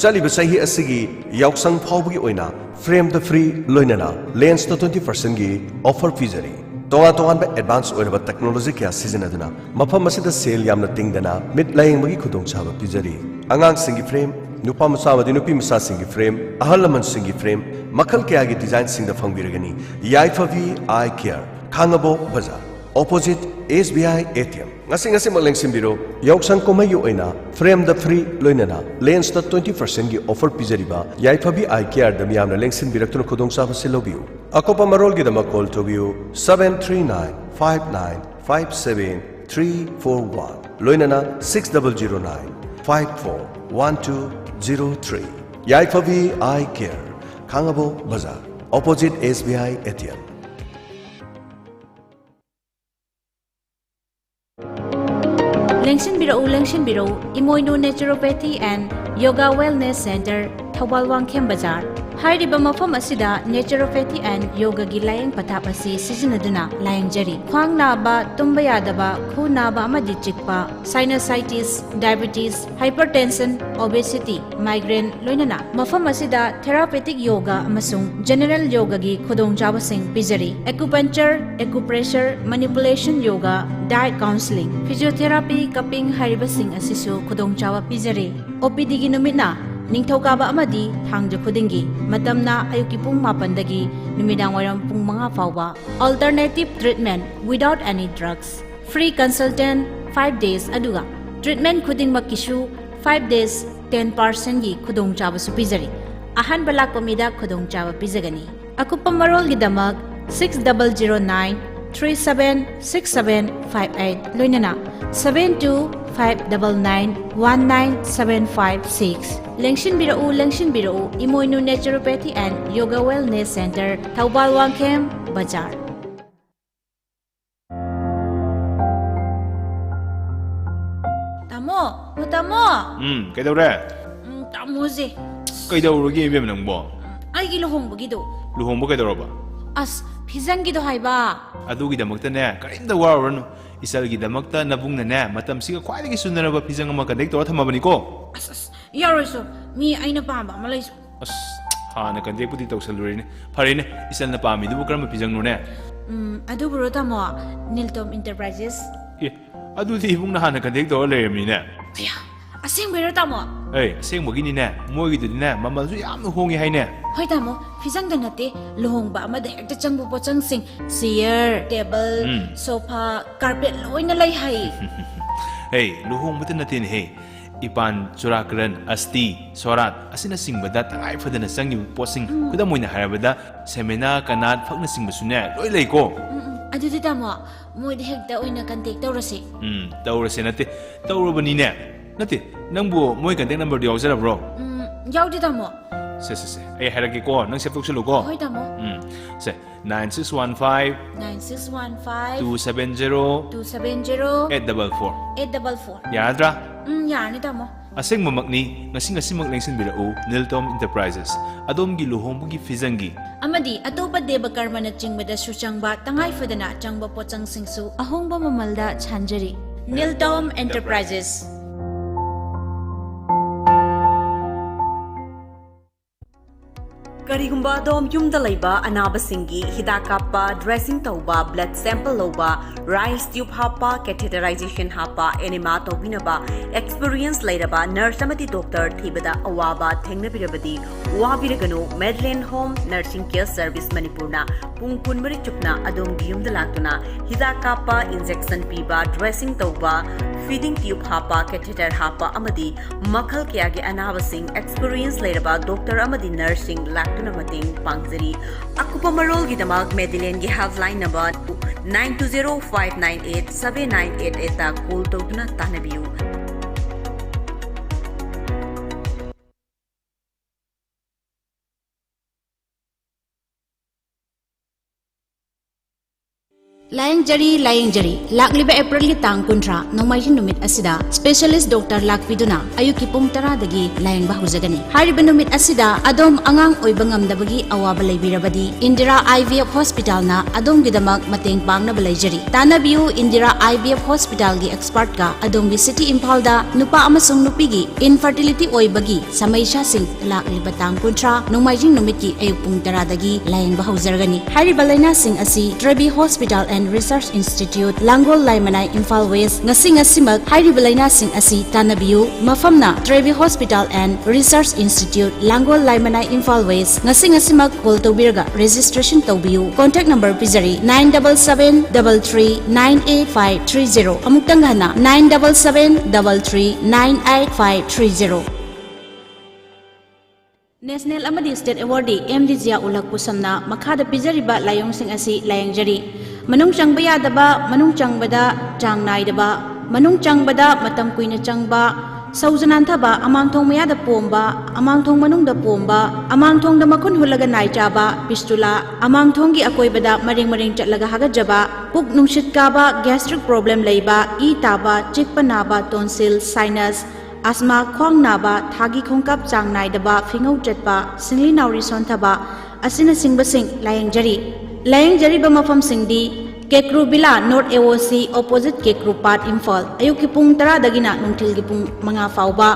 ꯆꯠꯂꯤꯕ ꯆꯍꯤ ꯑꯁꯤꯒꯤ ꯌꯥꯎꯁꯪ ꯐꯥꯎꯕꯒꯤ ꯑꯣꯏꯅ ꯐ꯭ꯔꯦꯝꯗ ꯐ꯭ꯔꯤ, ꯂꯣꯏꯅꯅ ꯂꯦꯟꯁꯇ ꯇ꯭ꯋꯦꯟꯇꯤ ꯄꯔꯁꯦꯟꯒꯤ ꯑꯣꯐꯔ ꯄꯤꯖꯔꯤ꯫ ꯇꯣꯉꯥꯟ ꯇꯣꯉꯥꯟꯕ ꯑꯦꯗꯚꯥꯟꯁ ꯑꯣꯏꯔꯕ ꯇꯦꯛꯅꯣꯂꯣꯖꯤ ꯀꯌꯥ ꯁꯤꯖꯤꯟꯅꯗꯨꯅ ꯃꯐꯝ ꯑꯁꯤꯗ ꯁꯦꯜ ꯌꯥꯝꯅ ꯇꯤꯡꯗꯅ ꯃꯤꯠ ꯂꯥꯌꯦꯡꯕꯒꯤ ꯈꯨꯗꯣꯡꯆꯥꯕ ꯄꯤꯖꯔꯤ꯫ ꯑꯉꯥꯡꯁꯤꯡꯒꯤ ꯐ꯭ꯔꯦꯝ, ꯅꯨꯄꯥ ꯃꯆꯥ ꯑꯃꯗꯤ ꯅꯨꯄꯤ ꯃꯆꯥꯁꯤꯡꯒꯤ ꯐ꯭ꯔꯦꯝ, ꯑꯍꯜ ꯂꯃꯟꯁꯤꯡꯒꯤ ꯐ꯭ꯔꯦꯝ, ꯃꯈꯜ ꯀꯌꯥꯒꯤ ꯗꯤꯖꯥꯏꯟꯁꯤꯡꯗ ꯐꯪꯕꯤꯔꯒꯅꯤ꯫ ꯌꯥꯏꯐꯕꯤ eye care, Khangabok Bazar, opposite S B I A T M. ꯉꯁꯤ, ꯉꯁꯤꯃꯛ ꯂꯦꯡꯁꯤꯟꯕꯤꯔꯣ꯫ ꯌꯥꯎꯁꯪ ꯀꯨꯝꯍꯩꯒꯤ ꯑꯣꯏꯅ ꯐ꯭ꯔꯦꯝꯗ ꯐ꯭ꯔꯤ, ꯂꯣꯏꯅꯅ ꯂꯦꯟꯁꯇ ꯇ꯭ꯋꯦꯟꯇꯤ ꯄꯔꯁꯦꯟꯒꯤ ꯑꯣꯐꯔ ꯄꯤꯖꯔꯤꯕ ꯌꯥꯏꯐꯕꯤ ꯑꯥꯏ ꯀꯦꯌꯔꯗ ꯃꯤꯌꯥꯝꯅ ꯂꯦꯡꯁꯤꯟꯕꯤꯔꯛꯇꯨꯅ ꯈꯨꯗꯣꯡꯆꯥꯕ ꯁꯤꯜꯍꯧꯕꯤꯌꯨ꯫ ꯑꯀꯨꯞꯄ ꯃꯔꯣꯜꯒꯤꯗꯃꯛ ꯀꯣꯜ ꯇꯧꯕꯤꯌꯨ, seven three nine five nine five seven three four one, ꯂꯣꯏꯅꯅ six double zero nine five four one two zero three. ꯌꯥꯏꯐꯕꯤ eye care, Khangabok Bazar, opposite S B I A T M. ꯂꯦꯡꯁꯤꯟꯕꯤꯔꯛꯎ, ꯂꯦꯡꯁꯤꯟꯕꯤꯔꯛꯎ, ꯏꯃꯣꯏꯅꯨ Naturopathy and Yoga Wellness Center, Thoubal Wangkhem Bazar. ꯍꯥꯏꯔꯤꯕ ꯃꯐꯝ ꯑꯁꯤꯗ Naturopathy and Yogaꯒꯤ ꯂꯥꯌꯦꯡ ꯄꯊꯥꯞ ꯑꯁꯤ ꯁꯤꯖꯤꯟꯅꯗꯨꯅ ꯂꯥꯌꯦꯡꯖꯔꯤ꯫ ꯈ꯭ꯋꯥꯡ ꯅꯥꯕ, ꯇꯨꯝꯕ ꯌꯥꯗꯕ, ꯈꯨ ꯅꯥꯕ ꯑꯃꯗꯤ ꯆꯤꯛꯄ, sinusitis, diabetes, hypertension, obesity, migraine, ꯂꯣꯏꯅꯅ ꯃꯐꯝ ꯑꯁꯤꯗ therapeutic yoga ꯑꯃꯁꯨꯡ general yogaꯒꯤ ꯈꯨꯗꯣꯡꯆꯥꯕꯁꯤꯡ ꯄꯤꯖꯔꯤ꯫ Acupuncture, acupressure, manipulation yoga, diet counseling, physiotherapy, cupping ꯍꯥꯏꯔꯤꯕꯁꯤꯡ ꯑꯁꯤꯁꯨ ꯈꯨꯗꯣꯡꯆꯥꯕ ꯄꯤꯖꯔꯤ꯫ ꯑꯣ ꯄꯤ ꯗꯤꯒꯤ ꯅꯨꯃꯤꯠꯅ ꯅꯤꯡꯊꯧꯀꯥꯕ ꯑꯃꯗꯤ ꯊꯥꯡꯖ ꯈꯨꯗꯤꯡꯒꯤ, ꯃꯇꯝꯅ ꯑꯌꯨꯛꯀꯤ ꯄꯨꯡ ꯃꯥꯄꯟꯗꯒꯤ ꯅꯨꯃꯤꯗꯥꯡꯋꯥꯏꯔꯝ ꯄꯨꯡ ꯃꯉꯥ ꯐꯥꯎꯕ꯫ Alternative treatment without any drugs, free consultant five days, ꯑꯗꯨꯒ treatment ꯈꯨꯗꯤꯡꯃꯛꯀꯤꯁꯨ five days ten percentꯒꯤ ꯈꯨꯗꯣꯡꯆꯥꯕꯁꯨ ꯄꯤꯖꯔꯤ꯫ ꯑꯍꯥꯟꯕ ꯂꯥꯛꯄ ꯃꯤꯗ ꯈꯨꯗꯣꯡꯆꯥꯕ ꯄꯤꯖꯒꯅꯤ꯫ ꯑꯀꯨꯞꯄ ꯃꯔꯣꯜꯒꯤꯗꯃꯛ six double zero nine three seven six seven five eight, ꯂꯣꯏꯅꯅ seven two five double nine one nine seven five six꯫ ꯂꯦꯡꯁꯤꯟꯕꯤꯔꯛꯎ, ꯂꯦꯡꯁꯤꯟꯕꯤꯔꯛꯎ, ꯏꯃꯣꯏꯅꯨ Naturopathy and Yoga Wellness Center, Thoubal Wangkhem ꯕꯖꯥꯔ꯫ ꯇꯥꯃꯣ, ꯍꯣ ꯇꯥꯃꯣ꯫ ꯎꯝ, ꯀꯩꯗꯧꯔꯦ? ꯎꯝ, ꯇꯥꯃꯣꯁꯦ꯫ ꯀꯩꯗꯧꯔꯒꯦ ꯏꯕꯦꯝ ꯅꯪꯕꯣ? ꯑꯩꯒꯤ ꯂꯨꯍꯣꯡꯕꯒꯤꯗꯣ꯫ ꯂꯨꯍꯣꯡꯕ ꯀꯩꯗꯧꯔꯕ? ꯑꯁ, ꯐꯤꯖꯪꯒꯤꯗꯣ ꯍꯥꯏꯕ꯫ ꯑꯗꯨꯒꯤꯗꯃꯛꯇꯅꯦ, ꯀꯔꯤꯝꯇ ꯋꯥꯔꯨꯔꯅꯨ꯫ ꯏꯆꯜꯒꯤꯗꯃꯛꯇ ꯅꯕꯨꯡꯅꯅꯦ, ꯃꯇꯝꯁꯤꯒ ꯈ꯭ꯋꯥꯏꯗꯒꯤ ꯆꯨꯅꯔꯕ ꯐꯤꯖꯪ ꯑꯃ contact ꯇꯧꯔ ꯊꯝꯃꯕꯅꯤꯀꯣ꯫ ꯑꯁ, ꯑꯁ, ꯌꯥꯔꯣꯏꯁꯨ꯫ ꯃꯤ ꯑꯩꯅ ꯄꯥꯝꯕ ꯑꯃ ꯂꯩꯁꯨ꯫ ꯑꯁ, ꯍꯥꯟꯅ contact ꯄꯨꯗꯤ ꯇꯧꯁꯜꯂꯨꯔꯦꯅꯦ꯫ ꯐꯔꯦꯅꯦ, ꯏꯆꯜꯅ ꯄꯥꯝꯃꯤꯗꯨꯕꯨ ꯀꯔꯝꯕ ꯐꯤꯖꯪꯅꯣꯅꯦ? ꯎꯝ, ꯑꯗꯨꯕꯨꯔꯣ ꯇꯥꯃꯣ? ꯅꯤꯜꯇꯣꯝ Enterprises꯫ ꯑꯦ, ꯑꯗꯨꯗꯤ ꯏꯕꯨꯡꯅ ꯍꯥꯟꯅ contact ꯇꯧꯔ ꯂꯩꯔꯝꯃꯤꯅꯦ꯫ ꯑꯌꯥ, ꯑꯁꯦꯡꯕꯩꯔꯣ ꯇꯥꯃꯣ? ꯑꯦ, ꯑꯁꯦꯡꯕꯒꯤꯅꯤꯅꯦ, ꯃꯣꯏꯒꯤꯗꯨꯗꯤꯅꯦ, ꯃꯃꯜꯁꯨ ꯌꯥꯝꯅ ꯍꯣꯡꯉꯤ ꯍꯥꯏꯅꯦ꯫ ꯍꯣꯏ ꯇꯥꯃꯣ, ꯐꯤꯖꯪꯗ ꯅꯠꯇꯦ, ꯂꯨꯍꯣꯡꯕ ꯑꯃꯗ ꯍꯦꯛꯇ ꯆꯪꯕ ꯄꯣꯠꯆꯪꯁꯤꯡ, chair, table, ꯎꯝ꯫ Sofa, carpet ꯂꯣꯏꯅ ꯂꯩ ꯍꯥꯏ꯫ ꯍꯦ, ꯂꯨꯍꯣꯡꯕꯗ ꯅꯠꯇꯦꯅꯦꯍꯦ, ꯏꯄꯥꯟ, ꯆꯨꯔꯥꯀꯔꯟ, ꯑꯁꯇꯤ, ꯁꯣꯔꯥꯠ ꯑꯁꯤꯅꯆꯤꯡꯕꯗ ꯇꯉꯥꯏ ꯐꯗꯅ ꯆꯪꯉꯤꯕ ꯄꯣꯠꯁꯤꯡ, ꯎꯝ꯫ ꯈꯨꯗꯝ ꯑꯣꯏꯅ ꯍꯥꯏꯔꯕꯗ ꯁꯦꯃꯦꯅꯥ, ꯀꯅꯥꯠ, ꯐꯛꯅꯆꯤꯡꯕꯁꯨꯅꯦ, ꯂꯣꯏ ꯂꯩꯀꯣ꯫ ꯎꯝ, ꯎꯝ꯫ ꯑꯗꯨꯗꯤ ꯇꯥꯃꯣ, ꯃꯣꯏꯗ ꯍꯦꯛꯇ ꯑꯣꯏꯅ contact ꯇꯧꯔꯁꯤ꯫ ꯎꯝ, ꯇꯧꯔꯁꯦ ꯅꯠꯇꯦ, ꯇꯧꯔꯕꯅꯤꯅꯦ꯫ ꯅꯠꯇꯦ, ꯅꯪꯕꯨ ꯃꯣꯏ contact numberꯗꯨ ꯌꯥꯎꯖꯔꯕ꯭ꯔꯣ? ꯎꯝ, ꯌꯥꯎꯗꯦ ꯇꯥꯃꯣ꯫ ꯁꯦ, ꯁꯦ, ꯁꯦ, ꯑꯩ ꯍꯥꯏꯔꯛꯀꯦꯀꯣ, ꯅꯪ save ꯇꯧꯁꯜꯂꯨꯀꯣ꯫ ꯍꯣꯏ ꯇꯥꯃꯣ꯫ ꯎꯝ, ꯁꯦ, nine six one five, nine six one five, two seven zero, two seven zero, eight double four꯫ Eight double four꯫ ꯌꯥꯔꯗ꯭ꯔꯥ? ꯎꯝ, ꯌꯥꯔꯅꯤ ꯇꯥꯃꯣ꯫ ꯑꯁꯦꯡꯕꯃꯛꯅꯤ, ꯉꯁꯤ ꯉꯁꯤꯃꯛ ꯂꯦꯡꯁꯤꯟꯕꯤꯔꯛꯎ, ꯅꯤꯜꯇꯣꯝ Enterprises, ꯑꯗꯣꯝꯒꯤ ꯂꯨꯍꯣꯡꯕꯒꯤ ꯐꯤꯖꯪꯒꯤ ꯑꯃꯗꯤ ꯑꯇꯣꯞꯄ ꯗꯦꯕ ꯀꯔꯃꯅꯆꯤꯡꯕꯗꯁꯨ ꯆꯪꯕ ꯇꯉꯥꯏ ꯐꯗꯅ ꯆꯪꯕ ꯄꯣꯠꯆꯪꯁꯤꯡꯁꯨ ꯑꯍꯣꯡꯕ ꯃꯃꯜꯗ ꯁꯥꯟꯖꯔꯤ꯫ ꯅꯤꯜꯇꯣꯝ Enterprises꯫ ꯀꯔꯤꯒꯨꯝꯕ ꯑꯗꯣꯝ ꯌꯨꯝꯗ ꯂꯩꯕ ꯑꯅꯥꯕꯁꯤꯡꯒꯤ ꯍꯤꯗꯥꯛ ꯀꯥꯞꯄ, dressing ꯇꯧꯕ, blood sample ꯂꯧꯕ, rice tube ꯍꯥꯞꯄ, catheterization ꯍꯥꯞꯄ, enema ꯇꯧꯕꯤꯅꯕ experience ꯂꯩꯔꯕ nurse ꯑꯃꯗꯤ doctor ꯊꯤꯕꯗ ꯑꯋꯥꯕ ꯊꯦꯡꯅꯕꯤꯔꯕꯗꯤ ꯋꯥꯕꯤꯔꯒꯅꯨ꯫ Medland Home Nursing Care Service ꯃꯅꯤꯄꯨꯔꯅ ꯄꯨꯡ ꯀꯨꯟꯃꯔꯤ ꯆꯨꯞꯅ ꯑꯗꯣꯝꯒꯤ ꯌꯨꯝꯗ ꯂꯥꯛꯇꯨꯅ ꯍꯤꯗꯥꯛ ꯀꯥꯞꯄ, injection ꯄꯤꯕ, dressing ꯇꯧꯕ, feeding tube ꯍꯥꯞꯄ, catheter ꯍꯥꯞꯄ ꯑꯃꯗꯤ ꯃꯈꯜ ꯀꯌꯥꯒꯤ ꯑꯅꯥꯕꯁꯤꯡ experience ꯂꯩꯔꯕ doctor ꯑꯃꯗꯤ nurseꯁꯤꯡ ꯂꯥꯛꯇꯨꯅ ꯃꯇꯦꯡ ꯄꯥꯡꯖꯔꯤ꯫ ꯑꯀꯨꯞꯄ ꯃꯔꯣꯜꯒꯤꯗꯃꯛ Medlandꯒꯤ helpline number nine two zero five nine eight seven nine eight eightꯇ call ꯇꯧꯗꯨꯅ ꯇꯥꯟꯅꯕꯤꯌꯨ꯫ ꯂꯥꯌꯦꯡꯖꯔꯤ, ꯂꯥꯌꯦꯡꯖꯔꯤ꯫ ꯂꯥꯛꯂꯤꯕ ꯑꯦꯄ꯭ꯔꯤꯜꯒꯤ ꯇꯥꯡ ꯀꯨꯟꯊ꯭ꯔꯥ, ꯅꯣꯡꯃꯥꯏꯖꯤꯡ ꯅꯨꯃꯤꯠ ꯑꯁꯤꯗ specialist doctor ꯂꯥꯛꯄꯤꯗꯨꯅ ꯑꯌꯨꯛꯀꯤ ꯄꯨꯡ ꯇꯔꯥꯗꯒꯤ ꯂꯥꯌꯦꯡꯕ ꯍꯧꯖꯒꯅꯤ꯫ ꯍꯥꯏꯔꯤꯕ ꯅꯨꯃꯤꯠ ꯑꯁꯤꯗ ꯑꯗꯣꯝ ꯑꯉꯥꯡ ꯑꯣꯏꯕ ꯉꯝꯗꯕꯒꯤ ꯑꯋꯥꯕ ꯂꯩꯕꯤꯔꯕꯗꯤ, ꯏꯟꯗꯤꯔꯥ IVF hospitalꯅ ꯑꯗꯣꯝꯒꯤꯗꯃꯛ ꯃꯇꯦꯡ ꯄꯥꯡꯅꯕ ꯂꯩꯖꯔꯤ꯫ ꯇꯥꯟꯅꯕꯤꯌꯨ, ꯏꯟꯗꯤꯔꯥ IVF hospitalꯒꯤ expertꯀ꯫ ꯑꯗꯣꯝꯒꯤ city ꯏꯝꯐꯥꯜꯗ ꯅꯨꯄꯥ ꯑꯃꯁꯨꯡ ꯅꯨꯄꯤꯒꯤ infertility ꯑꯣꯏꯕꯒꯤ ꯁꯃꯩꯁꯥꯁꯤꯡ ꯂꯥꯛꯂꯤꯕ ꯇꯥꯡ ꯀꯨꯟꯊ꯭ꯔꯥ, ꯅꯣꯡꯃꯥꯏꯖꯤꯡ ꯅꯨꯃꯤꯠꯀꯤ ꯑꯌꯨꯛ ꯄꯨꯡ ꯇꯔꯥꯗꯒꯤ ꯂꯥꯌꯦꯡꯕ ꯍꯧꯖꯔꯒꯅꯤ꯫ ꯍꯥꯏꯔꯤꯕ ꯂꯥꯏꯅꯥꯁꯤꯡ ꯑꯁꯤ Trevi Hospital and Research Institute, Langol Laimanai, Imphal west. ꯉꯁꯤ ꯉꯁꯤꯃꯛ ꯍꯥꯏꯔꯤꯕ ꯂꯥꯏꯅꯥꯁꯤꯡ ꯑꯁꯤ ꯇꯥꯟꯅꯕꯤꯌꯨ꯫ ꯃꯐꯝꯅ Trevi Hospital and Research Institute, Langol Laimanai, Imphal west. ꯉꯁꯤ ꯉꯁꯤꯃꯛ call ꯇꯧꯕꯤꯔꯒ registration ꯇꯧꯕꯤꯌꯨ꯫ Contact number ꯄꯤꯖꯔꯤ, nine double seven double three nine eight five three zero꯫ ꯑꯃꯨꯛꯇꯪ ꯍꯟꯅ, nine double seven double three nine eight five three zero꯫ National ꯑꯃꯗꯤ state awardee M D ꯖꯤꯌꯥ ꯎꯂꯛ ꯄꯨꯁꯝꯅ ꯃꯈꯥꯗ ꯄꯤꯖꯔꯤꯕ ꯂꯥꯏꯑꯣꯡꯁꯤꯡ ꯑꯁꯤ ꯂꯥꯌꯦꯡꯖꯔꯤ꯫ ꯃꯅꯨꯡ ꯆꯪꯕ ꯌꯥꯗꯕ, ꯃꯅꯨꯡ ꯆꯪꯕꯗ ꯆꯥꯡ ꯅꯥꯏꯗꯕ, ꯃꯅꯨꯡ ꯆꯪꯕꯗ ꯃꯇꯝ ꯀꯨꯏꯅ ꯆꯪꯕ, ꯁꯧꯖ ꯅꯥꯟꯊꯕ, ꯑꯃꯥꯡꯊꯣꯡ ꯃꯌꯥꯗ ꯄꯣꯝꯕ, ꯑꯃꯥꯡꯊꯣꯡ ꯃꯅꯨꯡꯗ ꯄꯣꯝꯕ, ꯑꯃꯥꯡꯊꯣꯡꯗ ꯃꯈꯨꯟ ꯍꯨꯠꯂꯒ ꯅꯥꯏ ꯆꯥꯕ, fistula, ꯑꯃꯥꯡꯊꯣꯡꯒꯤ ꯑꯀꯣꯏꯕꯗ ꯃꯔꯦꯡ ꯃꯔꯦꯡ ꯆꯠꯂꯒ ꯍꯥꯒꯠꯆꯕ, ꯄꯨꯛ ꯅꯨꯡꯁꯤꯠ ꯀꯥꯕ, gastric problem ꯂꯩꯕ, ꯏ ꯇꯥꯕ, ꯆꯤꯛꯄ ꯅꯥꯕ, tonsil, sinus, asthma, ꯈ꯭ꯋꯥꯡ ꯅꯥꯕ, ꯊꯥꯒꯤ ꯈꯣꯡꯀꯥꯞ ꯆꯥꯡ ꯅꯥꯏꯗꯕ, ꯐꯤꯉꯧ ꯆꯠꯄ, ꯁꯤꯡꯂꯤ ꯅꯥꯎꯔꯤ ꯁꯣꯟꯊꯕ ꯑꯁꯤꯅꯆꯤꯡꯕꯁꯤꯡ ꯂꯥꯌꯦꯡꯖꯔꯤ꯫ ꯂꯥꯌꯦꯡꯖꯔꯤꯕ ꯃꯐꯝꯁꯤꯡꯗꯤ ꯀꯦꯀ꯭ꯔꯨ ꯕꯤꯂꯥ, North AOC, opposite ꯀꯦꯀ꯭ꯔꯨ ꯄꯥꯠ, ꯏꯝꯐꯥꯜ꯫ ꯑꯌꯨꯛꯀꯤ ꯄꯨꯡ ꯇꯔꯥꯗꯒꯤꯅ ꯅꯨꯡꯊꯤꯜꯒꯤ ꯄꯨꯡ ꯃꯉꯥ ꯐꯥꯎꯕ꯫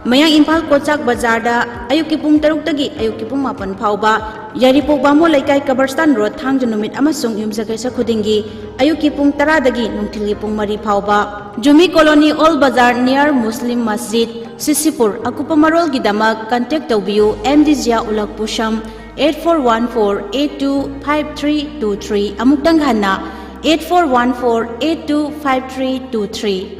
ꯃꯌꯥꯡ ꯏꯝꯐꯥꯜ ꯀꯣꯆꯥꯛ ꯕꯖꯥꯔꯗ ꯑꯌꯨꯛꯀꯤ ꯄꯨꯡ ꯇꯔꯨꯛꯇꯒꯤ ꯑꯌꯨꯛꯀꯤ ꯄꯨꯡ ꯃꯥꯄꯟ ꯐꯥꯎꯕ꯫ ꯌꯥꯏꯔꯤꯄꯣꯛ ꯕꯥꯃꯣꯟ ꯂꯩꯀꯥꯏ, ꯀꯕꯔꯁꯇꯥꯟ ꯔꯣꯗ, ꯊꯥꯡꯖ ꯅꯨꯃꯤꯠ ꯑꯃꯁꯨꯡ ꯌꯨꯝꯁꯀꯩꯁ ꯈꯨꯗꯤꯡꯒꯤ ꯑꯌꯨꯛꯀꯤ ꯄꯨꯡ ꯇꯔꯥꯗꯒꯤ ꯅꯨꯡꯊꯤꯜꯒꯤ ꯄꯨꯡ ꯃꯔꯤ ꯐꯥꯎꯕ꯫ Jumi colony, old Bazar, near Muslim ꯃꯁꯖꯤꯗ, ꯁꯤꯁꯤꯄꯨꯔ꯫ ꯑꯀꯨꯞꯄ ꯃꯔꯣꯜꯒꯤꯗꯃꯛ contact ꯇꯧꯕꯤꯌꯨ ꯑꯦꯝ ꯗꯤ ꯖꯤꯌꯥ ꯎꯂꯛ ꯄꯨꯁꯝ, eight four one four eight two five three two three꯫ ꯑꯃꯨꯛꯇꯪ ꯍꯟꯅ, eight four one four eight two five three two three꯫